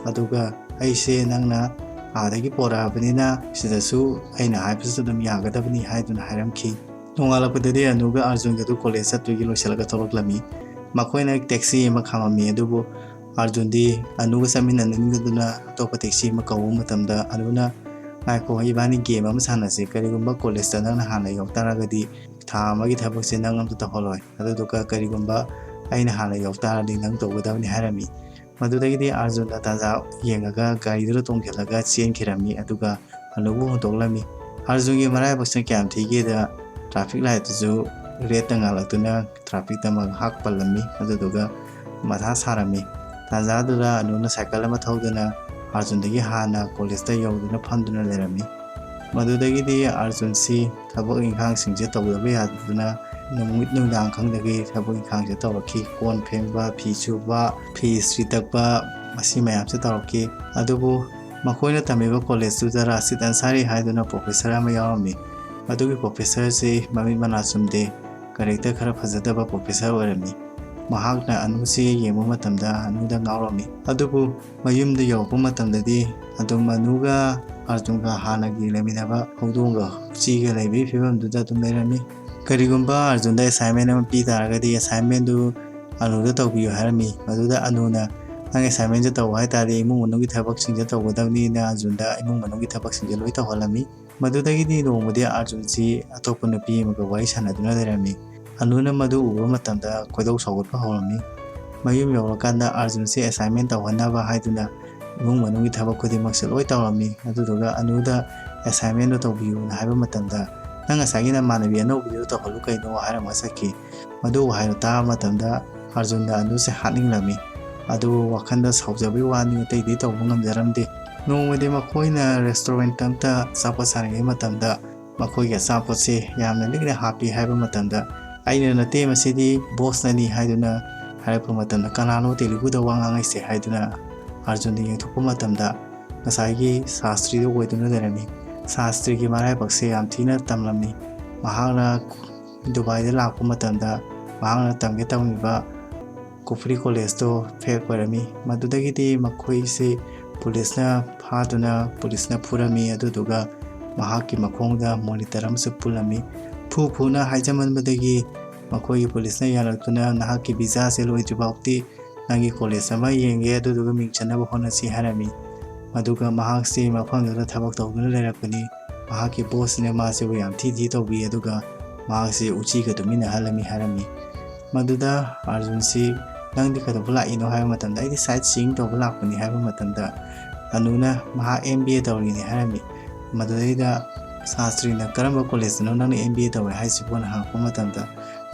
ꯑꯗꯨꯒ ꯑꯩꯁꯦ ꯅꯪꯅ ꯑꯥꯗꯒꯤ ꯄꯣꯔꯛꯑꯕꯅꯤꯅ ꯁꯤꯗꯁꯨ ꯑꯩꯅ ꯍꯥꯏꯕꯁꯤꯁꯨ ꯑꯗꯨꯝ ꯌꯥꯒꯗꯕꯅꯤ" ꯍꯥꯏꯗꯨꯅ ꯍꯥꯏꯔꯝꯈꯤ꯫ ꯅꯣꯡꯉꯥꯜꯂꯛꯄꯗꯗꯤ ꯑꯅꯨꯒ ꯑꯥꯔꯖꯨꯟꯒꯗꯨ ꯀꯣꯂꯦꯖ ꯆꯠꯇꯨꯒꯤ ꯂꯣꯏꯁꯤꯜꯂꯒ ꯊꯣꯛꯂꯛꯂꯝꯃꯤ꯫ ꯃꯈꯣꯏꯅ ꯇꯦꯛꯁꯤ ꯑꯃ ꯈꯥꯝꯃꯝꯃꯤ, ꯑꯗꯨꯕꯨ ꯑꯥꯔꯖꯨꯟꯗꯤ ꯑꯅꯨꯒ ꯆꯠꯃꯤꯟꯅꯅꯤꯡꯗꯗꯨꯅ ꯑꯇꯣꯞꯄ ꯇꯦꯛꯁꯤ ꯑꯃ ꯀꯧꯕ ꯃꯇꯝꯗ, ꯑꯅꯨꯅ, "ꯉꯥꯏꯈꯣ, ꯏꯕꯥꯅꯤ ꯒꯦꯝ ꯑꯃ ꯁꯥꯟꯅꯁꯤ, ꯀꯔꯤꯒꯨꯝꯕ ꯀꯣꯂꯦꯖꯇ ꯅꯪꯅ ꯍꯥꯟꯅ ꯌꯧ ꯇꯥꯔꯒꯗꯤ ꯊꯥ ꯑꯃꯒꯤ ꯊꯕꯛꯁꯦ ꯅꯪ ꯑꯝꯇ ꯇꯧꯍꯜꯂꯣꯏ, ꯑꯗꯨꯗꯨꯒ ꯀꯔꯤꯒꯨꯝꯕ ꯑꯩꯅ ꯍꯥꯟꯅ ꯌꯧ ꯇꯥꯔꯗꯤ ꯅꯪ ꯇꯧꯒꯗꯕꯅꯤ" ꯍꯥꯏꯔꯝꯃꯤ꯫ ꯃꯗꯨꯗꯒꯤꯗꯤ ꯑꯥꯔꯖꯨꯟꯅ ꯇꯥꯟꯖꯥ ꯌꯦꯡꯉꯒ ꯒꯥꯔꯤꯗꯨꯗ ꯇꯣꯡꯁꯤꯜꯂꯒ ꯆꯦꯟꯈꯤꯔꯝꯃꯤ, ꯑꯗꯨꯒ ꯑꯅꯨꯕꯨ ꯍꯨꯟꯗꯣꯛꯂꯝꯃꯤ꯫ ꯑꯥꯔꯖꯨꯟꯒꯤ ꯃꯔꯥꯏꯕꯛꯁꯤꯅ ꯀꯌꯥꯝ ꯊꯤꯒꯦꯗ, ꯇ꯭ꯔꯥꯐꯤꯛ ꯂꯥꯏꯠꯇꯨꯁꯨ ꯔꯦꯠꯇ ꯉꯥꯜꯂꯛꯇꯨꯅ ꯇ꯭ꯔꯥꯐꯤꯛꯇ ꯃꯍꯥꯛ ꯄꯜꯂꯝꯃꯤ꯫ ꯑꯗꯨꯗꯨꯒ ꯃꯊꯥ ꯁꯥꯔꯝꯃꯤ꯫ ꯇꯥꯟꯖꯥꯗꯨꯗ ꯑꯅꯨꯅ ꯁꯥꯏꯀꯜ ꯑꯃ ꯊꯧꯗꯨꯅ ꯑꯥꯔꯖꯨꯟꯗꯒꯤ ꯍꯥꯟꯅ ꯀꯣꯂꯦꯖꯇ ꯌꯧꯗꯨꯅ ꯐꯝꯗꯨꯅ ꯂꯩꯔꯝꯃꯤ꯫ ꯃꯗꯨꯗꯒꯤꯗꯤ ꯑꯥꯔꯖꯨꯟꯁꯤ ꯊꯕꯛ ꯏꯪꯈꯥꯡꯁꯤꯡꯁꯦ ꯇꯧꯗꯕ ꯌꯥꯗꯗꯨꯅ ꯅꯨꯃꯤꯠ ꯅꯨꯡꯗꯥꯡ ꯈꯪꯗꯒꯩ ꯊꯕꯛ ꯏꯪꯈꯥꯡꯁꯦ ꯇꯧꯔꯛꯈꯤ꯫ ꯀꯣꯟ ꯐꯦꯡꯕ, ꯐꯤ ꯁꯨꯕ, ꯐꯤ ꯏꯁꯇ꯭ꯔꯤ ꯇꯛꯄ, ꯃꯁꯤ ꯃꯌꯥꯝꯁꯦ ꯇꯧꯔꯛꯈꯤ꯫ ꯑꯗꯨꯕꯨ ꯃꯈꯣꯏꯅ ꯇꯝꯃꯤꯕ ꯀꯣꯂꯦꯖꯇꯨꯗ ꯔꯥꯁꯤꯗ ꯑꯟꯁꯥꯔꯤ ꯍꯥꯏꯗꯨꯅ ꯄ꯭ꯔꯣꯐꯦꯁꯔ ꯑꯃ ꯌꯥꯎꯔꯝꯃꯤ꯫ ꯃꯗꯨꯒꯤ ꯄ꯭ꯔꯣꯐꯦꯁꯔꯁꯤ ꯃꯃꯤꯠ ꯃꯅꯥ ꯆꯨꯝꯗꯦ, ꯀꯦꯔꯦꯛꯇꯔ ꯈꯔ ꯐꯖꯗꯕ ꯄ꯭ꯔꯣꯐꯦꯁꯔ ꯑꯣꯏꯔꯝꯃꯤ꯫ ꯃꯍꯥꯛꯅ ꯑꯅꯨꯁꯤ ꯌꯦꯡꯕ ꯃꯇꯝꯗ ꯑꯅꯨꯗ ꯉꯥꯎꯔꯝꯃꯤ꯫ ꯑꯗꯨꯕꯨ ꯃꯌꯨꯝꯗ ꯌꯧꯔꯛꯄ ꯃꯇꯝꯗꯗꯤ ꯑꯗꯨꯝ ꯑꯅꯨꯒ ꯑꯥꯔꯖꯨꯟꯒ ꯍꯥꯟꯅꯒꯤ ꯂꯩꯃꯤꯟꯅꯕ ꯍꯧꯗꯣꯡꯒ ꯎꯆꯤꯒ ꯂꯩꯕꯒꯤ ꯐꯤꯕꯝꯗꯨꯗ ꯑꯗꯨꯝ ꯂꯩꯔꯝꯃꯤ꯫ ꯀꯔꯤꯒꯨꯝꯕ ꯑꯥꯔꯖꯨꯟꯗ ꯑꯦꯁꯥꯏꯟꯃꯦꯟ ꯑꯃ ꯄꯤ ꯇꯥꯔꯒꯗꯤ ꯑꯦꯁꯥꯏꯟꯃꯦꯟꯗꯨ ꯑꯅꯨꯗ ꯇꯧꯕꯤꯌꯨ ꯍꯥꯏꯔꯝꯃꯤ꯫ ꯃꯗꯨꯗ ꯑꯅꯨꯅ "ꯅꯪ ꯑꯦꯁꯥꯏꯟꯃꯦꯟꯁꯦ ꯇꯧꯕ ꯍꯥꯏꯇꯥꯔꯗꯤ ꯏꯃꯨꯡ ꯃꯅꯨꯡꯒꯤ ꯊꯕꯛꯁꯤꯡꯁꯦ ꯇꯧꯒꯗꯕꯅꯤꯅ" ꯑꯥꯔꯖꯨꯟꯗ ꯏꯃꯨꯡ ꯃꯅꯨꯡꯒꯤ ꯊꯕꯛꯁꯤꯡꯁꯦ ꯂꯣꯏ ꯇꯧꯍꯜꯂꯝꯃꯤ꯫ ꯃꯗꯨꯗꯒꯤꯗꯤ ꯅꯣꯡꯃꯗꯤ ꯑꯥꯔꯖꯨꯟꯁꯤ ꯑꯇꯣꯞꯄ ꯅꯨꯄꯤ ꯑꯃꯒ ꯋꯥꯔꯤ ꯁꯥꯟꯅꯗꯨꯅ ꯂꯩꯔꯝꯃꯤ꯫ ꯑꯅꯨꯅ ꯃꯗꯨ ꯎꯕ ꯃꯇꯝꯗ ꯈꯣꯏꯗꯧ ꯁꯥꯎꯒꯠꯄ ꯍꯧꯔꯝꯃꯤ꯫ ꯃꯌꯨꯝ ꯌꯧꯔꯀꯥꯟꯗ ꯑꯥꯔꯖꯨꯟꯁꯤ ꯑꯦꯁꯥꯏꯟꯃꯦꯟ ꯇꯧꯍꯟꯅꯕ ꯍꯥꯏꯗꯨꯅ ꯏꯃꯨꯡ ꯃꯅꯨꯡꯒꯤ ꯊꯕꯛ ꯈꯨꯗꯤꯡꯃꯛꯁꯦ ꯂꯣꯏ ꯇꯧꯔꯝꯃꯤ꯫ ꯑꯗꯨꯗꯨꯒ ꯑꯅꯨꯗ "ꯑꯦꯁꯥꯏꯟꯃꯦꯟꯗꯣ ꯇꯧꯕꯤꯌꯨꯅ" ꯍꯥꯏꯕ ꯃꯇꯝꯗ "ꯅꯪ ꯉꯁꯥꯏꯒꯤ ꯅꯃꯥꯟꯅꯕꯤ ꯑꯅꯧꯕꯤꯗꯨꯗ ꯇꯧꯍꯜꯂꯨ ꯀꯩꯅꯣ" ꯍꯥꯏꯔꯝꯃ ꯆꯠꯈꯤ꯫ ꯃꯗꯨ ꯋꯥꯍꯩꯗꯣ ꯇꯥꯕ ꯃꯇꯝꯗ ꯑꯥꯔꯖꯨꯟꯗ ꯑꯅꯨꯁꯦ ꯍꯥꯠꯅꯤꯡꯂꯝꯃꯤ꯫ ꯑꯗꯨꯕꯨ ꯋꯥꯈꯜꯗ ꯁꯥꯎꯖꯕꯒꯤ ꯋꯥꯅꯤ, ꯑꯇꯩꯗꯤ ꯇꯧꯕ ꯉꯝꯖꯔꯝꯗꯦ꯫ ꯅꯣꯡꯃꯗꯤ ꯃꯈꯣꯏꯅ ꯔꯦꯁꯇꯨꯔꯦꯟꯠ ꯑꯃꯇ ꯑꯆꯥꯄꯣꯠ ꯆꯥꯔꯤꯉꯩ ꯃꯇꯝꯗ ꯃꯈꯣꯏꯒꯤ ꯑꯆꯥꯄꯣꯠꯁꯦ ꯌꯥꯝꯅ ꯂꯤꯛꯅ ꯍꯥꯞꯄꯤ ꯍꯥꯏꯕ ꯃꯇꯝꯗ "ꯑꯩꯅ ꯅꯠꯇꯦ, ꯃꯁꯤꯗꯤ ꯕꯣꯁꯅꯅꯤ" ꯍꯥꯏꯗꯨꯅ ꯍꯥꯏꯔꯛꯄ ꯃꯇꯝꯗ "ꯀꯅꯥꯅꯣ ꯇꯦꯂꯨꯒꯨꯗ ꯋꯥ ꯉꯥꯡꯉꯛꯏꯁꯦ?" ꯍꯥꯏꯗꯨꯅ ꯑꯥꯔꯖꯨꯟꯗ ꯌꯦꯡꯊꯣꯛꯄ ꯃꯇꯝꯗ ꯉꯁꯥꯏꯒꯤ ꯁꯥꯁꯇ꯭ꯔꯤꯗꯨ ꯑꯣꯏꯗꯨꯅ ꯂꯩꯔꯝꯃꯤ꯫ ꯁꯥꯁꯇ꯭ꯔꯤꯒꯤ ꯃꯔꯥꯏꯕꯛꯁꯦ ꯌꯥꯝ ꯊꯤꯅ ꯇꯝꯂꯝꯃꯤ꯫ ꯃꯍꯥꯛꯅ ꯗꯨꯕꯥꯏꯗ ꯂꯥꯛꯄ ꯃꯇꯝꯗ ꯃꯍꯥꯛꯅ ꯇꯝꯒꯦ ꯇꯝꯂꯤꯕ ꯀꯨꯐ꯭ꯔꯤ ꯀꯣꯂꯦꯖꯇꯣ ꯐꯦꯛ ꯑꯣꯏꯔꯝꯃꯤ꯫ ꯃꯗꯨꯗꯒꯤꯗꯤ ꯃꯈꯣꯏꯁꯤ ꯄꯨꯂꯤꯁꯅ ꯐꯥꯗꯨꯅ ꯄꯨꯂꯤꯁꯅ ꯐꯨꯔꯝꯃꯤ꯫ ꯑꯗꯨꯗꯨꯒ ꯃꯍꯥꯛꯀꯤ ꯃꯈꯣꯡꯗ ꯃꯣꯅꯤꯇꯔ ꯑꯃꯁꯨ ꯄꯨꯜꯂꯝꯃꯤ꯫ ꯐꯨ ꯐꯨꯅ ꯍꯥꯏꯖꯃꯟꯕꯗꯒꯤ ꯃꯈꯣꯏꯒꯤ ꯄꯨꯂꯤꯁꯅ ꯌꯥꯔꯛꯇꯨꯅ "ꯅꯍꯥꯛꯀꯤ ꯚꯤꯖꯥꯁꯦ ꯂꯣꯏꯗ꯭ꯔꯤ ꯐꯥꯎꯗꯤ ꯅꯪꯒꯤ ꯀꯣꯂꯦꯖ ꯑꯃ ꯌꯦꯡꯒꯦ, ꯑꯗꯨꯗꯨꯒ ꯃꯤꯡ ꯆꯟꯅꯕ ꯍꯣꯠꯅꯁꯤ" ꯍꯥꯏꯔꯝꯃꯤ꯫ ꯃꯗꯨꯒ ꯃꯍꯥꯛꯁꯤ ꯃꯐꯝꯗꯨꯗ ꯊꯕꯛ ꯇꯧꯗꯨꯅ ꯂꯩꯔꯛꯄꯅꯤ꯫ ꯃꯍꯥꯛꯀꯤ ꯕꯣꯁꯁꯤꯅ ꯃꯥꯁꯤꯕꯨ ꯌꯥꯝ ꯊꯤ ꯊꯤ ꯇꯧꯕꯤ, ꯑꯗꯨꯒ ꯃꯍꯥꯛꯁꯤ ꯎꯆꯤꯒ ꯇꯨꯃꯤꯟꯅꯍꯜꯂꯝꯃꯤ ꯍꯥꯏꯔꯝꯃꯤ꯫ ꯃꯗꯨꯗ ꯑꯥꯔꯖꯨꯟꯁꯤ "ꯅꯪꯗꯤ ꯀꯩꯗꯧꯕ ꯂꯥꯛꯏꯅꯣ?" ꯍꯥꯏꯕ ꯃꯇꯝꯗ "ꯑꯩꯗꯤ ꯁꯥꯏꯠ ꯁꯤꯌꯤꯡ ꯇꯧꯕ ꯂꯥꯛꯄꯅꯤ" ꯍꯥꯏꯕ ꯃꯇꯝꯗ ꯑꯅꯨꯅ ꯃꯍꯥꯛ ꯑꯦꯝ ꯕꯤ ꯑꯦ ꯇꯧꯔꯤꯅꯤ ꯍꯥꯏꯔꯝꯃꯤ꯫ ꯃꯗꯨꯗꯩꯗ ꯁꯥꯁꯇ꯭ꯔꯤꯅ "ꯀꯔꯝꯕ ꯀꯣꯂꯦꯖꯇꯅꯣ ꯅꯪꯅ ꯑꯦꯝ ꯕꯤ ꯑꯦ ꯇꯧꯋꯦ ꯍꯥꯏꯁꯤꯕꯣꯅ?" ꯍꯪꯉꯛꯄ ꯃꯇꯝꯗ,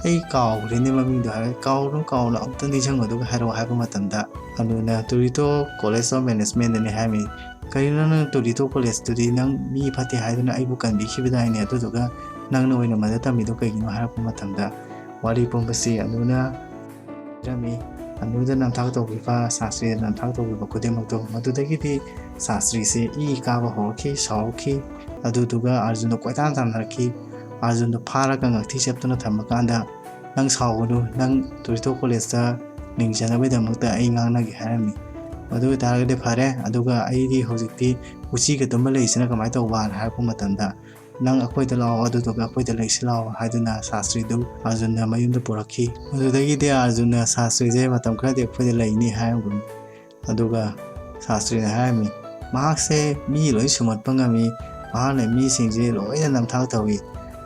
"ꯑꯩ ꯀꯥꯎꯈ꯭ꯔꯦꯅꯦ ꯃꯃꯤꯡꯗꯣ" ꯍꯥꯏꯔꯒ, "ꯀꯥꯎꯔꯨꯅꯨ, ꯀꯥꯎꯔꯨꯅꯨ, ꯑꯃꯨꯛꯇ ꯅꯤꯡꯁꯤꯡꯉꯣ ꯑꯗꯨꯒ ꯍꯥꯏꯔꯛꯑꯣ" ꯍꯥꯏꯕ ꯃꯇꯝꯗ, ꯑꯅꯨꯅ "Toronto College of Managementꯅꯤ" ꯍꯥꯏꯔꯝꯃꯤ꯫ "ꯀꯔꯤꯅꯣ ꯅꯪ Toronto ꯀꯣꯂꯦꯖꯇꯨꯗꯤ ꯅꯪ ꯃꯤ ꯐꯠꯇꯦ ꯍꯥꯏꯗꯨꯅ ꯑꯩꯕꯨ ꯀꯟꯕꯤꯈꯤꯕꯗꯥꯏꯅꯦ, ꯑꯗꯨꯗꯨꯒ ꯅꯪꯅ ꯑꯣꯏꯅ ꯃꯗ ꯇꯝꯃꯤꯗꯣ ꯀꯩꯒꯤꯅꯣ?" ꯍꯥꯏꯔꯛꯄ ꯃꯇꯝꯗ, ꯋꯥꯔꯤ ꯄꯨꯝꯕꯁꯤ ꯑꯅꯨꯅ ꯂꯤꯔꯝꯃꯤ꯫ ꯑꯅꯨꯗ ꯅꯝꯊꯥꯛ ꯇꯧꯈꯤꯕ, ꯁꯥꯁꯇ꯭ꯔꯤꯗ ꯅꯝꯊꯥꯛ ꯇꯧꯈꯤꯕ ꯈꯨꯗꯤꯡꯃꯛꯇꯣ꯫ ꯃꯗꯨꯗꯒꯤꯗꯤ ꯁꯥꯁꯇ꯭ꯔꯤꯁꯦ ꯏ ꯀꯥꯕ ꯍꯧꯔꯛꯈꯤ, ꯁꯥꯎꯔꯛꯈꯤ꯫ ꯑꯗꯨꯗꯨꯒ ꯑꯥꯔꯖꯨꯟꯗ ꯀꯣꯏꯇꯥꯟ ꯇꯥꯟꯅꯔꯛꯈꯤ꯫ ꯑꯥꯔꯖꯨꯟꯗꯣ ꯐꯥꯔꯒ ꯉꯛꯊꯤ ꯆꯦꯞꯇꯨꯅ ꯊꯝꯃꯀꯥꯟꯗ, "ꯅꯪ ꯁꯥꯎꯒꯅꯨ, ꯅꯪ Toronto ꯀꯣꯂꯦꯖꯇ ꯃꯤꯡ ꯆꯟꯅꯕꯒꯤꯗꯃꯛꯇ ꯑꯩ ꯉꯥꯡꯅꯒꯦ" ꯍꯥꯏꯔꯝꯃꯤ꯫ "ꯃꯗꯨ ꯑꯣꯏꯇꯥꯔꯒꯗꯤ ꯐꯔꯦ, ꯑꯗꯨꯒ ꯑꯩꯗꯤ ꯍꯧꯖꯤꯛꯇꯤ ꯎꯆꯤꯒ ꯇꯨꯝꯃ ꯂꯩꯔꯤꯁꯤꯅ ꯀꯃꯥꯏꯅ ꯇꯧꯕꯅ?" ꯍꯥꯏꯔꯛꯄ ꯃꯇꯝꯗ, "ꯅꯪ ꯑꯩꯈꯣꯏꯗ ꯂꯥꯛꯑꯣ, ꯑꯗꯨꯗꯨꯒ ꯑꯩꯈꯣꯏꯗ ꯂꯩꯁꯤ ꯂꯥꯛꯑꯣ" ꯍꯥꯏꯗꯨꯅ ꯁꯥꯁꯇ꯭ꯔꯤꯗꯨ ꯑꯥꯔꯖꯨꯟꯅ ꯃꯌꯨꯝꯗ ꯄꯨꯔꯛꯈꯤ꯫ ꯃꯗꯨꯗꯒꯤꯗꯤ ꯑꯥꯔꯖꯨꯟꯅ ꯁꯥꯁꯇ꯭ꯔꯤꯁꯦ ꯃꯇꯝ ꯈꯔꯗꯤ ꯑꯩꯈꯣꯏꯗ ꯂꯩꯅꯤ ꯍꯥꯏꯔꯝꯕꯅꯤ꯫ ꯑꯗꯨꯒ ꯁꯥꯁꯇ꯭ꯔꯤꯅ ꯍꯥꯏꯔꯝꯃꯤ, "ꯃꯍꯥꯛꯁꯦ ꯃꯤ ꯂꯣꯏ ꯁꯨꯝꯍꯠꯄ ꯉꯝꯃꯤ, ꯃꯍꯥꯛꯅ ꯃꯤꯁꯤꯡꯁꯦ ꯂꯣꯏꯅ ꯅꯝꯊꯥꯛ ꯇꯧꯏ꯫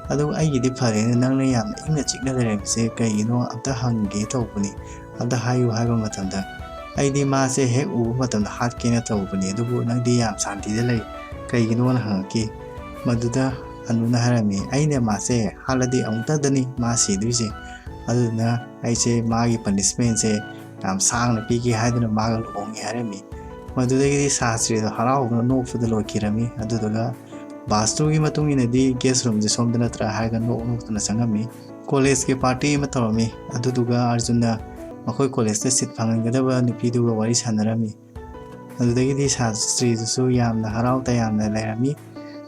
ꯑꯗꯨꯒ ꯑꯩꯒꯤꯗꯤ ꯐꯔꯦꯅ ꯅꯪꯅ ꯌꯥꯝꯅ ꯏꯪꯅ ꯆꯤꯛꯅ ꯂꯩꯔꯝꯃꯤꯁꯦ ꯀꯩꯒꯤꯅꯣ ꯑꯝꯇ ꯍꯪꯒꯦ ꯇꯧꯕꯅꯤ, ꯑꯝꯇ ꯍꯥꯏꯌꯨ" ꯍꯥꯏꯕ ꯃꯇꯝꯗ, "ꯑꯩꯗꯤ ꯃꯥꯁꯦ ꯍꯦꯛ ꯎꯕ ꯃꯇꯝꯗ ꯍꯥꯠꯀꯦꯅ ꯇꯧꯕꯅꯤ, ꯑꯗꯨꯕꯨ ꯅꯪꯗꯤ ꯌꯥꯝ ꯁꯥꯟꯇꯤꯗ ꯂꯩ, ꯀꯩꯒꯤꯅꯣꯅ?" ꯍꯪꯉꯛꯈꯤ꯫ ꯃꯗꯨꯗ ꯑꯅꯨꯅ ꯍꯥꯏꯔꯝꯃꯤ, "ꯑꯩꯅ ꯃꯥꯁꯦ ꯍꯥꯠꯂꯗꯤ ꯑꯃꯨꯛꯇꯗꯅꯤ ꯃꯥ ꯁꯤꯗꯣꯏꯁꯦ, ꯑꯗꯨꯗꯨꯅ ꯑꯩꯁꯦ ꯃꯥꯒꯤ ꯄꯅꯤꯁꯃꯦꯟꯁꯦ ꯌꯥꯝ ꯁꯥꯡꯅ ꯄꯤꯒꯦ" ꯍꯥꯏꯗꯨꯅ ꯃꯥꯒ ꯂꯨꯍꯣꯡꯉꯦ ꯍꯥꯏꯔꯝꯃꯤ꯫ ꯃꯗꯨꯗꯒꯤꯗꯤ ꯁꯥꯁꯇ꯭ꯔꯤꯗꯣ ꯍꯔꯥꯎꯕꯅ ꯅꯣꯛꯄꯗ ꯂꯣꯏꯈꯤꯔꯝꯃꯤ꯫ ꯑꯗꯨꯗꯨꯒ ꯕꯥꯁꯇꯨꯒꯤ ꯃꯇꯨꯡ ꯏꯟꯅꯗꯤ ꯒꯦꯁ ꯔꯨꯝꯁꯦ ꯁꯣꯝꯗ ꯅꯠꯇ꯭ꯔꯥ ꯍꯥꯏꯔꯒ ꯅꯣꯛ ꯅꯣꯛꯇꯨꯅ ꯆꯪꯉꯝꯃꯤ꯫ ꯀꯣꯂꯦꯖꯀꯤ ꯄꯥꯔꯇꯤ ꯑꯃ ꯇꯧꯔꯝꯃꯤ꯫ ꯑꯗꯨꯗꯨꯒ ꯑꯥꯔꯖꯨꯟꯅ ꯃꯈꯣꯏ ꯀꯣꯂꯦꯖꯇ ꯁꯤꯠ ꯐꯪꯍꯟꯒꯗꯕ ꯅꯨꯄꯤꯗꯨꯒ ꯋꯥꯔꯤ ꯁꯥꯟꯅꯔꯝꯃꯤ꯫ ꯑꯗꯨꯗꯒꯤꯗꯤ ꯁꯥꯁꯇ꯭ꯔꯤꯗꯨꯁꯨ ꯌꯥꯝꯅ ꯍꯔꯥꯎ ꯇꯌꯥꯝꯅ ꯂꯩꯔꯝꯃꯤ꯫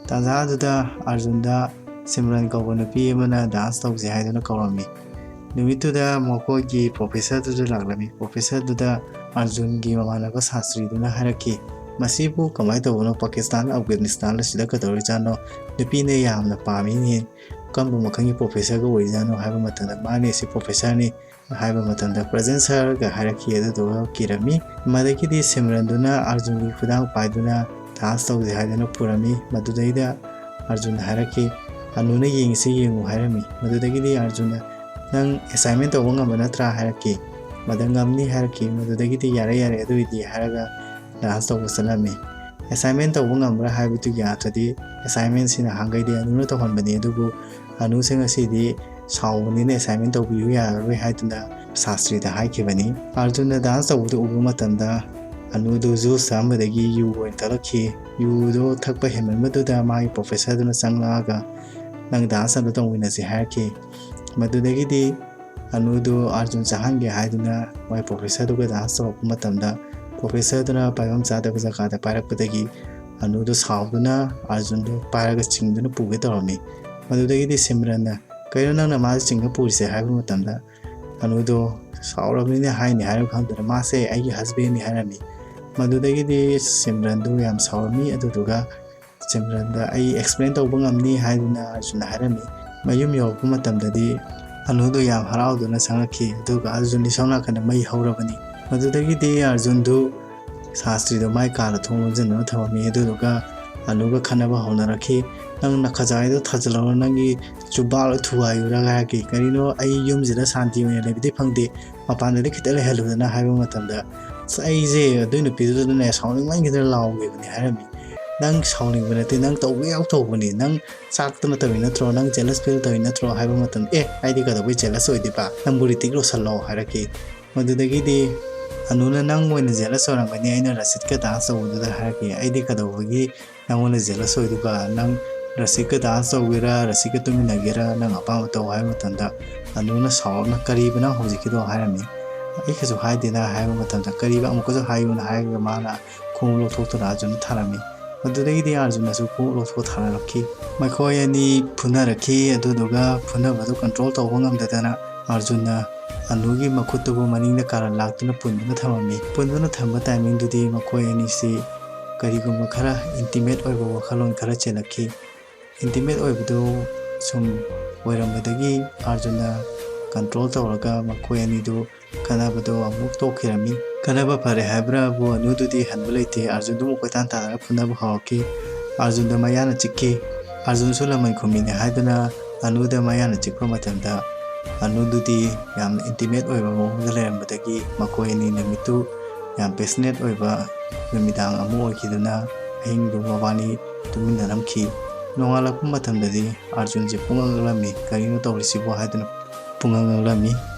ꯇꯥꯟꯖꯥꯗꯨꯗ ꯑꯥꯔꯖꯨꯟꯗ ꯁꯤꯝꯔꯟ ꯀꯧꯕ ꯅꯨꯄꯤ ꯑꯃꯅ ꯗꯥꯟꯁ ꯇꯧꯁꯦ ꯍꯥꯏꯗꯨꯅ ꯀꯧꯔꯝꯃꯤ꯫ ꯅꯨꯃꯤꯠꯇꯨꯗ ꯃꯈꯣꯏꯒꯤ ꯄ꯭ꯔꯣꯐꯦꯁꯔꯗꯨꯁꯨ ꯂꯥꯛꯂꯝꯃꯤ꯫ ꯄ꯭ꯔꯣꯐꯦꯁꯔꯗꯨꯗ ꯑꯥꯔꯖꯨꯟꯒꯤ ꯃꯃꯥꯟꯅꯕ ꯁꯥꯁꯇ꯭ꯔꯤꯗꯨꯅ ꯍꯥꯏꯔꯛꯈꯤ, "ꯃꯁꯤꯕꯨ ꯀꯃꯥꯏꯅ ꯇꯧꯕꯅꯣ? ꯄꯥꯀꯤꯁꯇꯥꯟ, ꯑꯐꯒꯥꯅꯤꯁꯇꯥꯟ ꯑꯁꯤꯗ ꯀꯩꯗꯧꯔꯤꯖꯥꯠꯅꯣ? ꯅꯨꯄꯤꯅ ꯌꯥꯝꯅ ꯄꯥꯝꯃꯤꯅꯦ꯫ ꯀꯔꯝꯕ ꯃꯈꯜꯒꯤ ꯄ꯭ꯔꯣꯐꯦꯁꯔꯒ ꯑꯣꯏꯔꯤꯖꯥꯠꯅꯣ?" ꯍꯥꯏꯕ ꯃꯇꯝꯗ, "ꯃꯥꯅꯦ, ꯁꯤ ꯄ꯭ꯔꯣꯐꯦꯁꯔꯅꯤ" ꯍꯥꯏꯕ ꯃꯇꯝꯗ, "ꯄ꯭ꯔꯖꯦꯟ ꯁꯥꯔꯒ" ꯍꯥꯏꯔꯛꯈꯤ꯫ ꯑꯗꯨꯗꯨꯒ ꯀꯤꯔꯝꯃꯤ꯫ ꯃꯗꯒꯤꯗꯤ ꯁꯤꯝꯔꯟꯗꯨꯅ ꯑꯥꯔꯖꯨꯟꯒꯤ ꯈꯨꯗꯥꯡ ꯄꯥꯏꯗꯨꯅ ꯗꯥꯟꯁ ꯇꯧꯁꯦ ꯍꯥꯏꯗꯨꯅ ꯄꯨꯔꯝꯃꯤ꯫ ꯃꯗꯨꯗꯩꯗ ꯑꯥꯔꯖꯨꯟꯅ ꯍꯥꯏꯔꯛꯈꯤ, "ꯑꯅꯨꯅ ꯌꯦꯡꯉꯤꯁꯤ ꯌꯦꯡꯉꯨ" ꯍꯥꯏꯔꯝꯃꯤ꯫ ꯃꯗꯨꯗꯒꯤꯗꯤ ꯑꯥꯔꯖꯨꯟꯅ, "ꯅꯪ ꯑꯦꯁꯥꯏꯟꯃꯦꯟ ꯇꯧꯕ ꯉꯝꯕ ꯅꯠꯇ꯭ꯔꯥ?" ꯍꯥꯏꯔꯛꯈꯤ꯫ ꯃꯗ "ꯉꯝꯅꯤ" ꯍꯥꯏꯔꯛꯈꯤ꯫ ꯃꯗꯨꯗꯒꯤꯗꯤ "ꯌꯥꯔꯦ, ꯌꯥꯔꯦ, ꯑꯗꯨ ꯑꯣꯏꯗꯤ" ꯍꯥꯏꯔꯒ ꯗꯥꯟꯁ ꯇꯧꯕ ꯆꯠꯂꯝꯃꯤ꯫ ꯑꯦꯁꯥꯏꯟꯃꯦꯟ ꯇꯧꯕ ꯉꯝꯕ꯭ꯔꯥ ꯍꯥꯏꯕꯗꯨꯒꯤ ꯑꯥꯔꯊꯗꯤ ꯑꯦꯁꯥꯏꯟꯃꯦꯟꯁꯤꯅ ꯍꯥꯡꯒꯩꯗꯤ ꯑꯅꯨꯅ ꯇꯧꯍꯟꯕꯅꯤ, ꯑꯗꯨꯕꯨ ꯑꯅꯨꯁꯦ ꯉꯁꯤꯗꯤ ꯁꯥꯎꯕꯅꯤꯅ ꯑꯦꯁꯥꯏꯟꯃꯦꯟ ꯇꯧꯕꯤꯌꯨ ꯌꯥꯔꯔꯣꯏ ꯍꯥꯏꯗꯨꯅ ꯁꯥꯁꯇ꯭ꯔꯤꯗ ꯍꯥꯏꯈꯤꯕꯅꯤ꯫ ꯑꯥꯔꯖꯨꯟꯅ ꯗꯥꯟꯁ ꯇꯧꯕꯗꯨ ꯎꯕ ꯃꯇꯝꯗ ꯑꯅꯨꯗꯨ ꯖꯨꯁ ꯊꯛꯑꯝꯕꯗꯒꯤ ꯌꯨ ꯑꯣꯏꯅ ꯊꯛꯂꯛꯈꯤ꯫ ꯌꯨꯗꯨ ꯊꯛꯄ ꯍꯦꯟꯃꯟꯕꯗꯨꯗ ꯃꯥꯒꯤ ꯄ꯭ꯔꯣꯐꯦꯁꯔꯗꯨꯅ ꯆꯪꯂꯛꯑꯒ, "ꯅꯪ ꯗꯥꯟꯁ ꯑꯝꯇ ꯇꯧꯃꯤꯟꯅꯁꯤ" ꯍꯥꯏꯔꯛꯈꯤ꯫ ꯃꯗꯨꯗꯒꯤꯗꯤ ꯑꯅꯨꯗꯨ ꯑꯥꯔꯖꯨꯟ ꯆꯥꯍꯟꯒꯦ ꯍꯥꯏꯗꯨꯅ ꯃꯥꯏ ꯄ꯭ꯔꯣꯐꯦꯁꯔꯗꯨꯒ ꯗꯥꯟꯁ ꯇꯧꯔꯛꯄ ꯃꯇꯝꯗ, ꯄ꯭ꯔꯣꯐꯦꯁꯔꯗꯨꯅ ꯄꯥꯏꯐꯝ ꯆꯥꯗꯕ ꯖꯒꯥꯗ ꯄꯥꯏꯔꯛꯄꯗꯒꯤ ꯑꯅꯨꯗꯨ ꯁꯥꯎꯗꯨꯅ ꯑꯥꯔꯖꯨꯟꯗꯨ ꯄꯥꯏꯔꯒ ꯆꯤꯡꯗꯨꯅ ꯄꯨꯒꯦ ꯇꯧꯔꯝꯃꯤ꯫ ꯃꯗꯨꯗꯒꯤꯗꯤ ꯁꯤꯝꯔꯟꯅ, "ꯀꯩꯅꯣ ꯅꯪꯅ ꯃꯥꯁꯦ ꯆꯤꯡꯉ ꯄꯨꯔꯤꯁꯦ?" ꯍꯥꯏꯕ ꯃꯇꯝꯗ, ꯑꯅꯨꯗꯣ ꯁꯥꯎꯔꯕꯅꯤꯅ ꯍꯥꯏꯅꯤ ꯍꯥꯏꯔ ꯈꯪꯗꯅ, "ꯃꯥꯁꯦ ꯑꯩꯒꯤ ꯍꯁꯕꯦꯟꯅꯤ" ꯍꯥꯏꯔꯝꯃꯤ꯫ ꯃꯗꯨꯗꯒꯤꯗꯤ ꯁꯤꯝꯔꯟꯗꯨ ꯌꯥꯝ ꯁꯥꯎꯔꯝꯃꯤ꯫ ꯑꯗꯨꯗꯨꯒ ꯁꯤꯝꯔꯟꯗ, "ꯑꯩ ꯑꯦꯛꯁꯄ꯭ꯂꯦꯟ ꯇꯧꯕ ꯉꯝꯅꯤ" ꯍꯥꯏꯗꯨꯅ ꯑꯥꯔꯖꯨꯟꯅ ꯍꯥꯏꯔꯝꯃꯤ꯫ ꯃꯌꯨꯝ ꯌꯧꯔꯛꯄ ꯃꯇꯝꯗꯗꯤ ꯑꯅꯨꯗꯣ ꯌꯥꯝ ꯍꯔꯥꯎꯗꯨꯅ ꯆꯪꯂꯛꯈꯤ꯫ ꯑꯗꯨꯒ ꯑꯥꯔꯖꯨꯟꯗꯤ ꯁꯣꯝ ꯅꯥꯀꯟꯗ ꯃꯩ ꯍꯧꯔꯕꯅꯤ꯫ ꯃꯗꯨꯗꯒꯤꯗꯤ ꯑꯥꯔꯖꯨꯟꯗꯨ ꯁꯥꯁꯇ꯭ꯔꯤꯗꯣ ꯃꯥꯏ ꯀꯥꯗ ꯊꯣꯡ ꯂꯣꯟꯁꯤꯟꯗꯨꯅ ꯊꯝꯃꯝꯃꯤ꯫ ꯑꯗꯨꯗꯨꯒ ꯑꯅꯨꯒ ꯈꯟꯅꯕ ꯍꯧꯅꯔꯛꯈꯤ꯫ "ꯅꯪ ꯅꯈꯖꯥꯏꯗꯣ ꯊꯥꯖꯤꯜꯂꯛꯑꯣ, ꯅꯪꯒꯤ ꯆꯨꯕꯥꯜ ꯊꯨꯒꯥꯏꯔꯨꯔꯒ" ꯍꯥꯏꯔꯛꯈꯤ꯫ "ꯀꯔꯤꯅꯣ, ꯑꯩ ꯌꯨꯝꯁꯤꯗ ꯁꯥꯟꯇꯤ ꯑꯣꯏꯅ ꯂꯩꯕꯗꯤ ꯐꯪꯗꯦ, ꯃꯄꯥꯟꯗꯗꯤ ꯈꯤꯇꯪ ꯂꯩꯍꯜꯂꯨꯗꯅ" ꯍꯥꯏꯕ ꯃꯇꯝꯗ, "ꯑꯁ, ꯑꯩꯁꯦ ꯑꯗꯨꯏ ꯅꯨꯄꯤꯗꯨꯗꯅꯦ ꯁꯥꯎꯅꯤꯡꯃꯟꯈꯤꯗꯅ ꯂꯥꯎꯈꯤꯕꯅꯤ" ꯍꯥꯏꯔꯝꯃꯤ꯫ "ꯅꯪ ꯁꯥꯎꯅꯤꯡꯕ ꯅꯠꯇꯦ, ꯅꯪ ꯇꯧꯕ ꯌꯥꯎ ꯇꯧꯕꯅꯤ, ꯅꯪ ꯆꯥꯛꯇꯅ ꯇꯧꯔꯤ ꯅꯠꯇ꯭ꯔꯣ, ꯅꯪ ꯖꯦꯂꯁ ꯐꯤꯜ ꯇꯧꯔꯤ ꯅꯠꯇ꯭ꯔꯣ?" ꯍꯥꯏꯕ ꯃꯇꯝꯗ, "ꯑꯦ, ꯑꯩꯗꯤ ꯀꯩꯗꯧꯕꯩ ꯖꯦꯂꯁ ꯑꯣꯏꯗꯣꯏꯕ, ꯅꯪꯕꯨ ꯔꯤꯇꯤꯛ ꯔꯣꯁꯟꯂꯣ" ꯍꯥꯏꯔꯛꯈꯤ꯫ ꯃꯗꯨꯗꯒꯤꯗꯤ ꯑꯅꯨꯅ, "ꯅꯪ ꯑꯣꯏꯅ ꯖꯦꯂꯁ ꯑꯣꯏꯔꯝꯒꯅꯤ, ꯑꯩꯅ ꯔꯁꯤꯠꯀ ꯗꯥꯟꯁ ꯇꯧꯕꯗꯨꯗ" ꯍꯥꯏꯔꯛꯈꯤ꯫ "ꯑꯩꯗꯤ ꯀꯩꯗꯧꯕꯒꯤ ꯅꯪꯉꯣꯟꯗ ꯖꯦꯂꯁ ꯑꯣꯏꯗꯣꯏꯕ? ꯅꯪ ꯔꯁꯤꯠꯀ ꯗꯥꯟꯁ ꯇꯧꯒꯦꯔꯥ, ꯔꯁꯤꯠꯀ ꯇꯨꯃꯤꯟꯅꯒꯦꯔꯥ, ꯅꯪ ꯑꯄꯥꯝꯕ ꯇꯧ" ꯍꯥꯏꯕ ꯃꯇꯝꯗ, ꯑꯅꯨꯅ ꯁꯥꯎꯔꯞꯅ, "ꯀꯔꯤꯕ ꯅꯪ ꯍꯧꯖꯤꯛꯀꯤꯗꯣ?" ꯍꯥꯏꯔꯝꯃꯤ꯫ "ꯑꯩ ꯀꯩꯁꯨ ꯍꯥꯏꯗꯦꯅ" ꯍꯥꯏꯕ ꯃꯇꯝꯗ, "ꯀꯔꯤꯕ, ꯑꯃꯨꯛꯀꯁꯨ ꯍꯥꯏꯌꯨꯅ" ꯍꯥꯏꯔꯒ ꯃꯥꯅ ꯈꯣꯡꯎꯞ ꯂꯧꯊꯣꯛꯇꯨꯅ ꯑꯥꯔꯖꯨꯟꯗ ꯊꯥꯔꯝꯃꯤ꯫ ꯃꯗꯨꯗꯒꯤꯗꯤ ꯑꯥꯔꯖꯨꯟꯅꯁꯨ ꯈꯣꯡꯎꯞ ꯂꯧꯊꯣꯛ ꯊꯥꯅꯔꯛꯈꯤ꯫ ꯃꯈꯣꯏ ꯑꯅꯤ ꯐꯨꯅꯔꯛꯈꯤ꯫ ꯑꯗꯨꯗꯨꯒ ꯐꯨꯅꯕꯗꯨ ꯀꯟꯇ꯭ꯔꯣꯜ ꯇꯧꯕ ꯉꯝꯗꯗꯅ ꯑꯥꯔꯖꯨꯟꯅ ꯑꯅꯨꯒꯤ ꯃꯈꯨꯠꯇꯨꯕꯨ ꯃꯅꯤꯡꯗ ꯀꯥꯔꯟ ꯂꯥꯛꯇꯨꯅ ꯄꯨꯟꯗꯨꯅ ꯊꯝꯃꯝꯃꯤ꯫ ꯄꯨꯟꯗꯨꯅ ꯊꯝꯕ ꯇꯥꯏꯃꯤꯡꯗꯨꯗꯤ ꯃꯈꯣꯏ ꯑꯅꯤꯁꯤ ꯀꯔꯤꯒꯨꯝꯕ ꯈꯔ ꯏꯟꯇꯤꯃꯦꯠ ꯑꯣꯏꯕ ꯋꯥꯈꯜꯂꯣꯟ ꯈꯔ ꯆꯦꯜꯂꯛꯈꯤ꯫ ꯏꯟꯇꯤꯃꯦꯠ ꯑꯣꯏꯕꯗꯨ ꯁꯨꯝ ꯑꯣꯏꯔꯝꯕꯗꯒꯤ ꯑꯥꯔꯖꯨꯟꯅ ꯀꯟꯇ꯭ꯔꯣꯜ ꯇꯧꯔꯒ ꯃꯈꯣꯏ ꯑꯅꯤꯗꯨ ꯈꯠꯅꯕꯗꯣ ꯑꯃꯨꯛ ꯇꯣꯛꯈꯤꯔꯝꯃꯤ꯫ ꯈꯠꯅꯕ ꯐꯔꯦ ꯍꯥꯏꯕ꯭ꯔꯥꯕꯨ ꯑꯅꯨꯗꯨꯗꯤ ꯍꯟꯕ ꯂꯩꯇꯦ꯫ ꯑꯥꯔꯖꯨꯟꯗꯨ ꯑꯃꯨꯛ ꯀꯣꯏꯇꯥꯟ ꯇꯥꯟꯅꯔꯒ ꯐꯨꯅꯕ ꯍꯧꯔꯛꯈꯤ꯫ ꯑꯥꯔꯖꯨꯟꯗ ꯃꯌꯥꯅ ꯆꯤꯛꯈꯤ꯫ ꯑꯥꯔꯖꯨꯟꯁꯨ ꯂꯃꯟ ꯈꯨꯝꯃꯤꯅꯦ ꯍꯥꯏꯗꯨꯅ ꯑꯅꯨꯗ ꯃꯌꯥꯅ ꯆꯤꯛꯄ ꯃꯇꯝꯗ, ꯑꯅꯨꯗꯨꯗꯤ ꯌꯥꯝꯅ ꯏꯟꯇꯤꯃꯦꯠ ꯑꯣꯏꯕ ꯃꯑꯣꯡꯗ ꯂꯩꯔꯝꯕꯗꯒꯤ ꯃꯈꯣꯏ ꯑꯅꯤ ꯅꯨꯃꯤꯠꯇꯨ ꯌꯥꯝ ꯄꯦꯁꯅꯦꯠ ꯑꯣꯏꯕ ꯅꯨꯃꯤꯗꯥꯡ ꯑꯃ ꯑꯣꯏꯈꯤꯗꯨꯅ ꯑꯍꯤꯡꯗꯨ ꯃꯕꯥꯅꯤ ꯇꯨꯃꯤꯟꯅꯔꯝꯈꯤ꯫ ꯅꯣꯡꯉꯥꯜꯂꯛꯄ ꯃꯇꯝꯗꯗꯤ ꯑꯥꯔꯖꯨꯟꯁꯦ ꯄꯨꯡꯉꯛ ꯉꯛꯂꯝꯃꯤ꯫ "ꯀꯔꯤꯅꯣ ꯇꯧꯔꯤꯁꯤꯕꯣ?" ꯍꯥꯏꯗꯨꯅ ꯄꯨꯡꯉꯛ ꯉꯛꯂꯝꯃꯤ꯫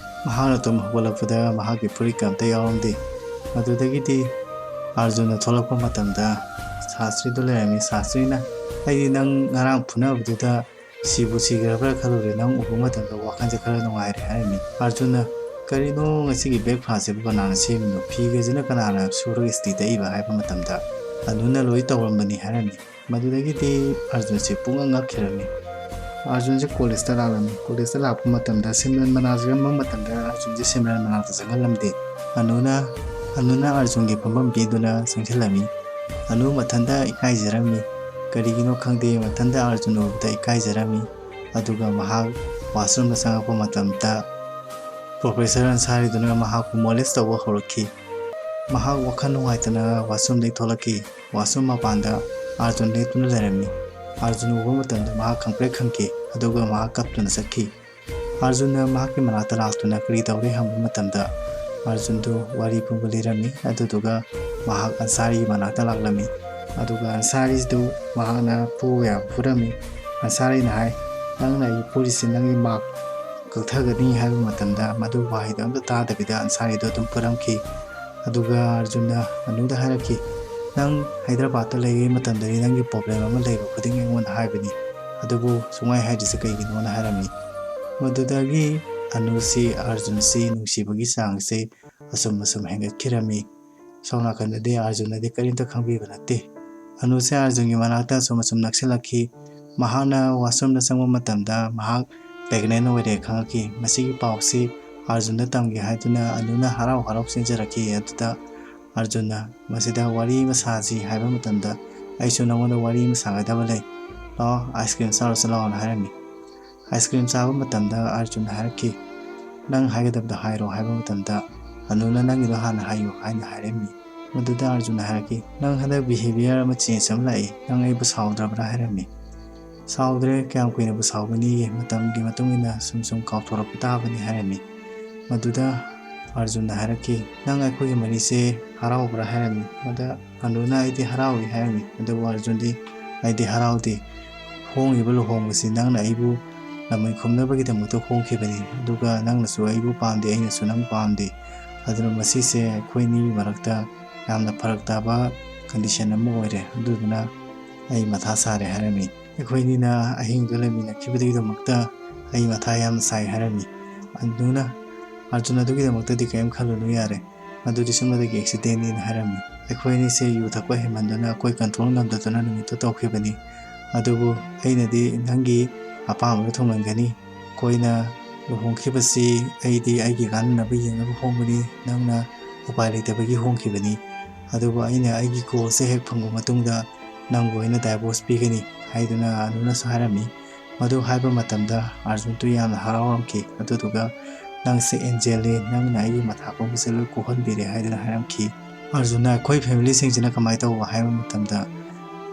ꯃꯍꯥꯛꯅ ꯇꯨꯝ ꯍꯧꯒꯠꯂꯛꯄꯗ ꯃꯍꯥꯛꯀꯤ ꯐꯨꯔꯤꯠꯀ ꯑꯝꯇ ꯌꯥꯎꯔꯝꯗꯦ꯫ ꯃꯗꯨꯗꯒꯤꯗꯤ ꯑꯥꯔꯖꯨꯟꯅ ꯊꯣꯛꯂꯛꯄ ꯃꯇꯝꯗ ꯁꯥꯁꯇ꯭ꯔꯤꯗꯨ ꯂꯩꯔꯝꯃꯤ꯫ ꯁꯥꯁꯇ꯭ꯔꯤꯅ, "ꯑꯩꯗꯤ ꯅꯪ ꯉꯔꯥꯡ ꯐꯨꯅꯕꯗꯨꯗ ꯁꯤꯕꯨ ꯁꯤꯈ꯭ꯔꯕ꯭ꯔꯥ ꯈꯜꯂꯨꯔꯦ, ꯅꯪ ꯎꯕ ꯃꯇꯝꯗ ꯋꯥꯈꯜꯁꯦ ꯈꯔ ꯅꯨꯡꯉꯥꯏꯔꯦ" ꯍꯥꯏꯔꯝꯃꯤ꯫ ꯑꯥꯔꯖꯨꯟꯅ, "ꯀꯔꯤꯅꯣ ꯉꯁꯤꯒꯤ breakfastꯁꯤꯕꯨ ꯀꯅꯥꯅ ꯁꯦꯝꯃꯤꯅꯣ? ꯐꯤꯒꯁꯤꯅ ꯀꯅꯥꯅ ꯁꯨꯔꯒ ꯏꯁꯇꯤ ꯇꯛꯏꯕ?" ꯍꯥꯏꯕ ꯃꯇꯝꯗ, "ꯑꯅꯨꯅ ꯂꯣꯏ ꯇꯧꯔꯝꯕꯅꯤ" ꯍꯥꯏꯔꯝꯃꯤ꯫ ꯃꯗꯨꯗꯒꯤꯗꯤ ꯑꯥꯔꯖꯨꯟꯁꯦ ꯄꯨꯡꯉꯛ ꯉꯛꯈꯤꯔꯝꯃꯤ꯫ ꯑꯥꯔꯖꯨꯟꯁꯦ ꯀꯣꯂꯦꯖꯇ ꯂꯥꯛꯂꯝꯃꯤ꯫ ꯀꯣꯂꯦꯖꯇ ꯂꯥꯛꯄ ꯃꯇꯝꯗ ꯁꯤꯝꯔꯟ ꯃꯅꯥꯛ ꯆꯪꯉꯝꯕ ꯃꯇꯝꯗ ꯑꯥꯔꯖꯨꯟꯁꯦ ꯁꯤꯝꯔꯟ ꯃꯅꯥꯛꯇ ꯆꯪꯍꯜꯂꯝꯗꯦ꯫ ꯑꯅꯨꯅ, ꯑꯅꯨꯅ ꯑꯥꯔꯖꯨꯟꯒꯤ ꯐꯝꯐꯝ ꯄꯤꯗꯨꯅ ꯆꯪꯁꯤꯜꯂꯝꯃꯤ꯫ ꯑꯅꯨ ꯃꯊꯟꯇ ꯏꯀꯥꯏꯖꯔꯝꯃꯤ꯫ ꯀꯔꯤꯒꯤꯅꯣ ꯈꯪꯗꯦ, ꯃꯊꯟꯇ ꯑꯥꯔꯖꯨꯟ ꯎꯕꯗ ꯏꯀꯥꯏꯖꯔꯝꯃꯤ꯫ ꯑꯗꯨꯒ ꯃꯍꯥꯛ ꯋꯥꯁꯔꯨꯝꯗ ꯆꯪꯉꯛꯄ ꯃꯇꯝꯗ ꯄ꯭ꯔꯣꯐꯦꯁꯔ ꯑꯟꯁꯥꯔꯤꯗꯨꯅ ꯃꯍꯥꯛꯄꯨ ꯃꯣꯂꯦꯁ ꯇꯧꯕ ꯍꯧꯔꯛꯈꯤ꯫ ꯃꯍꯥꯛ ꯋꯥꯈꯜ ꯅꯨꯡꯉꯥꯏꯇꯅ ꯋꯥꯁꯔꯨꯝꯗꯒꯤ ꯊꯣꯛꯂꯛꯈꯤ꯫ ꯋꯥꯁꯔꯨꯝ ꯃꯄꯥꯟꯗ ꯑꯥꯔꯖꯨꯟ ꯂꯦꯞꯇꯨꯅ ꯂꯩꯔꯝꯃꯤ꯫ ꯑꯥꯔꯖꯨꯟ ꯎꯕ ꯃꯇꯝꯗ ꯃꯍꯥꯛ ꯈꯪꯄ꯭ꯔꯦꯛ ꯈꯪꯈꯤ, ꯑꯗꯨꯒ ꯃꯍꯥꯛ ꯀꯞꯇꯨꯅ ꯆꯠꯈꯤ꯫ ꯑꯥꯔꯖꯨꯟꯅ ꯃꯍꯥꯛꯀꯤ ꯃꯅꯥꯛꯇ ꯂꯥꯛꯇꯨꯅ ꯀꯔꯤ ꯇꯧꯔꯦ ꯍꯪꯕ ꯃꯇꯝꯗ ꯑꯥꯔꯖꯨꯟꯗꯨ ꯋꯥꯔꯤ ꯄꯨꯝꯕ ꯂꯤꯔꯝꯃꯤ꯫ ꯑꯗꯨꯗꯨꯒ ꯃꯍꯥꯛ ꯑꯟꯁꯥꯔꯤꯒꯤ ꯃꯅꯥꯛꯇ ꯂꯥꯛꯂꯝꯃꯤ꯫ ꯑꯗꯨꯒ ꯑꯟꯁꯥꯔꯤꯗꯨ ꯃꯍꯥꯛꯅ ꯐꯨꯕ ꯌꯥꯕ ꯐꯨꯔꯝꯃꯤ꯫ ꯑꯟꯁꯥꯔꯤꯅ ꯍꯥꯏ, "ꯅꯪꯅ ꯑꯩ ꯐꯨꯔꯤꯁꯤ ꯅꯪꯒꯤ ꯃꯥꯔꯛ ꯀꯛꯊꯒꯅꯤ" ꯍꯥꯏꯕ ꯃꯇꯝꯗ ꯃꯗꯨ ꯋꯥꯍꯩꯗꯣ ꯑꯝꯇ ꯇꯥꯗꯕꯤꯗ ꯑꯟꯁꯥꯔꯤꯗꯣ ꯑꯗꯨꯝ ꯐꯨꯔꯝꯈꯤ꯫ ꯑꯗꯨꯒ ꯑꯥꯔꯖꯨꯟꯅ ꯑꯅꯨꯗ ꯍꯥꯏꯔꯛꯈꯤ, "ꯅꯪ ꯍꯥꯏꯗ꯭ꯔꯕꯥꯗꯇ ꯂꯩꯔꯤꯉꯩ ꯃꯇꯝꯗꯗꯤ ꯅꯪꯒꯤ problem ꯑꯃ ꯂꯩꯕ ꯈꯨꯗꯤꯡ ꯑꯩꯉꯣꯟꯗ ꯍꯥꯏꯕꯅꯤ, ꯑꯗꯨꯕꯨ ꯁꯨꯡꯍꯥꯏ ꯍꯥꯏꯗ꯭ꯔꯤꯁꯦ ꯀꯩꯒꯤꯅꯣꯅ?" ꯍꯥꯏꯔꯝꯃꯤ꯫ ꯃꯗꯨꯗꯒꯤ ꯑꯅꯨꯁꯤ ꯑꯥꯔꯖꯨꯟꯁꯤ ꯅꯨꯡꯁꯤꯕꯒꯤ ꯆꯥꯡꯁꯤ ꯑꯁꯨꯝ ꯑꯁꯨꯝ ꯍꯦꯟꯒꯠꯈꯤꯔꯝꯃꯤ꯫ ꯁꯣꯝ ꯅꯥꯀꯟꯗꯗꯤ ꯑꯥꯔꯖꯨꯟꯅꯗꯤ ꯀꯔꯤꯝꯇ ꯈꯪꯕꯤꯕ ꯅꯠꯇꯦ꯫ ꯑꯅꯨꯁꯦ ꯑꯥꯔꯖꯨꯟꯒꯤ ꯃꯅꯥꯛꯇ ꯑꯁꯨꯝ ꯑꯁꯨꯝ ꯅꯛꯁꯤꯜꯂꯛꯈꯤ꯫ ꯃꯍꯥꯛꯅ ꯋꯥꯁꯔꯨꯝꯗ ꯆꯪꯕ ꯃꯇꯝꯗ ꯃꯍꯥꯛ pregnant ꯑꯣꯏꯔꯦ ꯈꯪꯉꯛꯈꯤ꯫ ꯃꯁꯤꯒꯤ ꯄꯥꯎꯁꯤ ꯑꯥꯔꯖꯨꯟꯗ ꯇꯝꯒꯦ ꯍꯥꯏꯗꯨꯅ ꯑꯅꯨꯅ ꯍꯔꯥꯎ ꯍꯔꯥꯎ ꯆꯦꯟꯖꯔꯛꯈꯤ꯫ ꯑꯗꯨꯗ ꯑꯥꯔꯖꯨꯟꯅ ꯃꯁꯤꯗ ꯋꯥꯔꯤ ꯑꯃ ꯁꯥꯁꯤ ꯍꯥꯏꯕ ꯃꯇꯝꯗ, "ꯑꯩꯁꯨ ꯅꯉꯣꯟꯗ ꯋꯥꯔꯤ ꯑꯃ ꯁꯥꯒꯗꯕ ꯂꯩ꯫ ꯂꯥꯛꯑꯣ, ice cream ꯆꯥꯔꯨꯁꯤ ꯂꯥꯛꯑꯣꯅ" ꯍꯥꯏꯔꯝꯃꯤ꯫ Ice cream ꯆꯥꯕ ꯃꯇꯝꯗ ꯑꯥꯔꯖꯨꯟꯅ ꯍꯥꯏꯔꯛꯈꯤ, "ꯅꯪ ꯍꯥꯏꯒꯗꯕꯗꯣ ꯍꯥꯏꯔꯣ" ꯍꯥꯏꯕ ꯃꯇꯝꯗ, ꯑꯅꯨꯅ "ꯅꯪꯒꯤꯗꯣ ꯍꯥꯟꯅ ꯍꯥꯏꯌꯨ" ꯍꯥꯏꯅ ꯍꯥꯏꯔꯝꯃꯤ꯫ ꯃꯗꯨꯗ ꯑꯥꯔꯖꯨꯟꯅ ꯍꯥꯏꯔꯛꯈꯤ, "ꯅꯪ ꯍꯟꯗꯛ behaviour ꯑꯃ change ꯑꯃ ꯂꯥꯛꯏ, ꯅꯪ ꯑꯩꯕꯨ ꯁꯥꯎꯗ꯭ꯔꯕ꯭ꯔꯥ?" ꯍꯥꯏꯔꯝꯃꯤ꯫ "ꯁꯥꯎꯗ꯭ꯔꯦ, ꯀꯌꯥꯝ ꯀꯨꯏꯅꯕꯨ ꯁꯥꯎꯒꯅꯤꯒꯦ, ꯃꯇꯝꯒꯤ ꯃꯇꯨꯡ ꯏꯟꯅ ꯁꯨꯝ ꯁꯨꯝ ꯀꯥꯎꯊꯣꯔꯛꯄ ꯇꯥꯕꯅꯤ" ꯍꯥꯏꯔꯝꯃꯤ꯫ ꯃꯗꯨꯗ ꯑꯥꯔꯖꯨꯟꯅ ꯍꯥꯏꯔꯛꯈꯤ, "ꯅꯪ ꯑꯩꯈꯣꯏꯒꯤ ꯃꯔꯤꯁꯦ ꯍꯔꯥꯎꯕ꯭ꯔꯥ?" ꯍꯥꯏꯔꯝꯃꯤ꯫ ꯑꯗ ꯑꯅꯨꯅ, "ꯑꯩꯗꯤ ꯍꯔꯥꯎꯏ" ꯍꯥꯏꯔꯝꯃꯤ꯫ ꯑꯗꯨꯕꯨ ꯑꯥꯔꯖꯨꯟꯗꯤ, "ꯑꯩꯗꯤ ꯍꯔꯥꯎꯗꯦ꯫ ꯍꯣꯡꯉꯤꯕ ꯂꯨꯍꯣꯡꯕꯁꯤ ꯅꯪꯅ ꯑꯩꯕꯨ ꯂꯃꯟ ꯈꯨꯝꯅꯕꯒꯤꯗꯃꯛꯇ ꯍꯣꯡꯈꯤꯕꯅꯤ, ꯑꯗꯨꯒ ꯅꯪꯅꯁꯨ ꯑꯩꯕꯨ ꯄꯥꯝꯗꯦ, ꯑꯩꯅꯁꯨ ꯅꯪ ꯄꯥꯝꯗꯦ꯫ ꯑꯗꯨꯅ ꯃꯁꯤꯁꯦ ꯑꯩꯈꯣꯏ ꯑꯅꯤꯒꯤ ꯃꯔꯛꯇ ꯌꯥꯝꯅ ꯐꯔꯛ ꯇꯥꯕ ꯀꯟꯗꯤꯁꯟ ꯑꯃ ꯑꯣꯏꯔꯦ꯫ ꯑꯗꯨꯗꯨꯅ ꯑꯩ ꯃꯊꯥ ꯁꯥꯔꯦ" ꯍꯥꯏꯔꯝꯃꯤ꯫ "ꯑꯩꯈꯣꯏ ꯑꯅꯤꯅ ꯑꯍꯤꯡꯗ ꯂꯩꯃꯤꯟꯅꯈꯤꯕꯗꯨꯒꯤꯗꯃꯛꯇ ꯑꯩ ꯃꯊꯥ ꯌꯥꯝꯅ ꯁꯥꯏ" ꯍꯥꯏꯔꯝꯃꯤ꯫ ꯑꯗꯨꯅ ꯑꯥꯔꯖꯨꯟ, "ꯑꯗꯨꯒꯤꯗꯃꯛꯇꯗꯤ ꯀꯔꯤꯝ ꯈꯜꯂꯨꯅꯨ ꯌꯥꯔꯦ, ꯃꯗꯨꯗꯤ ꯁꯨꯝꯅꯗꯒꯤ ꯑꯦꯛꯁꯤꯗꯦꯟꯅꯤꯅ" ꯍꯥꯏꯔꯝꯃꯤ꯫ "ꯑꯩꯈꯣꯏ ꯑꯅꯤꯁꯦ ꯌꯨ ꯊꯛꯄ ꯍꯦꯟꯃꯟꯗꯅ ꯑꯩꯈꯣꯏ ꯀꯟꯇ꯭ꯔꯣꯜ ꯉꯝꯗꯗꯅ ꯅꯨꯃꯤꯠꯇꯨ ꯇꯧꯈꯤꯕꯅꯤ꯫ ꯑꯗꯨꯕꯨ ꯑꯩꯅꯗꯤ ꯅꯪꯒꯤ ꯑꯄꯥꯝꯕꯗꯨ ꯊꯨꯡꯍꯟꯒꯅꯤ꯫ ꯑꯩꯈꯣꯏꯅ ꯂꯨꯍꯣꯡꯈꯤꯕꯁꯤ ꯑꯩꯗꯤ ꯑꯩꯒꯤ ꯀꯥꯟꯅꯅꯕ ꯌꯦꯡꯅꯕ ꯍꯣꯡꯕꯅꯤ, ꯅꯪꯅ ꯎꯄꯥꯏ ꯂꯩꯇꯕꯒꯤ ꯍꯣꯡꯈꯤꯕꯅꯤ꯫ ꯑꯗꯨꯕꯨ ꯑꯩꯅ ꯑꯩꯒꯤ ꯒꯣꯜꯁꯦ ꯍꯦꯛ ꯐꯪꯕ ꯃꯇꯨꯡꯗ ꯅꯪꯕꯨ ꯑꯩꯅ ꯗꯥꯏꯚꯣꯔꯁ ꯄꯤꯒꯅꯤ" ꯍꯥꯏꯗꯨꯅ ꯑꯅꯨꯅꯁꯨ ꯍꯥꯏꯔꯝꯃꯤ꯫ ꯃꯗꯨ ꯍꯥꯏꯕ ꯃꯇꯝꯗ ꯑꯥꯔꯖꯨꯟꯗꯨ ꯌꯥꯝꯅ ꯍꯔꯥꯎꯔꯝꯈꯤ꯫ ꯑꯗꯨꯗꯨꯒ, "ꯅꯪꯁꯦ ꯑꯦꯟꯖꯦꯜꯅꯤ, ꯅꯪꯅ ꯑꯩꯒꯤ ꯃꯊꯥ ꯄꯨꯝꯕꯁꯦ ꯂꯣꯏ ꯀꯣꯛꯍꯟꯕꯤꯔꯦ" ꯍꯥꯏꯗꯨꯅ ꯍꯥꯏꯔꯝꯈꯤ꯫ ꯑꯥꯔꯖꯨꯟꯅ, "ꯑꯩꯈꯣꯏ ꯐꯦꯃꯤꯂꯤꯁꯤꯡꯁꯤꯅ ꯀꯃꯥꯏꯅ ꯇꯧꯕ?" ꯍꯥꯏꯕ ꯃꯇꯝꯗ,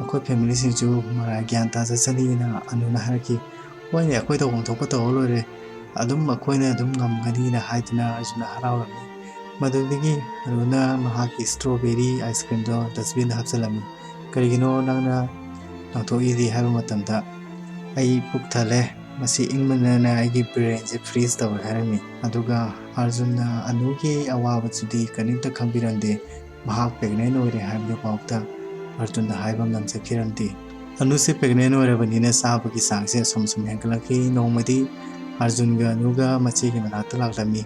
"ꯑꯩꯈꯣꯏ ꯐꯦꯃꯤꯂꯤꯁꯤꯡꯁꯨ ꯃꯔꯥ ꯒ꯭ꯌꯥꯟ ꯇꯥꯖꯁꯅꯤꯅ" ꯑꯅꯨꯅ ꯍꯥꯏꯔꯛꯈꯤ꯫ "ꯍꯣꯏꯅꯦ, ꯑꯩꯈꯣꯏ ꯇꯧꯐꯝ ꯊꯣꯛꯄ ꯇꯧꯔ ꯂꯣꯏꯔꯦ, ꯑꯗꯨꯝ ꯑꯩꯈꯣꯏꯅ ꯑꯗꯨꯝ ꯉꯝꯒꯅꯤꯅ" ꯍꯥꯏꯗꯨꯅ ꯑꯥꯔꯖꯨꯟꯅ ꯍꯔꯥꯎꯔꯝꯃꯤ꯫ ꯃꯗꯨꯗꯒꯤ ꯑꯅꯨꯅ ꯃꯍꯥꯛꯀꯤ ꯁ꯭ꯇ꯭ꯔꯣꯕꯦꯔꯤ ꯑꯥꯏꯁ ꯀ꯭ꯔꯤꯝꯗꯣ ꯗꯁꯕꯤꯟꯗ ꯍꯥꯞꯆꯤꯜꯂꯝꯃꯤ꯫ "ꯀꯔꯤꯒꯤꯅꯣ ꯅꯪꯅ ꯂꯪꯊꯣꯛꯏꯗꯤ?" ꯍꯥꯏꯕ ꯃꯇꯝꯗ, "ꯑꯩ ꯄꯨꯛ ꯊꯜꯂꯦ, ꯃꯁꯤ ꯏꯪꯃꯟꯗꯅ ꯑꯩꯒꯤ ꯕ꯭ꯔꯦꯟꯁꯦ ꯐ꯭ꯔꯤꯖ ꯇꯧꯔꯦ" ꯍꯥꯏꯔꯝꯃꯤ꯫ ꯑꯗꯨꯒ ꯑꯥꯔꯖꯨꯟꯅ ꯑꯅꯨꯒꯤ ꯑꯋꯥꯕꯁꯤꯗꯤ ꯀꯔꯤꯝꯇ ꯈꯪꯕꯤꯔꯝꯗꯦ꯫ ꯃꯍꯥꯛ ꯄ꯭ꯔꯦꯒꯅꯦꯟ ꯑꯣꯏꯔꯦ ꯍꯥꯏꯕꯗꯨ ꯐꯥꯎꯗ ꯑꯥꯔꯖꯨꯟꯗ ꯍꯥꯏꯕ ꯉꯝꯖꯈꯤꯔꯝꯗꯦ꯫ ꯑꯅꯨꯁꯦ ꯄ꯭ꯔꯦꯒꯅꯦꯟ ꯑꯣꯏꯔꯕꯅꯤꯅ ꯆꯥꯕꯒꯤ ꯆꯥꯡꯁꯦ ꯑꯁꯨꯝ ꯁꯨꯝ ꯍꯦꯟꯒꯠꯂꯛꯈꯤ꯫ ꯅꯣꯡꯃꯗꯤ ꯑꯥꯔꯖꯨꯟꯒ ꯑꯅꯨꯒ ꯃꯆꯦꯒꯤ ꯃꯅꯥꯛꯇ ꯂꯥꯛꯂꯝꯃꯤ꯫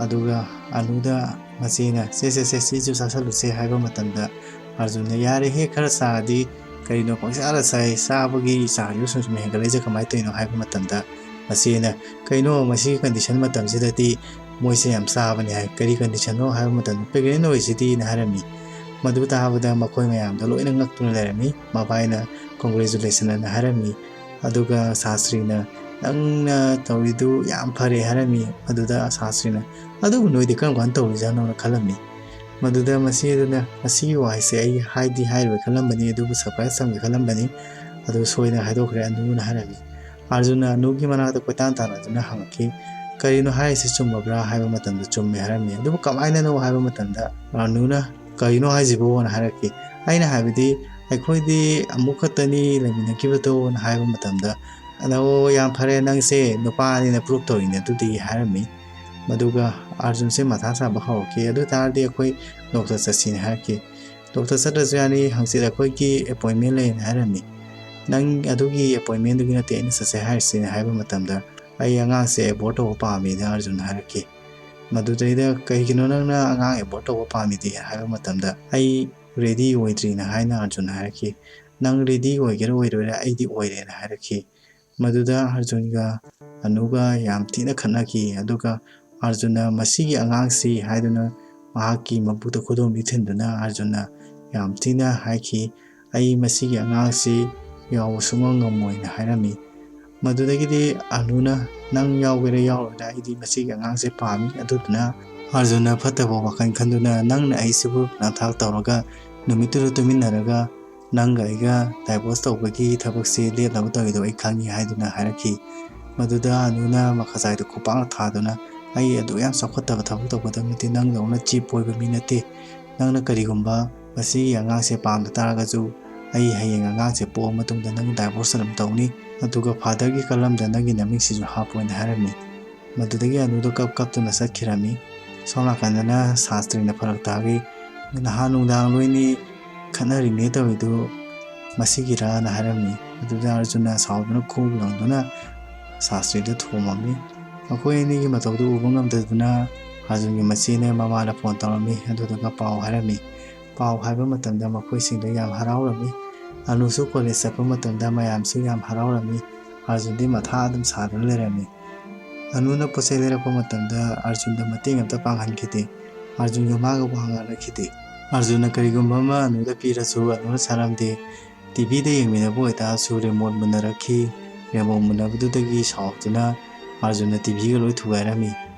ꯑꯗꯨꯒ ꯑꯅꯨꯗ ꯃꯆꯦꯅ, "ꯁꯦ, ꯁꯦ, ꯁꯦ, ꯁꯤꯁꯨ ꯆꯥꯁꯜꯂꯨꯁꯦ" ꯍꯥꯏꯕ ꯃꯇꯝꯗ, ꯑꯥꯔꯖꯨꯟꯅ, "ꯌꯥꯔꯦꯍꯦ, ꯈꯔ ꯆꯥꯔꯗꯤ ꯀꯔꯤꯅꯣ ꯄꯪꯆꯥꯗ ꯆꯥꯏ, ꯆꯥꯕꯒꯤ ꯆꯥꯡꯁꯤꯕꯨ ꯁꯨꯝ ꯁꯨꯝ ꯍꯦꯟꯒꯠꯂꯛꯏꯁꯦ ꯀꯃꯥꯏꯅ ꯇꯧꯔꯤꯅꯣ?" ꯍꯥꯏꯕ ꯃꯇꯝꯗ, ꯃꯆꯦꯅ, "ꯀꯩꯅꯣ, ꯃꯁꯤꯒꯤ ꯀꯟꯗꯤꯁꯟ ꯃꯇꯝꯁꯤꯗꯗꯤ ꯃꯣꯏꯁꯦ ꯌꯥꯝ ꯆꯥꯕꯅꯤ" ꯍꯥꯏ꯫ "ꯀꯔꯤ ꯀꯟꯗꯤꯁꯟꯅꯣ?" ꯍꯥꯏꯕ ꯃꯇꯝꯗ, "ꯄ꯭ꯔꯦꯒꯅꯦꯟ ꯑꯣꯏꯁꯤꯗꯤꯅ" ꯍꯥꯏꯔꯝꯃꯤ꯫ ꯃꯗꯨ ꯇꯥꯕꯗ ꯃꯈꯣꯏ ꯃꯌꯥꯝꯗꯣ ꯂꯣꯏꯅ ꯉꯛꯇꯨꯅ ꯂꯩꯔꯝꯃꯤ꯫ ꯃꯕꯥꯏꯅ "ꯀꯣꯡꯒ꯭ꯔꯦꯆꯨꯂꯦꯁꯟ" ꯑꯅ ꯍꯥꯏꯔꯝꯃꯤ꯫ ꯑꯗꯨꯒ ꯁꯥꯁꯇ꯭ꯔꯤꯅ, "ꯅꯪꯅ ꯇꯧꯔꯤꯗꯨ ꯌꯥꯝ ꯐꯔꯦ" ꯍꯥꯏꯔꯝꯃꯤ꯫ ꯑꯗꯨꯗ ꯁꯥꯁꯇ꯭ꯔꯤꯅ, "ꯑꯗꯨꯕꯨ ꯅꯣꯏꯗꯤ ꯀꯔꯝ ꯀꯥꯟꯗ ꯇꯧꯔꯤꯖꯥꯠꯅꯣꯅ" ꯈꯜꯂꯝꯃꯤ꯫ ꯃꯗꯨꯗ ꯃꯆꯦꯗꯨꯅ, "ꯃꯁꯤꯒꯤ ꯋꯥꯍꯩꯁꯦ ꯑꯩ ꯍꯥꯏꯗꯤ ꯍꯥꯏꯔꯣꯏ ꯈꯜꯂꯝꯕꯅꯤ, ꯑꯗꯨꯕꯨ ꯁꯔꯄ꯭ꯔꯥꯏꯖ ꯊꯝꯒꯦ ꯈꯜꯂꯝꯕꯅꯤ, ꯑꯗꯨ ꯁꯣꯏꯗꯅ ꯍꯥꯏꯗꯣꯛꯈ꯭ꯔꯦ ꯑꯅꯨꯅ" ꯍꯥꯏꯔꯝꯃꯤ꯫ ꯑꯥꯔꯖꯨꯟꯅ ꯑꯅꯨꯒꯤ ꯃꯅꯥꯛꯇ ꯀꯣꯏꯇꯥꯟ ꯇꯥꯟꯅꯗꯨꯅ ꯍꯪꯉꯛꯈꯤ, "ꯀꯔꯤꯅꯣ ꯍꯥꯏꯔꯤꯁꯤ ꯆꯨꯝꯃꯕ꯭ꯔꯥ?" ꯍꯥꯏꯕ ꯃꯇꯝꯗ, "ꯆꯨꯝꯃꯦ" ꯍꯥꯏꯔꯝꯃꯤ꯫ "ꯑꯗꯨꯕꯨ ꯀꯃꯥꯏꯅꯅꯣ?" ꯍꯥꯏꯕ ꯃꯇꯝꯗ, ꯑꯅꯨꯅ, "ꯀꯔꯤꯅꯣ ꯍꯥꯏꯁꯤꯕꯣꯅ?" ꯍꯥꯏꯔꯛꯈꯤ꯫ ꯑꯩꯅ ꯍꯥꯏꯕꯗꯤ, "ꯑꯩꯈꯣꯏꯗꯤ ꯑꯃꯨꯛ ꯈꯛꯇꯅꯤ ꯂꯩꯃꯤꯟꯅꯈꯤꯕꯗꯣꯅ" ꯍꯥꯏꯕ ꯃꯇꯝꯗ, "ꯑꯗꯣ ꯌꯥꯝ ꯐꯔꯦ, ꯅꯪꯁꯦ ꯅꯨꯄꯥꯅꯤꯅ ꯄ꯭ꯔꯨꯞ ꯇꯧꯔꯤꯅꯦ ꯑꯗꯨꯗꯤ" ꯍꯥꯏꯔꯝꯃꯤ꯫ ꯃꯗꯨꯒ ꯑꯥꯔꯖꯨꯟꯁꯦ ꯃꯊꯥ ꯁꯥꯕ ꯍꯧꯔꯛꯈꯤ꯫ "ꯑꯗꯨ ꯑꯣꯏ ꯇꯥꯔꯗꯤ ꯑꯩꯈꯣꯏ ꯗꯣꯛꯇꯔ ꯆꯠꯁꯤꯅꯦ" ꯍꯥꯏꯔꯛꯈꯤ꯫ "ꯗꯣꯛꯇꯔ ꯆꯠꯇ꯭ꯔꯁꯨ ꯌꯥꯅꯤ, ꯍꯪꯆꯤꯠ ꯑꯩꯈꯣꯏꯒꯤ ꯑꯦꯄꯣꯏꯟꯃꯦꯟ ꯂꯩꯌꯦꯅ" ꯍꯥꯏꯔꯝꯃꯤ꯫ "ꯅꯪ ꯑꯗꯨꯒꯤ ꯑꯦꯄꯣꯏꯟꯃꯦꯟꯗꯨꯒꯤ ꯅꯠꯇꯦ ꯑꯩꯅ ꯆꯠꯁꯦ ꯍꯥꯏꯔꯤꯁꯤꯅ" ꯍꯥꯏꯕ ꯃꯇꯝꯗ, "ꯑꯩ ꯑꯉꯥꯡꯁꯦ ꯑꯦꯕꯣꯔꯠ ꯇꯧꯕ ꯄꯥꯝꯃꯦꯅ" ꯑꯥꯔꯖꯨꯟꯅ ꯍꯥꯏꯔꯛꯈꯤ꯫ ꯃꯗꯨꯗꯩꯗ, "ꯀꯩꯒꯤꯅꯣ ꯅꯪꯅ ꯑꯉꯥꯡ ꯑꯦꯕꯣꯔꯠ ꯇꯧꯕ ꯄꯥꯝꯃꯤꯗꯤ?" ꯍꯥꯏꯕ ꯃꯇꯝꯗ, "ꯑꯩ ꯔꯦꯗꯤ ꯑꯣꯏꯗ꯭ꯔꯤꯅ" ꯍꯥꯏꯅ ꯑꯥꯔꯖꯨꯟꯅ ꯍꯥꯏꯔꯛꯈꯤ꯫ "ꯅꯪ ꯔꯦꯗꯤ ꯑꯣꯏꯒꯦꯔꯥ ꯑꯣꯏꯔꯣꯏꯔꯥ ꯑꯩꯗꯤ ꯑꯣꯏꯔꯦꯅ" ꯍꯥꯏꯔꯛꯈꯤ꯫ ꯃꯗꯨꯗ ꯑꯥꯔꯖꯨꯟꯒ ꯑꯅꯨꯒ ꯌꯥꯝ ꯊꯤꯅ ꯈꯠꯅꯈꯤ꯫ ꯑꯗꯨꯒ ꯑꯥꯔꯖꯨꯟꯅ "ꯃꯁꯤꯒꯤ ꯑꯉꯥꯡꯁꯤ" ꯍꯥꯏꯗꯨꯅ ꯃꯍꯥꯛꯀꯤ ꯃꯕꯨꯛꯇ ꯈꯨꯗꯣꯝꯕꯤ ꯊꯤꯟꯗꯨꯅ ꯑꯥꯔꯖꯨꯟꯅ ꯌꯥꯝ ꯊꯤꯅ ꯍꯥꯏꯈꯤ, "ꯑꯩ ꯃꯁꯤꯒꯤ ꯑꯉꯥꯡꯁꯤ ꯌꯥꯎꯕ ꯁꯨꯡꯉꯝ ꯉꯝꯃꯣꯏꯅ" ꯍꯥꯏꯔꯝꯃꯤ꯫ ꯃꯗꯨꯗꯒꯤꯗꯤ ꯑꯅꯨꯅ, "ꯅꯪ ꯌꯥꯎꯒꯦꯔꯥ ꯌꯥꯎꯔꯣꯏꯔꯥ ꯑꯩꯗꯤ ꯃꯁꯤꯒꯤ ꯑꯉꯥꯡꯁꯦ ꯄꯥꯝꯃꯤ"꯫ ꯑꯗꯨꯗꯨꯅ ꯑꯥꯔꯖꯨꯟꯅ ꯐꯠꯇꯕ ꯋꯥꯈꯜ ꯈꯟꯗꯨꯅ, "ꯅꯪꯅ ꯑꯩꯁꯤꯕꯨ ꯅꯝꯊꯥꯛ ꯇꯧꯔꯒ ꯅꯨꯃꯤꯠꯇꯨꯗ ꯇꯨꯃꯤꯟꯅꯔꯒ ꯅꯪꯒ ꯑꯩꯒ ꯗꯥꯏꯚꯣꯔꯁ ꯇꯧꯕꯒꯤ ꯊꯕꯛꯁꯤ ꯂꯦꯞꯅꯕ ꯇꯧꯔꯤꯗꯣ ꯑꯩ ꯈꯪꯉꯤ" ꯍꯥꯏꯗꯨꯅ ꯍꯥꯏꯔꯛꯈꯤ꯫ ꯃꯗꯨꯗ ꯑꯅꯨꯅ ꯃꯈꯖꯥꯏꯗꯨ ꯈꯨꯄꯥꯛꯅ ꯊꯥꯗꯨꯅ, "ꯑꯩ ꯑꯗꯨꯛ ꯌꯥꯝ ꯆꯥꯎꯈꯠꯇꯕ ꯊꯕꯛ ꯇꯧꯒꯗꯕ ꯅꯠꯇꯦ, ꯅꯪꯗꯧꯅ ꯆꯤꯞ ꯑꯣꯏꯕ ꯃꯤ ꯅꯠꯇꯦ, ꯅꯪꯅ ꯀꯔꯤꯒꯨꯝꯕ ꯃꯁꯤꯒꯤ ꯑꯉꯥꯡꯁꯦ ꯄꯥꯝꯗ ꯇꯥꯔꯒꯁꯨ ꯑꯩ ꯍꯌꯦꯡ ꯑꯉꯥꯡꯁꯦ ꯄꯣꯛꯑ ꯃꯇꯨꯡꯗ ꯅꯪ ꯗꯥꯏꯚꯣꯔꯁ ꯑꯗꯨꯝ ꯇꯧꯅꯤ, ꯑꯗꯨꯒ ꯐꯥꯗꯔꯒꯤ ꯀꯂꯝꯗ ꯅꯪꯒꯤ ꯅꯃꯤꯡꯁꯤꯁꯨ ꯍꯥꯞꯄꯣꯏꯅ" ꯍꯥꯏꯔꯝꯃꯤ꯫ ꯃꯗꯨꯗꯒꯤ ꯑꯅꯨꯗꯣ ꯀꯞ ꯀꯞꯇꯨꯅ ꯆꯠꯈꯤꯔꯝꯃꯤ꯫ ꯁꯣꯝ ꯅꯥꯀꯟꯗꯅ ꯁꯥꯁꯇ꯭ꯔꯤꯅ ꯐꯔꯛ ꯇꯥꯈꯤ꯫ "ꯅꯍꯥꯟ ꯅꯨꯡꯗꯥꯡ ꯅꯣꯏꯅꯤ ꯈꯠꯅꯔꯤꯅꯦ ꯇꯧꯔꯤꯗꯨ ꯃꯁꯤꯒꯤꯔꯅ" ꯍꯥꯏꯔꯝꯃꯤ꯫ ꯑꯗꯨꯗ ꯑꯥꯔꯖꯨꯟꯅ ꯁꯥꯎꯗꯨꯅ ꯈꯨ ꯂꯪꯗꯨꯅ ꯁꯥꯁꯇ꯭ꯔꯤꯗ ꯊꯣꯝꯃꯝꯃꯤ꯫ ꯃꯈꯣꯏ ꯑꯅꯤꯒꯤ ꯃꯇꯧꯗꯨ ꯎꯕ ꯉꯝꯗꯗꯨꯅ ꯑꯥꯔꯖꯨꯟꯒꯤ ꯃꯆꯦꯅ ꯃꯃꯥꯗ ꯐꯣꯟ ꯇꯧꯔꯝꯃꯤ꯫ ꯑꯗꯨꯗꯨꯒ ꯄꯥꯎ ꯍꯥꯏꯔꯝꯃꯤ꯫ ꯄꯥꯎ ꯍꯥꯏꯕ ꯃꯇꯝꯗ ꯃꯈꯣꯏꯁꯤꯡꯗ ꯌꯥꯝ ꯍꯔꯥꯎꯔꯝꯃꯤ꯫ ꯑꯅꯨꯁꯨ ꯀꯣꯂꯦꯖ ꯆꯠꯄ ꯃꯇꯝꯗ ꯃꯌꯥꯝꯁꯨ ꯌꯥꯝ ꯍꯔꯥꯎꯔꯝꯃꯤ꯫ ꯑꯥꯔꯖꯨꯟꯗꯤ ꯃꯊꯥ ꯑꯗꯨꯝ ꯁꯥꯗꯨꯅ ꯂꯩꯔꯝꯃꯤ꯫ ꯑꯅꯨꯅ ꯄꯣꯠ ꯆꯩ ꯂꯩꯔꯛꯄ ꯃꯇꯝꯗ ꯑꯥꯔꯖꯨꯟꯗ ꯃꯇꯦꯡ ꯑꯝꯇ ꯄꯥꯡꯍꯟꯈꯤꯗꯦ꯫ ꯑꯥꯔꯖꯨꯟꯒ ꯃꯥꯒ ꯋꯥ ꯉꯥꯡꯅꯈꯤꯗꯦ꯫ ꯑꯥꯔꯖꯨꯟꯅ ꯀꯔꯤꯒꯨꯝꯕ ꯑꯃ ꯑꯅꯨꯗ ꯄꯤꯔꯁꯨ ꯑꯅꯨꯅ ꯆꯥꯔꯝꯗꯦ꯫ ꯇꯤꯚꯤꯗ ꯌꯦꯡꯃꯤꯟꯅꯕ ꯑꯣꯏꯇꯥꯔꯁꯨ ꯔꯤꯃꯣꯠ ꯃꯨꯟꯅꯔꯛꯈꯤ꯫ ꯔꯤꯃꯣꯠ ꯃꯨꯟꯅꯕꯗꯨꯗꯒꯤ ꯁꯥꯎꯗꯨꯅ ꯑꯥꯔꯖꯨꯟꯅ ꯇꯤꯚꯤꯒ ꯂꯣꯏ ꯊꯨꯒꯥꯏꯔꯝꯃꯤ꯫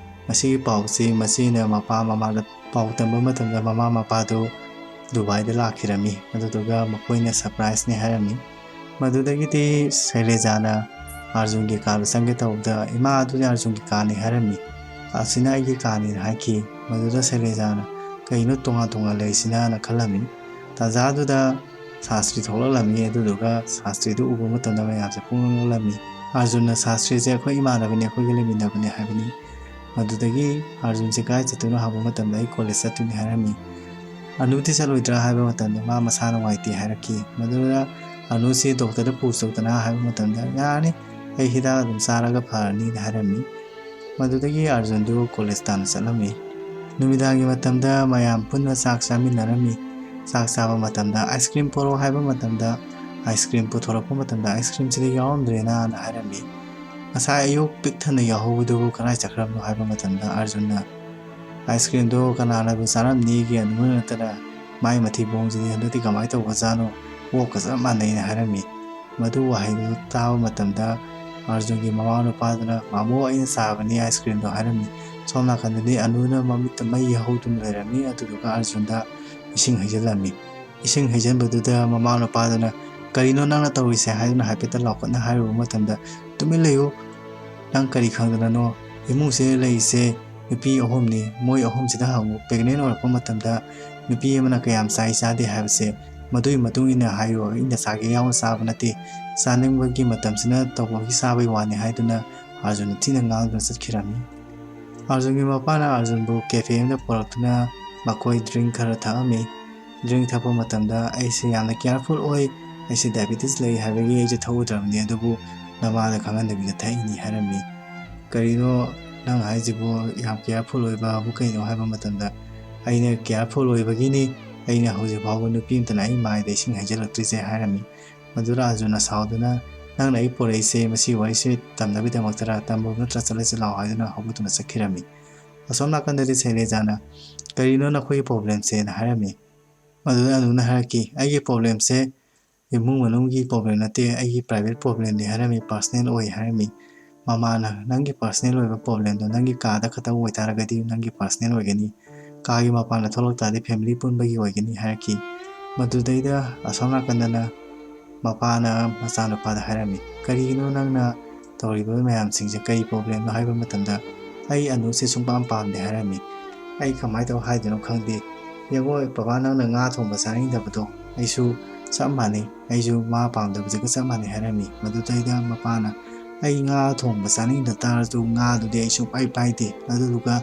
ꯃꯁꯤꯒꯤ ꯄꯥꯎꯁꯤ ꯃꯆꯦꯅ ꯃꯄꯥ ꯃꯃꯥꯗ ꯄꯥꯎ ꯇꯝꯕ ꯃꯇꯝꯗ ꯃꯃꯥ ꯃꯄꯥꯗꯨ ꯗꯨꯕꯥꯏꯗ ꯂꯥꯛꯈꯤꯔꯝꯃꯤ꯫ ꯑꯗꯨꯗꯨꯒ ꯃꯈꯣꯏꯅ ꯁꯔꯄ꯭ꯔꯥꯏꯖꯅꯤ ꯍꯥꯏꯔꯝꯃꯤ꯫ ꯃꯗꯨꯗꯒꯤꯗꯤ ꯁꯩꯂꯦꯖꯥꯅ ꯑꯥꯔꯖꯨꯟꯒꯤ ꯀꯥꯗ ꯆꯪꯒꯦ ꯇꯧꯕꯗ ꯏꯃꯥ ꯑꯗꯨꯗꯤ ꯑꯥꯔꯖꯨꯟꯒꯤ ꯀꯥꯅꯤ ꯍꯥꯏꯔꯝꯃꯤ꯫ "ꯑꯁꯤꯅ ꯑꯩꯒꯤ ꯀꯥꯅꯤꯅ" ꯍꯥꯏꯈꯤ꯫ ꯃꯗꯨꯗ ꯁꯩꯂꯦꯖꯥꯅ "ꯀꯩꯅꯣ ꯇꯣꯉꯥꯟ ꯇꯣꯉꯥꯟ ꯂꯩꯔꯤꯁꯤꯅꯅ" ꯈꯜꯂꯝꯃꯤ꯫ ꯇꯥꯟꯖꯥꯗꯨꯗ ꯁꯥꯁꯇ꯭ꯔꯤ ꯊꯣꯛꯂꯛꯂꯝꯃꯤ꯫ ꯑꯗꯨꯗꯨꯒ ꯁꯥꯁꯇ꯭ꯔꯤꯗꯨ ꯎꯕ ꯃꯇꯝꯗ ꯃꯌꯥꯝꯁꯦ ꯄꯨꯡ ꯉꯛꯂꯝꯃꯤ꯫ ꯑꯥꯔꯖꯨꯟꯅ ꯁꯥꯁꯇ꯭ꯔꯤꯁꯦ "ꯑꯩꯈꯣꯏ ꯏꯃꯥꯟꯅꯕꯅꯤ, ꯑꯩꯈꯣꯏꯒ ꯂꯩꯃꯤꯟꯅꯕꯅꯤ" ꯍꯥꯏꯕꯅꯤ꯫ ꯃꯗꯨꯗꯒꯤ ꯑꯥꯔꯖꯨꯟꯁꯦ ꯀꯥꯏ ꯆꯠꯇꯣꯏꯅꯣ ꯍꯪꯕ ꯃꯇꯝꯗ "ꯑꯩ ꯀꯣꯂꯦꯖ ꯆꯠꯇꯣꯏꯅꯤ" ꯍꯥꯏꯔꯝꯃꯤ꯫ "ꯑꯅꯨꯗꯤ ꯆꯠꯂꯣꯏꯗ꯭ꯔꯥ?" ꯍꯥꯏꯕ ꯃꯇꯝꯗ "ꯃꯥ ꯃꯁꯥ ꯅꯨꯡꯉꯥꯏꯇꯦ" ꯍꯥꯏꯔꯛꯈꯤ꯫ ꯃꯗꯨꯗ "ꯑꯅꯨꯁꯤ ꯗꯣꯛꯇꯔꯗ ꯄꯨꯁꯤ ꯆꯧꯗꯅ" ꯍꯥꯏꯕ ꯃꯇꯝꯗ "ꯌꯥꯔꯅꯤ, ꯑꯩ ꯍꯤꯗꯥꯛ ꯑꯗꯨꯝ ꯆꯥꯔꯒ ꯐꯔꯅꯤꯅ" ꯍꯥꯏꯔꯝꯃꯤ꯫ ꯃꯗꯨꯗꯒꯤ ꯑꯥꯔꯖꯨꯟꯗꯨ ꯀꯣꯂꯦꯖ ꯇꯥꯟꯅ ꯆꯠꯂꯝꯃꯤ꯫ ꯅꯨꯃꯤꯗꯥꯡꯒꯤ ꯃꯇꯝꯗ ꯃꯌꯥꯝ ꯄꯨꯟꯅ ꯆꯥꯛ ꯆꯥꯃꯤꯟꯅꯔꯝꯃꯤ꯫ ꯆꯥꯛ ꯆꯥꯕ ꯃꯇꯝꯗ "ꯑꯥꯏꯁ ꯀ꯭ꯔꯤꯝ ꯄꯣꯔꯛꯑꯣ" ꯍꯥꯏꯕ ꯃꯇꯝꯗ "ꯑꯥꯏꯁ ꯀ꯭ꯔꯤꯝ ꯄꯨꯊꯣꯔꯛꯄ ꯃꯇꯝꯗ ꯑꯥꯏꯁ ꯀ꯭ꯔꯤꯝꯁꯤꯗꯤ ꯌꯥꯎꯔꯝꯗ꯭ꯔꯦꯅ" ꯍꯥꯏꯔꯝꯃꯤ꯫ "ꯉꯁꯥꯏ ꯑꯌꯨꯛ ꯄꯤꯛ ꯊꯟꯅ ꯌꯥꯎꯍꯧꯕꯗꯨꯕꯨ ꯀꯗꯥꯏ ꯆꯠꯈ꯭ꯔꯕꯅꯣ?" ꯍꯥꯏꯕ ꯃꯇꯝꯗ ꯑꯥꯔꯖꯨꯟꯅ "ꯑꯥꯏꯁ ꯀ꯭ꯔꯤꯝꯗꯣ ꯀꯅꯥꯅꯕꯨ ꯆꯥꯔꯝꯅꯤꯒꯦ? ꯑꯅꯨꯅ ꯅꯠꯇꯅ ꯃꯥꯏ ꯃꯊꯤꯕꯣꯡꯁꯤꯗꯤ ꯍꯟꯗꯛꯇꯤ ꯀꯃꯥꯏꯅ ꯇꯧꯕꯖꯥꯠꯅꯣ? ꯑꯣꯛꯀ ꯆꯞ ꯃꯥꯟꯅꯩꯅ" ꯍꯥꯏꯔꯝꯃꯤ꯫ ꯃꯗꯨ ꯋꯥꯍꯩꯗꯨ ꯇꯥꯕ ꯃꯇꯝꯗ ꯑꯥꯔꯖꯨꯟꯒꯤ ꯃꯃꯥ ꯅꯨꯄꯥꯗꯨꯅ "ꯃꯥꯃꯣ, ꯑꯩꯅ ꯆꯥꯕꯅꯤ ꯑꯥꯏꯁ ꯀ꯭ꯔꯤꯝꯗꯣ" ꯍꯥꯏꯔꯝꯃꯤ꯫ ꯁꯣꯝ ꯅꯥꯀꯟꯗꯗꯤ ꯑꯅꯨꯅ ꯃꯃꯤꯠꯇ ꯃꯩ ꯍꯧꯗꯨꯅ ꯂꯩꯔꯝꯃꯤ꯫ ꯑꯗꯨꯗꯨꯒ ꯑꯥꯔꯖꯨꯟꯗ ꯏꯁꯤꯡ ꯍꯩꯖꯤꯜꯂꯝꯃꯤ꯫ ꯏꯁꯤꯡ ꯍꯩꯖꯤꯟꯕꯗꯨꯗ ꯃꯃꯥ ꯅꯨꯄꯥꯗꯨꯅ "ꯀꯔꯤꯅꯣ ꯅꯪꯅ ꯇꯧꯔꯤꯁꯦ?" ꯍꯥꯏꯗꯨꯅ ꯍꯥꯏꯐꯦꯠꯇ ꯂꯥꯎꯈꯠꯅ ꯍꯥꯏꯔꯨꯕ ꯃꯇꯝꯗ "ꯇꯨꯃꯤꯟ ꯂꯩꯌꯨ, ꯅꯪ ꯀꯔꯤ ꯈꯪꯗꯅꯅꯣ? ꯏꯃꯨꯡꯁꯦ ꯂꯩꯔꯤꯁꯦ ꯅꯨꯄꯤ ꯑꯍꯨꯝꯅꯤ꯫ ꯃꯣꯏ ꯑꯍꯨꯝꯁꯤꯗ ꯍꯪꯉꯨ, ꯄ꯭ꯔꯦꯒꯅꯦꯟ ꯑꯣꯏꯔꯛꯄ ꯃꯇꯝꯗ ꯅꯨꯄꯤ ꯑꯃꯅ ꯀꯌꯥꯝ ꯆꯥꯏ ꯆꯥꯗꯦ ꯍꯥꯏꯕꯁꯦ꯫ ꯃꯗꯨꯒꯤ ꯃꯇꯨꯡ ꯏꯟꯅ ꯍꯥꯏꯌꯨ꯫ ꯑꯩꯅ ꯆꯥꯒꯦ ꯌꯥꯎꯅ ꯆꯥꯕ ꯅꯠꯇꯦ꯫ ꯆꯥꯅꯤꯡꯕꯒꯤ ꯃꯇꯝꯁꯤꯅ ꯇꯧꯕꯒꯤ ꯆꯥꯕꯒꯤ ꯋꯥꯅꯤ" ꯍꯥꯏꯗꯨꯅ ꯑꯥꯔꯖꯨꯟꯅ ꯊꯤꯅ ꯉꯥꯡꯗꯨꯅ ꯆꯠꯈꯤꯔꯝꯃꯤ꯫ ꯑꯥꯔꯖꯨꯟꯒꯤ ꯃꯄꯥꯅ ꯑꯥꯔꯖꯨꯟꯕꯨ ꯀꯦꯐꯦ ꯑꯃꯗ ꯄꯨꯔꯛꯇꯨꯅ ꯃꯈꯣꯏ ꯗ꯭ꯔꯤꯡ ꯈꯔ ꯊꯛꯑꯝꯃꯤ꯫ ꯗ꯭ꯔꯤꯡ ꯊꯛꯄ ꯃꯇꯝꯗ "ꯑꯩꯁꯦ ꯌꯥꯝꯅ ꯀꯤꯌꯔꯐꯨꯜ ꯑꯣꯏ, ꯑꯩꯁꯦ ꯗꯥꯏꯕꯦꯇꯤꯁ ꯂꯩ ꯍꯥꯏꯕꯒꯤ ꯑꯩꯁꯦ ꯊꯛꯎꯗ꯭ꯔꯕꯅꯤ, ꯑꯗꯨꯕꯨ ꯅꯃꯥꯗ ꯈꯪꯍꯟꯗꯕꯤꯗ ꯊꯛꯏꯅꯤ" ꯍꯥꯏꯔꯝꯃꯤ꯫ "ꯀꯔꯤꯅꯣ ꯅꯪ ꯍꯥꯏꯁꯤꯕꯨ? ꯌꯥꯝ ꯀꯤꯌꯔꯐꯨꯜ ꯑꯣꯏꯕꯕꯨ ꯀꯩꯅꯣ?" ꯍꯥꯏꯕ ꯃꯇꯝꯗ "ꯑꯩꯅ ꯀꯤꯌꯔꯐꯨꯜ ꯑꯣꯏꯕꯒꯤꯅꯤ, ꯑꯩꯅ ꯍꯧꯖꯤꯛ ꯐꯥꯎꯕ ꯅꯨꯄꯤ ꯑꯃꯇꯅ ꯑꯩ ꯃꯥꯏꯗ ꯏꯁꯤꯡ ꯍꯩꯖꯤꯜꯂꯛꯇ꯭ꯔꯤꯁꯦ" ꯍꯥꯏꯔꯝꯃꯤ꯫ ꯃꯗꯨ ꯑꯥꯔꯖꯨꯟꯅ ꯁꯥꯎꯗꯨꯅ "ꯅꯪꯅ ꯑꯩ ꯄꯨꯔꯛꯏꯁꯦ ꯃꯁꯤ ꯋꯥꯔꯤꯁꯦ ꯇꯝꯅꯕꯒꯤꯗꯃꯛꯇꯔ? ꯇꯝꯕ ꯅꯠꯇ꯭ꯔ ꯆꯠꯂꯁꯤ ꯂꯥꯛꯑꯣ" ꯍꯥꯏꯗꯨꯅ ꯍꯧꯒꯠꯇꯨꯅ ꯆꯠꯈꯤꯔꯝꯃꯤ꯫ ꯑꯁꯣꯝ ꯅꯥꯀꯟꯗꯗꯤ ꯁꯩꯂꯦꯖꯥꯅ "ꯀꯔꯤꯅꯣ ꯅꯈꯣꯏꯒꯤ ꯄ꯭ꯔꯣꯕ꯭ꯂꯦꯝꯁꯦꯅ" ꯍꯥꯏꯔꯝꯃꯤ꯫ ꯃꯗꯨꯗ ꯑꯅꯨꯅ ꯍꯥꯏꯔꯛꯈꯤ, "ꯑꯩꯒꯤ ꯄ꯭ꯔꯣꯕ꯭ꯂꯦꯝꯁꯦ ꯏꯃꯨꯡ ꯃꯅꯨꯡꯒꯤ ꯄ꯭ꯔꯣꯕ꯭ꯂꯦꯝ ꯅꯠꯇꯦ, ꯑꯩꯒꯤ ꯄ꯭ꯔꯥꯏꯚꯦꯠ ꯄ꯭ꯔꯣꯕ꯭ꯂꯦꯝꯅꯤ" ꯍꯥꯏꯔꯝꯃꯤ, "ꯄꯥꯔꯁꯅꯦꯜ ꯑꯣꯏ" ꯍꯥꯏꯔꯝꯃꯤ꯫ ꯃꯃꯥꯅ "ꯅꯪꯒꯤ ꯄꯥꯔꯁꯅꯦꯜ ꯑꯣꯏꯕ ꯄ꯭ꯔꯣꯕ꯭ꯂꯦꯝꯗꯣ ꯅꯪꯒꯤ ꯀꯥꯗ ꯈꯛꯇ ꯑꯣꯏꯇꯥꯔꯒꯗꯤ ꯅꯪꯒꯤ ꯄꯥꯔꯁꯅꯦꯜ ꯑꯣꯏꯒꯅꯤ, ꯀꯥꯒꯤ ꯃꯄꯥꯟꯗ ꯊꯣꯛꯂꯛ ꯇꯥꯔꯗꯤ ꯐꯦꯃꯤꯂꯤ ꯄꯨꯟꯕꯒꯤ ꯑꯣꯏꯒꯅꯤ" ꯍꯥꯏꯔꯛꯈꯤ꯫ ꯃꯗꯨꯗꯩꯗ ꯑꯁꯣꯝ ꯅꯥꯀꯟꯗꯅ ꯃꯄꯥꯅ ꯃꯆꯥꯅꯨꯄꯥꯗ ꯍꯥꯏꯔꯝꯃꯤ, "ꯀꯔꯤꯒꯤꯅꯣ ꯅꯪꯅ ꯇꯧꯔꯤꯕ ꯃꯌꯥꯝꯁꯤꯡꯁꯦ ꯀꯔꯤ ꯄ꯭ꯔꯣꯕ꯭ꯂꯦꯝꯅꯣ ꯍꯥꯏꯕ ꯃꯇꯝꯗ, "ꯑꯩ ꯑꯅꯨꯁꯦ ꯁꯨꯡꯄꯥꯝ ꯄꯥꯝꯗꯦ" ꯍꯥꯏꯔꯝꯃꯤ꯫ "ꯑꯩ ꯀꯃꯥꯏꯅ ꯇꯧ ꯍꯥꯏꯗꯣꯏꯅꯣ ꯈꯪꯗꯦ꯫ ꯌꯦꯡꯉꯣ ꯕꯕꯥ, ꯅꯪꯅ ꯉꯥ ꯊꯣꯡꯕ ꯆꯥꯅꯤꯡꯗꯕꯗꯣ ꯑꯩꯁꯨ ꯆꯞ ꯃꯥꯟꯅꯩ, ꯑꯩꯁꯨ ꯃꯥ ꯄꯥꯝꯗꯕꯁꯤꯒ ꯆꯞ ꯃꯥꯟꯅꯩ" ꯍꯥꯏꯔꯝꯃꯤ꯫ ꯃꯗꯨꯗꯩꯗ ꯃꯄꯥꯅ, "ꯑꯩ ꯉꯥ ꯊꯣꯡꯕ ꯆꯥꯅꯤꯡꯗ ꯇꯥꯔꯁꯨ ꯉꯥꯗꯨꯗꯤ ꯑꯩ ꯁꯨꯡꯄꯥꯏ ꯄꯥꯏꯗꯦ, ꯑꯗꯨꯗꯨꯒ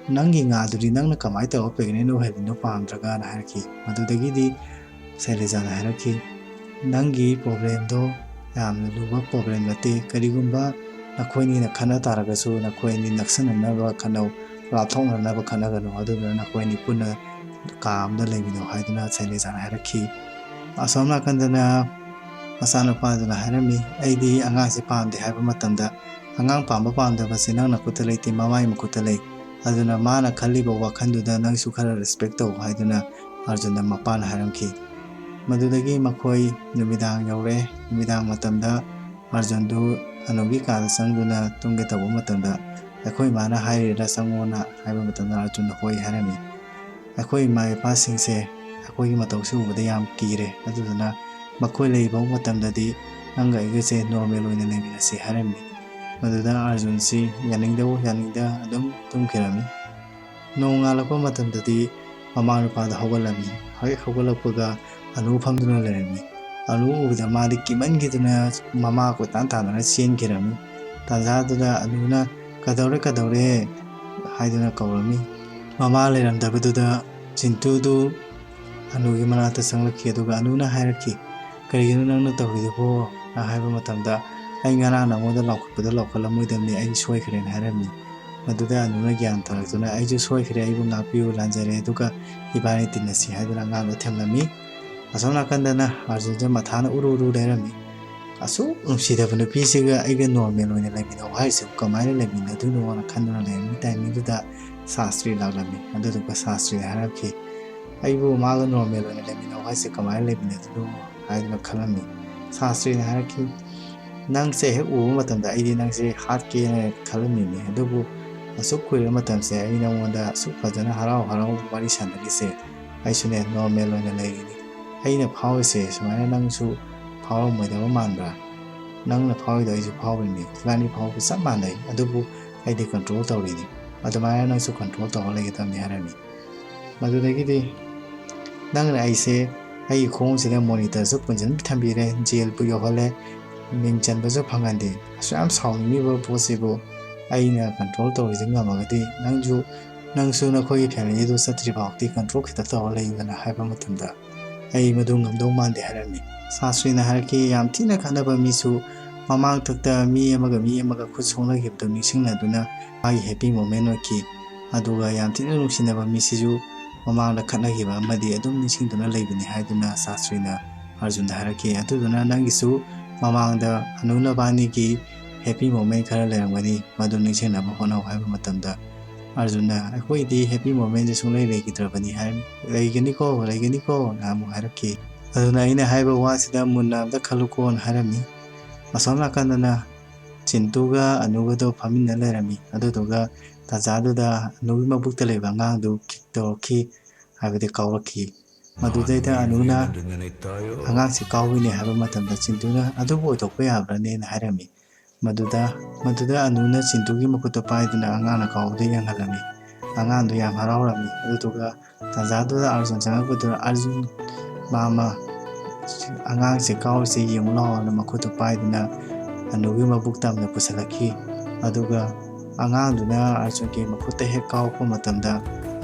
ꯅꯪꯒꯤ ꯉꯥꯗꯨꯗꯤ ꯅꯪꯅ ꯀꯃꯥꯏꯅ ꯇꯧꯔꯒ ꯄ꯭ꯔꯦꯒꯅꯦꯟ ꯑꯣꯏꯍꯜꯂꯤꯅꯣ ꯄꯥꯝꯗ꯭ꯔꯒꯅ?" ꯍꯥꯏꯔꯛꯈꯤ꯫ ꯃꯗꯨꯗꯒꯤꯗꯤ ꯁꯩꯂꯦꯖꯥꯅ ꯍꯥꯏꯔꯛꯈꯤ, "ꯅꯪꯒꯤ ꯄ꯭ꯔꯣꯕ꯭ꯂꯦꯝꯗꯣ ꯌꯥꯝꯅ ꯂꯨꯕ ꯄ꯭ꯔꯣꯕ꯭ꯂꯦꯝ ꯅꯠꯇꯦ꯫ ꯀꯔꯤꯒꯨꯝꯕ ꯅꯈꯣꯏꯅꯤꯅ ꯈꯠꯅ ꯇꯥꯔꯒꯁꯨ ꯅꯈꯣꯏ ꯑꯅꯤ ꯅꯛꯁꯤꯟꯅꯅꯕ ꯈꯠꯅꯧ, ꯂꯥꯞꯊꯣꯛꯅꯅꯕ ꯈꯠꯅꯒꯅꯨ꯫ ꯑꯗꯨꯗꯨꯅ ꯅꯈꯣꯏ ꯑꯅꯤ ꯄꯨꯟꯅ ꯀꯥ ꯑꯃꯗ ꯂꯩꯃꯤꯟꯅꯧ" ꯍꯥꯏꯗꯨꯅ ꯁꯩꯂꯦꯖꯥꯅ ꯍꯥꯏꯔꯛꯈꯤ꯫ ꯑꯁꯣꯝ ꯅꯥꯀꯟꯗꯅ ꯃꯆꯥꯅꯨꯄꯥꯗꯨꯅ ꯍꯥꯏꯔꯝꯃꯤ, "ꯑꯩꯗꯤ ꯑꯉꯥꯡꯁꯦ ꯄꯥꯝꯗꯦ" ꯍꯥꯏꯕ ꯃꯇꯝꯗ, "ꯑꯉꯥꯡ ꯄꯥꯝꯕ ꯄꯥꯝꯗꯕꯁꯦ ꯅꯪ ꯅꯈꯨꯠꯇ ꯂꯩꯇꯦ, ꯃꯃꯥꯒꯤ ꯃꯈꯨꯠꯇ ꯂꯩ꯫ ꯑꯗꯨꯅ ꯃꯥꯅ ꯈꯜꯂꯤꯕ ꯋꯥꯈꯜꯗꯨꯗ ꯅꯪꯁꯨ ꯈꯔ ꯔꯦꯁꯄꯦꯛ ꯇꯧ" ꯍꯥꯏꯗꯨꯅ ꯑꯥꯔꯖꯨꯟꯗ ꯃꯄꯥꯅ ꯍꯥꯏꯔꯝꯈꯤ꯫ ꯃꯗꯨꯗꯒꯤ ꯃꯈꯣꯏ ꯅꯨꯃꯤꯗꯥꯡ ꯌꯧꯔꯦ꯫ ꯅꯨꯃꯤꯗꯥꯡ ꯃꯇꯝꯗ ꯑꯥꯔꯖꯨꯟꯗꯨ ꯑꯅꯨꯒꯤ ꯀꯥꯗ ꯆꯪꯗꯨꯅ ꯇꯨꯝꯒꯦ ꯇꯧꯕ ꯃꯇꯝꯗ, "ꯑꯩꯈꯣꯏ ꯏꯃꯥꯅ ꯍꯥꯏꯔꯤꯔꯥ ꯆꯪꯉꯣꯅ?" ꯍꯥꯏꯕ ꯃꯇꯝꯗ ꯑꯥꯔꯖꯨꯟꯅ ꯍꯣꯏ ꯍꯥꯏꯔꯝꯃꯤ꯫ "ꯑꯩꯈꯣꯏ ꯏꯃꯥ ꯏꯄꯥꯁꯤꯡꯁꯦ ꯑꯩꯈꯣꯏꯒꯤ ꯃꯇꯧꯁꯤ ꯎꯕꯗ ꯌꯥꯝ ꯀꯤꯔꯦ, ꯑꯗꯨꯗꯨꯅ ꯃꯈꯣꯏ ꯂꯩꯔꯤꯕ ꯃꯇꯝꯗꯗꯤ ꯅꯪꯒ ꯑꯩꯒꯁꯦ ꯅꯣꯔꯃꯦꯜ ꯑꯣꯏꯅ ꯂꯩꯃꯤꯟꯅꯁꯤ" ꯍꯥꯏꯔꯝꯃꯤ꯫ ꯃꯗꯨꯗ ꯑꯥꯔꯖꯨꯟꯁꯤ ꯌꯥꯅꯤꯡꯗꯕ ꯌꯥꯅꯤꯡꯗ ꯑꯗꯨꯝ ꯇꯨꯝꯈꯤꯔꯝꯃꯤ꯫ ꯅꯣꯡꯉꯥꯜꯂꯛꯄ ꯃꯇꯝꯗꯗꯤ ꯃꯃꯥ ꯅꯨꯄꯥꯗ ꯍꯧꯒꯠꯂꯝꯃꯤ꯫ ꯍꯦꯛ ꯍꯧꯒꯠꯂꯛꯄꯒ ꯑꯅꯨ ꯐꯝꯗꯨꯅ ꯂꯩꯔꯝꯃꯤ꯫ ꯑꯅꯨ ꯎꯕꯗ ꯃꯥꯗꯤ ꯀꯤꯃꯟꯈꯤꯗꯨꯅ ꯃꯃꯥ ꯀꯣꯏꯇꯥꯟ ꯇꯥꯟꯅꯅ ꯆꯦꯟꯈꯤꯔꯝꯃꯤ꯫ ꯇꯥꯟꯖꯥꯗꯨꯗ ꯑꯅꯨꯅ, "ꯀꯗꯧꯔꯦ, ꯀꯗꯧꯔꯦ?" ꯍꯥꯏꯗꯨꯅ ꯀꯧꯔꯝꯃꯤ꯫ ꯃꯃꯥ ꯂꯩꯔꯝꯗꯕꯗꯨꯗ ꯆꯤꯟꯇꯨꯗꯨ ꯑꯅꯨꯒꯤ ꯃꯅꯥꯛꯇ ꯆꯪꯂꯛꯈꯤ꯫ ꯑꯗꯨꯒ ꯑꯅꯨꯅ ꯍꯥꯏꯔꯛꯈꯤ, "ꯀꯔꯤꯒꯤꯅꯣ ꯅꯪꯅ ꯇꯧꯔꯤꯗꯨꯕꯣ?" ꯍꯥꯏꯕ ꯃꯇꯝꯗ, "ꯑꯩ ꯉꯔꯥꯡ ꯅꯉꯣꯟꯗ ꯂꯥꯎꯈꯠꯄꯗ ꯂꯥꯎꯈꯠꯂꯝꯃꯣꯏꯗꯕꯅꯤ, ꯑꯩ ꯁꯣꯏꯈ꯭ꯔꯦꯅ" ꯍꯥꯏꯔꯝꯃꯤ꯫ ꯃꯗꯨꯗ ꯑꯅꯨꯅ ꯒ꯭ꯌꯥꯟ ꯇꯥꯔꯛꯇꯨꯅ, "ꯑꯩꯁꯨ ꯁꯣꯏꯈ꯭ꯔꯦ, ꯑꯩꯕꯨ ꯉꯥꯛꯄꯤꯌꯨ, ꯂꯥꯟꯖꯔꯦ, ꯑꯗꯨꯒ ꯏꯕꯥꯅꯤ ꯇꯤꯟꯅꯁꯤ" ꯍꯥꯏꯗꯨꯅ ꯑꯉꯥꯡꯗ ꯊꯦꯝꯂꯝꯃꯤ꯫ ꯑꯁꯣꯝ ꯅꯥꯀꯟꯗꯅ ꯑꯥꯔꯖꯨꯟꯁꯦ ꯃꯊꯥꯅ ꯎꯔꯨ ꯎꯔꯨ ꯂꯩꯔꯝꯃꯤ꯫ "ꯑꯁꯨꯛ ꯅꯨꯡꯁꯤꯗꯕ ꯅꯨꯄꯤꯁꯤꯒ ꯑꯩꯒ ꯅꯣꯔꯃꯦꯜ ꯑꯣꯏꯅ ꯂꯩꯃꯤꯟꯅꯧ ꯍꯥꯏꯔꯤꯁꯤꯕꯨ ꯀꯃꯥꯏꯅ ꯂꯩꯃꯤꯟꯅꯗꯣꯏꯅꯣꯅ" ꯈꯟꯗꯨꯅ ꯂꯩꯔꯝꯃꯤ ꯇꯥꯏꯃꯤꯡꯗꯨꯗ ꯁꯥꯁꯇ꯭ꯔꯤ ꯂꯥꯛꯂꯝꯃꯤ꯫ ꯑꯗꯨꯗꯨꯒ ꯁꯥꯁꯇ꯭ꯔꯤꯅ ꯍꯥꯏꯔꯛꯈꯤ, "ꯑꯩꯕꯨ ꯃꯥꯒ ꯅꯣꯔꯃꯦꯜ ꯑꯣꯏꯅ ꯂꯩꯃꯤꯟꯅꯧ ꯍꯥꯏꯁꯦ ꯀꯃꯥꯏꯅ ꯂꯩꯃꯤꯟꯅꯗꯣꯏꯅꯣ?" ꯍꯥꯏꯗꯨꯅ ꯈꯜꯂꯝꯃꯤ꯫ ꯁꯥꯁꯇ꯭ꯔꯤꯅ ꯍꯥꯏꯔꯛꯈꯤ, "ꯅꯪꯁꯦ ꯍꯦꯛ ꯎꯕ ꯃꯇꯝꯗ ꯑꯩꯗꯤ ꯅꯪꯁꯦ ꯍꯥꯠꯀꯦꯅ ꯈꯜꯂꯝꯃꯤꯅꯤ, ꯑꯗꯨꯕꯨ ꯑꯁꯨꯛ ꯀꯨꯏꯔꯕ ꯃꯇꯝꯁꯦ ꯑꯩ ꯅꯉꯣꯟꯗ ꯑꯁꯨꯛ ꯐꯖꯅ ꯍꯔꯥꯎ ꯍꯔꯥꯎ ꯋꯥꯔꯤ ꯁꯥꯟꯅꯔꯤꯁꯦ, ꯑꯩꯁꯨꯅꯦ ꯅꯣꯔꯃꯦꯜ ꯑꯣꯏꯅ ꯂꯩꯔꯤꯅꯤ꯫ ꯑꯩꯅ ꯐꯥꯎꯔꯤꯁꯦ ꯁꯨꯃꯥꯏꯅ ꯅꯪꯁꯨ ꯐꯥꯎꯔꯝꯃꯣꯏꯗꯕ ꯃꯥꯟꯕ꯭ꯔꯥ?" ꯅꯪꯅ ꯐꯥꯎꯔꯤꯗꯣ ꯑꯩꯁꯨ ꯐꯥꯎꯔꯤꯅꯤ, ꯏꯕꯥꯅꯤ ꯐꯥꯎꯕ ꯆꯞ ꯃꯥꯟꯅꯩ, ꯑꯗꯨꯕꯨ ꯑꯩꯗꯤ ꯀꯟꯇ꯭ꯔꯣꯜ ꯇꯧꯔꯤꯅꯤ, ꯑꯗꯨꯃꯥꯏꯅ ꯅꯪꯁꯨ ꯀꯟꯇ꯭ꯔꯣꯜ ꯇꯧꯔ ꯂꯩꯒꯗꯕꯅꯤ ꯍꯥꯏꯔꯝꯃꯤ꯫ ꯃꯗꯨꯗꯒꯤꯗꯤ ꯅꯪꯅ ꯑꯩꯁꯦ ꯑꯩꯒꯤ ꯈꯣꯡꯁꯤꯗ ꯃꯣꯅꯤꯇꯔꯁꯨ ꯄꯨꯟꯁꯤꯟ ꯊꯝꯕꯤꯔꯦ, ꯖꯦꯜꯕꯨ ꯌꯧꯍꯜꯂꯦ, ꯃꯤꯡ ꯆꯟꯕꯁꯨ ꯐꯪꯍꯟꯗꯦ꯫ ꯑꯁꯨꯛ ꯌꯥꯝ ꯁꯥꯎꯅꯤꯡꯉꯤꯕ ꯄꯣꯠꯁꯤꯕꯨ ꯑꯩꯅ ꯀꯟꯇ꯭ꯔꯣꯜ ꯇꯧꯔꯤꯁꯦ ꯉꯝꯃꯒꯗꯤ ꯅꯪꯁꯨ ꯅꯪꯁꯨ ꯅꯈꯣꯏꯒꯤ ꯐꯦꯃꯤꯂꯤꯗꯨ ꯆꯠꯇ꯭ꯔꯤ ꯐꯥꯎꯗꯤ ꯀꯟꯇ꯭ꯔꯣꯜ ꯈꯤꯇ ꯇꯧꯔ ꯂꯩꯌꯨꯗꯅ ꯍꯥꯏꯕ ꯃꯇꯝꯗ ꯑꯩ ꯃꯗꯨ ꯉꯝꯗꯧ ꯃꯥꯟꯗꯦ ꯍꯥꯏꯔꯝꯃꯤ꯫ ꯁꯥꯁ꯭ꯔꯤꯅ ꯍꯥꯏꯔꯛꯈꯤ, ꯌꯥꯝ ꯊꯤꯅ ꯈꯠꯅꯕ ꯃꯤꯁꯨ ꯃꯃꯥꯡꯊꯛꯇ ꯃꯤ ꯑꯃꯒ ꯃꯤ ꯑꯃꯒ ꯈꯨꯠ ꯁꯣꯛꯅꯈꯤꯕꯗꯨ ꯅꯤꯡꯁꯤꯡꯅꯗꯨꯅ ꯃꯥꯒꯤ ꯍꯦꯄꯤ ꯃꯣꯃꯦꯟ ꯑꯣꯏꯈꯤ꯫ ꯑꯗꯨꯒ ꯌꯥꯝ ꯊꯤꯅ ꯅꯨꯡꯁꯤꯅꯕ ꯃꯤꯁꯤꯁꯨ ꯃꯃꯥꯡꯗ ꯈꯠꯅꯈꯤꯕ ꯑꯃꯗꯤ ꯑꯗꯨꯝ ꯅꯤꯡꯁꯤꯡꯗꯨꯅ ꯂꯩꯕꯅꯤ ꯍꯥꯏꯗꯨꯅ ꯁꯥꯁ꯭ꯔꯤꯅ ꯑꯥꯔꯖꯨꯟꯗ ꯍꯥꯏꯔꯛꯈꯤ꯫ ꯑꯗꯨꯗꯨꯅ ꯅꯪꯒꯤꯁꯨ ꯃꯃꯥꯡꯗ ꯑꯅꯨ ꯅꯕꯥꯅꯤꯒꯤ ꯍꯦꯄꯤ ꯃꯣꯃꯦꯟ ꯈꯔ ꯂꯩꯔꯝꯒꯅꯤ, ꯃꯗꯨ ꯅꯤꯡꯁꯤꯡꯅꯕ ꯍꯣꯠꯅꯧ ꯍꯥꯏꯕ ꯃꯇꯝꯗ ꯑꯥꯔꯖꯨꯟꯅ ꯑꯩꯈꯣꯏꯗꯤ ꯍꯦꯄꯤ ꯃꯣꯃꯦꯟꯁꯦ ꯁꯨꯡꯂꯩ ꯂꯩꯈꯤꯗ꯭ꯔꯕꯅꯤ ꯍꯥꯏꯔꯝꯃꯤ꯫ ꯂꯩꯒꯅꯤꯀꯣ, ꯂꯩꯒꯅꯤꯀꯣ ꯅ ꯑꯃꯨꯛ ꯍꯥꯏꯔꯛꯈꯤ꯫ ꯑꯗꯨꯅ ꯑꯩꯅ ꯍꯥꯏꯕ ꯋꯥꯁꯤꯗ ꯃꯨꯟꯅ ꯑꯝꯇ ꯈꯜꯂꯨꯀꯣꯅ ꯍꯥꯏꯔꯝꯃꯤ꯫ ꯑꯁꯣꯝ ꯅꯥꯀꯟꯗꯅ ꯆꯤꯟꯇꯨꯒ ꯑꯅꯨꯒꯗꯣ ꯐꯝꯃꯤꯟꯅ ꯂꯩꯔꯝꯃꯤ꯫ ꯑꯗꯨꯗꯨꯒ ꯇꯥꯟꯖꯥꯗꯨꯗ ꯑꯅꯨꯒꯤ ꯃꯕꯨꯛꯇ ꯂꯩꯕ ꯑꯉꯥꯡꯗꯨ ꯀꯤꯛ ꯇꯧꯔꯛꯈꯤ, ꯍꯥꯏꯕꯗꯤ ꯀꯥꯎꯔꯛꯈꯤ꯫ ꯃꯗꯨꯗꯩꯗ ꯑꯅꯨꯅ ꯑꯉꯥꯡꯁꯤ ꯀꯥꯎꯏꯅꯦ ꯍꯥꯏꯕ ꯃꯇꯝꯗ ꯆꯤꯟꯇꯨꯅ ꯑꯗꯨꯕꯨ ꯑꯣꯏꯊꯣꯛꯄ ꯌꯥꯕ꯭ꯔꯅꯦꯅ ꯍꯥꯏꯔꯝꯃꯤ꯫ ꯃꯗꯨꯗ ꯃꯗꯨꯗ ꯑꯅꯨꯅ ꯆꯤꯟꯇꯨꯒꯤ ꯃꯈꯨꯠꯇ ꯄꯥꯏꯗꯨꯅ ꯑꯉꯥꯡꯅ ꯀꯥꯎꯕꯗꯨ ꯌꯦꯡꯍꯜꯂꯝꯃꯤ꯫ ꯑꯉꯥꯡꯗꯨ ꯌꯥꯝ ꯍꯔꯥꯎꯔꯝꯃꯤ꯫ ꯑꯗꯨꯗꯨꯒ ꯇꯥꯟꯖꯥꯗꯨꯗ ꯑꯥꯔꯖꯨꯟ ꯆꯪꯉꯛꯄꯗꯨꯗ ꯑꯔꯖꯨꯟ ꯃꯥꯃ ꯑꯉꯥꯡꯁꯦ ꯀꯥꯎꯔꯤꯁꯦ ꯌꯦꯡꯉꯨ ꯂꯥꯎꯅ ꯃꯈꯨꯠꯇꯨ ꯄꯥꯏꯗꯨꯅ ꯑꯅꯨꯒꯤ ꯃꯕꯨꯛ ꯇꯝꯅ ꯄꯨꯁꯤꯜꯂꯛꯈꯤ꯫ ꯑꯗꯨꯒ ꯑꯉꯥꯡꯗꯨꯅ ꯑꯥꯔꯖꯨꯟꯒꯤ ꯃꯈꯨꯠꯇ ꯍꯦꯛ ꯀꯥꯎꯔꯛꯄ ꯃꯇꯝꯗ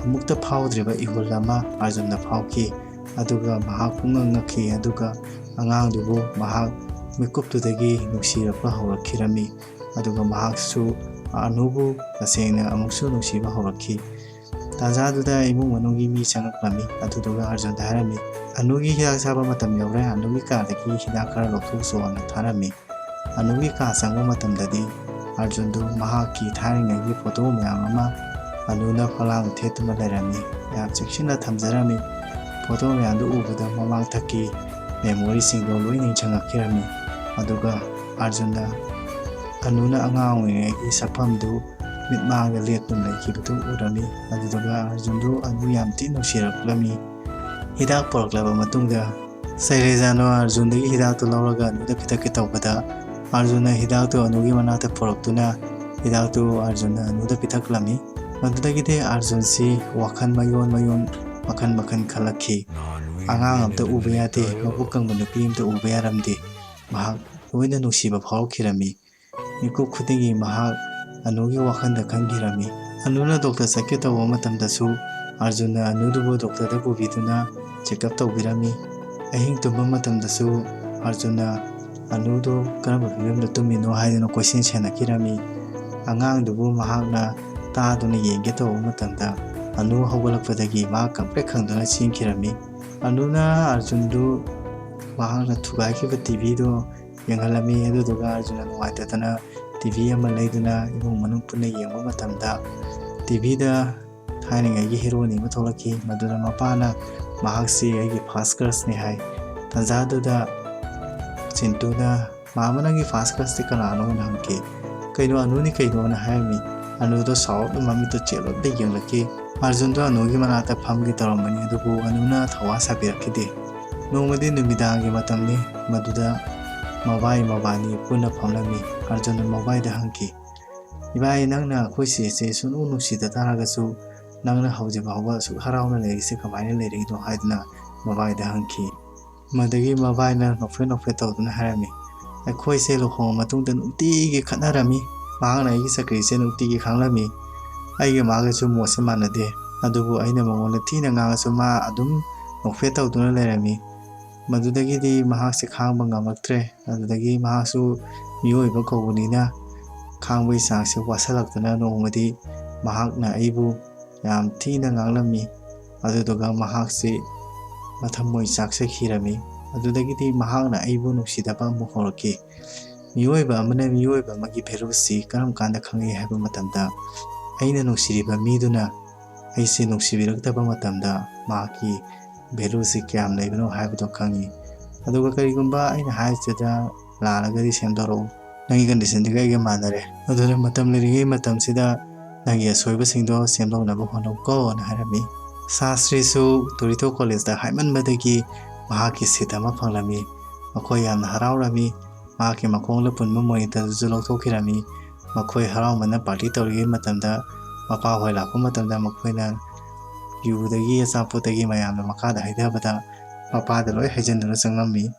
ꯑꯃꯨꯛꯇ ꯐꯥꯎꯗ꯭ꯔꯤꯕ ꯏꯍꯨꯜ ꯑꯃ ꯑꯥꯔꯖꯨꯟꯗ ꯐꯥꯎꯈꯤ꯫ ꯑꯗꯨꯒ ꯃꯍꯥꯛ ꯄꯨꯡꯉꯛ ꯉꯛꯈꯤ꯫ ꯑꯗꯨꯒ ꯑꯉꯥꯡꯗꯨꯕꯨ ꯃꯍꯥꯛ ꯃꯤꯀꯨꯞꯇꯨꯗꯒꯤ ꯅꯨꯡꯁꯤꯔꯛꯄ ꯍꯧꯔꯛꯈꯤꯔꯝꯃꯤ꯫ ꯑꯗꯨꯒ ꯃꯍꯥꯛꯁꯨ ꯑꯅꯨꯕꯨ ꯇꯁꯦꯡꯅ ꯑꯃꯨꯛꯁꯨ ꯅꯨꯡꯁꯤꯕ ꯍꯧꯔꯛꯈꯤ꯫ ꯇꯥꯟꯖꯥꯗꯨꯗ ꯏꯃꯨꯡ ꯃꯅꯨꯡꯒꯤ ꯃꯤ ꯆꯪꯂꯛꯂꯝꯃꯤ꯫ ꯑꯗꯨꯗꯨꯒ ꯑꯥꯔꯖꯨꯟꯗ ꯍꯥꯏꯔꯝꯃꯤ, "ꯑꯅꯨꯒꯤ ꯍꯤꯗꯥꯛ ꯆꯥꯕ ꯃꯇꯝ ꯌꯧꯔꯦ, ꯑꯅꯨꯒꯤ ꯀꯥꯗꯒꯤ ꯍꯤꯗꯥꯛ ꯈꯔ ꯂꯧꯊꯣꯛꯆꯣꯅ" ꯊꯥꯔꯝꯃꯤ꯫ ꯑꯅꯨꯒꯤ ꯀꯥ ꯆꯪꯕ ꯃꯇꯝꯗꯗꯤ ꯑꯥꯔꯖꯨꯟꯗꯨ ꯃꯍꯥꯛꯀꯤ ꯊꯥꯏꯅꯉꯩꯒꯤ ꯐꯣꯇꯣ ꯃꯌꯥꯝ ꯑꯃ ꯑꯅꯨꯅ ꯐꯛꯂꯥꯡꯗ ꯊꯦꯠꯇꯨꯅ ꯂꯩꯔꯝꯃꯤ꯫ ꯌꯥꯝ ꯆꯦꯛꯁꯤꯟꯅ ꯊꯝꯖꯔꯝꯃꯤ꯫ ꯐꯣꯇꯣ ꯃꯌꯥꯝꯗꯨ ꯎꯕꯗ ꯃꯃꯥꯡꯊꯛꯀꯤ ꯃꯦꯃꯣꯔꯤꯁꯤꯡꯗꯣ ꯂꯣꯏ ꯅꯤꯡꯁꯤꯡꯂꯛꯈꯤꯔꯝꯃꯤ꯫ ꯑꯗꯨꯒ ꯑꯥꯔꯖꯨꯟꯅ ꯑꯅꯨꯅ ꯑꯉꯥꯡ ꯑꯣꯏꯔꯤꯉꯩꯒꯤ ꯁꯛꯐꯝꯗꯨ ꯃꯤꯠꯃꯥꯡꯗ ꯂꯦꯞꯇꯨꯅ ꯂꯩꯈꯤꯕꯗꯨ ꯎꯔꯝꯃꯤ꯫ ꯑꯗꯨꯗꯨꯒ ꯑꯥꯔꯖꯨꯟꯗꯨ ꯑꯅꯨ ꯌꯥꯝ ꯊꯤꯅ ꯅꯨꯡꯁꯤꯔꯛꯂꯝꯃꯤ꯫ ꯍꯤꯗꯥꯛ ꯄꯨꯔꯛꯂꯕ ꯃꯇꯨꯡꯗ ꯁꯩꯔꯦꯖꯥꯅ ꯑꯥꯔꯖꯨꯟꯗꯒꯤ ꯍꯤꯗꯥꯛꯇꯨ ꯂꯧꯔꯒ ꯑꯅꯨꯗ ꯄꯤꯊꯛꯀꯦ ꯇꯧꯕꯗ ꯑꯥꯔꯖꯨꯟꯅ ꯍꯤꯗꯥꯛꯇꯨ ꯑꯅꯨꯒꯤ ꯃꯅꯥꯛꯇ ꯄꯨꯔꯛꯇꯨꯅ ꯍꯤꯗꯥꯛꯇꯨ ꯑꯥꯔꯖꯨꯟꯅ ꯑꯅꯨꯗ ꯄꯤꯊꯛꯂꯝꯃꯤ꯫ ꯃꯗꯨꯗꯒꯤꯗꯤ ꯑꯥꯔꯖꯨꯟꯁꯤ ꯋꯥꯈꯜ ꯃꯌꯣꯟ ꯃꯌꯣꯟ ꯃꯈꯜ ꯃꯈꯜ ꯈꯜꯂꯛꯈꯤ꯫ ꯑꯉꯥꯡ ꯑꯝꯇ ꯎꯕ ꯌꯥꯗꯦ, ꯃꯕꯨꯛ ꯀꯪꯕ ꯅꯨꯄꯤ ꯑꯝꯇ ꯎꯕ ꯌꯥꯔꯝꯗꯦ꯫ ꯃꯍꯥꯛ ꯂꯣꯏꯅ ꯅꯨꯡꯁꯤꯕ ꯐꯥꯎꯔꯛꯈꯤꯔꯝꯃꯤ꯫ ꯃꯤꯀꯨꯞ ꯈꯨꯗꯤꯡꯒꯤ ꯃꯍꯥꯛ ꯑꯅꯨꯒꯤ ꯋꯥꯈꯜꯗ ꯈꯟꯈꯤꯔꯝꯃꯤ꯫ ꯑꯅꯨꯅ ꯗꯣꯛꯇꯔ ꯆꯠꯀꯦ ꯇꯧꯕ ꯃꯇꯝꯗꯁꯨ ꯑꯥꯔꯖꯨꯟꯅ ꯑꯅꯨꯗꯨꯕꯨ ꯗꯣꯛꯇꯔꯗ ꯄꯨꯕꯤꯗꯨꯅ ꯆꯦꯛꯑꯞ ꯇꯧꯕꯤꯔꯝꯃꯤ꯫ ꯑꯍꯤꯡ ꯇꯨꯝꯕ ꯃꯇꯝꯗꯁꯨ ꯑꯥꯔꯖꯨꯟꯅ ꯑꯅꯨꯗꯨ ꯀꯔꯝꯕ ꯐꯤꯕꯝꯗ ꯇꯨꯝꯃꯤꯅꯣ ꯍꯥꯏꯗꯨꯅ ꯀꯣꯏꯁꯦꯟ ꯁꯦꯟꯅꯈꯤꯔꯝꯃꯤ꯫ ꯑꯉꯥꯡꯗꯨꯕꯨ ꯃꯍꯥꯛꯅ ꯇꯥꯗꯨꯅ ꯌꯦꯡꯒꯦ ꯇꯧꯕ ꯃꯇꯝꯗ ꯑꯅꯨ ꯍꯧꯒꯠꯂꯛꯄꯗꯒꯤ ꯃꯍꯥꯛ ꯀꯪꯄ꯭ꯔꯦꯛ ꯈꯪꯗꯨꯅ ꯆꯦꯟꯈꯤꯔꯝꯃꯤ꯫ ꯑꯅꯨꯅ ꯑꯥꯔꯖꯨꯟꯗꯨ ꯃꯍꯥꯛꯅ ꯊꯨꯒꯥꯏꯈꯤꯕ ꯇꯤꯚꯤꯗꯨ ꯌꯦꯡꯍꯜꯂꯝꯃꯤ꯫ ꯑꯗꯨꯗꯨꯒ ꯑꯥꯔꯖꯨꯟꯅ ꯅꯨꯡꯉꯥꯏꯇꯗꯅ ꯇꯤꯚꯤ ꯑꯃ ꯂꯩꯗꯨꯅ ꯏꯃꯨꯡ ꯃꯅꯨꯡ ꯄꯨꯟꯅ ꯌꯦꯡꯕ ꯃꯇꯝꯗ ꯇꯤꯚꯤꯗ ꯊꯥꯏꯅꯉꯩꯒꯤ ꯍꯦꯔꯣꯅꯤ ꯑꯃ ꯊꯣꯛꯂꯛꯈꯤ꯫ ꯃꯗꯨꯗ ꯃꯄꯥꯅ ꯃꯍꯥꯛꯁꯤ ꯑꯩꯒꯤ ꯐꯥꯔꯁ ꯀ꯭ꯔꯁꯅꯤ ꯍꯥꯏ꯫ ꯇꯥꯟꯖꯥꯗꯨꯗ ꯆꯤꯟꯇꯨꯅ, "ꯃꯥꯃ, ꯅꯪꯒꯤ ꯐꯥꯔꯁ ꯀ꯭ꯔꯁꯇꯤ ꯀꯅꯥꯅꯣꯅ?" ꯍꯪꯈꯤ꯫ "ꯀꯩꯅꯣ, ꯑꯅꯨꯅꯤ ꯀꯩꯅꯣꯅ ꯍꯥꯏꯔꯝꯃꯤ꯫" ꯑꯅꯨꯗꯣ ꯁꯥꯎꯔꯞꯅ ꯃꯃꯤꯠꯇꯣ ꯆꯦꯠꯂꯞꯅ ꯌꯦꯡꯂꯛꯈꯤ꯫ ꯑꯥꯔꯖꯨꯟꯗꯣ ꯑꯅꯨꯒꯤ ꯃꯅꯥꯛꯇ ꯐꯝꯒꯦ ꯇꯧꯔꯝꯕꯅꯤ, ꯑꯗꯨꯕꯨ ꯑꯅꯨꯅ ꯊꯋꯥ ꯁꯥꯕꯤꯔꯛꯈꯤꯗꯦ꯫ ꯅꯣꯡꯃꯗꯤ ꯅꯨꯃꯤꯗꯥꯡꯒꯤ ꯃꯇꯝꯅꯤ꯫ ꯃꯗꯨꯗ ꯃꯕꯥꯏ ꯃꯕꯥꯅꯤ ꯄꯨꯟꯅ ꯐꯝꯂꯝꯃꯤ꯫ ꯑꯥꯔꯖꯨꯟꯅ ꯃꯕꯥꯏꯗ ꯍꯪꯈꯤ, "ꯏꯕꯥꯏ, ꯅꯪꯅ ꯑꯩꯈꯣꯏ ꯆꯦꯁꯦ ꯁꯨꯡꯅꯨꯡ ꯅꯨꯡꯁꯤꯗ ꯇꯥꯔꯒꯁꯨ ꯅꯪꯅ ꯍꯧꯖꯤꯛ ꯐꯥꯎꯕ ꯑꯁꯨꯛ ꯍꯔꯥꯎꯅ ꯂꯩꯔꯤꯁꯦ ꯀꯃꯥꯏꯅ ꯂꯩꯔꯤꯅꯣ?" ꯍꯥꯏꯗꯨꯅ ꯃꯕꯥꯏꯗ ꯍꯪꯈꯤ꯫ ꯃꯗꯒꯤ ꯃꯕꯥꯏꯅ ꯅꯣꯛꯐꯦꯠ ꯅꯣꯛꯐꯦꯠ ꯇꯧꯗꯨꯅ ꯍꯥꯏꯔꯝꯃꯤ, "ꯑꯩꯈꯣꯏꯁꯦ ꯂꯨꯍꯣꯡꯉ ꯃꯇꯨꯡꯗ ꯅꯨꯡꯇꯤꯒꯤ ꯈꯠꯅꯔꯝꯃꯤ꯫ ꯃꯍꯥꯛꯅ ꯑꯩꯒꯤ ꯆꯀ꯭ꯔꯤꯁꯦ ꯅꯨꯡꯇꯤꯒꯤ ꯈꯥꯡꯂꯝꯃꯤ꯫ ꯑꯩꯒ ꯃꯥꯒꯁꯨ ꯃꯣꯠꯁꯦ ꯃꯥꯟꯅꯗꯦ꯫ ꯑꯗꯨꯕꯨ ꯑꯩꯅ ꯃꯉꯣꯟꯗ ꯊꯤꯅ ꯉꯥꯡꯉꯁꯨ ꯃꯥ ꯑꯗꯨꯝ ꯅꯣꯛꯐꯦꯠ ꯇꯧꯗꯨꯅ ꯂꯩꯔꯝꯃꯤ꯫ ꯃꯗꯨꯗꯒꯤꯗꯤ ꯃꯍꯥꯛꯁꯦ ꯈꯥꯡꯕ ꯉꯝꯂꯛꯇ꯭ꯔꯦ꯫ ꯑꯗꯨꯗꯒꯤ ꯃꯍꯥꯛꯁꯨ ꯃꯤꯑꯣꯏꯕ ꯀꯧꯕꯅꯤꯅ ꯈꯥꯡꯕꯒꯤ ꯆꯥꯡꯁꯦ ꯋꯥꯁꯜꯂꯛꯇꯨꯅ ꯅꯣꯡꯃꯗꯤ ꯃꯍꯥꯛꯅ ꯑꯩꯕꯨ ꯌꯥꯝ ꯊꯤꯅ ꯉꯥꯡꯂꯝꯃꯤ꯫ ꯑꯗꯨꯗꯨꯒ ꯃꯍꯥꯛꯁꯤ ꯃꯊꯃꯣꯏ ꯆꯥꯛꯆꯈꯤꯔꯝꯃꯤ꯫ ꯑꯗꯨꯗꯒꯤꯗꯤ ꯃꯍꯥꯛꯅ ꯑꯩꯕꯨ ꯅꯨꯡꯁꯤꯗꯕ ꯑꯃꯨꯛ ꯍꯧꯔꯛꯈꯤ꯫ ꯃꯤꯑꯣꯏꯕ ꯑꯃꯅ ꯃꯤꯑꯣꯏꯕ ꯑꯃꯒꯤ ꯚꯦꯂꯨꯁꯤ ꯀꯔꯝ ꯀꯥꯟꯗ ꯈꯪꯉꯤ ꯍꯥꯏꯕ ꯃꯇꯝꯗ, ꯑꯩꯅ ꯅꯨꯡꯁꯤꯔꯤꯕ ꯃꯤꯗꯨꯅ ꯑꯩꯁꯤ ꯅꯨꯡꯁꯤꯕꯤꯔꯛꯇꯕ ꯃꯇꯝꯗ ꯃꯍꯥꯛꯀꯤ ꯚꯦꯂꯨꯁꯤ ꯀꯌꯥꯝ ꯂꯩꯕꯅꯣ ꯍꯥꯏꯕꯗꯣ ꯈꯪꯉꯤ꯫ ꯑꯗꯨꯒ ꯀꯔꯤꯒꯨꯝꯕ ꯑꯩꯅ ꯍꯥꯏꯔꯤꯁꯤꯗ ꯂꯥꯜꯂꯒꯗꯤ ꯁꯦꯝꯗꯣꯔꯛꯎ꯫ ꯅꯪꯒꯤ ꯀꯟꯗꯤꯁꯟꯗꯨꯒ ꯑꯩꯒ ꯃꯥꯟꯅꯔꯦ꯫ ꯑꯗꯨꯅ ꯃꯇꯝ ꯂꯩꯔꯤꯉꯩ ꯃꯇꯝꯁꯤꯗ ꯅꯪꯒꯤ ꯑꯁꯣꯏꯕꯁꯤꯡꯗꯣ ꯁꯦꯝꯗꯣꯛꯅꯕ ꯍꯣꯠꯅꯧꯀꯣꯅ ꯍꯥꯏꯔꯝꯃꯤ꯫ ꯁꯥꯁꯇ꯭ꯔꯤꯁꯨ ꯇꯣꯔꯤꯇꯣ ꯀꯣꯂꯦꯖꯇ ꯍꯥꯏꯃꯟꯕꯗꯒꯤ ꯃꯍꯥꯛꯀꯤ ꯁꯤꯠ ꯑꯃ ꯐꯪꯂꯝꯃꯤ꯫ ꯃꯈꯣꯏ ꯌꯥꯝꯅ ꯍꯔꯥꯎꯔꯝꯃꯤ꯫ ꯃꯍꯥꯛꯀꯤ ꯃꯈꯣꯡꯗ ꯄꯨꯟꯕ ꯃꯣꯅꯤꯇꯔꯗꯨꯁꯨ ꯂꯧꯊꯣꯛꯈꯤꯔꯝꯃꯤ꯫ ꯃꯈꯣꯏ ꯍꯔꯥꯎꯃꯟꯅ ꯄꯥꯔꯇꯤ ꯇꯧꯔꯤꯉꯩ ꯃꯇꯝꯗ ꯃꯄꯥ ꯍꯣꯏ ꯂꯥꯛꯄ ꯃꯇꯝꯗ ꯃꯈꯣꯏꯅ ꯌꯨꯗꯒꯤ ꯑꯆꯥꯄꯣꯠꯇꯒꯤ ꯃꯌꯥꯝꯅ ꯃꯈꯥꯗ ꯍꯩꯊꯕꯗ ꯃꯄꯥꯗ ꯂꯣꯏ ꯍꯩꯖꯤꯟꯗꯨꯅ ꯆꯪꯂꯝꯃꯤ꯫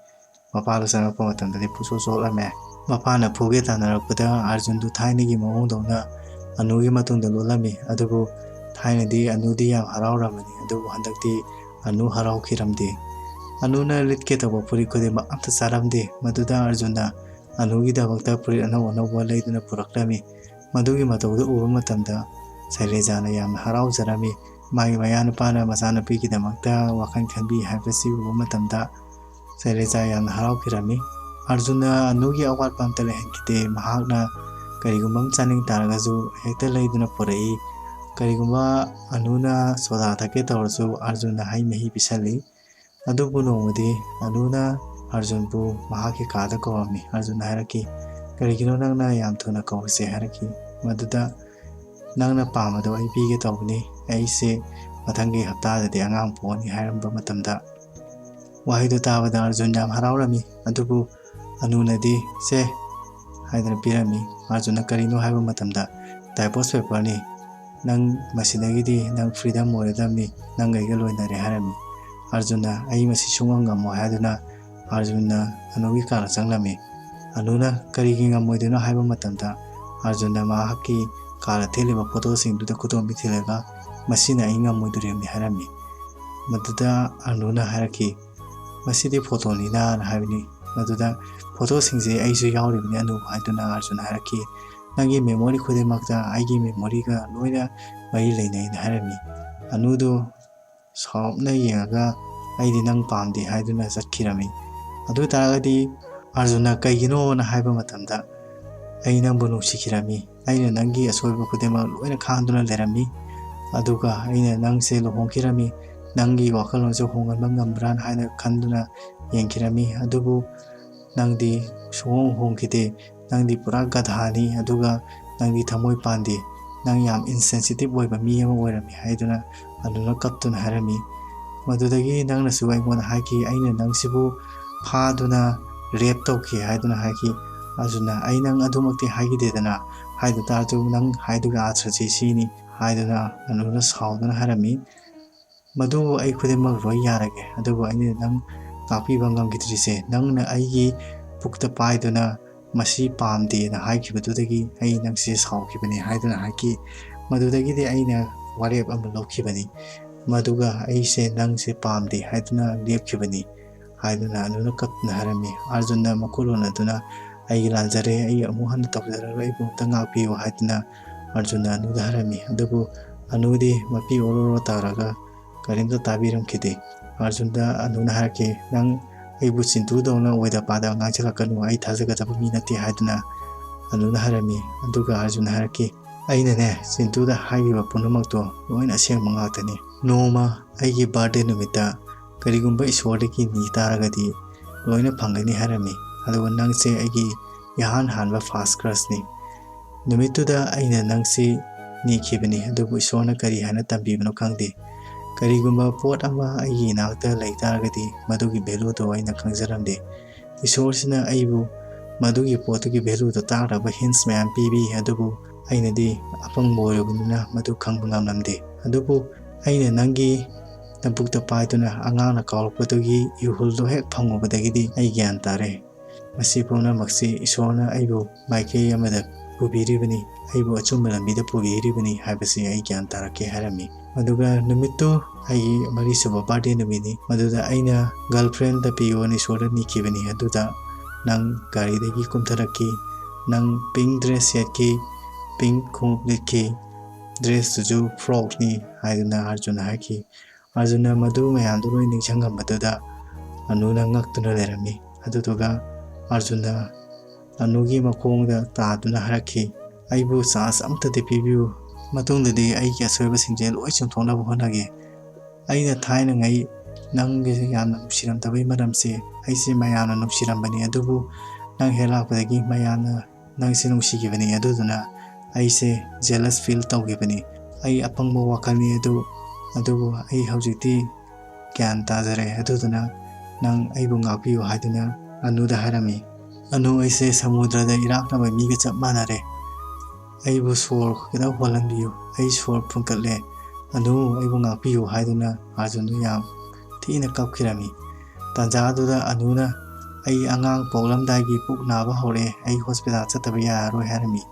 ꯃꯄꯥꯗꯨ ꯆꯪꯂꯛꯄ ꯃꯇꯝꯗꯗꯤ ꯄꯨꯡꯆꯣꯠ ꯆꯣꯠꯂꯝꯃꯦ꯫ ꯃꯄꯥꯅ ꯐꯨꯒꯦ ꯇꯥꯟꯅꯔꯛꯄꯗ ꯑꯔꯖꯨꯟꯗꯨ ꯊꯥꯏꯅꯒꯤ ꯃꯑꯣꯡꯗꯧꯅ ꯑꯅꯨꯒꯤ ꯃꯇꯨꯡꯗ ꯂꯣꯠꯂꯝꯃꯤ꯫ ꯑꯗꯨꯕꯨ ꯊꯥꯏꯅꯗꯤ ꯑꯅꯨꯗꯤ ꯌꯥꯝ ꯍꯔꯥꯎꯔꯝꯕꯅꯤ, ꯑꯗꯨꯕꯨ ꯍꯟꯗꯛꯇꯤ ꯑꯅꯨ ꯍꯔꯥꯎꯈꯤꯔꯝꯗꯦ꯫ ꯑꯅꯨꯅ ꯂꯤꯠꯀꯦ ꯇꯧꯕ ꯐꯨꯔꯤꯠ ꯈꯨꯗꯤꯡꯃꯛ ꯑꯝꯇ ꯆꯥꯔꯝꯗꯦ꯫ ꯃꯗꯨꯗ ꯑꯔꯖꯨꯟꯅ ꯑꯅꯨꯒꯤꯗꯃꯛꯇ ꯐꯨꯔꯤꯠ ꯑꯅꯧ ꯑꯅꯧꯕ ꯂꯩꯗꯨꯅ ꯄꯨꯔꯛꯂꯝꯃꯤ꯫ ꯃꯗꯨꯒꯤ ꯃꯇꯧꯗꯨ ꯎꯕ ꯃꯇꯝꯗ ꯁꯩꯂꯦꯖꯥꯅ ꯌꯥꯝꯅ ꯍꯔꯥꯎꯖꯔꯝꯃꯤ꯫ ꯃꯥꯒꯤ ꯃꯌꯥꯅꯨꯄꯥꯅ ꯃꯆꯥꯅꯨꯄꯤꯒꯤꯗꯃꯛꯇ ꯋꯥꯈꯜ ꯈꯟꯕꯤ ꯍꯥꯏꯕꯁꯤ ꯎꯕ ꯃꯇꯝꯗ ꯁꯩꯂꯦꯖꯥ ꯌꯥꯝꯅ ꯍꯔꯥꯎꯈꯤꯔꯝꯃꯤ꯫ ꯑꯔꯖꯨꯟꯅ ꯑꯅꯨꯒꯤ ꯑꯋꯥꯠꯄ ꯑꯝꯇ ꯂꯩꯍꯟꯈꯤꯗꯦ꯫ ꯃꯍꯥꯛꯅ ꯀꯔꯤꯒꯨꯝꯕ ꯑꯃ ꯆꯥꯅꯤꯡ ꯇꯥꯔꯒꯁꯨ ꯍꯦꯛꯇ ꯂꯩꯗꯨꯅ ꯄꯨꯔꯛꯏ꯫ ꯀꯔꯤꯒꯨꯝꯕ ꯑꯅꯨꯅ ꯁꯣꯗꯥ ꯊꯛꯀꯦ ꯇꯧꯔꯁꯨ ꯑꯔꯖꯨꯟꯅ ꯍꯩ ꯃꯍꯤ ꯄꯤꯁꯜꯂꯤ꯫ ꯑꯗꯨꯕꯨ ꯅꯣꯡꯃꯗꯤ ꯑꯅꯨꯅ ꯑꯔꯖꯨꯟꯕꯨ ꯃꯍꯥꯛꯀꯤ ꯀꯥꯗ ꯀꯧꯔꯝꯃꯤ꯫ ꯑꯔꯖꯨꯟꯅ ꯍꯥꯏꯔꯛꯈꯤ, "ꯀꯔꯤꯒꯤꯅꯣ ꯅꯪꯅ ꯌꯥꯝ ꯊꯨꯅ ꯀꯧꯔꯤꯁꯦ?" ꯍꯥꯏꯔꯛꯈꯤ꯫ ꯃꯗꯨꯗ, "ꯅꯪꯅ ꯄꯥꯝꯕꯗꯣ ꯑꯩ ꯄꯤꯒꯦ ꯇꯧꯕꯅꯤ꯫ ꯑꯩꯁꯦ ꯃꯊꯪꯒꯤ ꯍꯞꯇꯥꯗꯗꯤ ꯑꯉꯥꯡ ꯄꯣꯛꯑꯅꯤ" ꯍꯥꯏꯔꯝꯕ ꯃꯇꯝꯗ, ꯋꯥꯍꯩꯗꯨ ꯇꯥꯕꯗ ꯑꯔꯖꯨꯟ ꯌꯥꯝ ꯍꯔꯥꯎꯔꯝꯃꯤ꯫ ꯑꯗꯨꯕꯨ ꯑꯅꯨꯅꯗꯤ, "ꯁꯦ" ꯍꯥꯏꯗꯅ ꯄꯤꯔꯝꯃꯤ꯫ ꯑꯔꯖꯨꯟꯅ ꯀꯔꯤꯅꯣ ꯍꯥꯏꯕ ꯃꯇꯝꯗ, "ꯗꯥꯏꯚꯣꯔꯁ ꯄꯦꯄꯔꯅꯤ꯫ ꯅꯪ ꯃꯁꯤꯗꯒꯤꯗꯤ ꯅꯪ ꯐ꯭ꯔꯤꯗꯝ ꯑꯣꯏꯔꯗꯕꯅꯤ꯫ ꯅꯪ ꯑꯩꯒ ꯂꯣꯏꯅꯔꯦ" ꯍꯥꯏꯔꯝꯃꯤ꯫ ꯑꯔꯖꯨꯟꯅ, "ꯑꯩ ꯃꯁꯤ ꯁꯨꯡꯉꯝ ꯉꯝꯃꯣꯏ" ꯍꯥꯏꯗꯨꯅ ꯑꯔꯖꯨꯟꯅ ꯑꯅꯨꯒꯤ ꯀꯥꯗ ꯆꯪꯂꯝꯃꯤ꯫ ꯑꯅꯨꯅ ꯀꯔꯤꯒꯤ ꯉꯝꯃꯣꯏꯗꯣꯏꯅꯣ ꯍꯥꯏꯕ ꯃꯇꯝꯗ, ꯑꯔꯖꯨꯟꯅ ꯃꯍꯥꯛꯀꯤ ꯀꯥꯗ ꯊꯦꯠꯂꯤꯕ ꯐꯣꯇꯣꯁꯤꯡꯗꯨꯗ ꯈꯨꯗꯣꯝꯕꯤ ꯊꯤꯜꯂꯒ, "ꯃꯁꯤꯅ ꯑꯩ ꯉꯝꯃꯣꯏꯗꯣꯔꯤꯕꯅꯤ" ꯍꯥꯏꯔꯝꯃꯤ꯫ ꯃꯗꯨꯗ ꯑꯅꯨꯅ ꯍꯥꯏꯔꯛꯈꯤ, "ꯃꯁꯤꯗꯤ ꯐꯣꯇꯣꯅꯤꯗꯥꯅ" ꯍꯥꯏꯕꯅꯤ꯫ ꯃꯗꯨꯗ, "ꯐꯣꯇꯣꯁꯤꯡꯁꯦ ꯑꯩꯁꯨ ꯌꯥꯎꯔꯤꯕꯅꯤ ꯑꯅꯨ" ꯍꯥꯏꯗꯨꯅ ꯑꯔꯖꯨꯟꯅ ꯍꯥꯏꯔꯛꯈꯤ꯫ "ꯅꯪꯒꯤ ꯃꯦꯃꯣꯔꯤ ꯈꯨꯗꯤꯡꯃꯛꯇ ꯑꯩꯒꯤ ꯃꯦꯃꯣꯔꯤꯒ ꯂꯣꯏꯅ ꯃꯔꯤ ꯂꯩꯅꯩꯅ" ꯍꯥꯏꯔꯝꯃꯤ꯫ ꯑꯅꯨꯗꯨ ꯁꯥꯎꯔꯞꯅ ꯌꯦꯡꯉꯒ, "ꯑꯩꯗꯤ ꯅꯪ ꯄꯥꯝꯗꯦ" ꯍꯥꯏꯗꯨꯅ ꯆꯠꯈꯤꯔꯝꯃꯤ꯫ ꯑꯗꯨ ꯑꯣꯏ ꯇꯥꯔꯒꯗꯤ ꯑꯔꯖꯨꯟꯅ ꯀꯩꯒꯤꯅꯣꯅ ꯍꯥꯏꯕ ꯃꯇꯝꯗ, "ꯑꯩ ꯅꯪꯕꯨ ꯅꯨꯡꯁꯤꯈꯤꯔꯝꯃꯤ꯫ ꯑꯩꯅ ꯅꯪꯒꯤ ꯑꯁꯣꯏꯕ ꯈꯨꯗꯤꯡꯃꯛ ꯂꯣꯏꯅ ꯈꯥꯡꯗꯨꯅ ꯂꯩꯔꯝꯃꯤ꯫ ꯑꯗꯨꯒ ꯑꯩꯅ ꯅꯪꯁꯦ ꯂꯨꯍꯣꯡꯈꯤꯔꯝꯃꯤ꯫ ꯅꯪꯒꯤ ꯋꯥꯈꯜꯂꯣꯟꯁꯦ ꯍꯣꯡꯍꯟꯕ ꯉꯝꯕ꯭ꯔꯥꯅ ꯍꯥꯏꯅ ꯈꯟꯗꯨꯅ ꯌꯦꯡꯈꯤꯔꯝꯃꯤ꯫ ꯑꯗꯨꯕꯨ ꯅꯪꯗꯤ ꯁꯨꯡꯍꯣꯡ ꯍꯣꯡꯈꯤꯗꯦ꯫ ꯅꯪꯗꯤ ꯄꯨꯔꯥ ꯒꯙꯥꯅꯤ, ꯑꯗꯨꯒ ꯅꯪꯗꯤ ꯊꯃꯣꯏ ꯄꯥꯟꯗꯦ꯫ ꯅꯪ ꯌꯥꯝ ꯏꯟꯁꯦꯟꯁꯤꯇꯤꯞ ꯑꯣꯏꯕ ꯃꯤ ꯑꯃ ꯑꯣꯏꯔꯝꯃꯤ" ꯍꯥꯏꯗꯨꯅ ꯑꯗꯨꯅ ꯀꯞꯇꯨꯅ ꯍꯥꯏꯔꯝꯃꯤ꯫ ꯃꯗꯨꯗꯒꯤ ꯅꯪꯅꯁꯨ ꯑꯩꯉꯣꯟꯗ ꯍꯥꯏꯈꯤ, "ꯑꯩꯅ ꯅꯪꯁꯤꯕꯨ ꯐꯥꯗꯨꯅ ꯔꯦꯞ ꯇꯧꯈꯤ ꯍꯥꯏꯗꯨꯅ ꯍꯥꯏꯈꯤ꯫ ꯑꯔꯖꯨꯟꯅ, "ꯑꯩ ꯅꯪ ꯑꯗꯨꯃꯛꯇꯤ ꯍꯥꯏꯈꯤꯗꯦꯗꯅ, ꯍꯥꯏꯗ ꯇꯥꯔꯁꯨ ꯅꯪ ꯍꯥꯏꯗꯨꯒꯤ ꯑꯥꯊ꯭ꯔꯁꯤ ꯁꯤꯅꯤ" ꯍꯥꯏꯗꯨꯅ ꯑꯅꯨꯅ ꯁꯥꯎꯗꯨꯅ ꯍꯥꯏꯔꯝꯃꯤ꯫ "ꯃꯗꯨ ꯑꯩ ꯈꯨꯗꯤꯡꯃꯛ ꯂꯣꯏ ꯌꯥꯔꯒꯦ, ꯑꯗꯨꯕꯨ ꯑꯩꯅ ꯅꯪ ꯉꯥꯛꯄꯤꯕ ꯉꯝꯈꯤꯗ꯭ꯔꯤꯁꯦ, ꯅꯪꯅ ꯑꯩꯒꯤ ꯄꯨꯛꯇ ꯄꯥꯏꯗꯨꯅ ꯃꯁꯤ ꯄꯥꯝꯗꯦꯅ ꯍꯥꯏꯈꯤꯕꯗꯨꯗꯒꯤ ꯑꯩ ꯅꯪꯁꯦ ꯁꯥꯎꯈꯤꯕꯅꯤ" ꯍꯥꯏꯗꯨꯅ ꯍꯥꯏꯈꯤ꯫ "ꯃꯗꯨꯗꯒꯤꯗꯤ ꯑꯩꯅ ꯋꯥꯔꯦꯞ ꯑꯃ ꯂꯧꯈꯤꯕꯅꯤ, ꯃꯗꯨꯒ ꯑꯩꯁꯦ ꯅꯪꯁꯦ ꯄꯥꯝꯗꯦ ꯍꯥꯏꯗꯨꯅ ꯂꯦꯞꯈꯤꯕꯅꯤ" ꯍꯥꯏꯗꯨꯅ ꯑꯅꯨꯅ ꯀꯞꯇꯨꯅ ꯍꯥꯏꯔꯝꯃꯤ꯫ ꯑꯔꯖꯨꯟꯅ ꯃꯈꯨꯠ ꯂꯣꯟꯅꯗꯨꯅ, "ꯑꯩ ꯂꯥꯟꯖꯔꯦ, ꯑꯩ ꯑꯃꯨꯛ ꯍꯟꯅ ꯇꯧꯖꯔꯔꯣꯏ, ꯑꯩꯕꯨ ꯑꯃꯨꯛꯇ ꯉꯥꯛꯄꯤꯌꯨ" ꯍꯥꯏꯗꯨꯅ ꯑꯔꯖꯨꯟꯅ ꯑꯅꯨꯗ ꯍꯥꯏꯔꯝꯃꯤ꯫ ꯑꯗꯨꯕꯨ ꯑꯅꯨꯗꯤ ꯃꯄꯤ ꯑꯣꯔꯣ ꯑꯣꯔꯣ ꯇꯥꯔꯒ ꯀꯔꯤꯝꯇ ꯇꯥꯕꯤꯔꯝꯈꯤꯗꯦ꯫ ꯑꯔꯖꯨꯟꯗ ꯑꯅꯨꯅ ꯍꯥꯏꯔꯛꯈꯤ, "ꯅꯪ ꯑꯩꯕꯨ ꯆꯤꯟꯇꯨꯗꯧꯅ ꯑꯣꯏꯗ ꯄꯥꯗ ꯉꯥꯡꯁꯤꯜꯂꯛꯀꯅꯨ, ꯑꯩ ꯊꯥꯖꯒꯗꯕ ꯃꯤ ꯅꯠꯇꯦ" ꯍꯥꯏꯗꯨꯅ ꯑꯅꯨꯅ ꯍꯥꯏꯔꯝꯃꯤ꯫ ꯑꯗꯨꯒ ꯑꯔꯖꯨꯟꯅ ꯍꯥꯏꯔꯛꯈꯤ, "ꯑꯩꯅꯅꯦ ꯆꯤꯟꯇꯨꯗ ꯍꯥꯏꯈꯤꯕ ꯄꯨꯝꯅꯃꯛꯇꯣ ꯂꯣꯏꯅ ꯑꯁꯦꯡꯕ ꯉꯥꯛꯇꯅꯤ꯫ ꯅꯣꯡꯃ ꯑꯩꯒꯤ ꯕꯥꯔꯗꯦ ꯅꯨꯃꯤꯠꯇ ꯀꯔꯤꯒꯨꯝꯕ ꯏꯁꯣꯔꯗꯒꯤ ꯅꯤ ꯇꯥꯔꯒꯗꯤ ꯂꯣꯏꯅ ꯐꯪꯒꯅꯤ" ꯍꯥꯏꯔꯝꯃꯤ꯫ "ꯑꯗꯨꯒ ꯅꯪꯁꯦ ꯑꯩꯒꯤ ꯏꯍꯥꯟ ꯍꯥꯟꯕ ꯐꯥꯔꯁ ꯀ꯭ꯔꯁꯅꯤ꯫ ꯅꯨꯃꯤꯠꯇꯨꯗ ꯑꯩꯅ ꯅꯪꯁꯤ ꯅꯤꯈꯤꯕꯅꯤ, ꯑꯗꯨꯕꯨ ꯏꯁꯣꯔꯅ ꯀꯔꯤ ꯍꯥꯏꯅ ꯇꯝꯕꯤꯕꯅꯣ ꯈꯪꯗꯦ꯫ ꯀꯔꯤꯒꯨꯝꯕ ꯄꯣꯠ ꯑꯃ ꯑꯩꯒꯤ ꯏꯅꯥꯛꯇ ꯂꯩ ꯇꯥꯔꯒꯗꯤ ꯃꯗꯨꯒꯤ ꯚꯦꯂꯨꯗꯣ ꯑꯩꯅ ꯈꯪꯖꯔꯝꯗꯦ꯫ ꯏꯁꯣꯔꯁꯤꯅ ꯑꯩꯕꯨ ꯃꯗꯨꯒꯤ ꯄꯣꯠꯇꯨꯒꯤ ꯚꯦꯂꯨꯗꯣ ꯇꯥꯛꯅꯕ ꯍꯤꯟꯁ ꯃꯌꯥꯝ ꯄꯤꯕꯤ, ꯑꯗꯨꯕꯨ ꯑꯩꯅꯗꯤ ꯑꯄꯪꯕ ꯑꯣꯏꯔꯨꯕꯅꯤꯅ ꯃꯗꯨ ꯈꯪꯕ ꯉꯝꯂꯝꯗꯦ꯫ ꯑꯗꯨꯕꯨ ꯑꯩꯅ ꯅꯪꯒꯤ ꯅꯕꯨꯛꯇ ꯄꯥꯏꯗꯨꯅ ꯑꯉꯥꯡꯅ ꯀꯥꯎꯔꯛꯄꯗꯨꯒꯤ ꯏꯍꯨꯜꯗꯣ ꯍꯦꯛ ꯐꯪꯉꯨꯕꯗꯒꯤꯗꯤ ꯑꯩ ꯒ꯭ꯌꯥꯟ ꯇꯥꯔꯦ꯫ ꯃꯁꯤ ꯄꯨꯝꯅꯃꯛꯁꯤ ꯏꯁꯣꯔꯅ ꯑꯩꯕꯨ ꯃꯥꯏꯀꯩ ꯑꯃꯗ ꯄꯨꯕꯤꯔꯤꯕꯅꯤ, ꯑꯩꯕꯨ ꯑꯆꯨꯝꯕ ꯂꯝꯕꯤꯗ ꯄꯨꯕꯤꯔꯤꯕꯅꯤ ꯍꯥꯏꯕꯁꯤ ꯑꯩ ꯒ꯭ꯌꯥꯟ ꯇꯥꯔꯛꯀꯦ" ꯍꯥꯏꯔꯝꯃꯤ꯫ ꯑꯗꯨꯒ ꯅꯨꯃꯤꯠꯇꯨ ꯑꯩꯒꯤ ꯃꯔꯤꯁꯨꯕ ꯕꯥꯔꯗꯦ ꯅꯨꯃꯤꯠꯅꯤ, ꯃꯗꯨꯗ ꯑꯩꯅ ꯒꯔꯜ ꯐ꯭ꯔꯦꯟꯗ ꯄꯤꯌꯣꯅ ꯏꯁꯣꯔꯗ ꯅꯤꯈꯤꯕꯅꯤ꯫ ꯑꯗꯨꯗ ꯅꯪ ꯒꯥꯔꯤꯗꯒꯤ ꯀꯨꯝꯊꯔꯛꯈꯤ, ꯅꯪ ꯄꯤꯡ ꯗ꯭ꯔꯦꯁ ꯁꯦꯠꯈꯤ, ꯄꯤꯡ ꯈꯣꯡꯎꯞ ꯂꯤꯠꯈꯤ, ꯗ꯭ꯔꯦꯁꯇꯨꯁꯨ ꯐ꯭ꯔꯣꯛꯅꯤ ꯍꯥꯏꯗꯨꯅ ꯑꯥꯔꯖꯨꯟꯅ ꯍꯥꯏꯈꯤ꯫ ꯑꯥꯔꯖꯨꯟꯅ ꯃꯗꯨ ꯃꯌꯥꯝꯗꯨ ꯂꯣꯏ ꯅꯤꯡꯁꯤꯡꯉꯝꯕꯗꯨꯗ ꯑꯅꯨꯅ ꯉꯛꯇꯨꯅ ꯂꯩꯔꯝꯃꯤ꯫ ꯑꯗꯨꯗꯨꯒ ꯑꯥꯔꯖꯨꯟꯅ ꯑꯅꯨꯒꯤ ꯃꯈꯣꯡꯗ ꯇꯥꯗꯨꯅ ꯍꯥꯏꯔꯛꯈꯤ, "ꯑꯩꯕꯨ ꯆꯥꯟꯁ ꯑꯃꯠꯇꯗꯤ ꯄꯤꯕꯤꯌꯨ, ꯃꯇꯨꯡꯗꯗꯤ ꯑꯩꯒꯤ ꯑꯁꯣꯏꯕꯁꯤꯡꯁꯦ ꯂꯣꯏ ꯆꯨꯝꯊꯣꯛꯅꯕ ꯍꯣꯠꯅꯒꯦ꯫ ꯑꯩꯅ ꯊꯥꯏꯅꯉꯩ ꯅꯪꯒꯤ ꯌꯥꯝꯅ ꯅꯨꯡꯁꯤꯔꯝꯗꯕꯒꯤ ꯃꯔꯝꯁꯦ, ꯑꯩꯁꯦ ꯃꯌꯥꯝꯅ ꯅꯨꯡꯁꯤꯔꯝꯕꯅꯤ, ꯑꯗꯨꯕꯨ ꯅꯪ ꯍꯦꯛ ꯂꯥꯛꯄꯗꯒꯤ ꯃꯌꯥꯝꯅ ꯅꯪꯁꯦ ꯅꯨꯡꯁꯤꯈꯤꯕꯅꯤ, ꯑꯗꯨꯗꯨꯅ ꯑꯩꯁꯦ ꯖꯦꯂꯁ ꯐꯤꯜ ꯇꯧꯈꯤꯕꯅꯤ꯫ ꯑꯩ ꯑꯄꯪꯕ ꯋꯥꯈꯜꯅꯤ ꯑꯗꯨ, ꯑꯗꯨꯕꯨ ꯑꯩ ꯍꯧꯖꯤꯛꯇꯤ ꯒ꯭ꯌꯥꯟ ꯇꯥꯖꯔꯦ, ꯑꯗꯨꯗꯨꯅ ꯅꯪ ꯑꯩꯕꯨ ꯉꯥꯛꯄꯤꯌꯨ" ꯍꯥꯏꯗꯨꯅ ꯑꯅꯨꯗ ꯍꯥꯏꯔꯝꯃꯤ, "ꯑꯅꯨ, ꯑꯩꯁꯦ ꯁꯃꯨꯗ꯭ꯔꯗ ꯏꯔꯥꯛꯅꯕ ꯃꯤꯒ ꯆꯞ ꯃꯥꯟꯅꯔꯦ꯫ ꯑꯩꯕꯨ ꯁꯣꯔ ꯈꯤꯇꯪ ꯍꯣꯜꯍꯟꯕꯤꯌꯨ, ꯑꯩ ꯁꯣꯔ ꯐꯨꯟꯀꯠꯂꯦ꯫ ꯑꯅꯨ, ꯑꯩꯕꯨ ꯉꯥꯛꯄꯤꯌꯨ" ꯍꯥꯏꯗꯨꯅ ꯑꯥꯔꯖꯨꯟꯗꯨ ꯌꯥꯝ ꯊꯤꯅ ꯀꯞꯈꯤꯔꯝꯃꯤ꯫ ꯇꯥꯟꯖꯥꯗꯨꯗ ꯑꯅꯨꯅ, "ꯑꯩ ꯑꯉꯥꯡ ꯄꯣꯛꯂꯝꯗꯥꯏꯒꯤ ꯄꯨꯛ ꯅꯥꯕ ꯍꯧꯔꯛꯑꯦ, ꯑꯩ ꯍꯣꯁꯄꯤꯇꯥꯜ ꯆꯠꯇꯕ ꯌꯥꯔꯔꯣꯏ" ꯍꯥꯏꯔꯝꯃꯤ꯫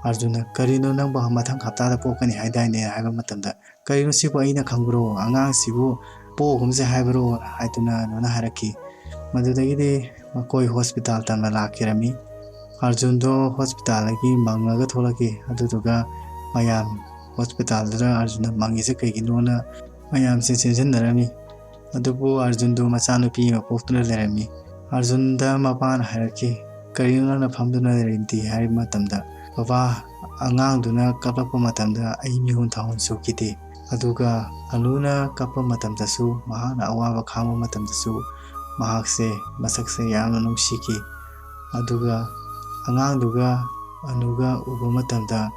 ꯑꯥꯔꯖꯨꯟꯅ, "ꯀꯔꯤꯅꯣ, ꯅꯪꯕꯨ ꯃꯊꯪ ꯍꯞꯇꯥꯗ ꯄꯣꯛꯀꯅꯤ ꯍꯥꯏꯗꯥꯏꯅꯦ?" ꯍꯥꯏꯕ ꯃꯇꯝꯗ, "ꯀꯔꯤꯅꯣ ꯁꯤꯕꯨ, ꯑꯩꯅ ꯈꯪꯕ꯭ꯔꯣ? ꯑꯉꯥꯡꯁꯤꯕꯨ ꯄꯣꯛꯑꯒꯨꯝꯁꯦ ꯍꯥꯏꯕ꯭ꯔꯣ?" ꯍꯥꯏꯗꯨꯅ ꯑꯅꯨꯅ ꯍꯥꯏꯔꯛꯈꯤ꯫ ꯃꯗꯨꯗꯒꯤꯗꯤ ꯃꯈꯣꯏ ꯍꯣꯁꯄꯤꯇꯥꯜ ꯇꯝꯅ ꯂꯥꯛꯈꯤꯔꯝꯃꯤ꯫ ꯑꯥꯔꯖꯨꯟꯗꯣ ꯍꯣꯁꯄꯤꯇꯥꯜꯗꯒꯤ ꯃꯪꯉꯒ ꯊꯣꯛꯂꯛꯈꯤ꯫ ꯑꯗꯨꯗꯨꯒ ꯃꯌꯥꯝ ꯍꯣꯁꯄꯤꯇꯥꯜꯗꯨꯗ ꯑꯥꯔꯖꯨꯟꯅ ꯃꯪꯉꯤꯁꯦ ꯀꯩꯒꯤꯅꯣꯅ ꯃꯌꯥꯝꯁꯦ ꯆꯦꯟꯁꯤꯟꯅꯔꯝꯃꯤ꯫ ꯑꯗꯨꯕꯨ ꯑꯥꯔꯖꯨꯟꯗꯨ ꯃꯆꯥꯅꯨꯄꯤ ꯑꯃ ꯄꯣꯛꯇꯨꯅ ꯂꯩꯔꯝꯃꯤ꯫ ꯑꯥꯔꯖꯨꯟꯗ ꯃꯄꯥꯅ ꯍꯥꯏꯔꯛꯈꯤ, "ꯀꯔꯤꯅꯣ ꯅꯪꯅ ꯐꯝꯗꯨꯅ ꯂꯩꯔꯤꯗꯤ?" ꯍꯥꯏꯕ ꯃꯇꯝꯗ, "ꯕꯕꯥ, ꯑꯉꯥꯡꯗꯨꯅ ꯀꯞꯂꯛꯄ ꯃꯇꯝꯗ ꯑꯩ ꯃꯤꯍꯨꯟ ꯊꯥꯍꯨꯟ ꯁꯣꯛꯈꯤꯗꯦ꯫ ꯑꯗꯨꯒ ꯑꯅꯨꯅ ꯀꯞꯄ ꯃꯇꯝꯗꯁꯨ, ꯃꯍꯥꯛꯅ ꯑꯋꯥꯕ ꯈꯥꯡꯕ ꯃꯇꯝꯗꯁꯨ ꯃꯍꯥꯛꯁꯦ ꯃꯁꯛꯁꯦ ꯌꯥꯝꯅ ꯅꯨꯡꯁꯤꯈꯤ꯫ ꯑꯗꯨꯒ ꯑꯉꯥꯡꯗꯨꯒ ꯑꯅꯨꯒ ꯎꯕ ꯃꯇꯝꯗ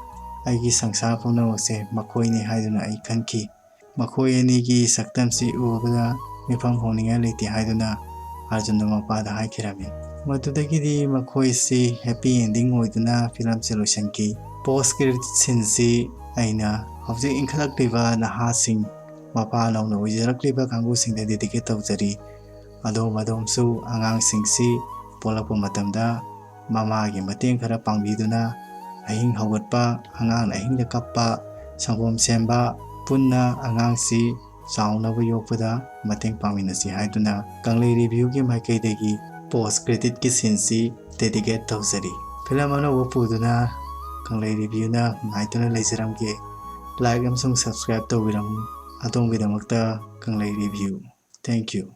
ꯑꯩꯒꯤ ꯁꯪꯁꯥꯔ ꯄꯨꯝꯅꯃꯛꯁꯦ ꯃꯈꯣꯏꯅꯤ ꯍꯥꯏꯗꯨꯅ ꯑꯩ ꯈꯟꯈꯤ꯫ ꯃꯈꯣꯏ ꯑꯅꯤꯒꯤ ꯁꯛꯇꯝꯁꯤ ꯎꯕꯗ ꯃꯤꯐꯝ ꯍꯣꯡꯅꯤꯡꯉꯥꯏ ꯂꯩꯇꯦ" ꯍꯥꯏꯗꯨꯅ ꯑꯥꯔꯖꯨꯟꯗ ꯃꯄꯥꯗ ꯍꯥꯏꯈꯤꯔꯝꯃꯤ꯫ ꯃꯗꯨꯗꯒꯤꯗꯤ ꯃꯈꯣꯏꯁꯤ ꯍꯦꯄꯤ ꯑꯦꯟꯗꯤꯡ ꯑꯣꯏꯗꯨꯅ ꯐꯤꯂꯝꯁꯦ ꯂꯣꯏꯁꯤꯟꯈꯤ꯫ ꯄꯣꯁ ꯀ꯭ꯔꯦꯗꯤꯠ ꯁꯤꯟꯁꯤ ꯑꯩꯅ ꯍꯧꯖꯤꯛ ꯏꯟꯈꯠꯂꯛꯂꯤꯕ ꯅꯍꯥꯁꯤꯡ, ꯃꯄꯥ ꯅꯧꯅ ꯑꯣꯏꯖꯔꯛꯂꯤꯕ ꯀꯥꯡꯕꯨꯁꯤꯡꯗ ꯗꯦꯗꯤꯀꯦꯠ ꯇꯧꯖꯔꯤ꯫ ꯑꯗꯣꯝ ꯑꯗꯣꯝꯁꯨ ꯑꯉꯥꯡꯁꯤꯡꯁꯤ ꯄꯣꯛꯂꯛꯄ ꯃꯇꯝꯗ ꯃꯃꯥꯒꯤ ꯃꯇꯦꯡ ꯈꯔ ꯄꯥꯡꯕꯤꯗꯨꯅ, ꯑꯍꯤꯡ ꯍꯧꯒꯠꯄ, ꯑꯉꯥꯡꯅ ꯑꯍꯤꯡꯗ ꯀꯞꯄ, ꯁꯪꯒꯣꯝ ꯁꯦꯝꯕ, ꯄꯨꯟꯅ ꯑꯉꯥꯡꯁꯤ ꯆꯥꯎꯅꯕ ꯌꯣꯛꯄꯗ ꯃꯇꯦꯡ ꯄꯥꯡꯃꯤꯟꯅꯁꯤ ꯍꯥꯏꯗꯨꯅ ꯀꯪꯂꯩ ꯔꯤꯚ꯭ꯌꯨꯒꯤ ꯃꯥꯏꯀꯩꯗꯒꯤ ꯄꯣꯁ ꯀ꯭ꯔꯦꯗꯤꯠꯀꯤ ꯁꯤꯟꯁꯤ ꯗꯦꯗꯤꯀꯦꯠ ꯇꯧꯖꯔꯤ꯫ ꯐꯤꯂꯝ ꯑꯅꯧꯕ ꯄꯨꯗꯨꯅ ꯀꯪꯂꯩ ꯔꯤꯚ꯭ꯌꯨꯅ ꯉꯥꯏꯗꯨꯅ ꯂꯩꯖꯔꯝꯒꯦ꯫ ꯂꯥꯏꯛ ꯑꯃꯁꯨꯡ ꯁꯕꯁꯀ꯭ꯔꯥꯏꯕ ꯇꯧꯕꯤꯔꯝꯃꯨ꯫ ꯑꯗꯣꯝꯒꯤꯗꯃꯛꯇ ꯀꯪꯂꯩ ꯔꯤꯚ꯭ꯌꯨ꯫ Thank you꯫